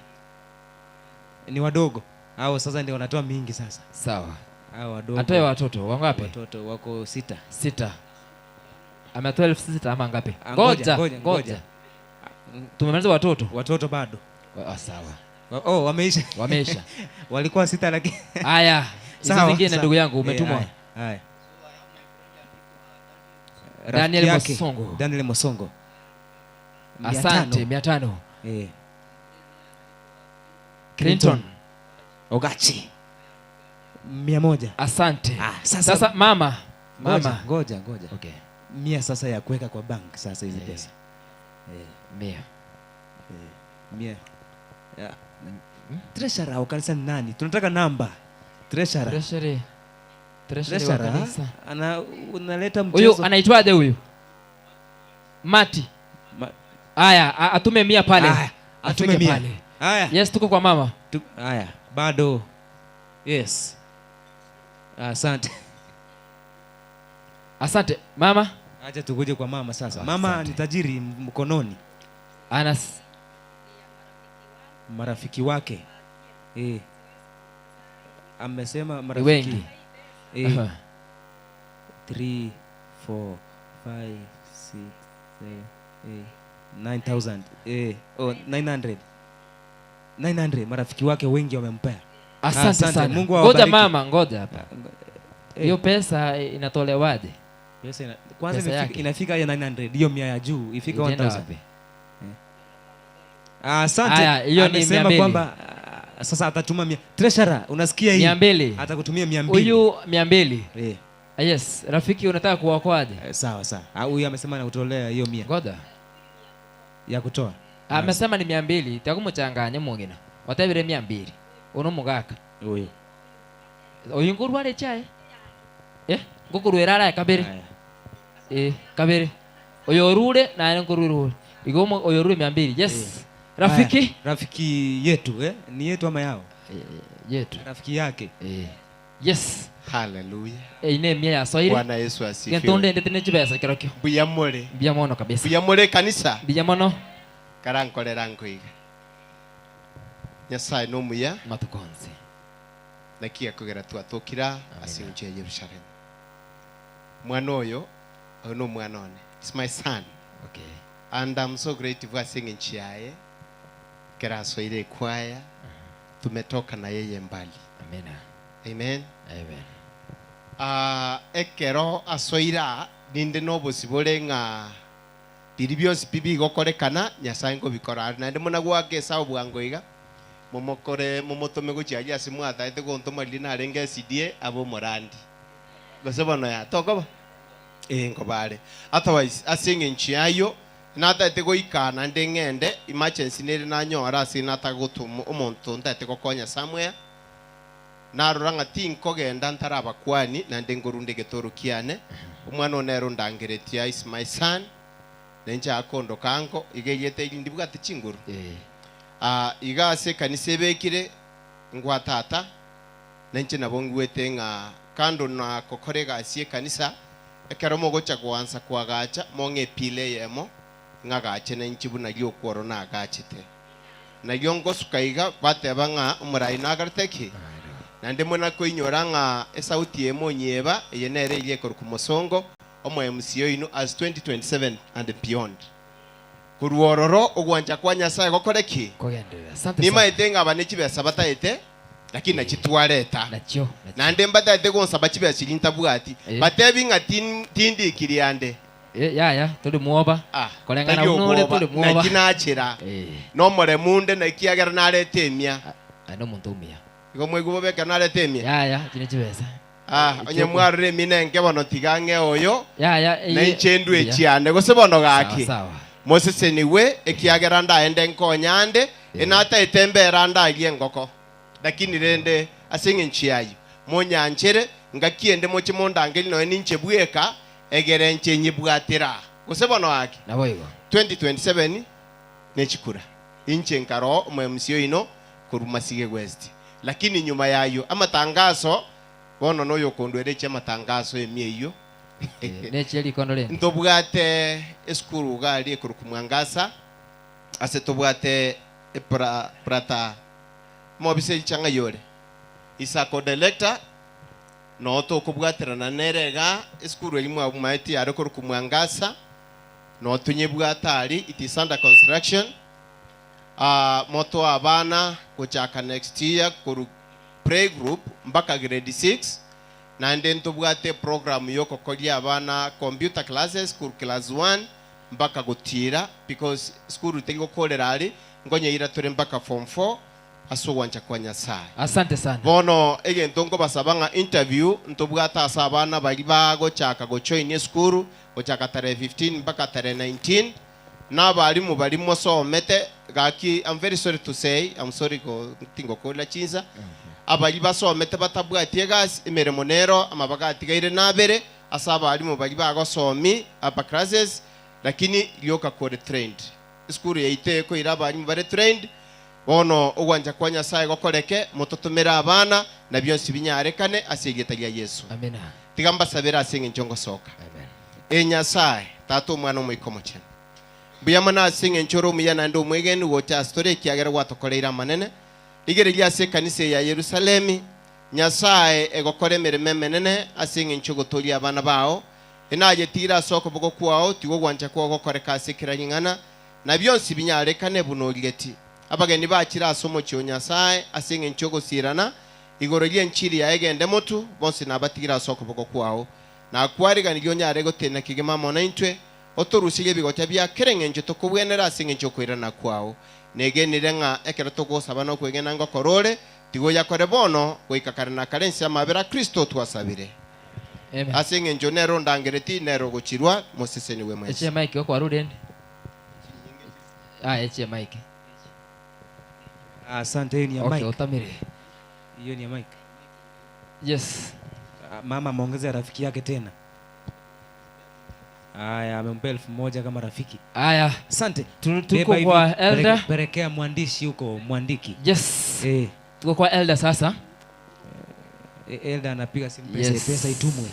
ni wadogo hao sasa ndio wanatoa mingi sasa. Sawa. Hao wadogo. Atoe watoto wangapi? Watoto wako 6. 6. Ametoa 6,000 ama ngapi? Ah, Ngoja, ngoja, ngoja, ngoja. Tumemaliza watoto? Watoto bado. Ah, sawa. Oh, wameisha. Wameisha. Walikuwa 6 lakini. Haya, hizo Sawa, zingine sawa. ndugu yangu Eh, umetumwa. haya, haya. Daniel Rafiki yake, Mosongo. Daniel Mosongo. Mia Asante, tano. 500. Eh. Clinton. Ogachi. 100. Asante. Ah, sasa, Sasa, mama, Ngoja, mama. ngoja, ngoja. Okay. 100 sasa ya kuweka kwa bank sasa hizi pesa. Eh. 100. Eh, 100. Ya. Treasurer wa kanisa ni nani? Tunataka namba. Treasurer. Treasury. Treasury wa Treasurer, kanisa. Ana unaleta Huyu mchezo. anaitwaje huyu? Mati. Ma- Haya, atume 100 pale. Haya, atume Afike 100. pale. Haya. Yes, tuko kwa mama. Haya, bado. Yes. Asante. Asante mama. Acha tukuje kwa mama sasa. Mama Asante. ni tajiri mkononi. Anas marafiki wake. Eh. Amesema marafiki. Wengi. Eh. Aha. 3 4 5 6 7 8 9000. Eh, oh 900. 900 marafiki wake wengi wamempea. Asante sana. Mungu Ngoja awabariki. mama, ngoja hapa. Eh. Hiyo pesa inatolewaje? Pesa ina, kwanza Pesa imefika, yake. inafika ya 900 hiyo mia ya juu ifika Itaenda 1000. wapi? Eh. Ah, Asante. Aya, hiyo ni Amesema 200. kwamba ah, sasa atatuma mia. Treasurer, unasikia hii? 200. Atakutumia 200. Huyu 200. Eh. Ah, Yes, rafiki unataka kuwaokoaje? Eh, sawa sawa. Ah, huyu amesema anakutolea hiyo 100. Ngoja. Ya kutoa. Amesema ni 200, takumuchanganya mungina. Watebire 200. Uno mugaka. Huyu. Oyu ngurware chae. Eh, ngukurwera ara kabere. Eh, kabere. Oyo orure na ngurwira ure. Igo oyo orure 200. Yes. Rafiki? Haya, rafiki yetu eh? Ni yetu ama yao? Yetu. Rafiki yake. Eh. Yes. Hallelujah. Eine mia ya soire. Bwana Yesu asifiwe. Gentonde ndete ne chibesa kirokio. Mbuya more. Mbuya mono kabisa. Mbuya more kanisa. Mbuya mono. Karankorera nkoiga. Nyasaye no muya. Matukonze. Nakia kugera twatukira asinche Yerusalemu. Mwana oyo oyo no mwana one. It's my son. Okay. And I'm so grateful asing'enchi yaye. Kerasoire kwaya. Tumetoka na yeye mbali. Amina. Amen. Amen. Ah, ekero asoira ninde nobosibore ng'a biri bionsi pi bigokorekana nyasaye nkobikora are naende muna gwaka esabu bwango iga momokore momotome gochiaria ase mwataete gontoma riria narenge SDA abe omorandi gose bono ya tokoba eh nkobare otherwise ase eng'encho yayo nataete goika naende ng'ende emergency nere nanyora ase natagotoma omonto ntaete gokonya somewhere narora ng'a tinkogenda ntarabakwani naende ngorunde getoro kiane omwana one ero ndangeretie is my son nenche akondoka anko iga eyete eri ndibwate chinguru Ah, iga ase ekanisa ebekire ngwa tata nenche nabo ngwete ng'a kando na kokora egasi ekanisa ekero mogocha goansa kwagacha mong'e epila eyemo ng'agache nenche buna riokworo nagachete nario ngosuka iga bateba ng'a omorai nagarete ki naende muna koinyora ng'a esauti emo onyeba eye nere eria ekoruka mosongo omo MC oino as 2027 and beyond korwa ogwancha kwa nyasaye gokore ki Kogenderera. Asante sana. nimaete ng'a abane chibesa bataete lakini nachitwareta Nachio. naende mbataete gonsaba chibesa chiri ntabwati Eh. batebi ng'a tin- tindikiri ande Eh, yaya tuli mwoba. Ah, Korengana tari unore obwoba. tuli mwoba. Naki nachira nomoremu nde nakiagera nareta emia Ano muntu umia. igo mwigwa bobeke nareta emia Yaya, chine chibesa. Ah, onye mwarora emia nenke bono tiga ng'e oyo Yaya, eye- nenche ndwe Mbuya. echiane gose bono gaki Sawa, sawa. moseseniwe ekiagera ndaende nkonya ande enataete embera ndarie engoko lakini rende ase eng'encho yayo monyanchere ngakiende moche mondangeri noe ninche bweka egere nche nyibwatera gose bono gaki Nabo igo. 2027 nechikura inche nkaro omo MC oino korwa Masige West lakini nyuma yayo amatangazo bono noyo kondwereche amatangazo emia eyo Neche rikondo rende. ntobwate esukuru gari ekoruka Mwangaza ase tobwate epra prata mobise ichanga yore isako director no tokobwaterana nerega esukuru eri mwabumaeti yare koruka Mwangaza no tunyebwata ari it is under construction moto abana gochaka next year koru play group mpaka grade 6 naende ntobwate program yokokoria abana computer classes koru class 1 mpaka gotira because skuru tegokorera ari ngonyeira tore mpaka form 4 ase ogwancha kwa nyasaye Asante sana. bono egento nkobasaba ng'a interview ntobwate ase abana bari bagochaka gojoin esukuru gochaka tarehe 15 mpaka tarehe 19 na abarimu bari mosomete gaki I'm very sorry to say I'm sorry go tingokola chinsa abari basomete batabwatie egasi emeremo nero amabagatigaire nabere ase abarimu bari bagosomi upper classes lakini rioka kore trained esukuru yaito ekoira abarimu bare trained. Bono ogwancha kwa Nyasae gokoreke, mototomere abana, na bionsi binyarekane ase erieta ria Yeso. Amina. Tiga mbasabere ase engencho ngosoka. Ee Nyasae, Tata, Omwana, Omoika Omochenu, mbuya mono ase engencho ore omuya naende omwegenu gocha ase tore ekiagera gwatokoreire amanene. Rigereria ase ekanisa eye ya Yerusalemi, Nyasae egokora emeremo emenene ase engencho ogotoria abana bao. Enayetigire ase okoboko kwao, tiga ogwancha kwao gokoreke ase kera ring'ana, na bionsi binyarekane buna origeti. Abageni bachire ase omochie o Nyasae ase engencho y'ogosirana igoro ri'enchiri yaye egende motu, bonsi nabatigire ase okoboko kwao. Nakwariganirie onyare gotenena kegima amo naintwe, otoruserie ebigocha bia kera engencho tokobwenera ase engencho y'okoirana kwao. Negenire ng'a ekero togosaba nokwegena ngokora ore, tiga oyakore bono, goika kare na kare inse y'amabera a Kristo twasabire. Amen. Ase engencho nere ondangereti, nere ogochirwa, mosesenigwe mwensi. Echie mic okwarure rende. Aya echie mic. Asante, hiyo ni ya Okay, mic. otamire. Hiyo ni ya mic. Yes. Ah, Mama ameongezea rafiki yake tena. Aya, amempea 1000 kama rafiki. Aya. Asante. Tuko Beba hivi, kwa elder. Pelekea mwandishi huko, mwandiki. Yes. Eh. Tuko kwa elder sasa. Eh, elder anapiga simu pesa, Yes. pesa itumwe.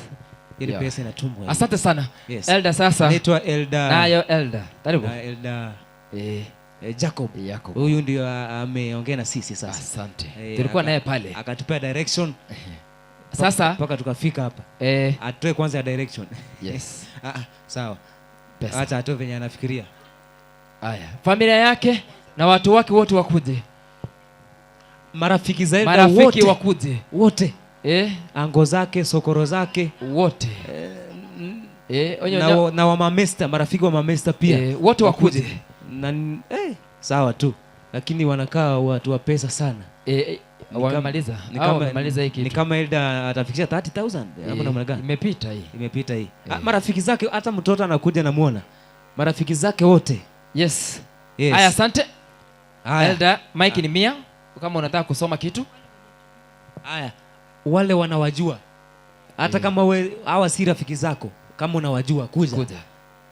Ili Yeah. pesa inatumwa. Asante sana. Yes. Elder sasa. Anaitwa Elder. Nayo elder. Karibu. Na Elder. Eh. Eh, Jacob. Jacob. Huyu ndio ameongea na sisi sasa. Asante. Tulikuwa naye pale. Akatupea direction. Sasa mpaka tukafika hapa. Eh. Atoe kwanza direction. Yes. Ah, ah, sawa. Pesa. Acha atoe venye anafikiria. Aya. Familia yake na watu wake wote wakuje. Marafiki za Elder Marafiki wote. wakuje. Wote. Eh. Ango zake, sokoro zake. Wote. Eh, onyo, na, onyo. wa, na wamamesta, marafiki wa mamesta pia. Eh, wote wakuje. Na eh, sawa tu. Lakini wanakaa watu wa pesa sana. Eh, eh, Ni kama- wamemaliza. ni Hao kama- wamemaliza hii kitu. Ni kama Elder atafikisha 30,000 hapo Eh, namna gani? Imepita hii. Imepita hii. Ah, marafiki zake hata mtoto anakuja namuona. Marafiki zake wote. Yes. Yes. Aya, asante. Aya. Elder, mic ni mia kama unataka kusoma kitu. Aya. Wale wanawajua. Hata kama we hawa si rafiki zako, kama unawajua kuja. Kuja.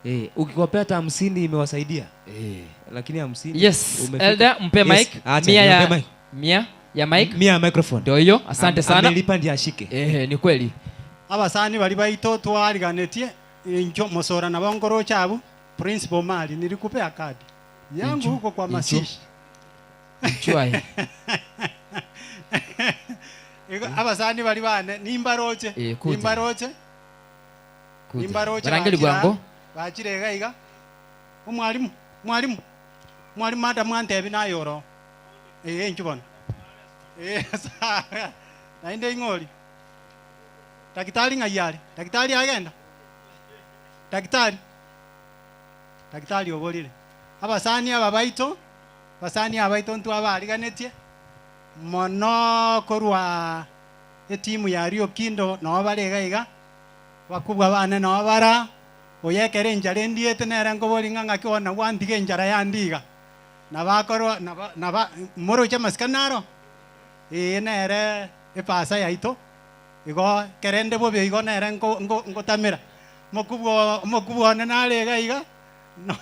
Eh, ukiwapea hata 50 imewasaidia. Eh. Lakini 50 Yes. umefika. Elder, mpe Yes. mic. Acha, Mia ya nimpe mic. mia ya mic. Mia ya microphone. Ndio hiyo. Asante sana. Amelipa ndiye ashike. Eh, ni kweli. Abasani bari baito twariganetie incho mosora na bongoro chabu principal mali nilikupea kadi yangu Incho, huko kwa incho. masishi Incho ai. Igo abasani bari bane nimbaroche Eh, kuja. nimbaroche Kuja. nimbaroche Barangeli bwango. bachire iga iga omwalimu mwalimu mwalimu madam antebi nayoro eh incho bono eh sawa naende ing'ori Daktari ng'ai are daktari agenda daktari daktari oborire abasani aba baito basani abaito ntwa bariganetie mono korwa etimu ya Rio Kindo noo bare iga iga bakubwa bane noo bara oyekere enchara endiete nere nkobori ng'a ng'aki ona gwantiga enchara yandiga nabakorwa naba naba moroche amasikani naro ee nere epasa yaito igo kerende bobe igo nere nko nko nkotamera mokubwa mokubwa one nare iga iga no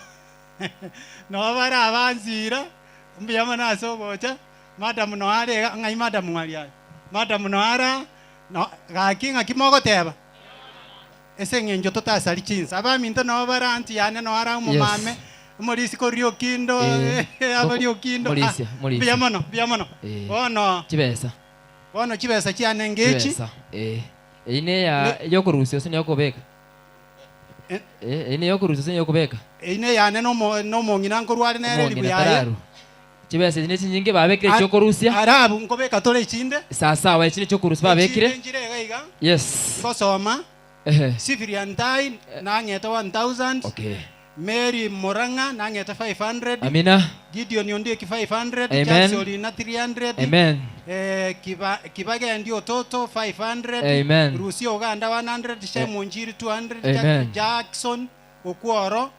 no bara abansira mbuya mono ase ogocha madam no are iga ng'ai madam ng'ari aye madam no ara no gaki ng'aki mogoteba ase eng'encho totasari chinsa abaminto no bara aunty yane no ara omomame omorisi koria okindo Eh, abari okindo Morisia, Ah, Morisia. mbuya mono mbuya mono Eh. bono Chibesa. bono chibesa chiane ngechi Chibesa. Eh. Iyi ne ya yokurusia ose niyokobeka. Eh, iyi ne yokurusia ose niyokobeka. eine yane nomo nomong'ina nkorware nere Omong'ina eribu yaye tararu. Chibesa ichi nechinyingi babekire chiokorusia. Arabu nkobeka tore echinde Sawa sawa ichi nechokorusia babekire. Echinde nchire iga iga Yes. ngosoma Ehe. Cyprian Tai nang'ete 1000 Okay. Mary Murang'a nang'ete 500 Amina. Gideon Ondieki 500 Amen. Charles Olina 300 Amen. Eh, Kiba, Kibagendi Ototo 500 Amen. Rusia Uganda 100 Shem Onjiri 200 Amen. Jack, Jackson Okworo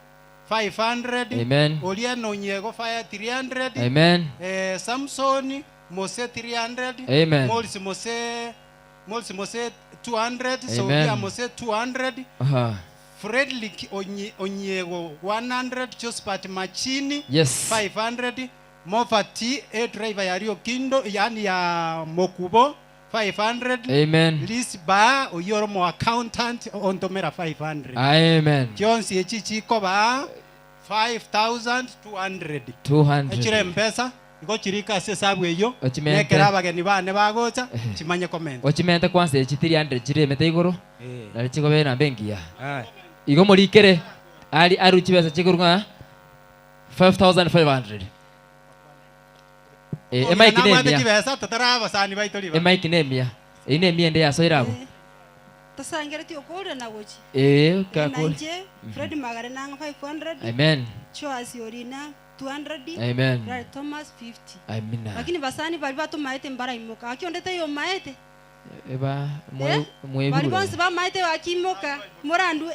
500 Amen. Olieno Onyego Fire 300 Amen. Eh, Samson Mose 300 Amen. Morris Mose Morris Mose 200 Amen. Sofia Mose 200 Aha. Frederick Onye, Onyego 100 Josephat Machini Yes. 500 Mofati edriver ya Riokindo yaani ya Mokubo 500 Amen. Liz Baa oyio ore omo accountant ontomera 500 Amen. Chionsi echi chikoba 5200 200. Echire mpesa igo chirike ase esabu eyio Ochimente. nekero abageni bane bagocha chimanye komenta. Ochimente kwanza echi 300 chire emete igoro Eh. nari chigobe enamba engiya. Aye. Igo morikere ari aru chibesa chikorwa ng'a 5500. Eh, emic ne Nabwate emiya. chibesa totara abasani baito ribaga. Emic ne emiya. Eyio ne emiya ende yasoire abwo. Tosangeretie okoorera na gochia. Eh, Na kakore. inche Fred Magare nang'a 500. Amen. Joas Orina 200. Amen. Larry Thomas 50. Amina. Lakini basani baria batomaete mbaraimoka. Gaki onde taiyo omaete. Eba Eh? mwe Bari mwebure. bonsi bamaete gaki imoka morandue.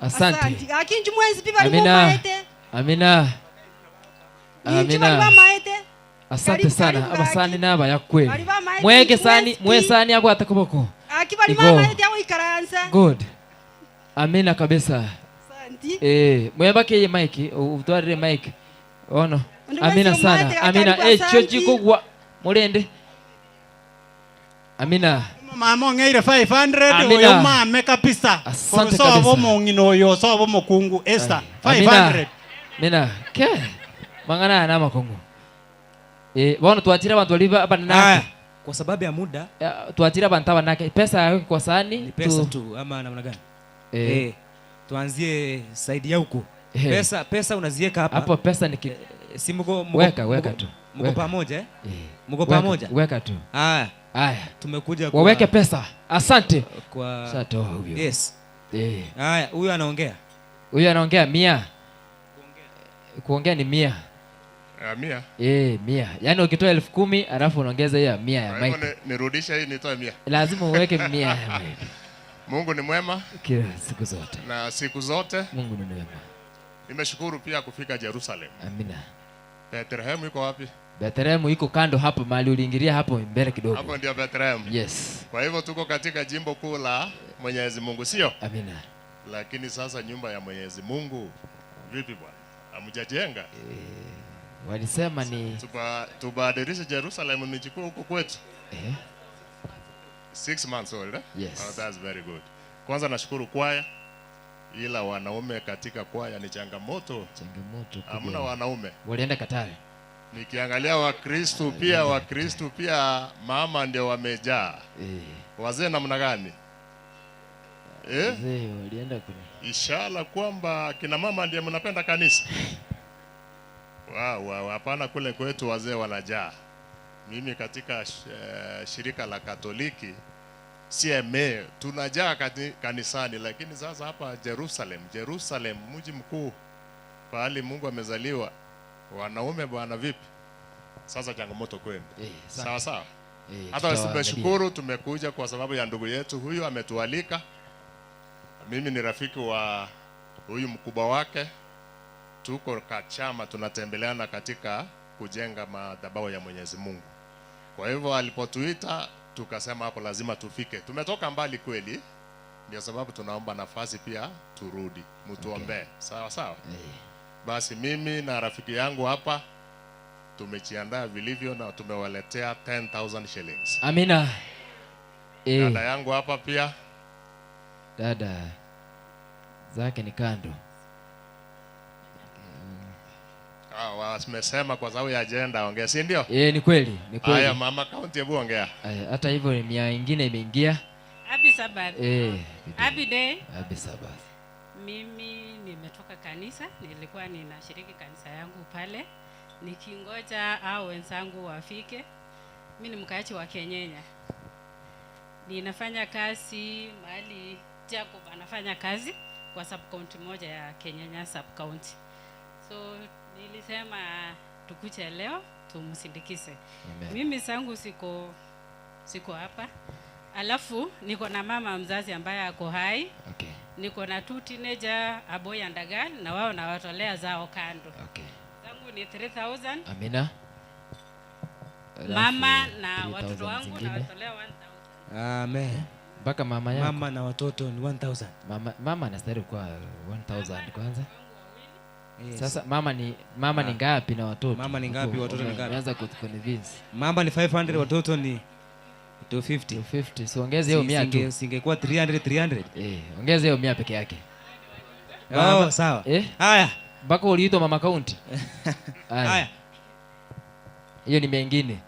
Asante. Gaki inchu mwensi pi bari Amina. momaete. Amina. Inchu bari Amina. bamaete. Asante Karibu, sana karibu abasani nabaya kweli. Bari bamaete Mwege inchu sani mwensi pi. mwesani abwate koboko. Gaki bari Igo. bamaete agoikaransa. Good. Amina kabisa. Asante. Eh, mwebake ye mic, utwarire mic. Ono. Onde Amina bwensi sana. omaete Amina. karibu Eh, chio asanti. chikogwa. Murende. Amina. Mama ong'eire 500 Amina. oyo mame kabisa. Asante Korwa sobo kabisa. omong'ina oyo sobo omokungu Esther Amina. 500. Amina. Ke. Mang'ana aya namakongo. Eh, bono twachire abantu bari abanake. Kwa sababu ya muda Twachire abantu abanake. Pesa yako kwa sahani ni pesa tu ama namna gani? Eh. Eh, tuanzie saidi ya huku. Eh. Pesa pesa unaziweka hapa. Hapo pesa ni ki... Si mko mko Weka, weka mko- tu. Mko Weka. pamoja eh? Eh. Mko Weka, pamoja? weka tu. Haya. Haya. Tumekuja kwa Waweke pesa. Asante. Kwa Shatoa huyo. Yes. Eh. Haya, huyu anaongea. Huyu anaongea mia. Kuongea ni mia. Ah, mia. Eh, mia. Yaani ukitoa 10,000 alafu unaongeza hiyo ya mia ya Kwa hivyo mic. ni- nirudishe hii nitoe mia. Lazima uweke mia ya mic. Mungu ni mwema Kila siku zote. na siku zote. Mungu ni mwema. Nimeshukuru pia kufika Jerusalem. Amina. Bethlehem iko wapi? Bethlehem iko kando hapo mahali uliingilia hapo mbele kidogo. Hapo ndio Bethlehem. Yes. Kwa hivyo tuko katika jimbo kuu la Mwenyezi Mungu, sio? Amina. Lakini sasa nyumba ya Mwenyezi Mungu vipi bwana? Hamjajenga? Walisema ni Tuba, tubadilishe Jerusalem nichukue huko kwetu. Eh. Six months old, eh? Yes. Oh, that's very good. Kwanza nashukuru kwaya, ila wanaume katika kwaya ni changamoto. Changamoto kubwa. Hamna wanaume. Walienda Katari. Nikiangalia Wakristu pia, Wakristu pia mama ndio wamejaa. Eh. Wazee namna gani? Eh? Wazee walienda kwenye Ishara kwamba kina mama ndiye mnapenda kanisa. Wow, wow, hapana, kule kwetu wazee wanajaa. Mimi katika eh, shirika la Katoliki CMA tunajaa kati- kanisani, lakini sasa hapa Jerusalem, Jerusalem mji mkuu pahali Mungu amezaliwa, wanaume bwana, vipi? Sasa changamoto kwenu. Eh, sawa sawa. Eh, Hata tutawaangalia. tumeshukuru tumekuja kwa sababu ya ndugu yetu huyu ametualika. Mimi ni rafiki wa huyu mkubwa wake, tuko kachama, tunatembeleana katika kujenga madhabahu ya Mwenyezi Mungu. Kwa hivyo alipotuita tukasema hapo lazima tufike. Tumetoka mbali kweli, ndio sababu tunaomba nafasi pia turudi, mtuombee. Okay. Sawa sawa. Basi mimi na rafiki yangu hapa tumejiandaa vilivyo na tumewaletea 10,000 shillings. Amina. Eh. Dada yangu hapa pia Dada zake ni kando. Ah, wamesema kwa sababu ya agenda ongea, si ndio? Eh, ni kweli, ni kweli. Haya mama kaunti, hebu ongea. Aya, Hata hivyo ni mia ingine imeingia. Happy Sabbath. Eh, Happy day. Happy Sabbath. Mimi nimetoka kanisa, nilikuwa ninashiriki kanisa yangu pale nikingoja au wenzangu wafike. Mimi ni mkaaji wa Kenyenya, ninafanya kazi mahali Jacob anafanya kazi kwa sub county moja ya Kenyenya sub county. So nilisema tukuje leo tumsindikize. Amen. Mimi zangu siko siko hapa, alafu niko na mama mzazi ambaye ako hai Okay. niko na two teenager a boy and a girl, na wao nawatolea zao kando. Okay. Zangu ni 3000 Amina. mama Alafu na 3000 watoto wangu zingine. nawatolea 1000. Amen. Mpaka mama yako. Mama na watoto ni 1000. Mama, mama anastahili kuwa 1000 kwanza. Yes. Sasa mama ni mama ni Ah. ngapi na watoto? Mama ni ngapi, watoto ni ngapi? Umeanza kutuconvince. Mama ni 500 watoto ni 250. 250. So ongeza hiyo 100 tu. Singekuwa 300 300. Eh, ongeza hiyo 100 peke yake. Oh, sawa. Eh? Haya. Mpaka uliitwa mama county. Haya. Hiyo ni mengine.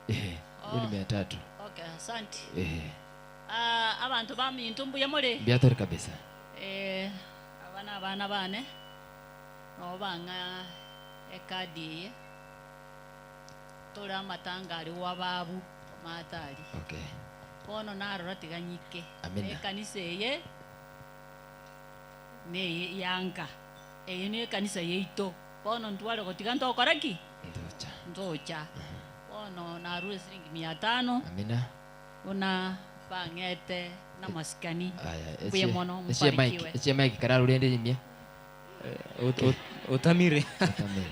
Eh, hiyo ni 300. Okay, asante. Eh, Ah, abantu baminto mbuya muri. biatori kabisa. Eh, abana abana bane nabo bang'a ekadi eye tore amatanga ari wa babu matari Okay. bono narora tiga nyike Amina. ekanisa eye neye yanka eye niyo ekanisa yaito bono ntware gotiga ntokora ki Ndocha. ntocha bono narure siringi mia tano Amina. una bang'ete na masikani Aya, mbuya mono echie mic, mbarikiwe echie mic kararurende nyimia. Utamire.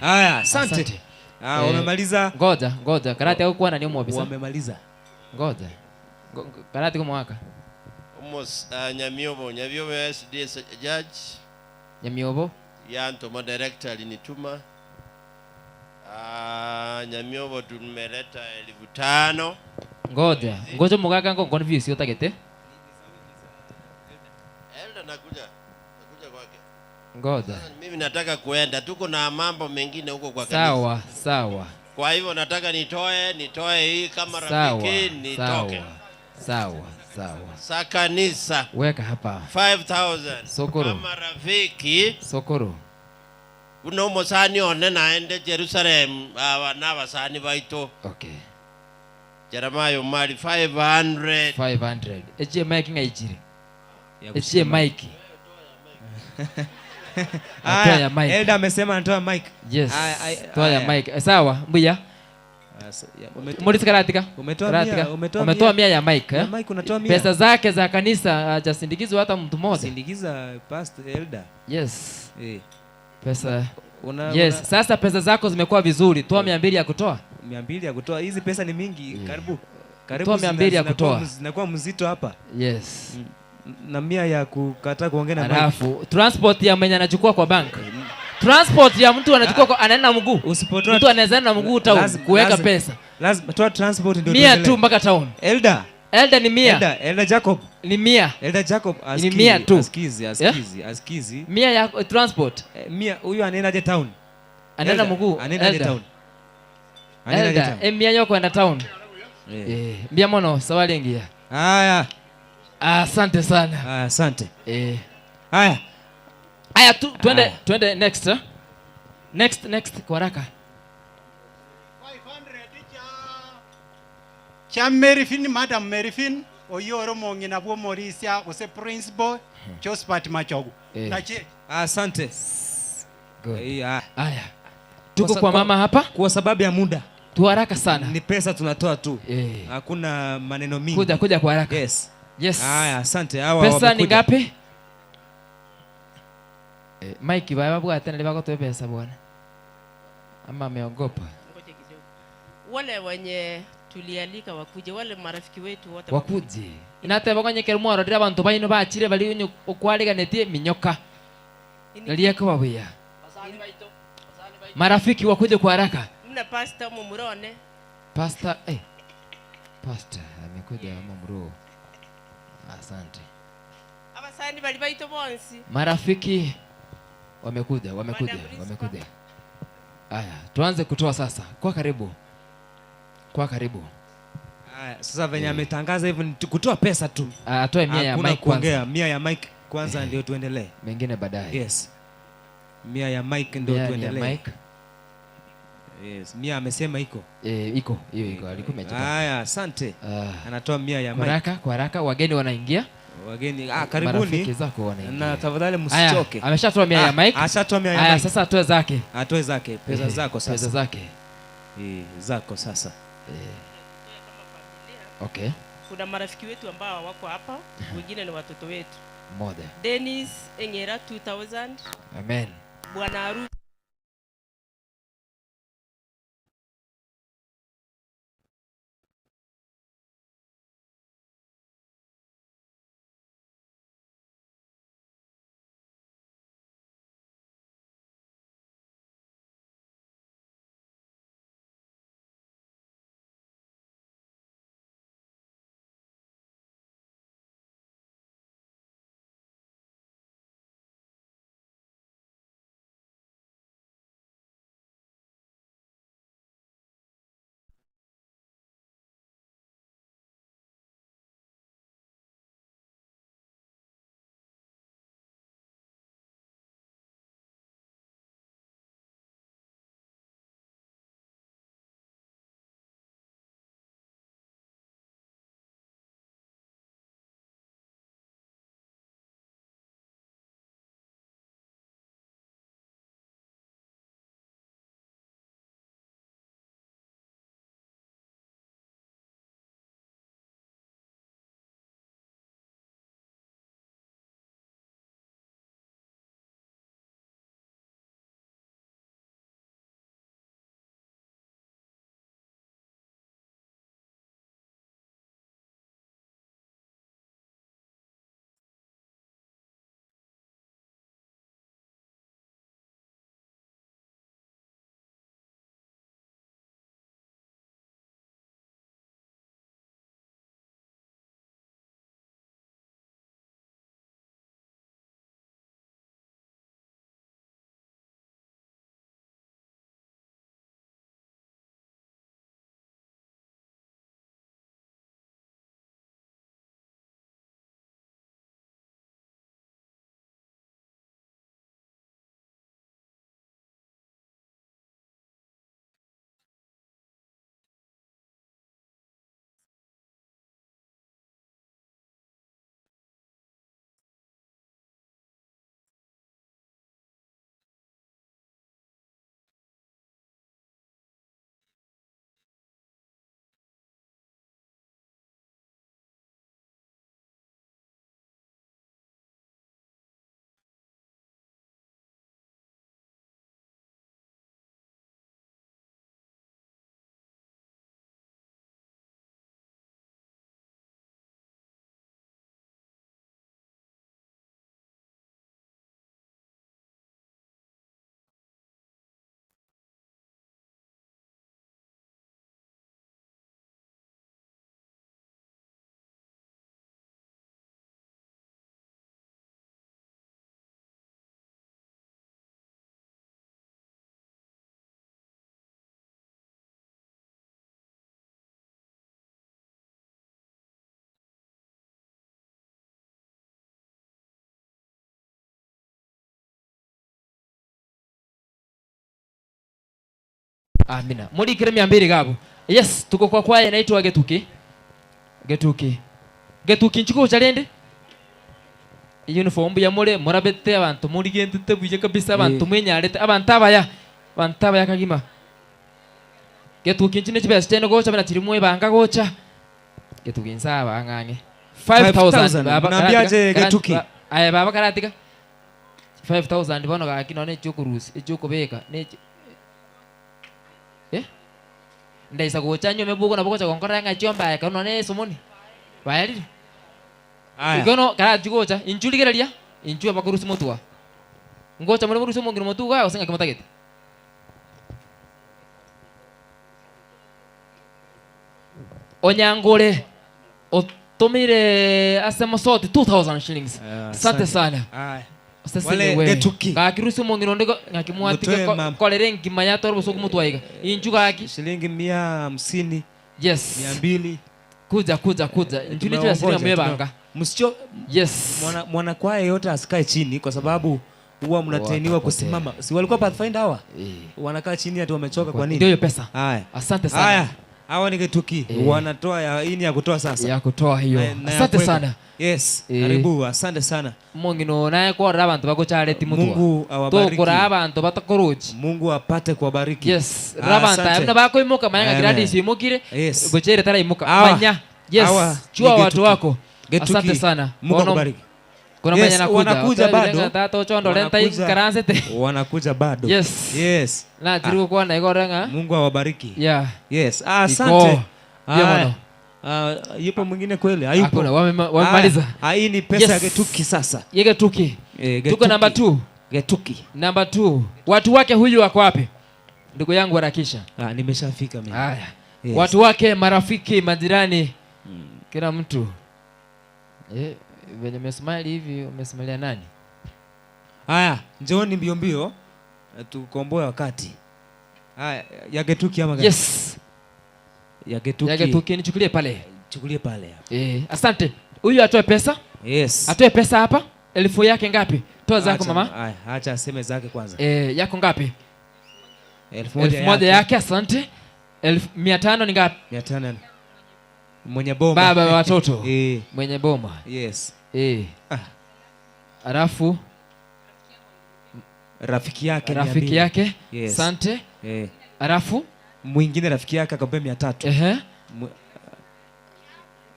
Haya, asante. Ah, wamemaliza. Ngoja, ngoja. Karate hukuwa na ni mwobisa. Wamemaliza. Ngoja. Karate kumwaka. Omos uh, Nyamiobo, Nyamiobo SDS judge Nyamiobo. Yantoma director alinituma. Uh, Nyamiobo tumeleta 5,000. Ngoja. Ngoja mugaka ngo confuse utagete. Elda nakuja. Nakuja kwake. Ngoja. Mimi nataka kuenda, tuko na mambo mengine huko kwa kanisa. Sawa, sawa. Kwa hivyo nataka nitoe, nitoe hii kama Sawa. rafiki nitoke. Sawa. Sawa, sawa. Sa kanisa Weka hapa. 5000 Sokoro. kama rafiki Sokoro. uno omusani one naende Jerusalem aba n'abasani baito Okay. Jeremiah Omari 500 500. Echie mic ng'aichire. Ya Echie kushika mic. Haya, Atoa ya mic. Elda amesema anatoa mic. Yes. Haya, haya, Toa ya haya. mic. Sawa, mbuya. Ah, ya, umetoa- Morris Karatika. Umetoa Karatika. mia, umetoa Umetoa mia. mia ya mic, Ya eh? mic unatoa mia. Pesa zake za kanisa hajasindikizwa hata mtu mmoja. Sindikiza pastor Elda. Yes. Eh. Pesa. Una, Yes, una, sasa pesa zako zimekuwa vizuri. Toa 200 ya kutoa. 200 ya kutoa. Hizi pesa ni mingi. Karibu. Karibu Toa 200 ya zinakuwa kutoa. Zinakuwa mzito hapa. Yes. Na mia ya kukataa kuongea na mic. Alafu transport ya mwenye anachukua kwa bank. Transport ya mtu anachukua kwa anaenda na mguu. Usipotoa Mtu anaweza enda na mguu town kuweka pesa. Lazima toa transport ndio Mia tuendelee. tu mpaka town. Elda. Elda ni mia. Elda, Elda Jacob. Ni mia. Elda Jacob Ni askizi. mia tu. Askizi, Yeah? askizi, askizi. Mia ya transport. Eh, mia huyu anaendaje town? Anaenda Elda, mguu. Anaendaje Elda. town? Anaendaje Elda, town? eh, mia yoko enda town. Eh, mbia mono sawali ingia. Haya. Asante sana. Haya, asante. Eh. Haya. Haya tu twende Haya. twende next. Eh? Next next kwa haraka. Cha Merifin, Madam Merifin, oyoro mong'ina bwo Morisia gose principal Josephat Machogu. Eh. Nache Asante. Good. Eh, haya. Haya. Tuko kwa mama hapa. Kwa sababu ya muda. Tu haraka sana. Ni pesa tunatoa tu. Eh. Hakuna maneno mingi. Kuja kuja kwa haraka. Yes. Yes. Haya, asante. Hawa Pesa ni wamekuja. ngapi? Eh, Mike baba bwa tena libakotoe pesa bwana. Ama ameogopa. Ngoja kidogo. Wale wenye tulialika wakuje, wale marafiki wetu wote Wakuje. Inateba konyekera mwarorera abantu baino bachire bali onye okwariganetie minyoka. Nalieka babuya. Marafiki wakuje kwa haraka. Mna pastor mumurone Pastor, eh. Pastor amekuja ama mruo. Asante. abasani bali baito bonsi Marafiki wamekuja, wamekuja, wamekuja. Aya, tuanze kutoa sasa. Kwa karibu. Kwa karibu. Haya, sasa venye ametangaza hivyo ni kutoa pesa tu. Ah, atoe mia ya Hakuna mic kwanza. kuongea, mia ya mic kwanza ndio tuendelee. Mengine baadaye. Yes. Mia ya mic ndio Mia ya tuendelee. mic. Yes, mia amesema iko. Eh, iko, hiyo iko. Alikuwa amechukua. Haya, asante. Anatoa mia ya Kwa mic. haraka, kwa haraka wageni wanaingia. Wageni, ah, karibuni. Marafiki zako wanaingia. Na tafadhali Haya, msichoke. ameshatoa mia ya Ah, mic. Ashatoa mia ya Haya, mic. sasa atoe zake. Atoe zake, pesa Eh, zako sasa. Pesa zake. Eh, zako sasa. Eh. Okay. kuna marafiki wetu ambao wako hapa, wengine ni watoto wetu. Mmoja. Dennis Engera 2000, Amen. Bwana Aru Amina. Morikire 200 iga abwo. Yes, tuko kwa kwaya inaitwa Getuki. Getuki. Getuki inchuo gocha rende? Uniform mbuya more, morabete abanto morigentete buya kabisa, abanto Eh. mwenyarete, abanto abaya, abanto abaya kagima. Getuki inchuo ne chibesa chiaino gocha buna chiria mwebanga gocha. Getuki inse aba ang'e ang'e. 5000 5,000, baba muna karatiga, mbiache kara- Getuki. ba- aye baba karatiga. 5000 bono gaki nonye echiokorusia, echiokobeka, ne echi Eh? Ndaisa gocha nyume bugo nabo gocha gonkorera ng'a chiombe aye ekero nonye esomoni. Baerire. Aya. Igo no karachi gocha, inchuo rigereria, inchuo abakorusia motwe aa. Ngocha more morusie omongina motwe igaa gose ng'aki motagete? Onyangore otomeire ase mosoti 2000 shillings. Asante sana. Aya. Oseseniwe. Wale Getuki. Gaki rusia omong'ina onde ng'aki mwatige Motoe mam- korera engima yatwara obosoku motwe aiga. Inchu gaki. Shilingi mia hamsini. Yes. Mia mbili. Kuja kuja kuja. Inchu ni chibesa Tumeongoja, mwebanga. Msicho Yes. Mwana mwanakwaya yote asikae chini kwa sababu huwa mnatrainiwa Watapotea. kusimama. Si walikuwa Pathfinder hawa? Wanakaa chini ati wamechoka kwa nini? Ndio hiyo pesa. Haya. Asante sana. Haya. Hawa ni Getuki. Eh. Wanatoa ya hii ni ya kutoa sasa. Ya kutoa hiyo. Na ya Asante kuweka. sana. Yes. Eh. Karibu. Asante sana. Omong'ina naye kwarora abanto bagochare timotwa. Mungu awabariki. Tokora abanto batakorochi. Mungu apate kuwabariki. Yes. Rora abanto aya Asante. buna bakoimoka manya ng'a Amen. Gladys oimokire. Yes. Bochere taraimoka. Hawa. Manya. Yes. Hawa Chua ni watu Getuki. wako. Getuki. Asante sana. Mungu Bono- akubariki. Kuna Yes, mwenye anakuja. wanakuja Otebire bado. ng'a tata ochondore ntai Wanakuja- nkaransete. Wanakuja bado. Yes. Yes. Na tiri gokwana igo ore ng'a Mungu awabariki. Yeah. Yes. Ah, Iko. asante. Ndiyo Haya. mono. Ah, yupo mwingine kweli? Hayupo. Hakuna, wamemaliza. Ah, hii ni pesa ya Yes. Getuki sasa. Ye Getuki. Eh, Tuko Getuki. namba 2. Getuki. Namba 2. Watu wake huyu wako wapi? Ndugu yangu harakisha. Ah, nimeshafika mimi. Haya. Yes. Watu wake, marafiki, majirani, kila mtu. Eh, venye umesmile hivi umesmilia nani? Haya, njooni mbio mbio tukomboe wakati. Haya, ya Getuki ama gani? Yes. Ya Getuki. Ya Getuki nichukulie pale. Chukulie pale hapo. Eh, asante. Huyu atoe pesa? Yes. Atoe pesa hapa? Elfu yake ngapi? Toa zako Acha- mama. Haya, acha aseme zake kwanza. Eh, yako ngapi? 1000 Elfu moja yake, asante. Elfu mia tano ni ngapi? 500. Mwenye boma. Baba wa watoto. Eh. Mwenye boma. Yes. Eh. Alafu rafiki yake mia Rafiki mbili. yake. Yes. Asante. Eh. Alafu mwingine rafiki yake akampa 300. Ehe.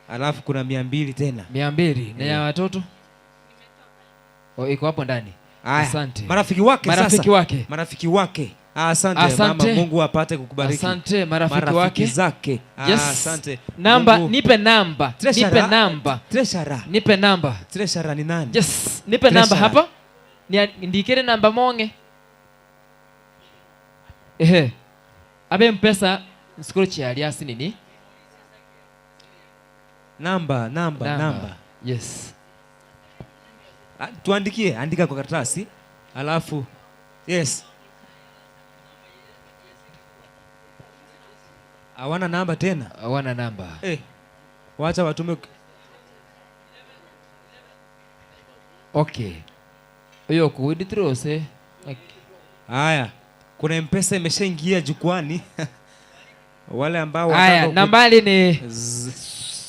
Alafu kuna 200 tena. 200 na ya Eh. watoto? O, iko hapo ndani. Aya. Asante. Marafiki wake sasa. Marafiki wake. Marafiki wake. Ah, asante, Asante. mama, Mungu apate kukubariki. Asante marafiki Marafiki wake. zake. Ah, Yes. asante. Namba, Mungu. nipe namba. Treasurer. Nipe namba. Treasurer. Nipe namba. Treasurer ni nani? Yes, nipe namba Treasurer. hapa. Ni ndikere namba monge. Ehe. Abe mpesa nsikoro chiali asi nini? Namba, namba, Namba. namba. Yes. Ah, tuandikie, andika kwa karatasi. Alafu yes. Hawana namba tena? Hawana namba. Eh. Wacha watume. Okay. Huyo kuwithdraw Haya. Kuna M-Pesa imeshaingia jukwani. Wale ambao Haya, wanataka ku- nambari ni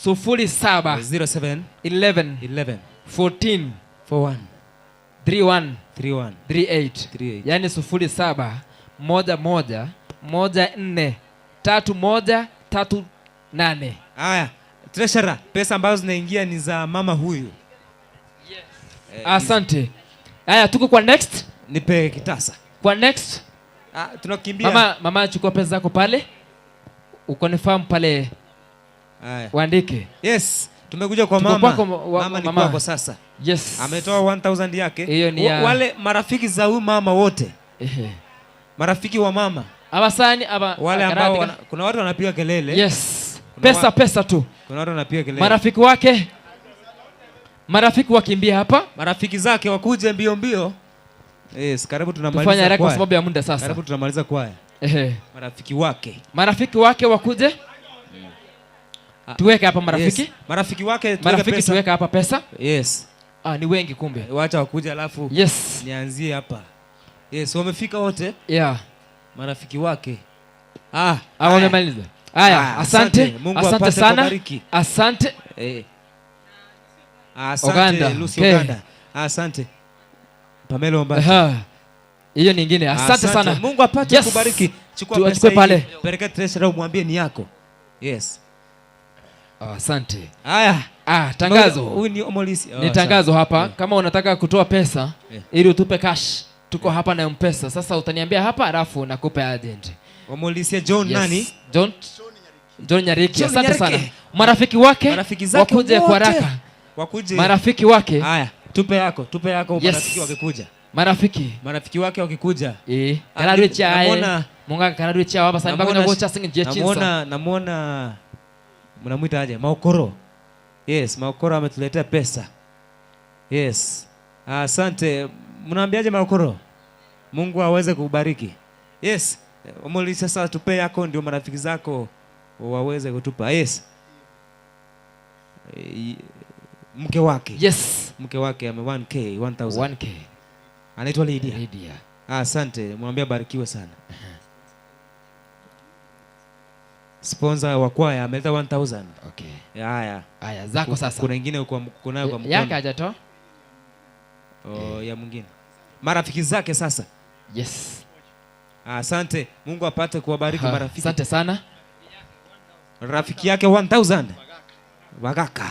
sufuri saba 07 11 11 14 41 31 31 38 38. yaani sufuri saba moja moja moja nne tatu moja tatu nane. Haya, treasurer, pesa ambazo zinaingia ni za mama huyu. Eh, Asante. Haya, tuko kwa next. Nipe kitasa. Kwa next. Ah, tunakimbia. Mama, mama chukua pesa zako pale. Ukonfirm pale. Haya. Waandike. Yes, tumekuja kwa Tuko mama. kwako, Mama ni mama. kwako sasa. Yes. Ametoa 1000 yake. Hiyo ni ya- Wale marafiki za huyu mama wote. Ehe. Marafiki wa mama. Abasani aba Wale ambao akaratika. kuna watu wanapiga kelele. Yes. Kuna Pesa, pesa tu. Kuna watu wanapiga kelele. Marafiki wake. Marafiki wakimbia hapa. Marafiki zake wakuje mbio mbio. Yes, karibu tunamaliza Tufanye haraka kwa kwaya. sababu ya muda sasa. Karibu tunamaliza kwaya. Ehe. Marafiki wake. Marafiki wake wakuje. Tuweke hapa marafiki. Yes. Marafiki wake tuweke Marafiki pesa. tuweke hapa pesa. Yes. Ah, ni wengi kumbe. Wacha wakuje alafu. Yes. Nianzie hapa. Yes, wamefika wote. Yeah. Marafiki wake. Ah, Ah, wamemaliza. Haya, Ah, asante. Mungu Asante apate sana. kubariki. Asante. Eh. Asante Oganda. Lucy Okay. Oganda. Asante. Pamela Ombati. Aha. Hiyo nyingine. Asante sana. Mungu apate Yes. kubariki. Chukua Tu- pesa achukue hii, pale. Peleka treasurer umwambie ni yako. Yes. Asante. Haya. Ah, tangazo. Huyu ni Omolisi. Oh, Ni tangazo sawa. hapa. Kama unataka kutoa pesa Yeah. ili utupe cash, tuko hapa na M-Pesa. Sasa utaniambia hapa alafu nakupa agent. Omolisi John Yes. nani? John John Nyariki. John Asante Nyariki. sana. Marafiki wake Marafiki zake wakuje kwa wote. haraka. Wakuje. Marafiki wake. Haya, tupe yako, tupe yako Yes. marafiki wakikuja. Marafiki. Marafiki wake wakikuja. Eh, Ah, kararwe chae. namuona- Munga kararwe chae hapa sana mpaka namuona- ngocha singe je chinsa. Namuona namuona mnamuita aje? Maokoro. Yes, Maokoro ametuletea pesa. Yes. Asante. Mnaambiaje Maokoro? Mungu aweze kubariki. Yes. Omoli sasa tupe yako ndio marafiki zako waweze kutupa. Yes. Eh, Mke wake. Yes. Mke wake ame 1k 1000. 1k. Anaitwa Lydia. Lydia. Asante, mwambie abarikiwe sana. Sponsor wa kwaya ameleta 1000. Okay. Haya. Haya, zako sasa. Kuna ingine kwa kunayo kwa mkono. Yake hajatoa? Oh, ya mwingine. Marafiki zake sasa. Yes. Asante. Mungu apate kuwabariki Aha, marafiki. Asante sana. Rafiki yake 1000. Wagaka.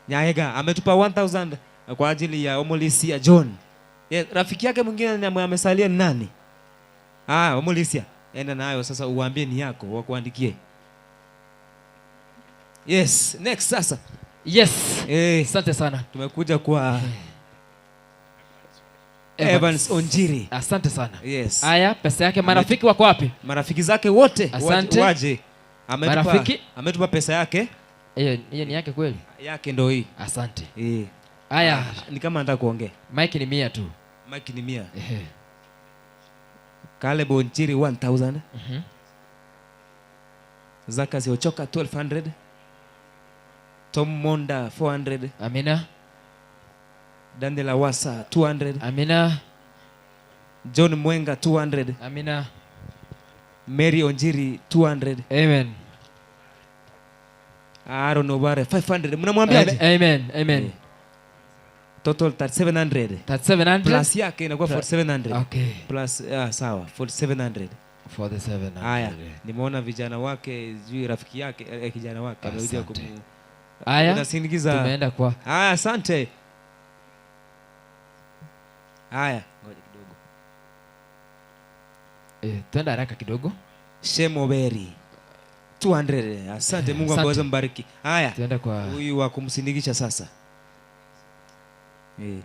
Nyaega ametupa 1000 kwa ajili ya Omolisia John. Yeah, rafiki yake mwingine ni ambaye amesalia ni nani? Ah, Omolisia. Enda nayo sasa uwaambie ni yako wakuandikie. Yes, next sasa. Yes. Eh, asante sana. Tumekuja kwa Evans Onjiri. Asante sana. Yes. Haya, pesa yake marafiki wako wapi? Marafiki zake wote Asante. waje. Ametupa, Marafiki. ametupa pesa yake. Hiyo hiyo ni yake kweli? Yake ndo hii. Asante. Eh. Haya. Ah, ni kama anataka kuongea. Mike ni 100 tu. Mike ni 100. Ehe. Caleb Onjiri 1000. Mhm. Zakas Ochoka 1200. Tom Monda 400. Amina. Daniel Awasa 200. Amina. John Mwenga 200. Amina. Mary Onjiri 200. Amen. Aaron Obare 500. Mnamwambiaje? Amen. Amen. Eh. Total 3700. 3700. Plus yake inakuwa 4700. Okay. Plus ah, sawa 4700. 4700. Haya, nimeona vijana wake, sijui rafiki yake eh, kijana wake amekuja Asante. kumu Haya, Unasindikiza. tumeenda kwa- Haya, asante. Haya, ngoja kidogo. Eh, twende haraka kidogo. Shemoberi 200. Asante, Mungu Asante. aweze mbariki. Haya, Tuende kwa huyu wa kumsindikisha sasa. Eh.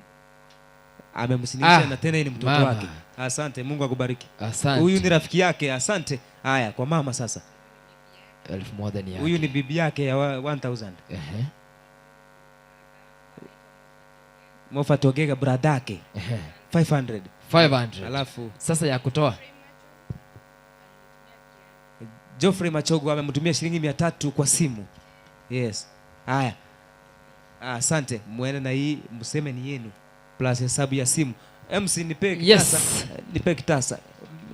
Amemsindikisha Ah, na tena ni mtoto mama. wake. Asante, Mungu akubariki. Asante. Huyu ni rafiki yake, asante. Haya, kwa mama sasa. 1000 ni yake. Huyu ni bibi yake ya 1000. Ehe. Moffat Ogega brother yake. Ehe. 500. 500. Alafu sasa ya kutoa Geoffrey Machogo amemtumia shilingi 300 kwa simu. Yes. Haya. Ah, Asante. Muende na hii mseme ni yenu plus hesabu ya simu. MC nipe kitasa. Yes. Nipe kitasa.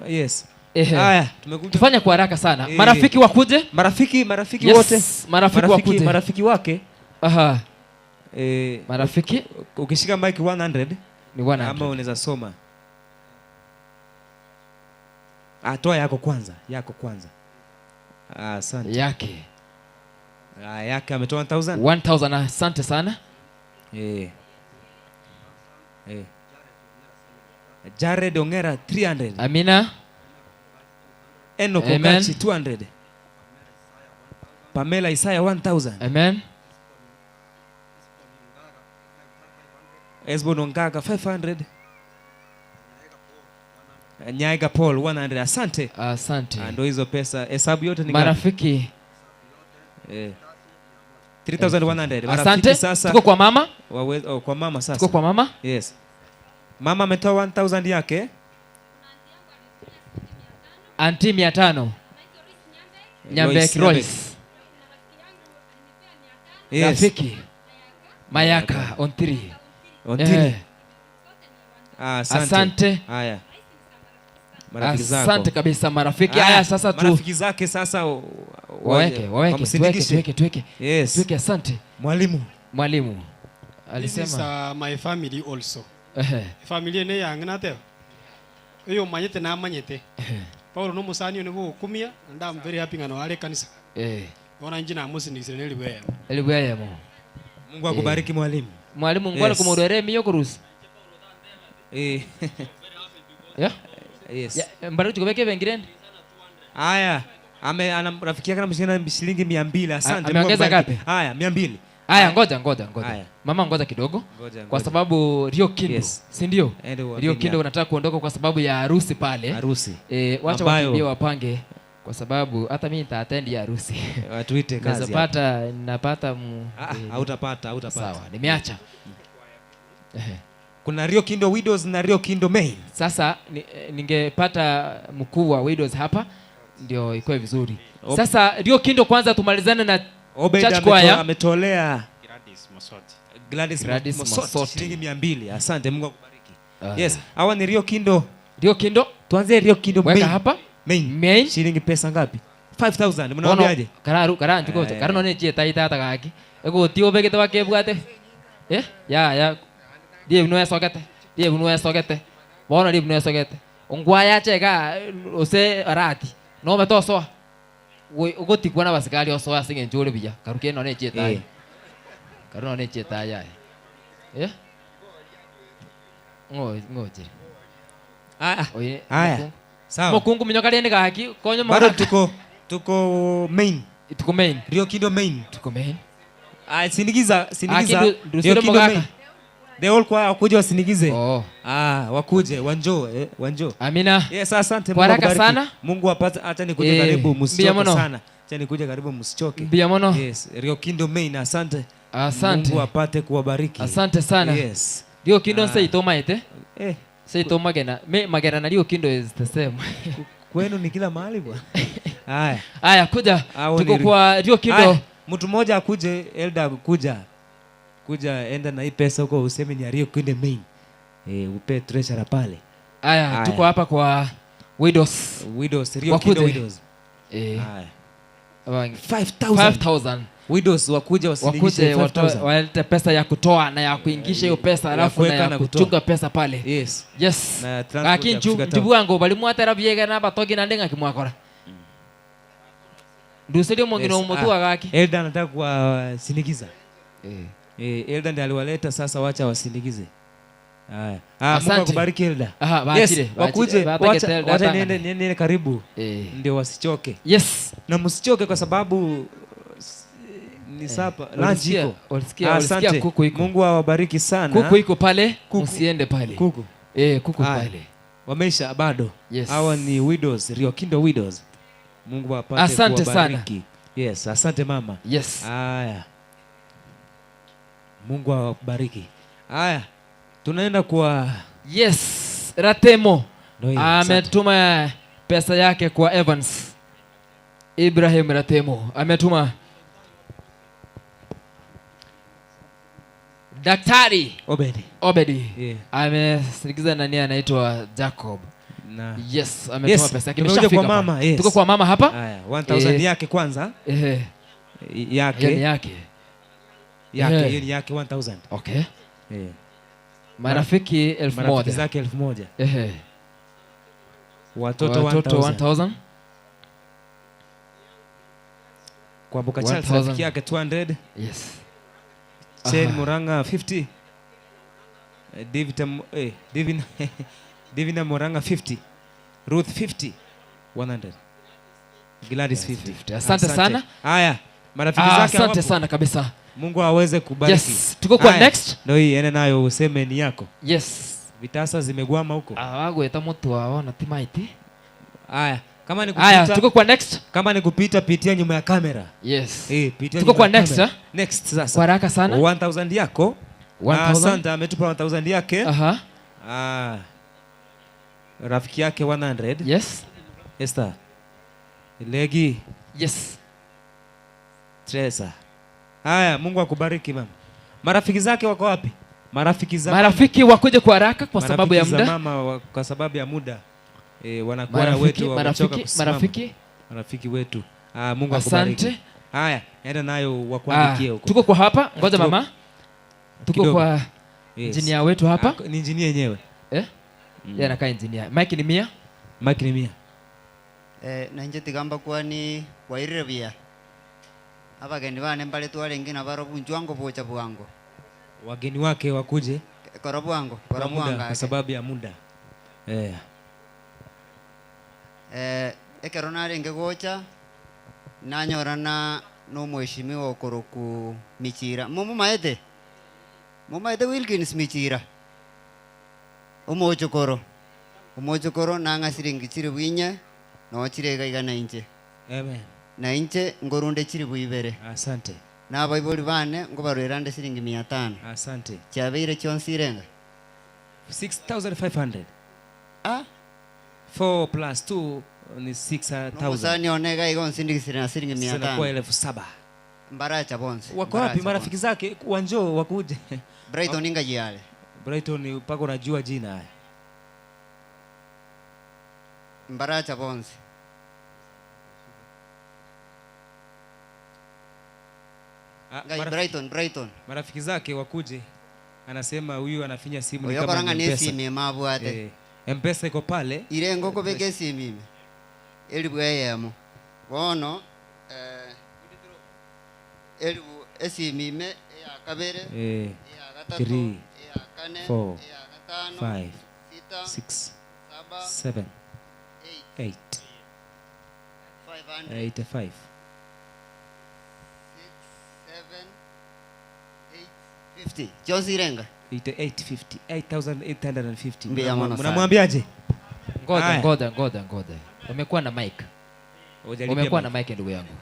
Yes. Ehe. Haya, tumekuja. Tufanye kwa haraka sana. Eh. Marafiki wakuje? Marafiki, marafiki Yes, wote. marafiki wakuje. Marafiki wake. Aha. Eh, marafiki ukishika mic 100 ni 100. Ama unaweza soma. Ah, toa yako kwanza, yako kwanza. Ah, Asante. Yake. Ah, yake ametoa 1000. 1000 asante sana. Eh. Eh. Jared Ongera 300. Amina. Enoch Amen. Ogachi 200. Pamela Isaya 1000. Amen. Esbon Ongaga 500. Nyaiga Paul 100. Asante. Asante. Ah, Ndio hizo pesa. Hesabu yote ni ngapi? Marafiki. Eh. 3100. Marafiki Asante. Sasa Tuko kwa mama? Wawe, oh, kwa mama sasa. Tuko kwa mama? Yes. Mama ametoa 1000 yake. Anti 500. Nyambek Royce Royce. Yes. Rafiki. Mayaka on 3. On three. Ah, asante. Asante. Haya. Marafiki zako. Asante kabisa marafiki. Haya, Haya sasa tu marafiki zake sasa wa- waweke, waweke, tuweke, wamsindikishe. tuweke, tuweke. Yes. Tuweke, asante. Mwalimu. Mwalimu. This is Alisema uh, my family also. Ehe. Family ene yange nateba. Eyo manyete namanyete. Paulo no musani one bokumia and I'm very happy ngano ale kanisa. Eh. Ona nji namusindikisire neliwe. Eliwe mo. Mungu akubariki mwalimu. Mwalimu ngwale Yes. kumurwere miyo kurusi. Eh. Yeah. Yes. Ya, mbaro chukubeke bengireni. Haya, ame ana rafiki yake anamshinda shilingi 200. Asante. Mungu Ameongeza akubariki. ngapi? Haya, 200. Haya, ngoja ngoja ngoja. Haya. Mama ngoja kidogo. Ngoja, Kwa ngoja. sababu Rio Kindo, Yes. si ndio? Ende uamini Rio Kindo hapo. unataka kuondoka kwa sababu ya harusi pale. Harusi. Eh, wacha Ambayo- wakimbie wapange kwa sababu hata mimi nita-attend ya harusi. Watuite kazi Naweza pata napata mu, Ah, hautapata, hautapata. Sawa, nimeacha. Kuna Rio Kindo Widows na Rio Kindo Main. Sasa ni, eh, ningepata mkuu wa Widows hapa ndio ikuwe vizuri. Ob- Sasa Rio Kindo kwanza tumalizane na Obed Church ameto- Choir. ametolea Gladys Mosoti. Gladys, Gladys Mosoti, Mosoti. shilingi 200. Asante, Mungu akubariki. Ah. Yes, hawa ni Rio Kindo. Rio Kindo. Tuanzie Rio Kindo Weka Main. hapa. Main. Main. Shilingi pesa ngapi? 5000. Mnaambiaje? Kararu kara njuko Eh. kara none chie taita tagaki. Ego tio begete bakebwate. Eh? Ya ya. Die bunu esogete. Die bunu esogete. Bono die bunu esogete. Ongwaya chega ose arati. No betosoa. Ugotikwa na basikari osoa singe njure buya. Karuke none chie tai. Eh. Karu none chie tai ya. Eh? Ngo ngoje. Ah. Oye. Haya. Sawa. Mokungu minyoka rende gaki konyo Bado tuko tuko main. Tuko main. Rio Kindo main. Tuko main. Ah, sindikiza sindikiza. Ah, Kindo- Rio Ndusire Kindo Mogaka. main. The whole choir wakuje wasindikize. Oh. Ah, wakuje wanjo eh, wanjo. Amina. Yes, asante. Kwa Mungu haraka akubariki. sana. Mungu apate acha nikuje Eh, karibu mbia msichoke mono. sana. Acha nikuje karibu msichoke. Mbia mono. Yes, Rio Kindo main asante. Asante. Mungu apate kuwabariki. Asante sana. Yes. Rio Kindo Ah. nse ite. Eh. Seito magena. Me magena na Rio Kindo is the same. Kwenu ni kila mahali bwana. Haya. Haya kuja. Hao Tuko ni- kwa Rio Kindo. Haya, Mtu mmoja akuje, elder kuja. Kuja enda na hii pesa huko useme ni ya Rio Kindo main. Eh, upe treasurer pale. Haya, tuko hapa kwa Widows. Widows, Rio Wakuje. Kindo Widows. Eh. Haya. Wangi- 5000. 5000. Widows wakuja wasindikishe Wakuje watoe- 5000. walete pesa ya kutoa na ya kuingisha hiyo pesa Ya alafu na kuweka ya na kutoa. kuchunga pesa pale. Yes. Yes. Na transport Gaki ya nchu kufika town. njubu wangu bali mwatera byega na batoki na ndenga kimwakora. Ndusirio mwingine Yes. umutua Ah, gaki. Elder anataka kuwasindikiza. Eh. Eh, Elder ndiye aliwaleta sasa wacha wasindikize. Haya. Ah, Mungu Asante. akubariki Elder. Aha, Yes, baachire, baachire. wakuje Batagete wacha Elder wacha atangane. niende niende karibu. Eh. Ndio wasichoke. Yes. Na msichoke kwa sababu s- ni sapa lunch Walisikia- iko. walisikia- Ah, walisikia Asante. kuku iko. Mungu awabariki sana. Kuku iko pale, Kuku. msiende pale. Kuku. Eh, kuku Haya. pale. Wameisha bado. Yes. Hawa ni widows, Rio Kindo widows. Mungu apate Asante sana. kuwabariki. Yes, asante mama. Yes. Haya. Mungu awabariki. Haya. Tunaenda kwa Yes, Ratemo Ndio hiyo, asante. ametuma pesa yake kwa Evans. Ibrahim Ratemo ametuma. Daktari Obedi. Obedi Yeah. amesindikiza nani anaitwa Jacob. Na. Yes, ametuma Yes, pesa yake. tumekuja Imeshafika kwa mama, pale. yes. Tuko kwa mama hapa. Haya, 1000 Eh, yake kwanza. Eh. Yake. Hiyo ni yake. Yake, Eh. hiyo ni yake 1000. Okay. Eh. Marafiki elfu Marafiki moja. zake 1000. Ehe. Watoto Watoto 1000. 1000. Kwa Mbuka Charles 1000. rafiki yake 200. Yes. Chen Aha. Muranga 50. Eh, David eh, Divina Divina Muranga 50. Ruth 50. 100. Gladys 50. Asante sana. Haya, marafiki Ah, zake asante hawapo. sana kabisa. Mungu aweze kubariki. Yes, tuko kwa Haya, next. Ndio hii ene nayo useme ni yako. Yes. Vitasa zimegwama huko. Ah, wagweta mutu wao na timaiti. Haya, kama ni Haya, kupita tuko kwa next. Kama ni kupita pitia nyuma ya kamera. Yes. Eh, pitia Tuko nyuma kwa ya next, kamera. eh? Next sasa. Kwa haraka sana. 1000 yako. 1000. Asante, ametupa 1000 yake. Aha. Ah. Rafiki yake 100. Yes. Esther. Legi. Yes. Teresa. Haya, Mungu akubariki mama. Marafiki zake wako wapi? Marafiki za Marafiki wakuje kwa haraka kwa sababu ya Marafiki za muda. mama wa, kwa sababu ya muda. Eh, wanakwaya Marafiki, wetu wamechoka marafiki, kusimama. marafiki. Marafiki wetu. Ah, Mungu Asante. akubariki. Haya, enda nayo wakuandikie Ah, huko. tuko kwa hapa, ngoja Tuko- mama. Tuko Kidogo. kwa Yes. engineer wetu hapa. Ah, ni engineer yenyewe. Eh? Yeye anakaa engineer. Mike ni mia. Mike ni mia. Eh, nainche tigamba kwani wairire buya abageni bane mbare twarenge nabaro bunchwango bocha bwango Wageni wake wakuje kora bwango kwa kora muda, bwango kwa ake. sababu ya muda. Eh. Eh, ekero narenge gocha nanyorana nomweshimiwa okoroku Michira mumumaete mumaete Wilkins Michira omochokoro omochokoro nang'a siringi chiribu inye nochire iga iga na inche Amen. na inche ngorunde chiribu ibere Asante. na abaibori bane ngobarwerande siringi mia tano Asante. chiabeire chionsi irenga 6500. Ah? 4 plus 2 ni 6000. Nomusani one iga iga onsindikisire na siringi mia Zinakuwa tano 7000. mbaracha bonse Wako wapi marafiki zake? Wanjoo wakuje. Brighton ingajiale Brighton mpaka unajua jina haya. mbaracha bonse Ah, Ngai, Brighton, Brighton. Marafiki zake wakuje. Anasema huyu anafinya simu ni Oyo kama koranga ni ni M-Pesa. esimu emabwate. Eh, M-Pesa iko pale. ire engoko beka esimu ime elibu eyemo bono eh, elibu esimu ime eya kabere Eh, eya gatatu 3 eya kane 4 eya gatano 5 sita 6 saba 7 8 500 85 7 8 50 chionsi irenga 8850 8850. Mbiya mono sana. Mnamwambiaje? Ngoja, Haya. ngoja, ngoja, ngoja. Umekuwa na mic. Hujalipia Umekuwa mic. na mic ndugu yangu.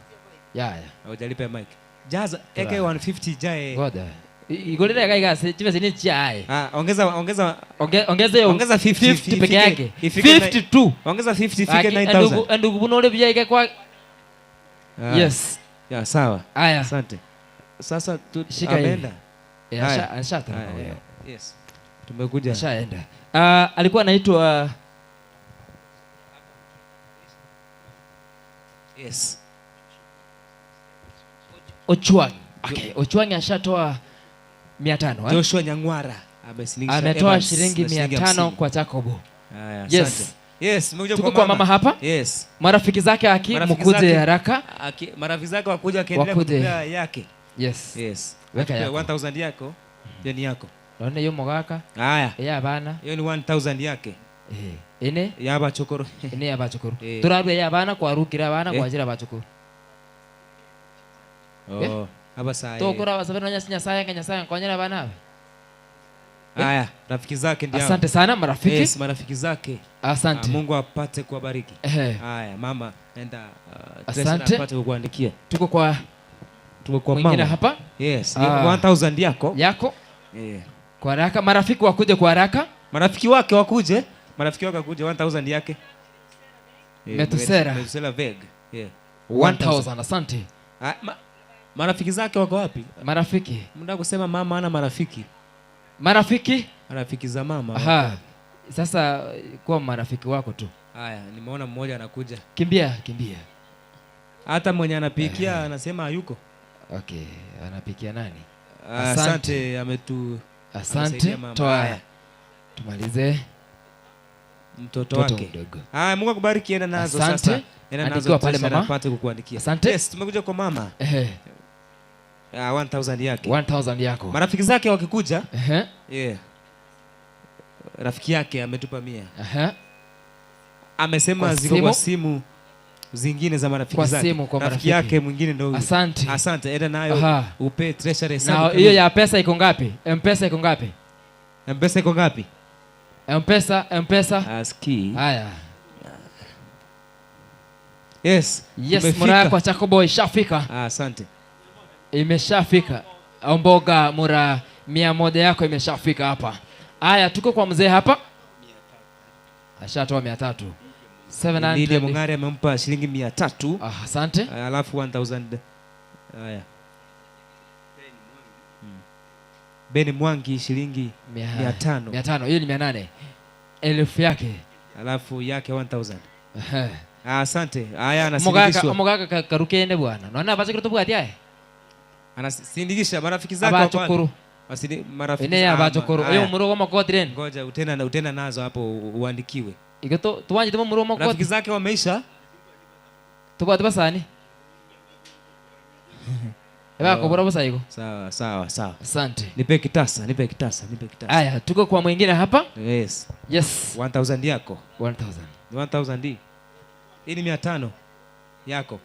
Ya ya. Hujalipa mic. Jaza eke 150 jae. Ngoja. Igolera kai gase chibe sini chae. Ah, ongeza ongeza ongeza hiyo ongeza 50 50 peke yake. ifike nine- 52. Ongeza 50 ifike Aki- 9000. Ndugu ndugu bunole biyaike kwa Ah. Yes. Ya sawa. Aya. Asante. Sasa tu Shika hii. ameenda. Eh, Haya. ashatoroka Haya, huyo. Yes. Tumekuja. Ashaenda. Ah, alikuwa anaitwa Yes. Ochuang. Okay, Ochuang ashatoa 500 eh? Joshua Nyang'wara amesilingisha Ametoa Evans shilingi na shilingi 500 hamsini. kwa Jacobo. Haya, Yes. asante. Yes, umekuja Tuko kwa mama hapa. Yes. Marafiki zake aki Marafiki mkuje zake- haraka. Aki, marafiki zake wakuja wakiendelea Wakuje. kutupea yake. Yes. Yes. Weka Atupea yako. 1000 yako. Hiyo ni yako. Naona hiyo mogaka. Haya. Ya bana. Hiyo ni 1000 yake. Eh. Ene ya bachokoro. Ene ya bachokoro. Eh. Turarwe ya bana kwarukira bana Eh. kwajira bachokoro. Oh, hapa saa. Tokora basabena nyasi nyasaye nga nyasaye nkonyera bana aba. Haya, rafiki zake ndio. hao. Asante sana, marafiki. Yes, marafiki zake. Asante. Ah, Mungu apate kuwabariki. Ehe. Haya, mama enda uh, treasurer Asante. apate kukuandikia. Tuko kwa Tuko kwa mwingine mama. hapa. Yes, Ah. 1000 yako. Yako. Yeah. Kwa haraka marafiki wakuje kwa haraka. Marafiki wake wakuje. Marafiki wake wakuje 1000 yake. Eh, Metusera. Metusera Veg. Yeah. 1000 asante. Ah, ma, marafiki zake wako wapi? Marafiki. Mnataka kusema mama ana marafiki? Marafiki? Marafiki za mama. Aha. Sasa kuwa marafiki wako tu. Haya, nimeona mmoja anakuja. Kimbia, kimbia. Hata mwenye anapikia anasema hayuko. Okay, anapikia nani? Ah, Asante, ametu Asante. amesaidia mama. Toa. Haya. Tumalize. Mtoto Mtoto wake. mdogo. Haya, Mungu akubariki, enda nazo Asante. sasa. Enda nazo Andikiwa pale treasurer mama. apate kukuandikia. Asante. Yes, tumekuja kwa mama. Ehe. Ah, 1000 yake. 1000 yako. Marafiki zake wakikuja. Ehe. Yeah. Rafiki yake ametupa 100. Ehe. Amesema Kwa ziko kwa simu. simu zingine za marafiki Kwa zake. simu, kwa rafiki marafiki. yake mwingine ndio huyu. Asante. Asante, enda nayo Aha. upe treasury hesabu Na kamili. hiyo ya pesa iko ngapi? M-Pesa iko ngapi? M-Pesa iko ngapi? M-Pesa, M-Pesa. Aski. Haya. Yes. Yes, tumefika. mura yako Chakoboy ishafika. Ah, asante. Imeshafika. Mboga mura 100 yako imeshafika hapa. Haya, tuko kwa mzee hapa. Ashatoa 300. 700. Lydia Mung'are amempa shilingi 300. Ah, asante. Alafu 1000. Haya. Ben Mwangi shilingi 500. 500. Hiyo ni 800. Elfu yake. Alafu yake 1000. Ehe. Ah, asante. Haya Omogaka anasindikishwa. omogaka ka- karukende bwana. Nonye abachokoro tobwati aye? Anasindikisha marafiki zake wako wapi? Abachokoro. Wasindi, marafiki Ene ya ah, abachokoro. haya. Oyo omoro bw'amakoti rende. Ngoja utena na utena nazo hapo u- uandikiwe. Igo to twanchete momura bw'amakoti. Rafiki zake wameisha? Tobwati basani? Ebakobora bosa igo. Sawa sawa sawa. Asante. Nipe kitasa, nipe kitasa, nipe kitasa. Aya, tuko kwa mwingine hapa. Yes. Yes. 1000 yako. 1000. Ni 1000 hii. Hii ni 500 yako.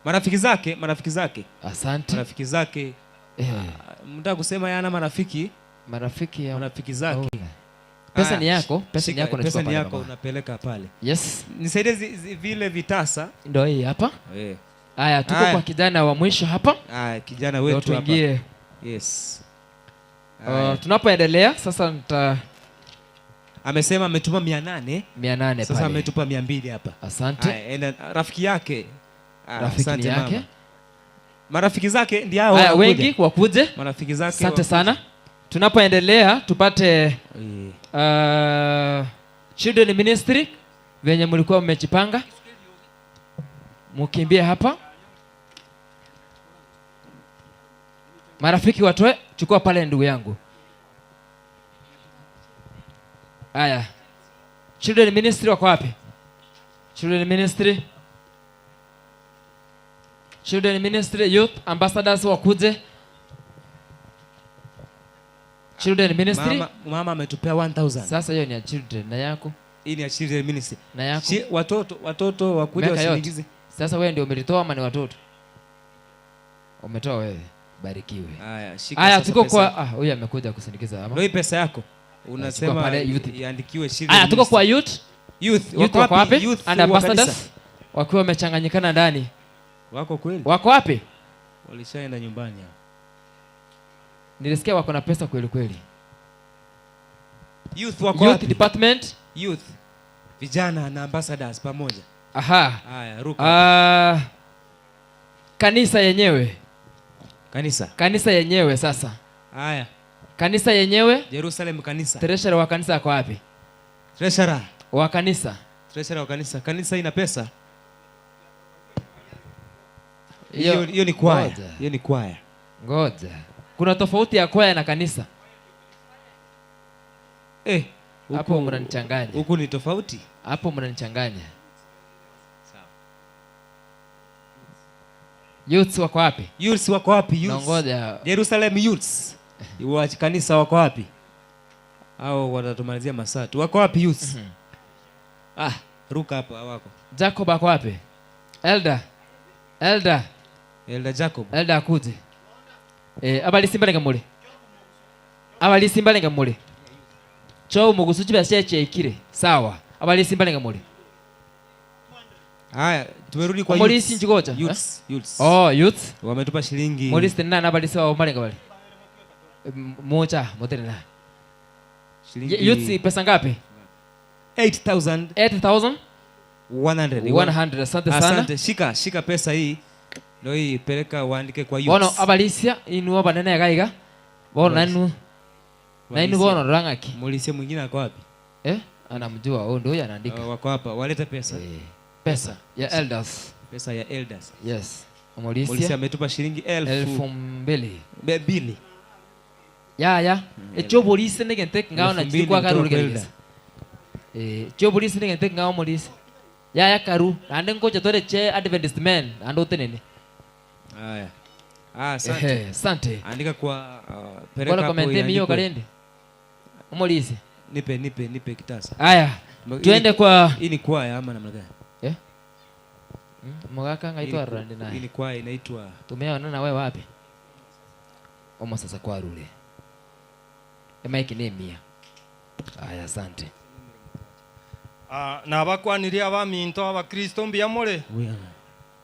Marafiki zake, marafiki zake. Asante. Marafiki zake. Eh. Ah, Mtaka kusema yana marafiki? Marafiki ya marafiki zake. Pesa Haya, ni yako, pesa ni shika, yako unachukua pesa ni pale yako mama. unapeleka pale. Yes. Nisaidie zi, zi, vile vitasa. Ndio hii hapa. Eh. Aya, tuko Haya. kwa kijana wa mwisho hapa. Haya, kijana Ndio wetu hapa. tuingie. Yes. Haya. Tunapoendelea sasa nita Amesema ametuma 800. 800 Sasa pale. ametupa 200 hapa. Asante. Haya, enda rafiki yake. Ah, Rafiki asante ni yake. mama. Marafiki zake ndio hao Haya, wanakuja. wengi wakuje. Marafiki zake Asante wakuje. sana. Tunapoendelea tupate Children Ministry venye mlikuwa mmejipanga, mukimbie hapa. Marafiki watoe, chukua pale ndugu yangu. Haya, Children Ministry wako wapi? Children Ministry, Children Ministry, Youth Ambassadors wakuje. Children Ministry. Mama, mama ametupea 1000. Sasa hiyo ni ya children na yako. Hii ni ya children ministry. Na yako. Chi, watoto watoto wakuja Miaka yote. wasindikize. Sasa wewe ndio umelitoa ama ni watoto? Umetoa wewe. Barikiwe. Haya, shika Haya sasa tuko pesa. kwa ah, huyu amekuja kusindikiza ama? Ndio hii pesa yako. Unasema Chukua pale youth. iandikiwe children Haya tuko ministry. kwa youth. Youth, Youth wako wapi? Youth And wa ambassadors kanisa. wakiwa wamechanganyikana ndani. Wako kweli? Wako wapi? Walishaenda nyumbani hao. Nilisikia wako na pesa kweli kweli. Youth wako Youth wapi? department. Youth. Vijana na ambassadors pamoja. Aha. Haya, ruka. Ah, kanisa yenyewe. Kanisa. Kanisa yenyewe sasa. Haya. Kanisa yenyewe. Jerusalem kanisa. Treasurer wa kanisa ako wapi? Treasurer. Wa kanisa. Treasurer wa kanisa. Kanisa ina pesa. Hiyo- Hiyo hiyo ni kwaya. Ngoja. Hiyo ni kwaya. Ngoja. Kuna tofauti ya kwaya na kanisa. Eh, hapo huku- mnanichanganya. Huku ni tofauti. Hapo mnanichanganya. Youths wako wapi? Youths wako wapi? Youths. Nangoja. Jerusalem youths. Wa kanisa wako wapi? Au watatumalizia masaa tu. Wako wapi youths? Ah, ruka hapo hawako. Jacob ako wapi? Elder. Elder. Elder Jacob. Elder akuje. Eh, abalisimba mule. Abalisimba mule. Cho mugusu chiba cheche Sawa. Abalisimba mule. Haya, tumerudi kwa Omulisi youths. nchigocha. Youths, youths. Oh, youths. Wametupa shilingi Mulisi tena na abalisi wa malenga bali. Moja, moja na. Shilingi- Youths pesa ngapi? 8000 8000 100. 100. Asante sana. Asante. Shika, shika pesa hii. Ndio hii peleka uandike kwa youths. Bono abalisia inu abanene gaiga. Bono nainu. Nainu bono rangaki. Mulisia mwingine ako wapi? Eh? Anamjua huyu ndio huyu anaandika. Uh, wako hapa, walete pesa. Pesa ya elders. Pesa ya elders. Yes. Mulisia. Mulisia ametupa shilingi elfu 2000. Mbili. Ya ya. Echo polisi nigente ngao na 2000 chikwa karu kutoka kwa gerigesa. Eh, cho polisi nigente ngao polisi. Ya ya karu. Ande ngoja tore che Adventist men ando tenene. Haya. Ah, asante. Ehe, asante. Andika kwa peleka Bwana hapo komente miyo iandikwe. kalende. Umulisi. Nipe nipe nipe kitasa. Haya. Tuende kwa Hii ni kwaya ama namna gani? Eh? Mugaka ngaitwa Hii ni- randi naye. Hii ni kwaya inaitwa Tumeona na wewe wapi? Omo sasa kwa rule. Emaiki ni mia. Aya, asante. Ah, nabakwanirie abaminto abakristo mbuya more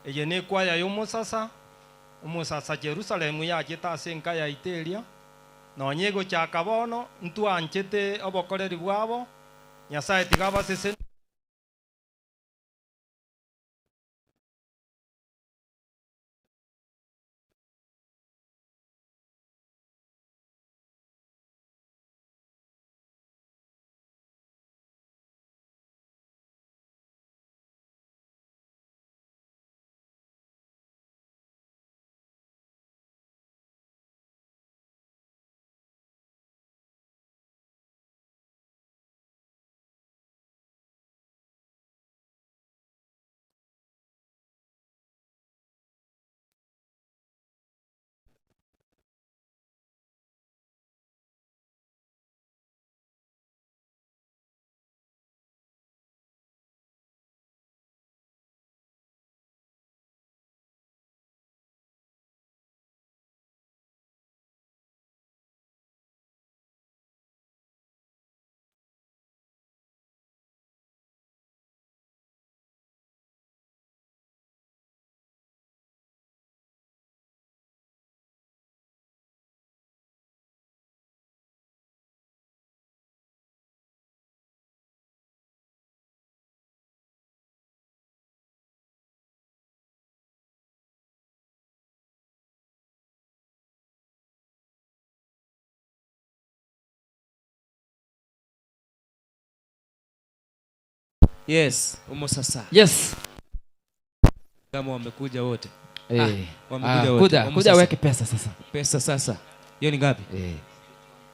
eye nä kwaya ya omusasa omusasa jerusalemu yachete ase enka yaito eria nonye egochaka bono ntwanchete obokoreri bwabo nyasaye tiga abasese Yes, Omosasa. Yes. Kama wamekuja wote. Eh. Ah, wamekuja Ah, wote. kuja, Omosasa. kuja weke pesa sasa. Pesa sasa. Hiyo ni ngapi? Eh.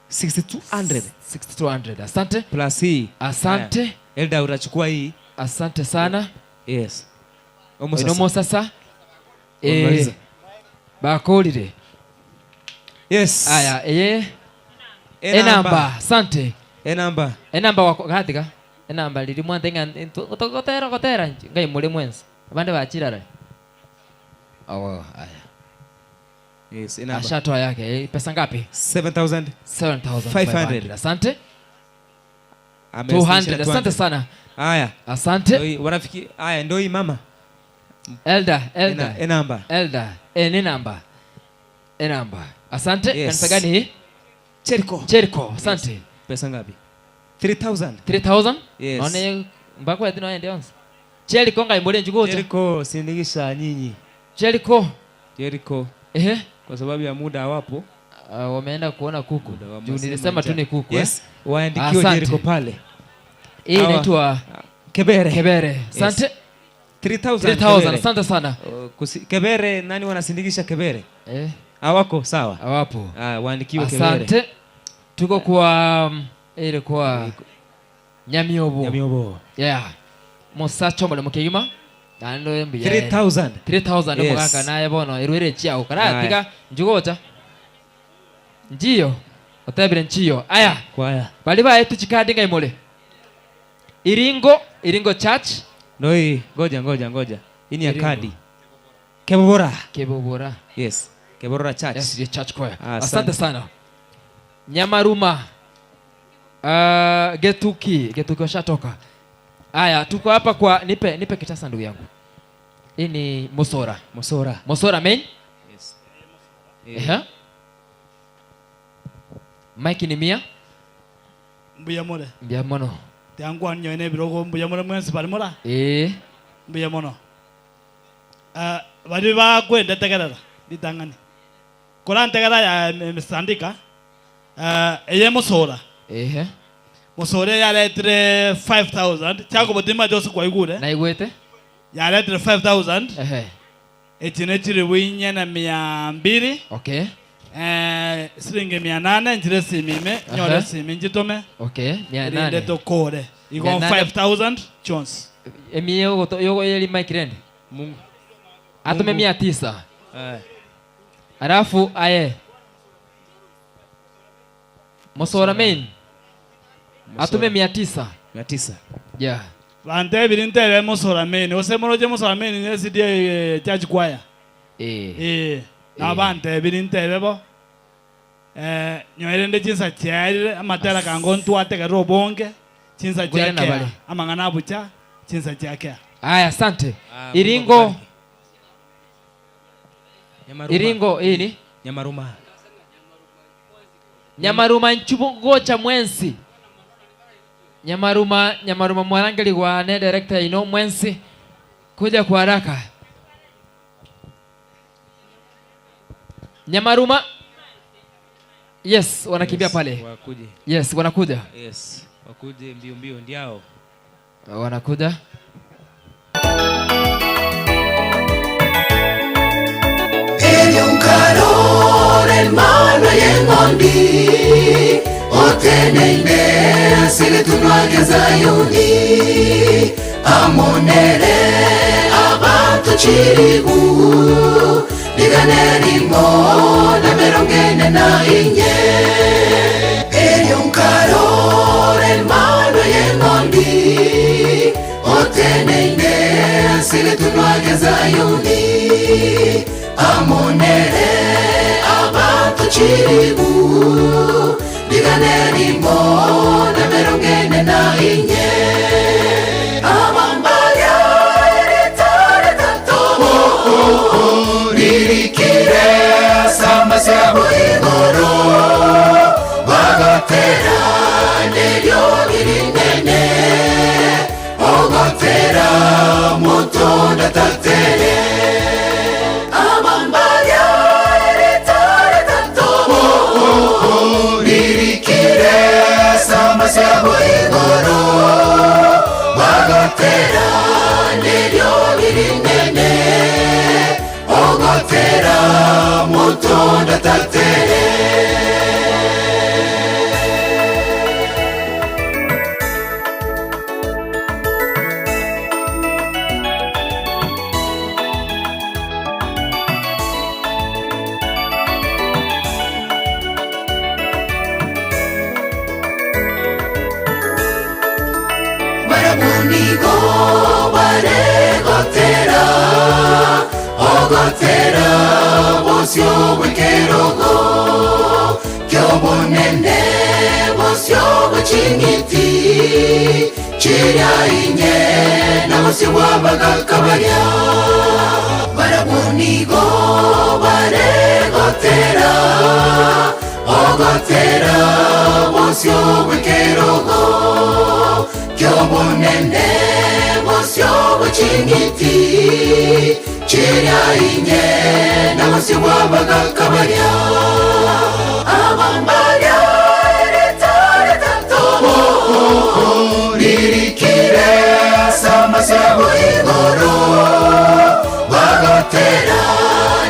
6200. 6200. Asante. Plus hii. Asante. Haya. Elda utachukua hii. Asante sana. Yes. Omo sasa. Eh, Wamaliza. bakolire. Yes. Aya, eye. Enamba. Enamba, asante. Enamba. Enamba wako gatika. Enamba lili mwante nga gotera gotera ngai muri mwensi. Abande bachirara. Oh, aya. Yes, enamba. Ashatoa yake. Eh, Pesa ngapi? 7500. 7500. Asante. Amewasilisha 200. Asante sana. Haya. Asante. Ndio hii, Wanafiki haya ndio hii mama. Elder, elder. Enamba. Elder. Eh, ni namba. Enamba. Asante. Yes. Kanisa gani hii? Jericho. Jericho. Asante. Yes. Pesa ngapi? 3000. 3000? Yes. Naone mbako ya tino ende onse. Jericho ngai muri njugocha. Jericho sindikisha nyinyi. Jericho. Jericho. Ehe. Kwa sababu ya muda hawapo. Wameenda kuona kuku. Juu wamesema nilisema tu njaa. ni kuku. Yes, eh? waandikiwe Asante. Jericho pale. Hii Hawa- inaitwa Kebere. Kebere. Yes. Asante. 3000. 3000. Kebere. Asante sana. Kebere nani wanasindikisha Kebere? Eh. Hawako sawa. Hawapo. Ah, waandikiwe Kebere. Asante. Tuko kwa ilikuwa Nyamiobo. Nyamiobo. Yeah. Musacho muri mukigima. Nando mbiya. 3000. 3000 Yes. mugaka naye bono irwire chiao Aya. karatiga njugocha. Njiyo. Otebire nchiyo. Aya. Kwaya. Bali bae tuchikadi ngai mule. Iringo, Iringo Church. Ndio hii, ngoja ngoja ngoja. Hii ni ya Iringo. kadi. Kebora. Kebobora. Yes. Kebora Church. Yes, the church choir. Ah, Asante sana. Nyamaruma. Getuki, Getuki washatoka. Aya, tuko hapa kwa nipe nipe kitasa ndugu yangu. Hii ni Mosora. Mosora. Mosora main? Yes. Ehe. Mike ni mia. Mbuya more. Mbuya mono. Tiangwa nyoene birogo mbuya more mwensi bari mora. Eh. Mbuya mono. Ah, bari bakwenda tegerera ritang'ani. Korantegera ya mesandika. Ah, eye Mosora. Ehe. Mosora yaretire 5000 chakobotima jose kwaigure. Naigwete. Yaretire 5000. Ehe. Echi nechiri winya na 200. Okay. Eh, siringi 800 nchire simime, nyore Aha. simi njitome. Okay, 800. Rinde tokore. Igo 800. 5000 chons. Emiye yogo yogo yeli Mike rende. Mungu. Atume Mungu. 900. Eh. Alafu aye. Mosora main. Atume 900. 900. Yeah. Bantebire ntebe Mosora main. Ose moroche Mosora main ne SDA church choir. Eh. Eh. Na bantebire ntebe bo. Eh, nyoerende chinsa chiarire amatera kango ntwategerera obonge chinsa Gwere na chiakea bale. amang'ana abucha chinsa chiakea. Aya, asante. Ah, Mungu Iringo. akubariki. Nyamaruma. Iringo hii ni Nyamaruma. Nyamaruma nchugocha mwensi. Nyamaruma, Nyamaruma mwarangeli wa ne director ino mwensi kuja kwa haraka. Nyamaruma. Yes, wanakimbia Yes, pale. Wakuje. Yes, wanakuja. Yes, wakuje mbio mbio ndiao. Wanakuja. Eryonkarore mana y'engondi oteneine silitunwake Zayuni amonere abantu chiribu liganerimo na merongene na inye Eryonkarore mana y'engondi oteneine silitunwake Zayuni amonere abantu chiribu liganerimo na merongene na inye abambaya eretaretato ririkire samasabo igoro bagatera neryo birinene ogotera mutonda tatere abambaya eretaretato ririkire samasabo igoro bagatera tatere. Barabunigo baregotera ogotera bosio bw'ekerogo ky'obonene bosio bw'eching'iti chiria inye na bosio bw'abagaka baria barabunigo baregotera ogotera bosio bw'ekerogo ky'obonene bosio bw'eching'iti chiria inye na bosio bw'abagaka baria abambaria eretaretato ririkire asamasabo igoro bagotera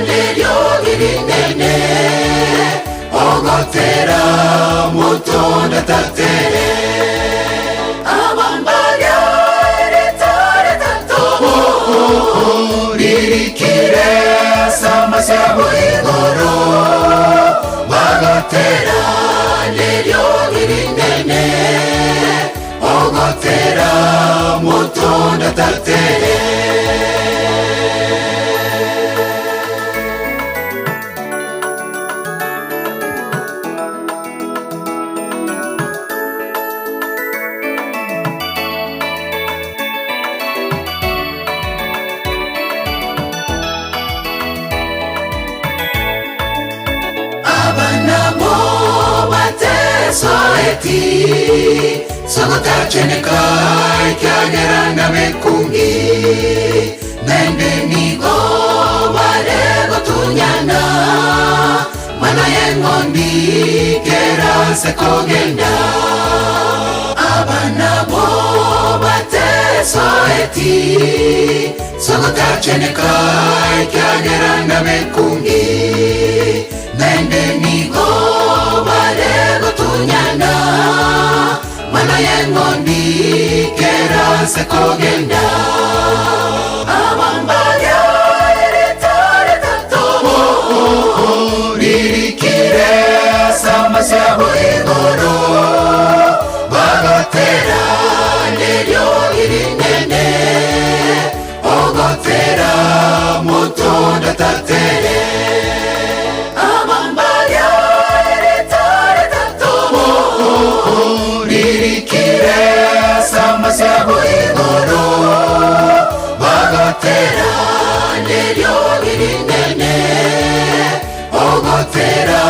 neryo girinene ogotera mutonda tatere abambaria eretaretato ririkire asamasabo igoro bagotera neryo girinene ogotera mutonda tatere. Abanamo batesoeti sogotacheneka ikiagera bekungi nende nigo baregotunyana mana y'engondi kerase kogenda abanabo batesoeti sogotacheneka ikiagera bekungi nende nigo baregotunyana mana y'engondi kerase kogenda abambaria eretaretato ririkire asamasabo igoro bagotera neryo irinene ogotera mutonda tatere abambaria eretaretato ririkire asamasabo igoro bagotera neryo irinene ogotera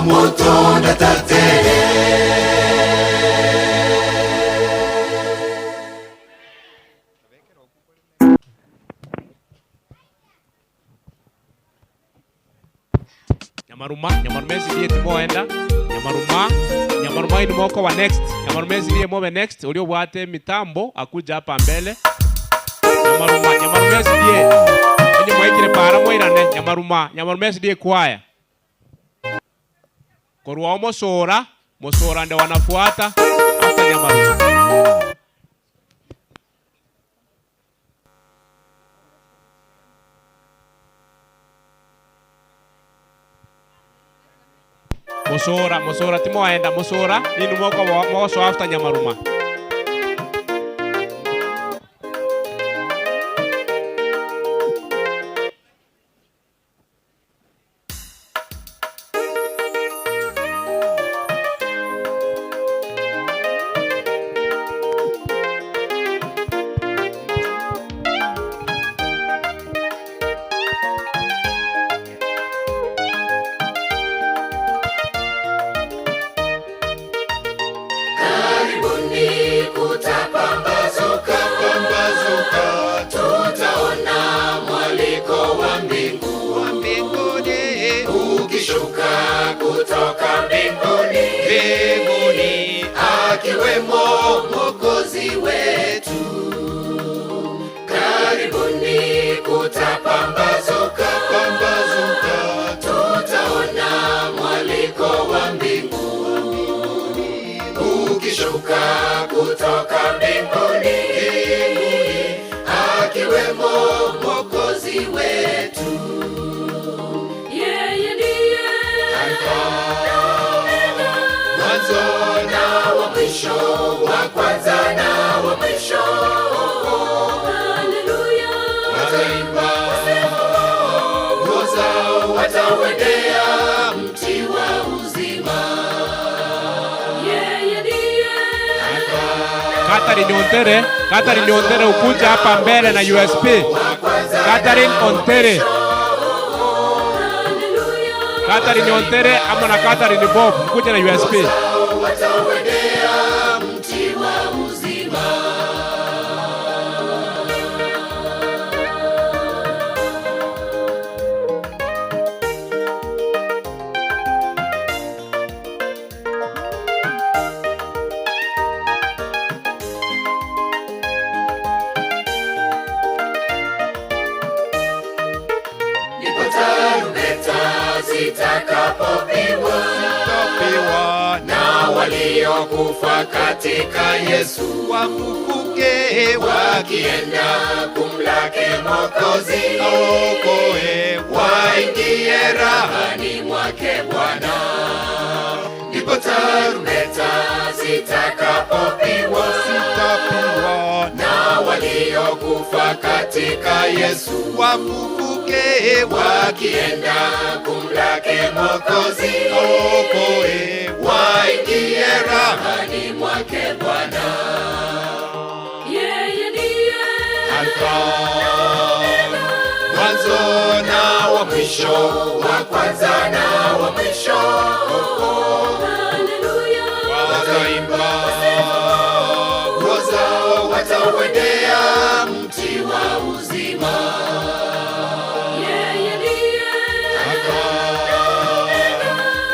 mutonda tatere. Nyamaruma, Nyamaruma SDA timoenda. Nyamaruma, Nyamaruma ini moko wa next. Nyamaruma SDA mobe next. Ulio bwate mitambo akuja hapa mbele. Nyamaruma, Nyamaruma SDA. Onye mwaikire para mwairane. Nyamaruma, Nyamaruma SDA kwaya. Korwa Mosora, Mosora ndio wanafuata hata Nyamaruma. Mosora, Mosora timoenda Mosora, ninu moko moso after Nyamaruma. Karibuni kutapambazuka, pambazuka, tutaona mwaliko wa mbingu, wa mbinguni ukishuka kutoka mbinguni, mbinguni akiwemo Mwokozi wetu. Karibuni kutapambazuka, pambazuka, tutaona Mwanzo na wa mwisho, wa kwanza na wa mwisho. Haleluya. Wataimba nguo zao, watauendea mti wa uzima. Yeye ndiye Catherine Ontere, Catherine Ontere ukuja hapa mbele na USP. Catherine Ontere. Catherine Ontere ama na Catherine Bob mkuja na USP. Watauendea mti wa uzima. Ndipo tarumbeta zitakapopigwa na waliokufa katika Yesu wafufuke wakienda kumlaki Mwokozi aokoe waingie rahani mwake Bwana. Ndipo tarumbeta zitakapopigwa na waliokufa katika Yesu wafufuke wakienda kumlaki Mwokozi aokoe waingie rahani mwake Bwana. Yeye ndiye Alfa, mwanzo na wa mwisho, wa kwanza na wa mwisho. Haleluya. Wataimba nguo zao, watauendea mti wa uzima. Yeye ndiye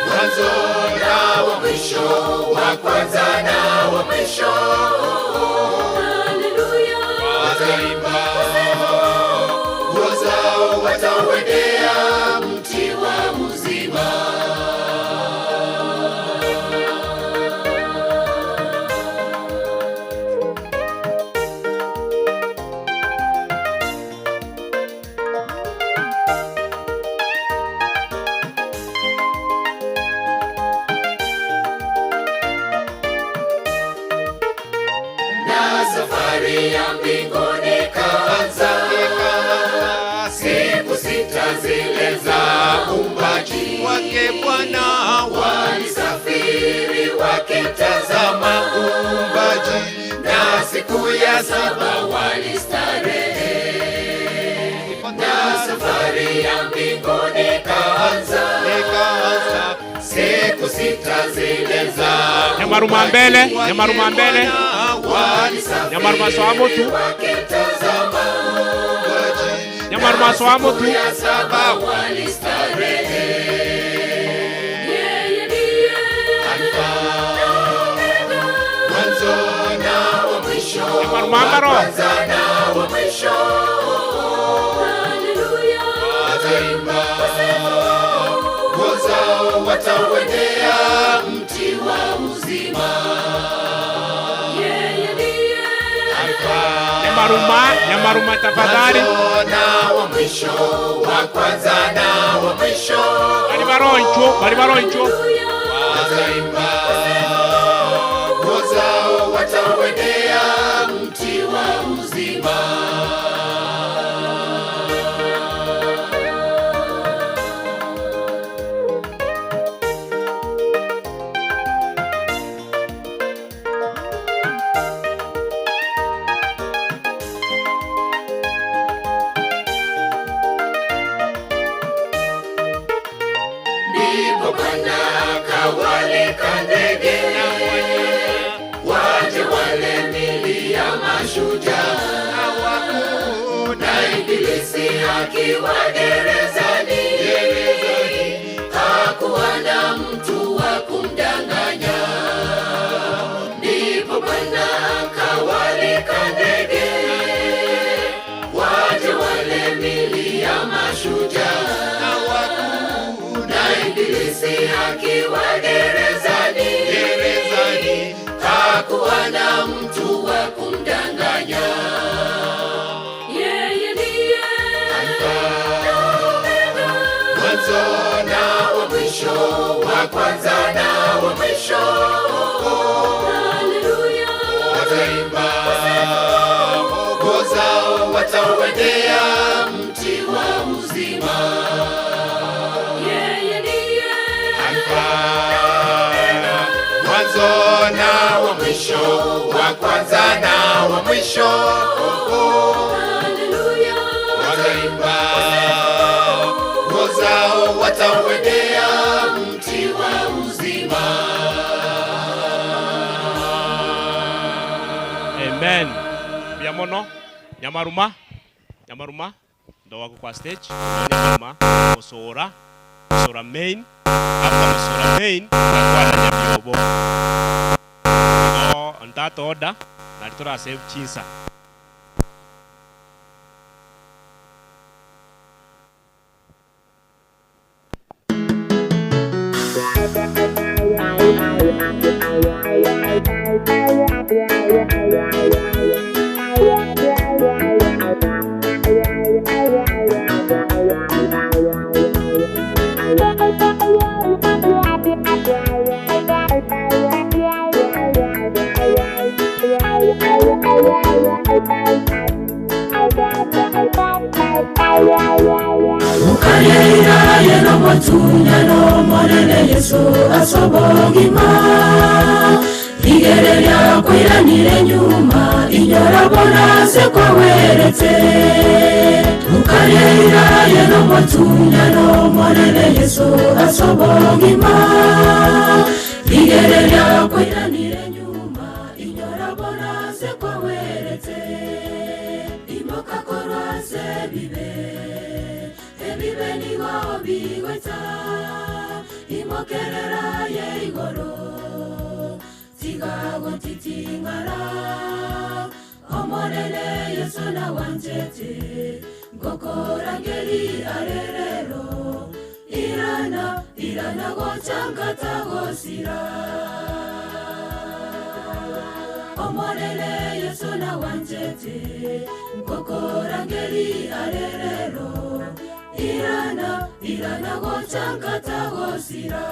Mwanzo na wa mwisho, wa kwanza na wa mwisho. Haleluya. Wataimba nguo zao, watauendea mti wa uzima. Na safari ya mbinguni kaanza, siku sita zile za uumbaji wake Bwana walisafiri wakitazama uumbaji, na siku ya saba walistarehe. Na safari ya mbinguni kaanza, siku sita zile za Nyamaruma mbele, Nyamaruma mbele. Nyamaruma soa mutu. wakitazama uumbaji, Nyamaruma soa mutu. ya saba walistarehe. Yeye ndiye Mwanzo na wa mwisho, Nyamaruma wa mbaro. kwanza na wa mwisho. Haleluya. Wataimba nguo zao, watauendea mti wa uzima. Yeye ndiye Nyamaruma, Nyamaruma tafadhali. Mwanzo na wa mwisho, wa kwanza na wa mwisho. Bali baroncho, bali baroncho. Wataimba nguo zao, watauendea mti wa uzima. Ndipo Bwana akawalika ndege waje wale mili ya mashujaa, na Ibilisi akiwa gerezani hakuwa na mtu wa kumdanganya. Ndipo Bwana akawalika ndege waje wale mili ya mashujaa, na Ibilisi akiwa gerezani, gerezani hakuwa na mtu wa kumdanganya. Yeye ndiye Mwanzo na wa mwisho, wa kwanza na wa mwisho. mwisho, wa kwanza na wa mwisho. Oh, oh. Wataimba nguo zao watauendea mti wa uzima. Amen. Mbuya mono Nyamaruma, Nyamaruma ndo wako kwa stage. Nyamaruma Musura, Musura main, after Musura main nakwana Nyabiobo. Igo ntata order nari tora save chinsa. Mukaleraye nomotunyano monene Yesu asobogima igere ryakwiranire nyuma inyorabona se kwaweretse mukaleraye nomotunyano monene Yesu asobogima igere ryakwiranire nyuma inyorabona se kwaweretse imoka korwase bibe ebibe nigo bigwetsa imokerera ye igoro tigagotiting'ara omonene yesu nawanchete ngokorangeri arerero irana irana gochangata gosira omonene yesu nawanchete ngokorangeri arerero irana irana gochangata gosira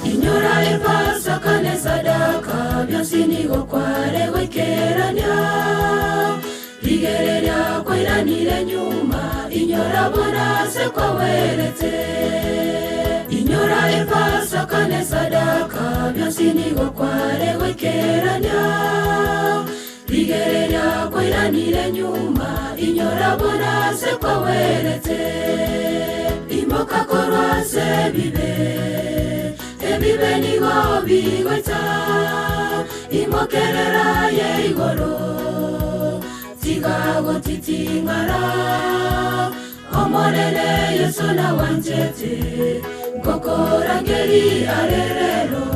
inyora epasaka ne sadaka byose nigo kwarewekerania rigere ryakwiranire nyuma inyora bona se kwaweretse inyora epasaka ne sadaka byose nigo kwarewekerania rigere ryakwiranire nyuma inyora bona se kwaweretse imoka korwase bibe ebibe nigo bigwetsa imokerera ye igoro tigagotiting'ara omonene yesu nawanchete ngokorangeri arerero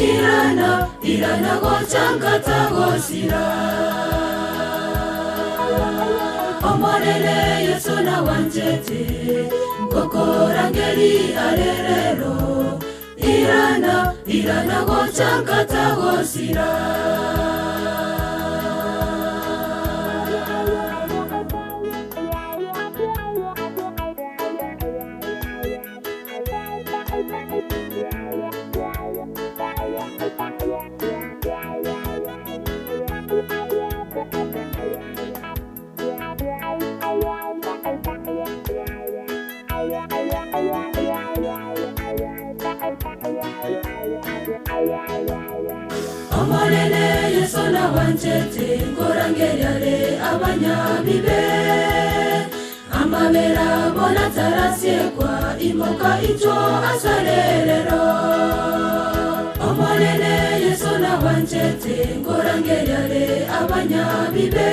irana irana gochangata gosira omonene yesu nawanchete ngokorangeri arerero irana irana gochangata gosira omonene yesu nawanchete ngorangeriare abanyabibe amabera bona tarasiekwa imoka icho asarerero omonene yesu nawanchete ngorangeriare abanyabibe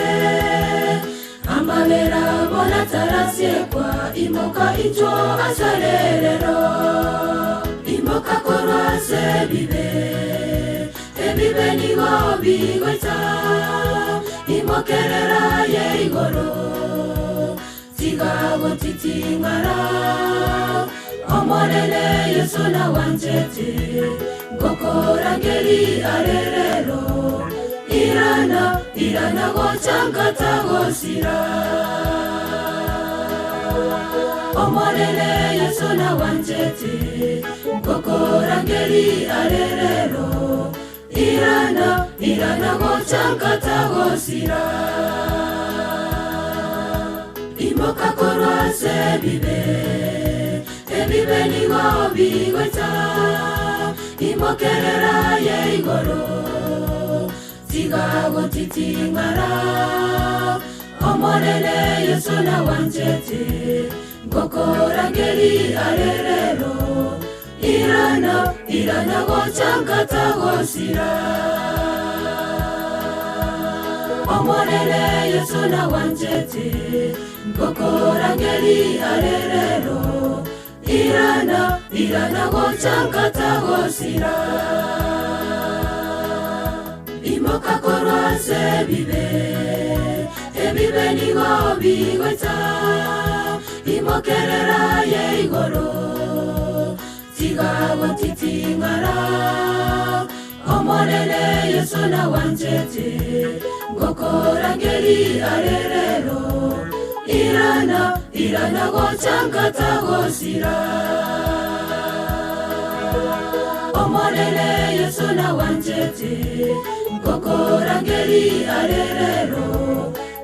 amabera bona tarasiekwa imoka icho asarerero imoka korwase bibe ebibe nigo bigwetsa imokerera ye igoro tigagotiting'ara omonene yesu nawanchete ngokorangeri arerero Irana, irana gocha nkatagosira. Omorere Yesu na wanjete, nkokorangeri arerero. Irana, irana gocha nkatagosira. Imoka korwa ase ebibe, ebibe nigo bigocha. Imokerera ye igoro, tiga gotiting'ara. Omorere Yesu na wanjete, nkokorangeri arerero. Irana, irana gocha nkatagosira. Omorere Yesu na wanjete, nkokorangeri arerero. Irana, irana gocha nkatagosira. Imoka korwa ase ebibe, ebibe nigo bigocha. Imokerera ye igoro, tiga gotiting'ara. Omorere Yesu na wanjete, nkokorangeri arerero. Irana, irana gocha nkatagosira. Omorere Yesu na wanjete, nkokorangeri arerero.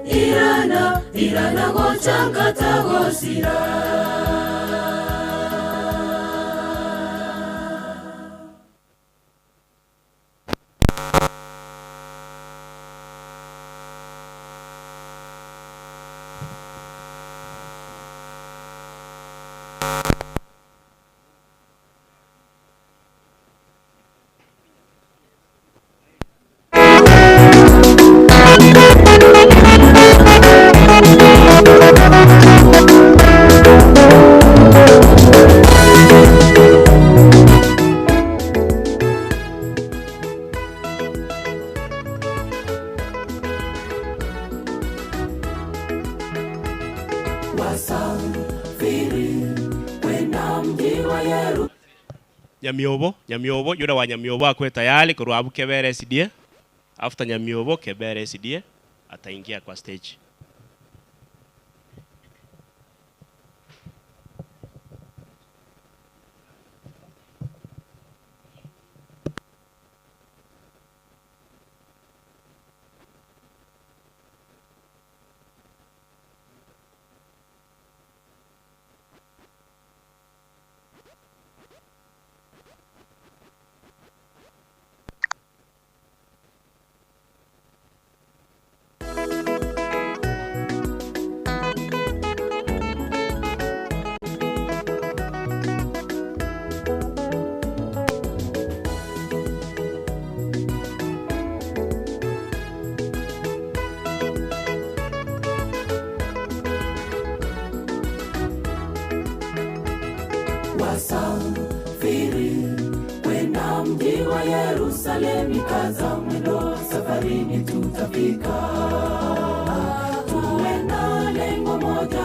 Irana, irana gocha nkatagosira. Wasafiri kwenda mji wa Yerusalemu. Nyamiobo, Nyamiobo, yule wa Nyamiobo akwe tayari kurwabu Kebere SDA. After Nyamiobo, Kebere SDA ataingia kwa stage. Wasafiri kwenda mji wa Yerusalemu, kaza mwendo, safarini tutafika. Tuwe na lengo moja,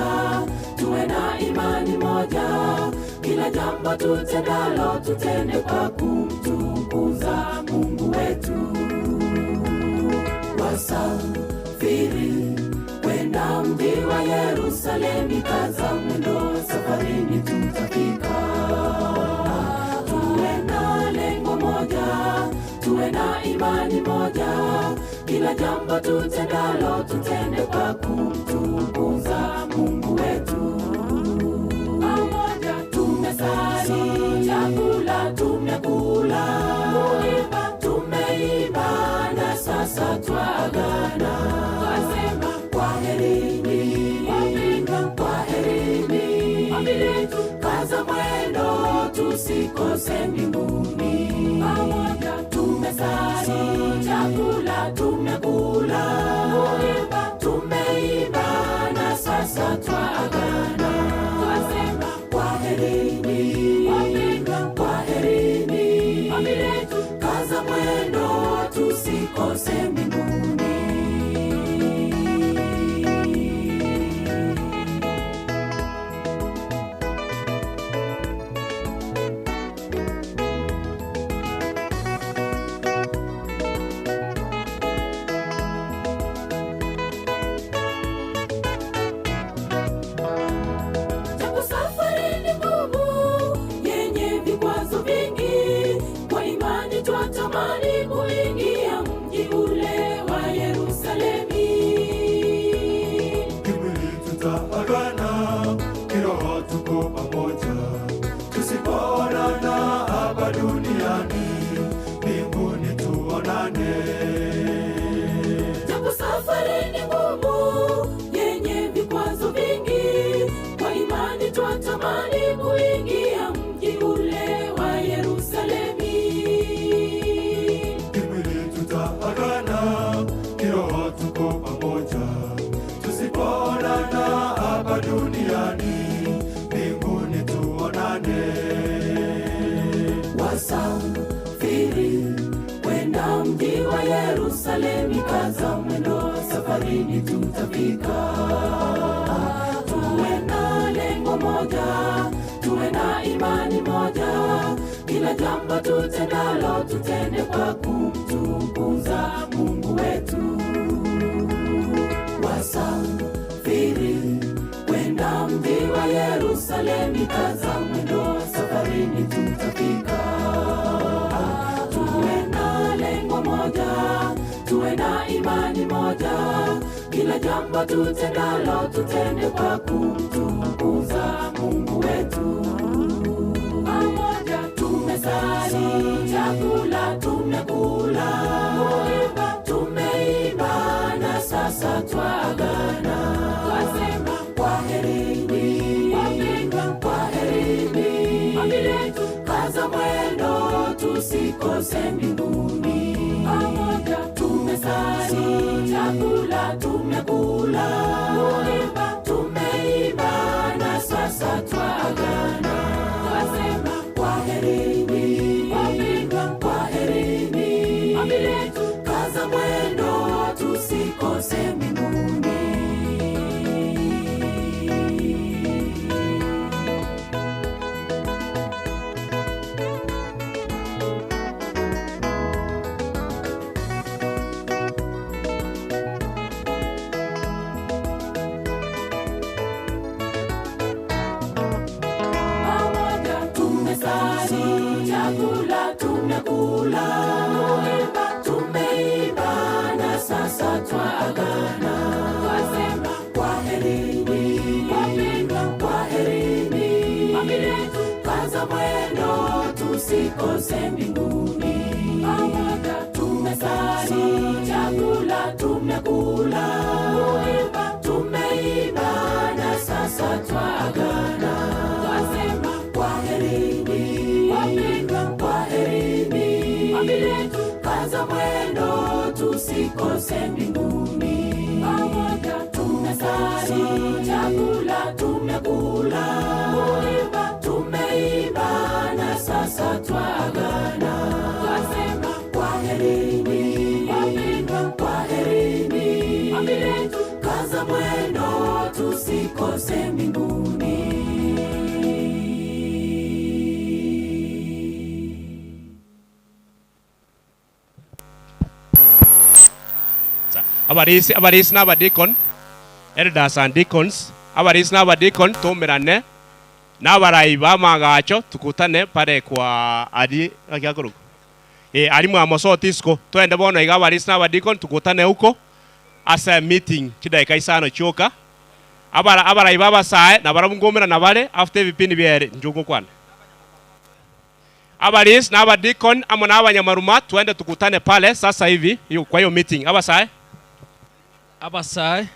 tuwe na imani moja, kila jambo tutendalo tutende kwa kumtukuza Mungu wetu. Wasafiri kwenda mji wa Yerusalemu, kaza mwendo, safarini tutafika. Tuwe na lengo moja, tuwe na imani moja, kila jambo tutendalo tutende kwa kumtukuza Mungu wetu. Pamoja tumesali, chakula tumekula, kuimba tumeimba, na sasa twagana. Twasema kwaherini, wapendwa, kwaherini, kaza mwendo tusikose mbinguni. Pamoja tumesali, chakula tumekula, kuimba tumeimba, na sasa twagana. Twasema kwaherini, wapendwa, kwaherini, kaza mwendo tusikose mbinguni. Wasafiri kwenda mji wa Yerusalemu, kaza mwendo, safarini tutafika. Tuwe na lengo moja, tuwe na imani moja, kila jambo tutendalo tutende kwa kumtukuza Mungu wetu. Wasafiri kwenda mji wa Yerusalemu, kaza mwendo, safarini tutafika. Tuwe na lengo moja, tuwe na imani moja, kila jambo tutendalo tutende kwa kumtukuza Mungu wetu. Pamoja tumesali, chakula tumekula, kuimba tumeimba, na sasa twagana, twasema kwaherini, wapendwa, kwaherini, mamiletu kaza mwendo, tusikose mbinguni. Pamoja tumesali, chakula tumekula, kuimba tumeimba, na sasa twagana, twasema kwaherini, wapendwa, kwaherini, mamiletu kaza mwendo, tusikose mbinguni. Pamoja tumesali, chakula tumekula, kuimba tumeimba, na sasa twaagana, twasema kwaherini, wapendwa, kwaherini, mamiletu kaza mwendo, tusikose mbinguni. Pamoja tumesali, chakula tumekula, kuimba tumeimba, na sasa twaagana, twasema kwaherini, wapendwa, kwaherini, mamiletu kaza mwendo, tusikose mbinguni. Pamoja tumesali, chakula tumekula, kuimba tumeimba, na sasa twaagana, twasema kwaherini, wapendwa, kwaherini, mamiletu kaza mwendo, tusikose mbinguni. Abarisi abarisi na abadikon elders and deacons abarisi na abadikon tumirane na abarai ba magacho tukutane pare kwa ari akiakoruko eh ari mwa tisco twende bono iga abarisi na abadikon tukutane huko asa meeting chidaika isano chioka abara abarai babasae na barabungomera na bare after ebipindi biere njugo kwana abarisi na abadikon amo na abanyamaruma twende tukutane pale sasa hivi hiyo kwa hiyo meeting abasae abasae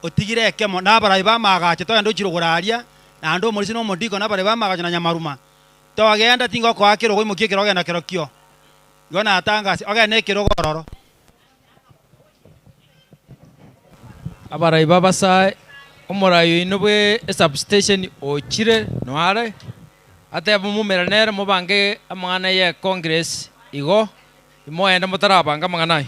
otigire ekemo na abarai bamagache togenda ochire goraria naende omorisi na omodiko na abarai bamagache na nyamaruma togenda tingokoa kerogo imokia ekero ogenda kerokio igo natangasi ogende ekerogo ororo Abarai babasae omorai oino bwe esubstation ochire noare ateba mumeranere mubange amang'ana ya congress igo imoende motarabanga amang'ana ayo.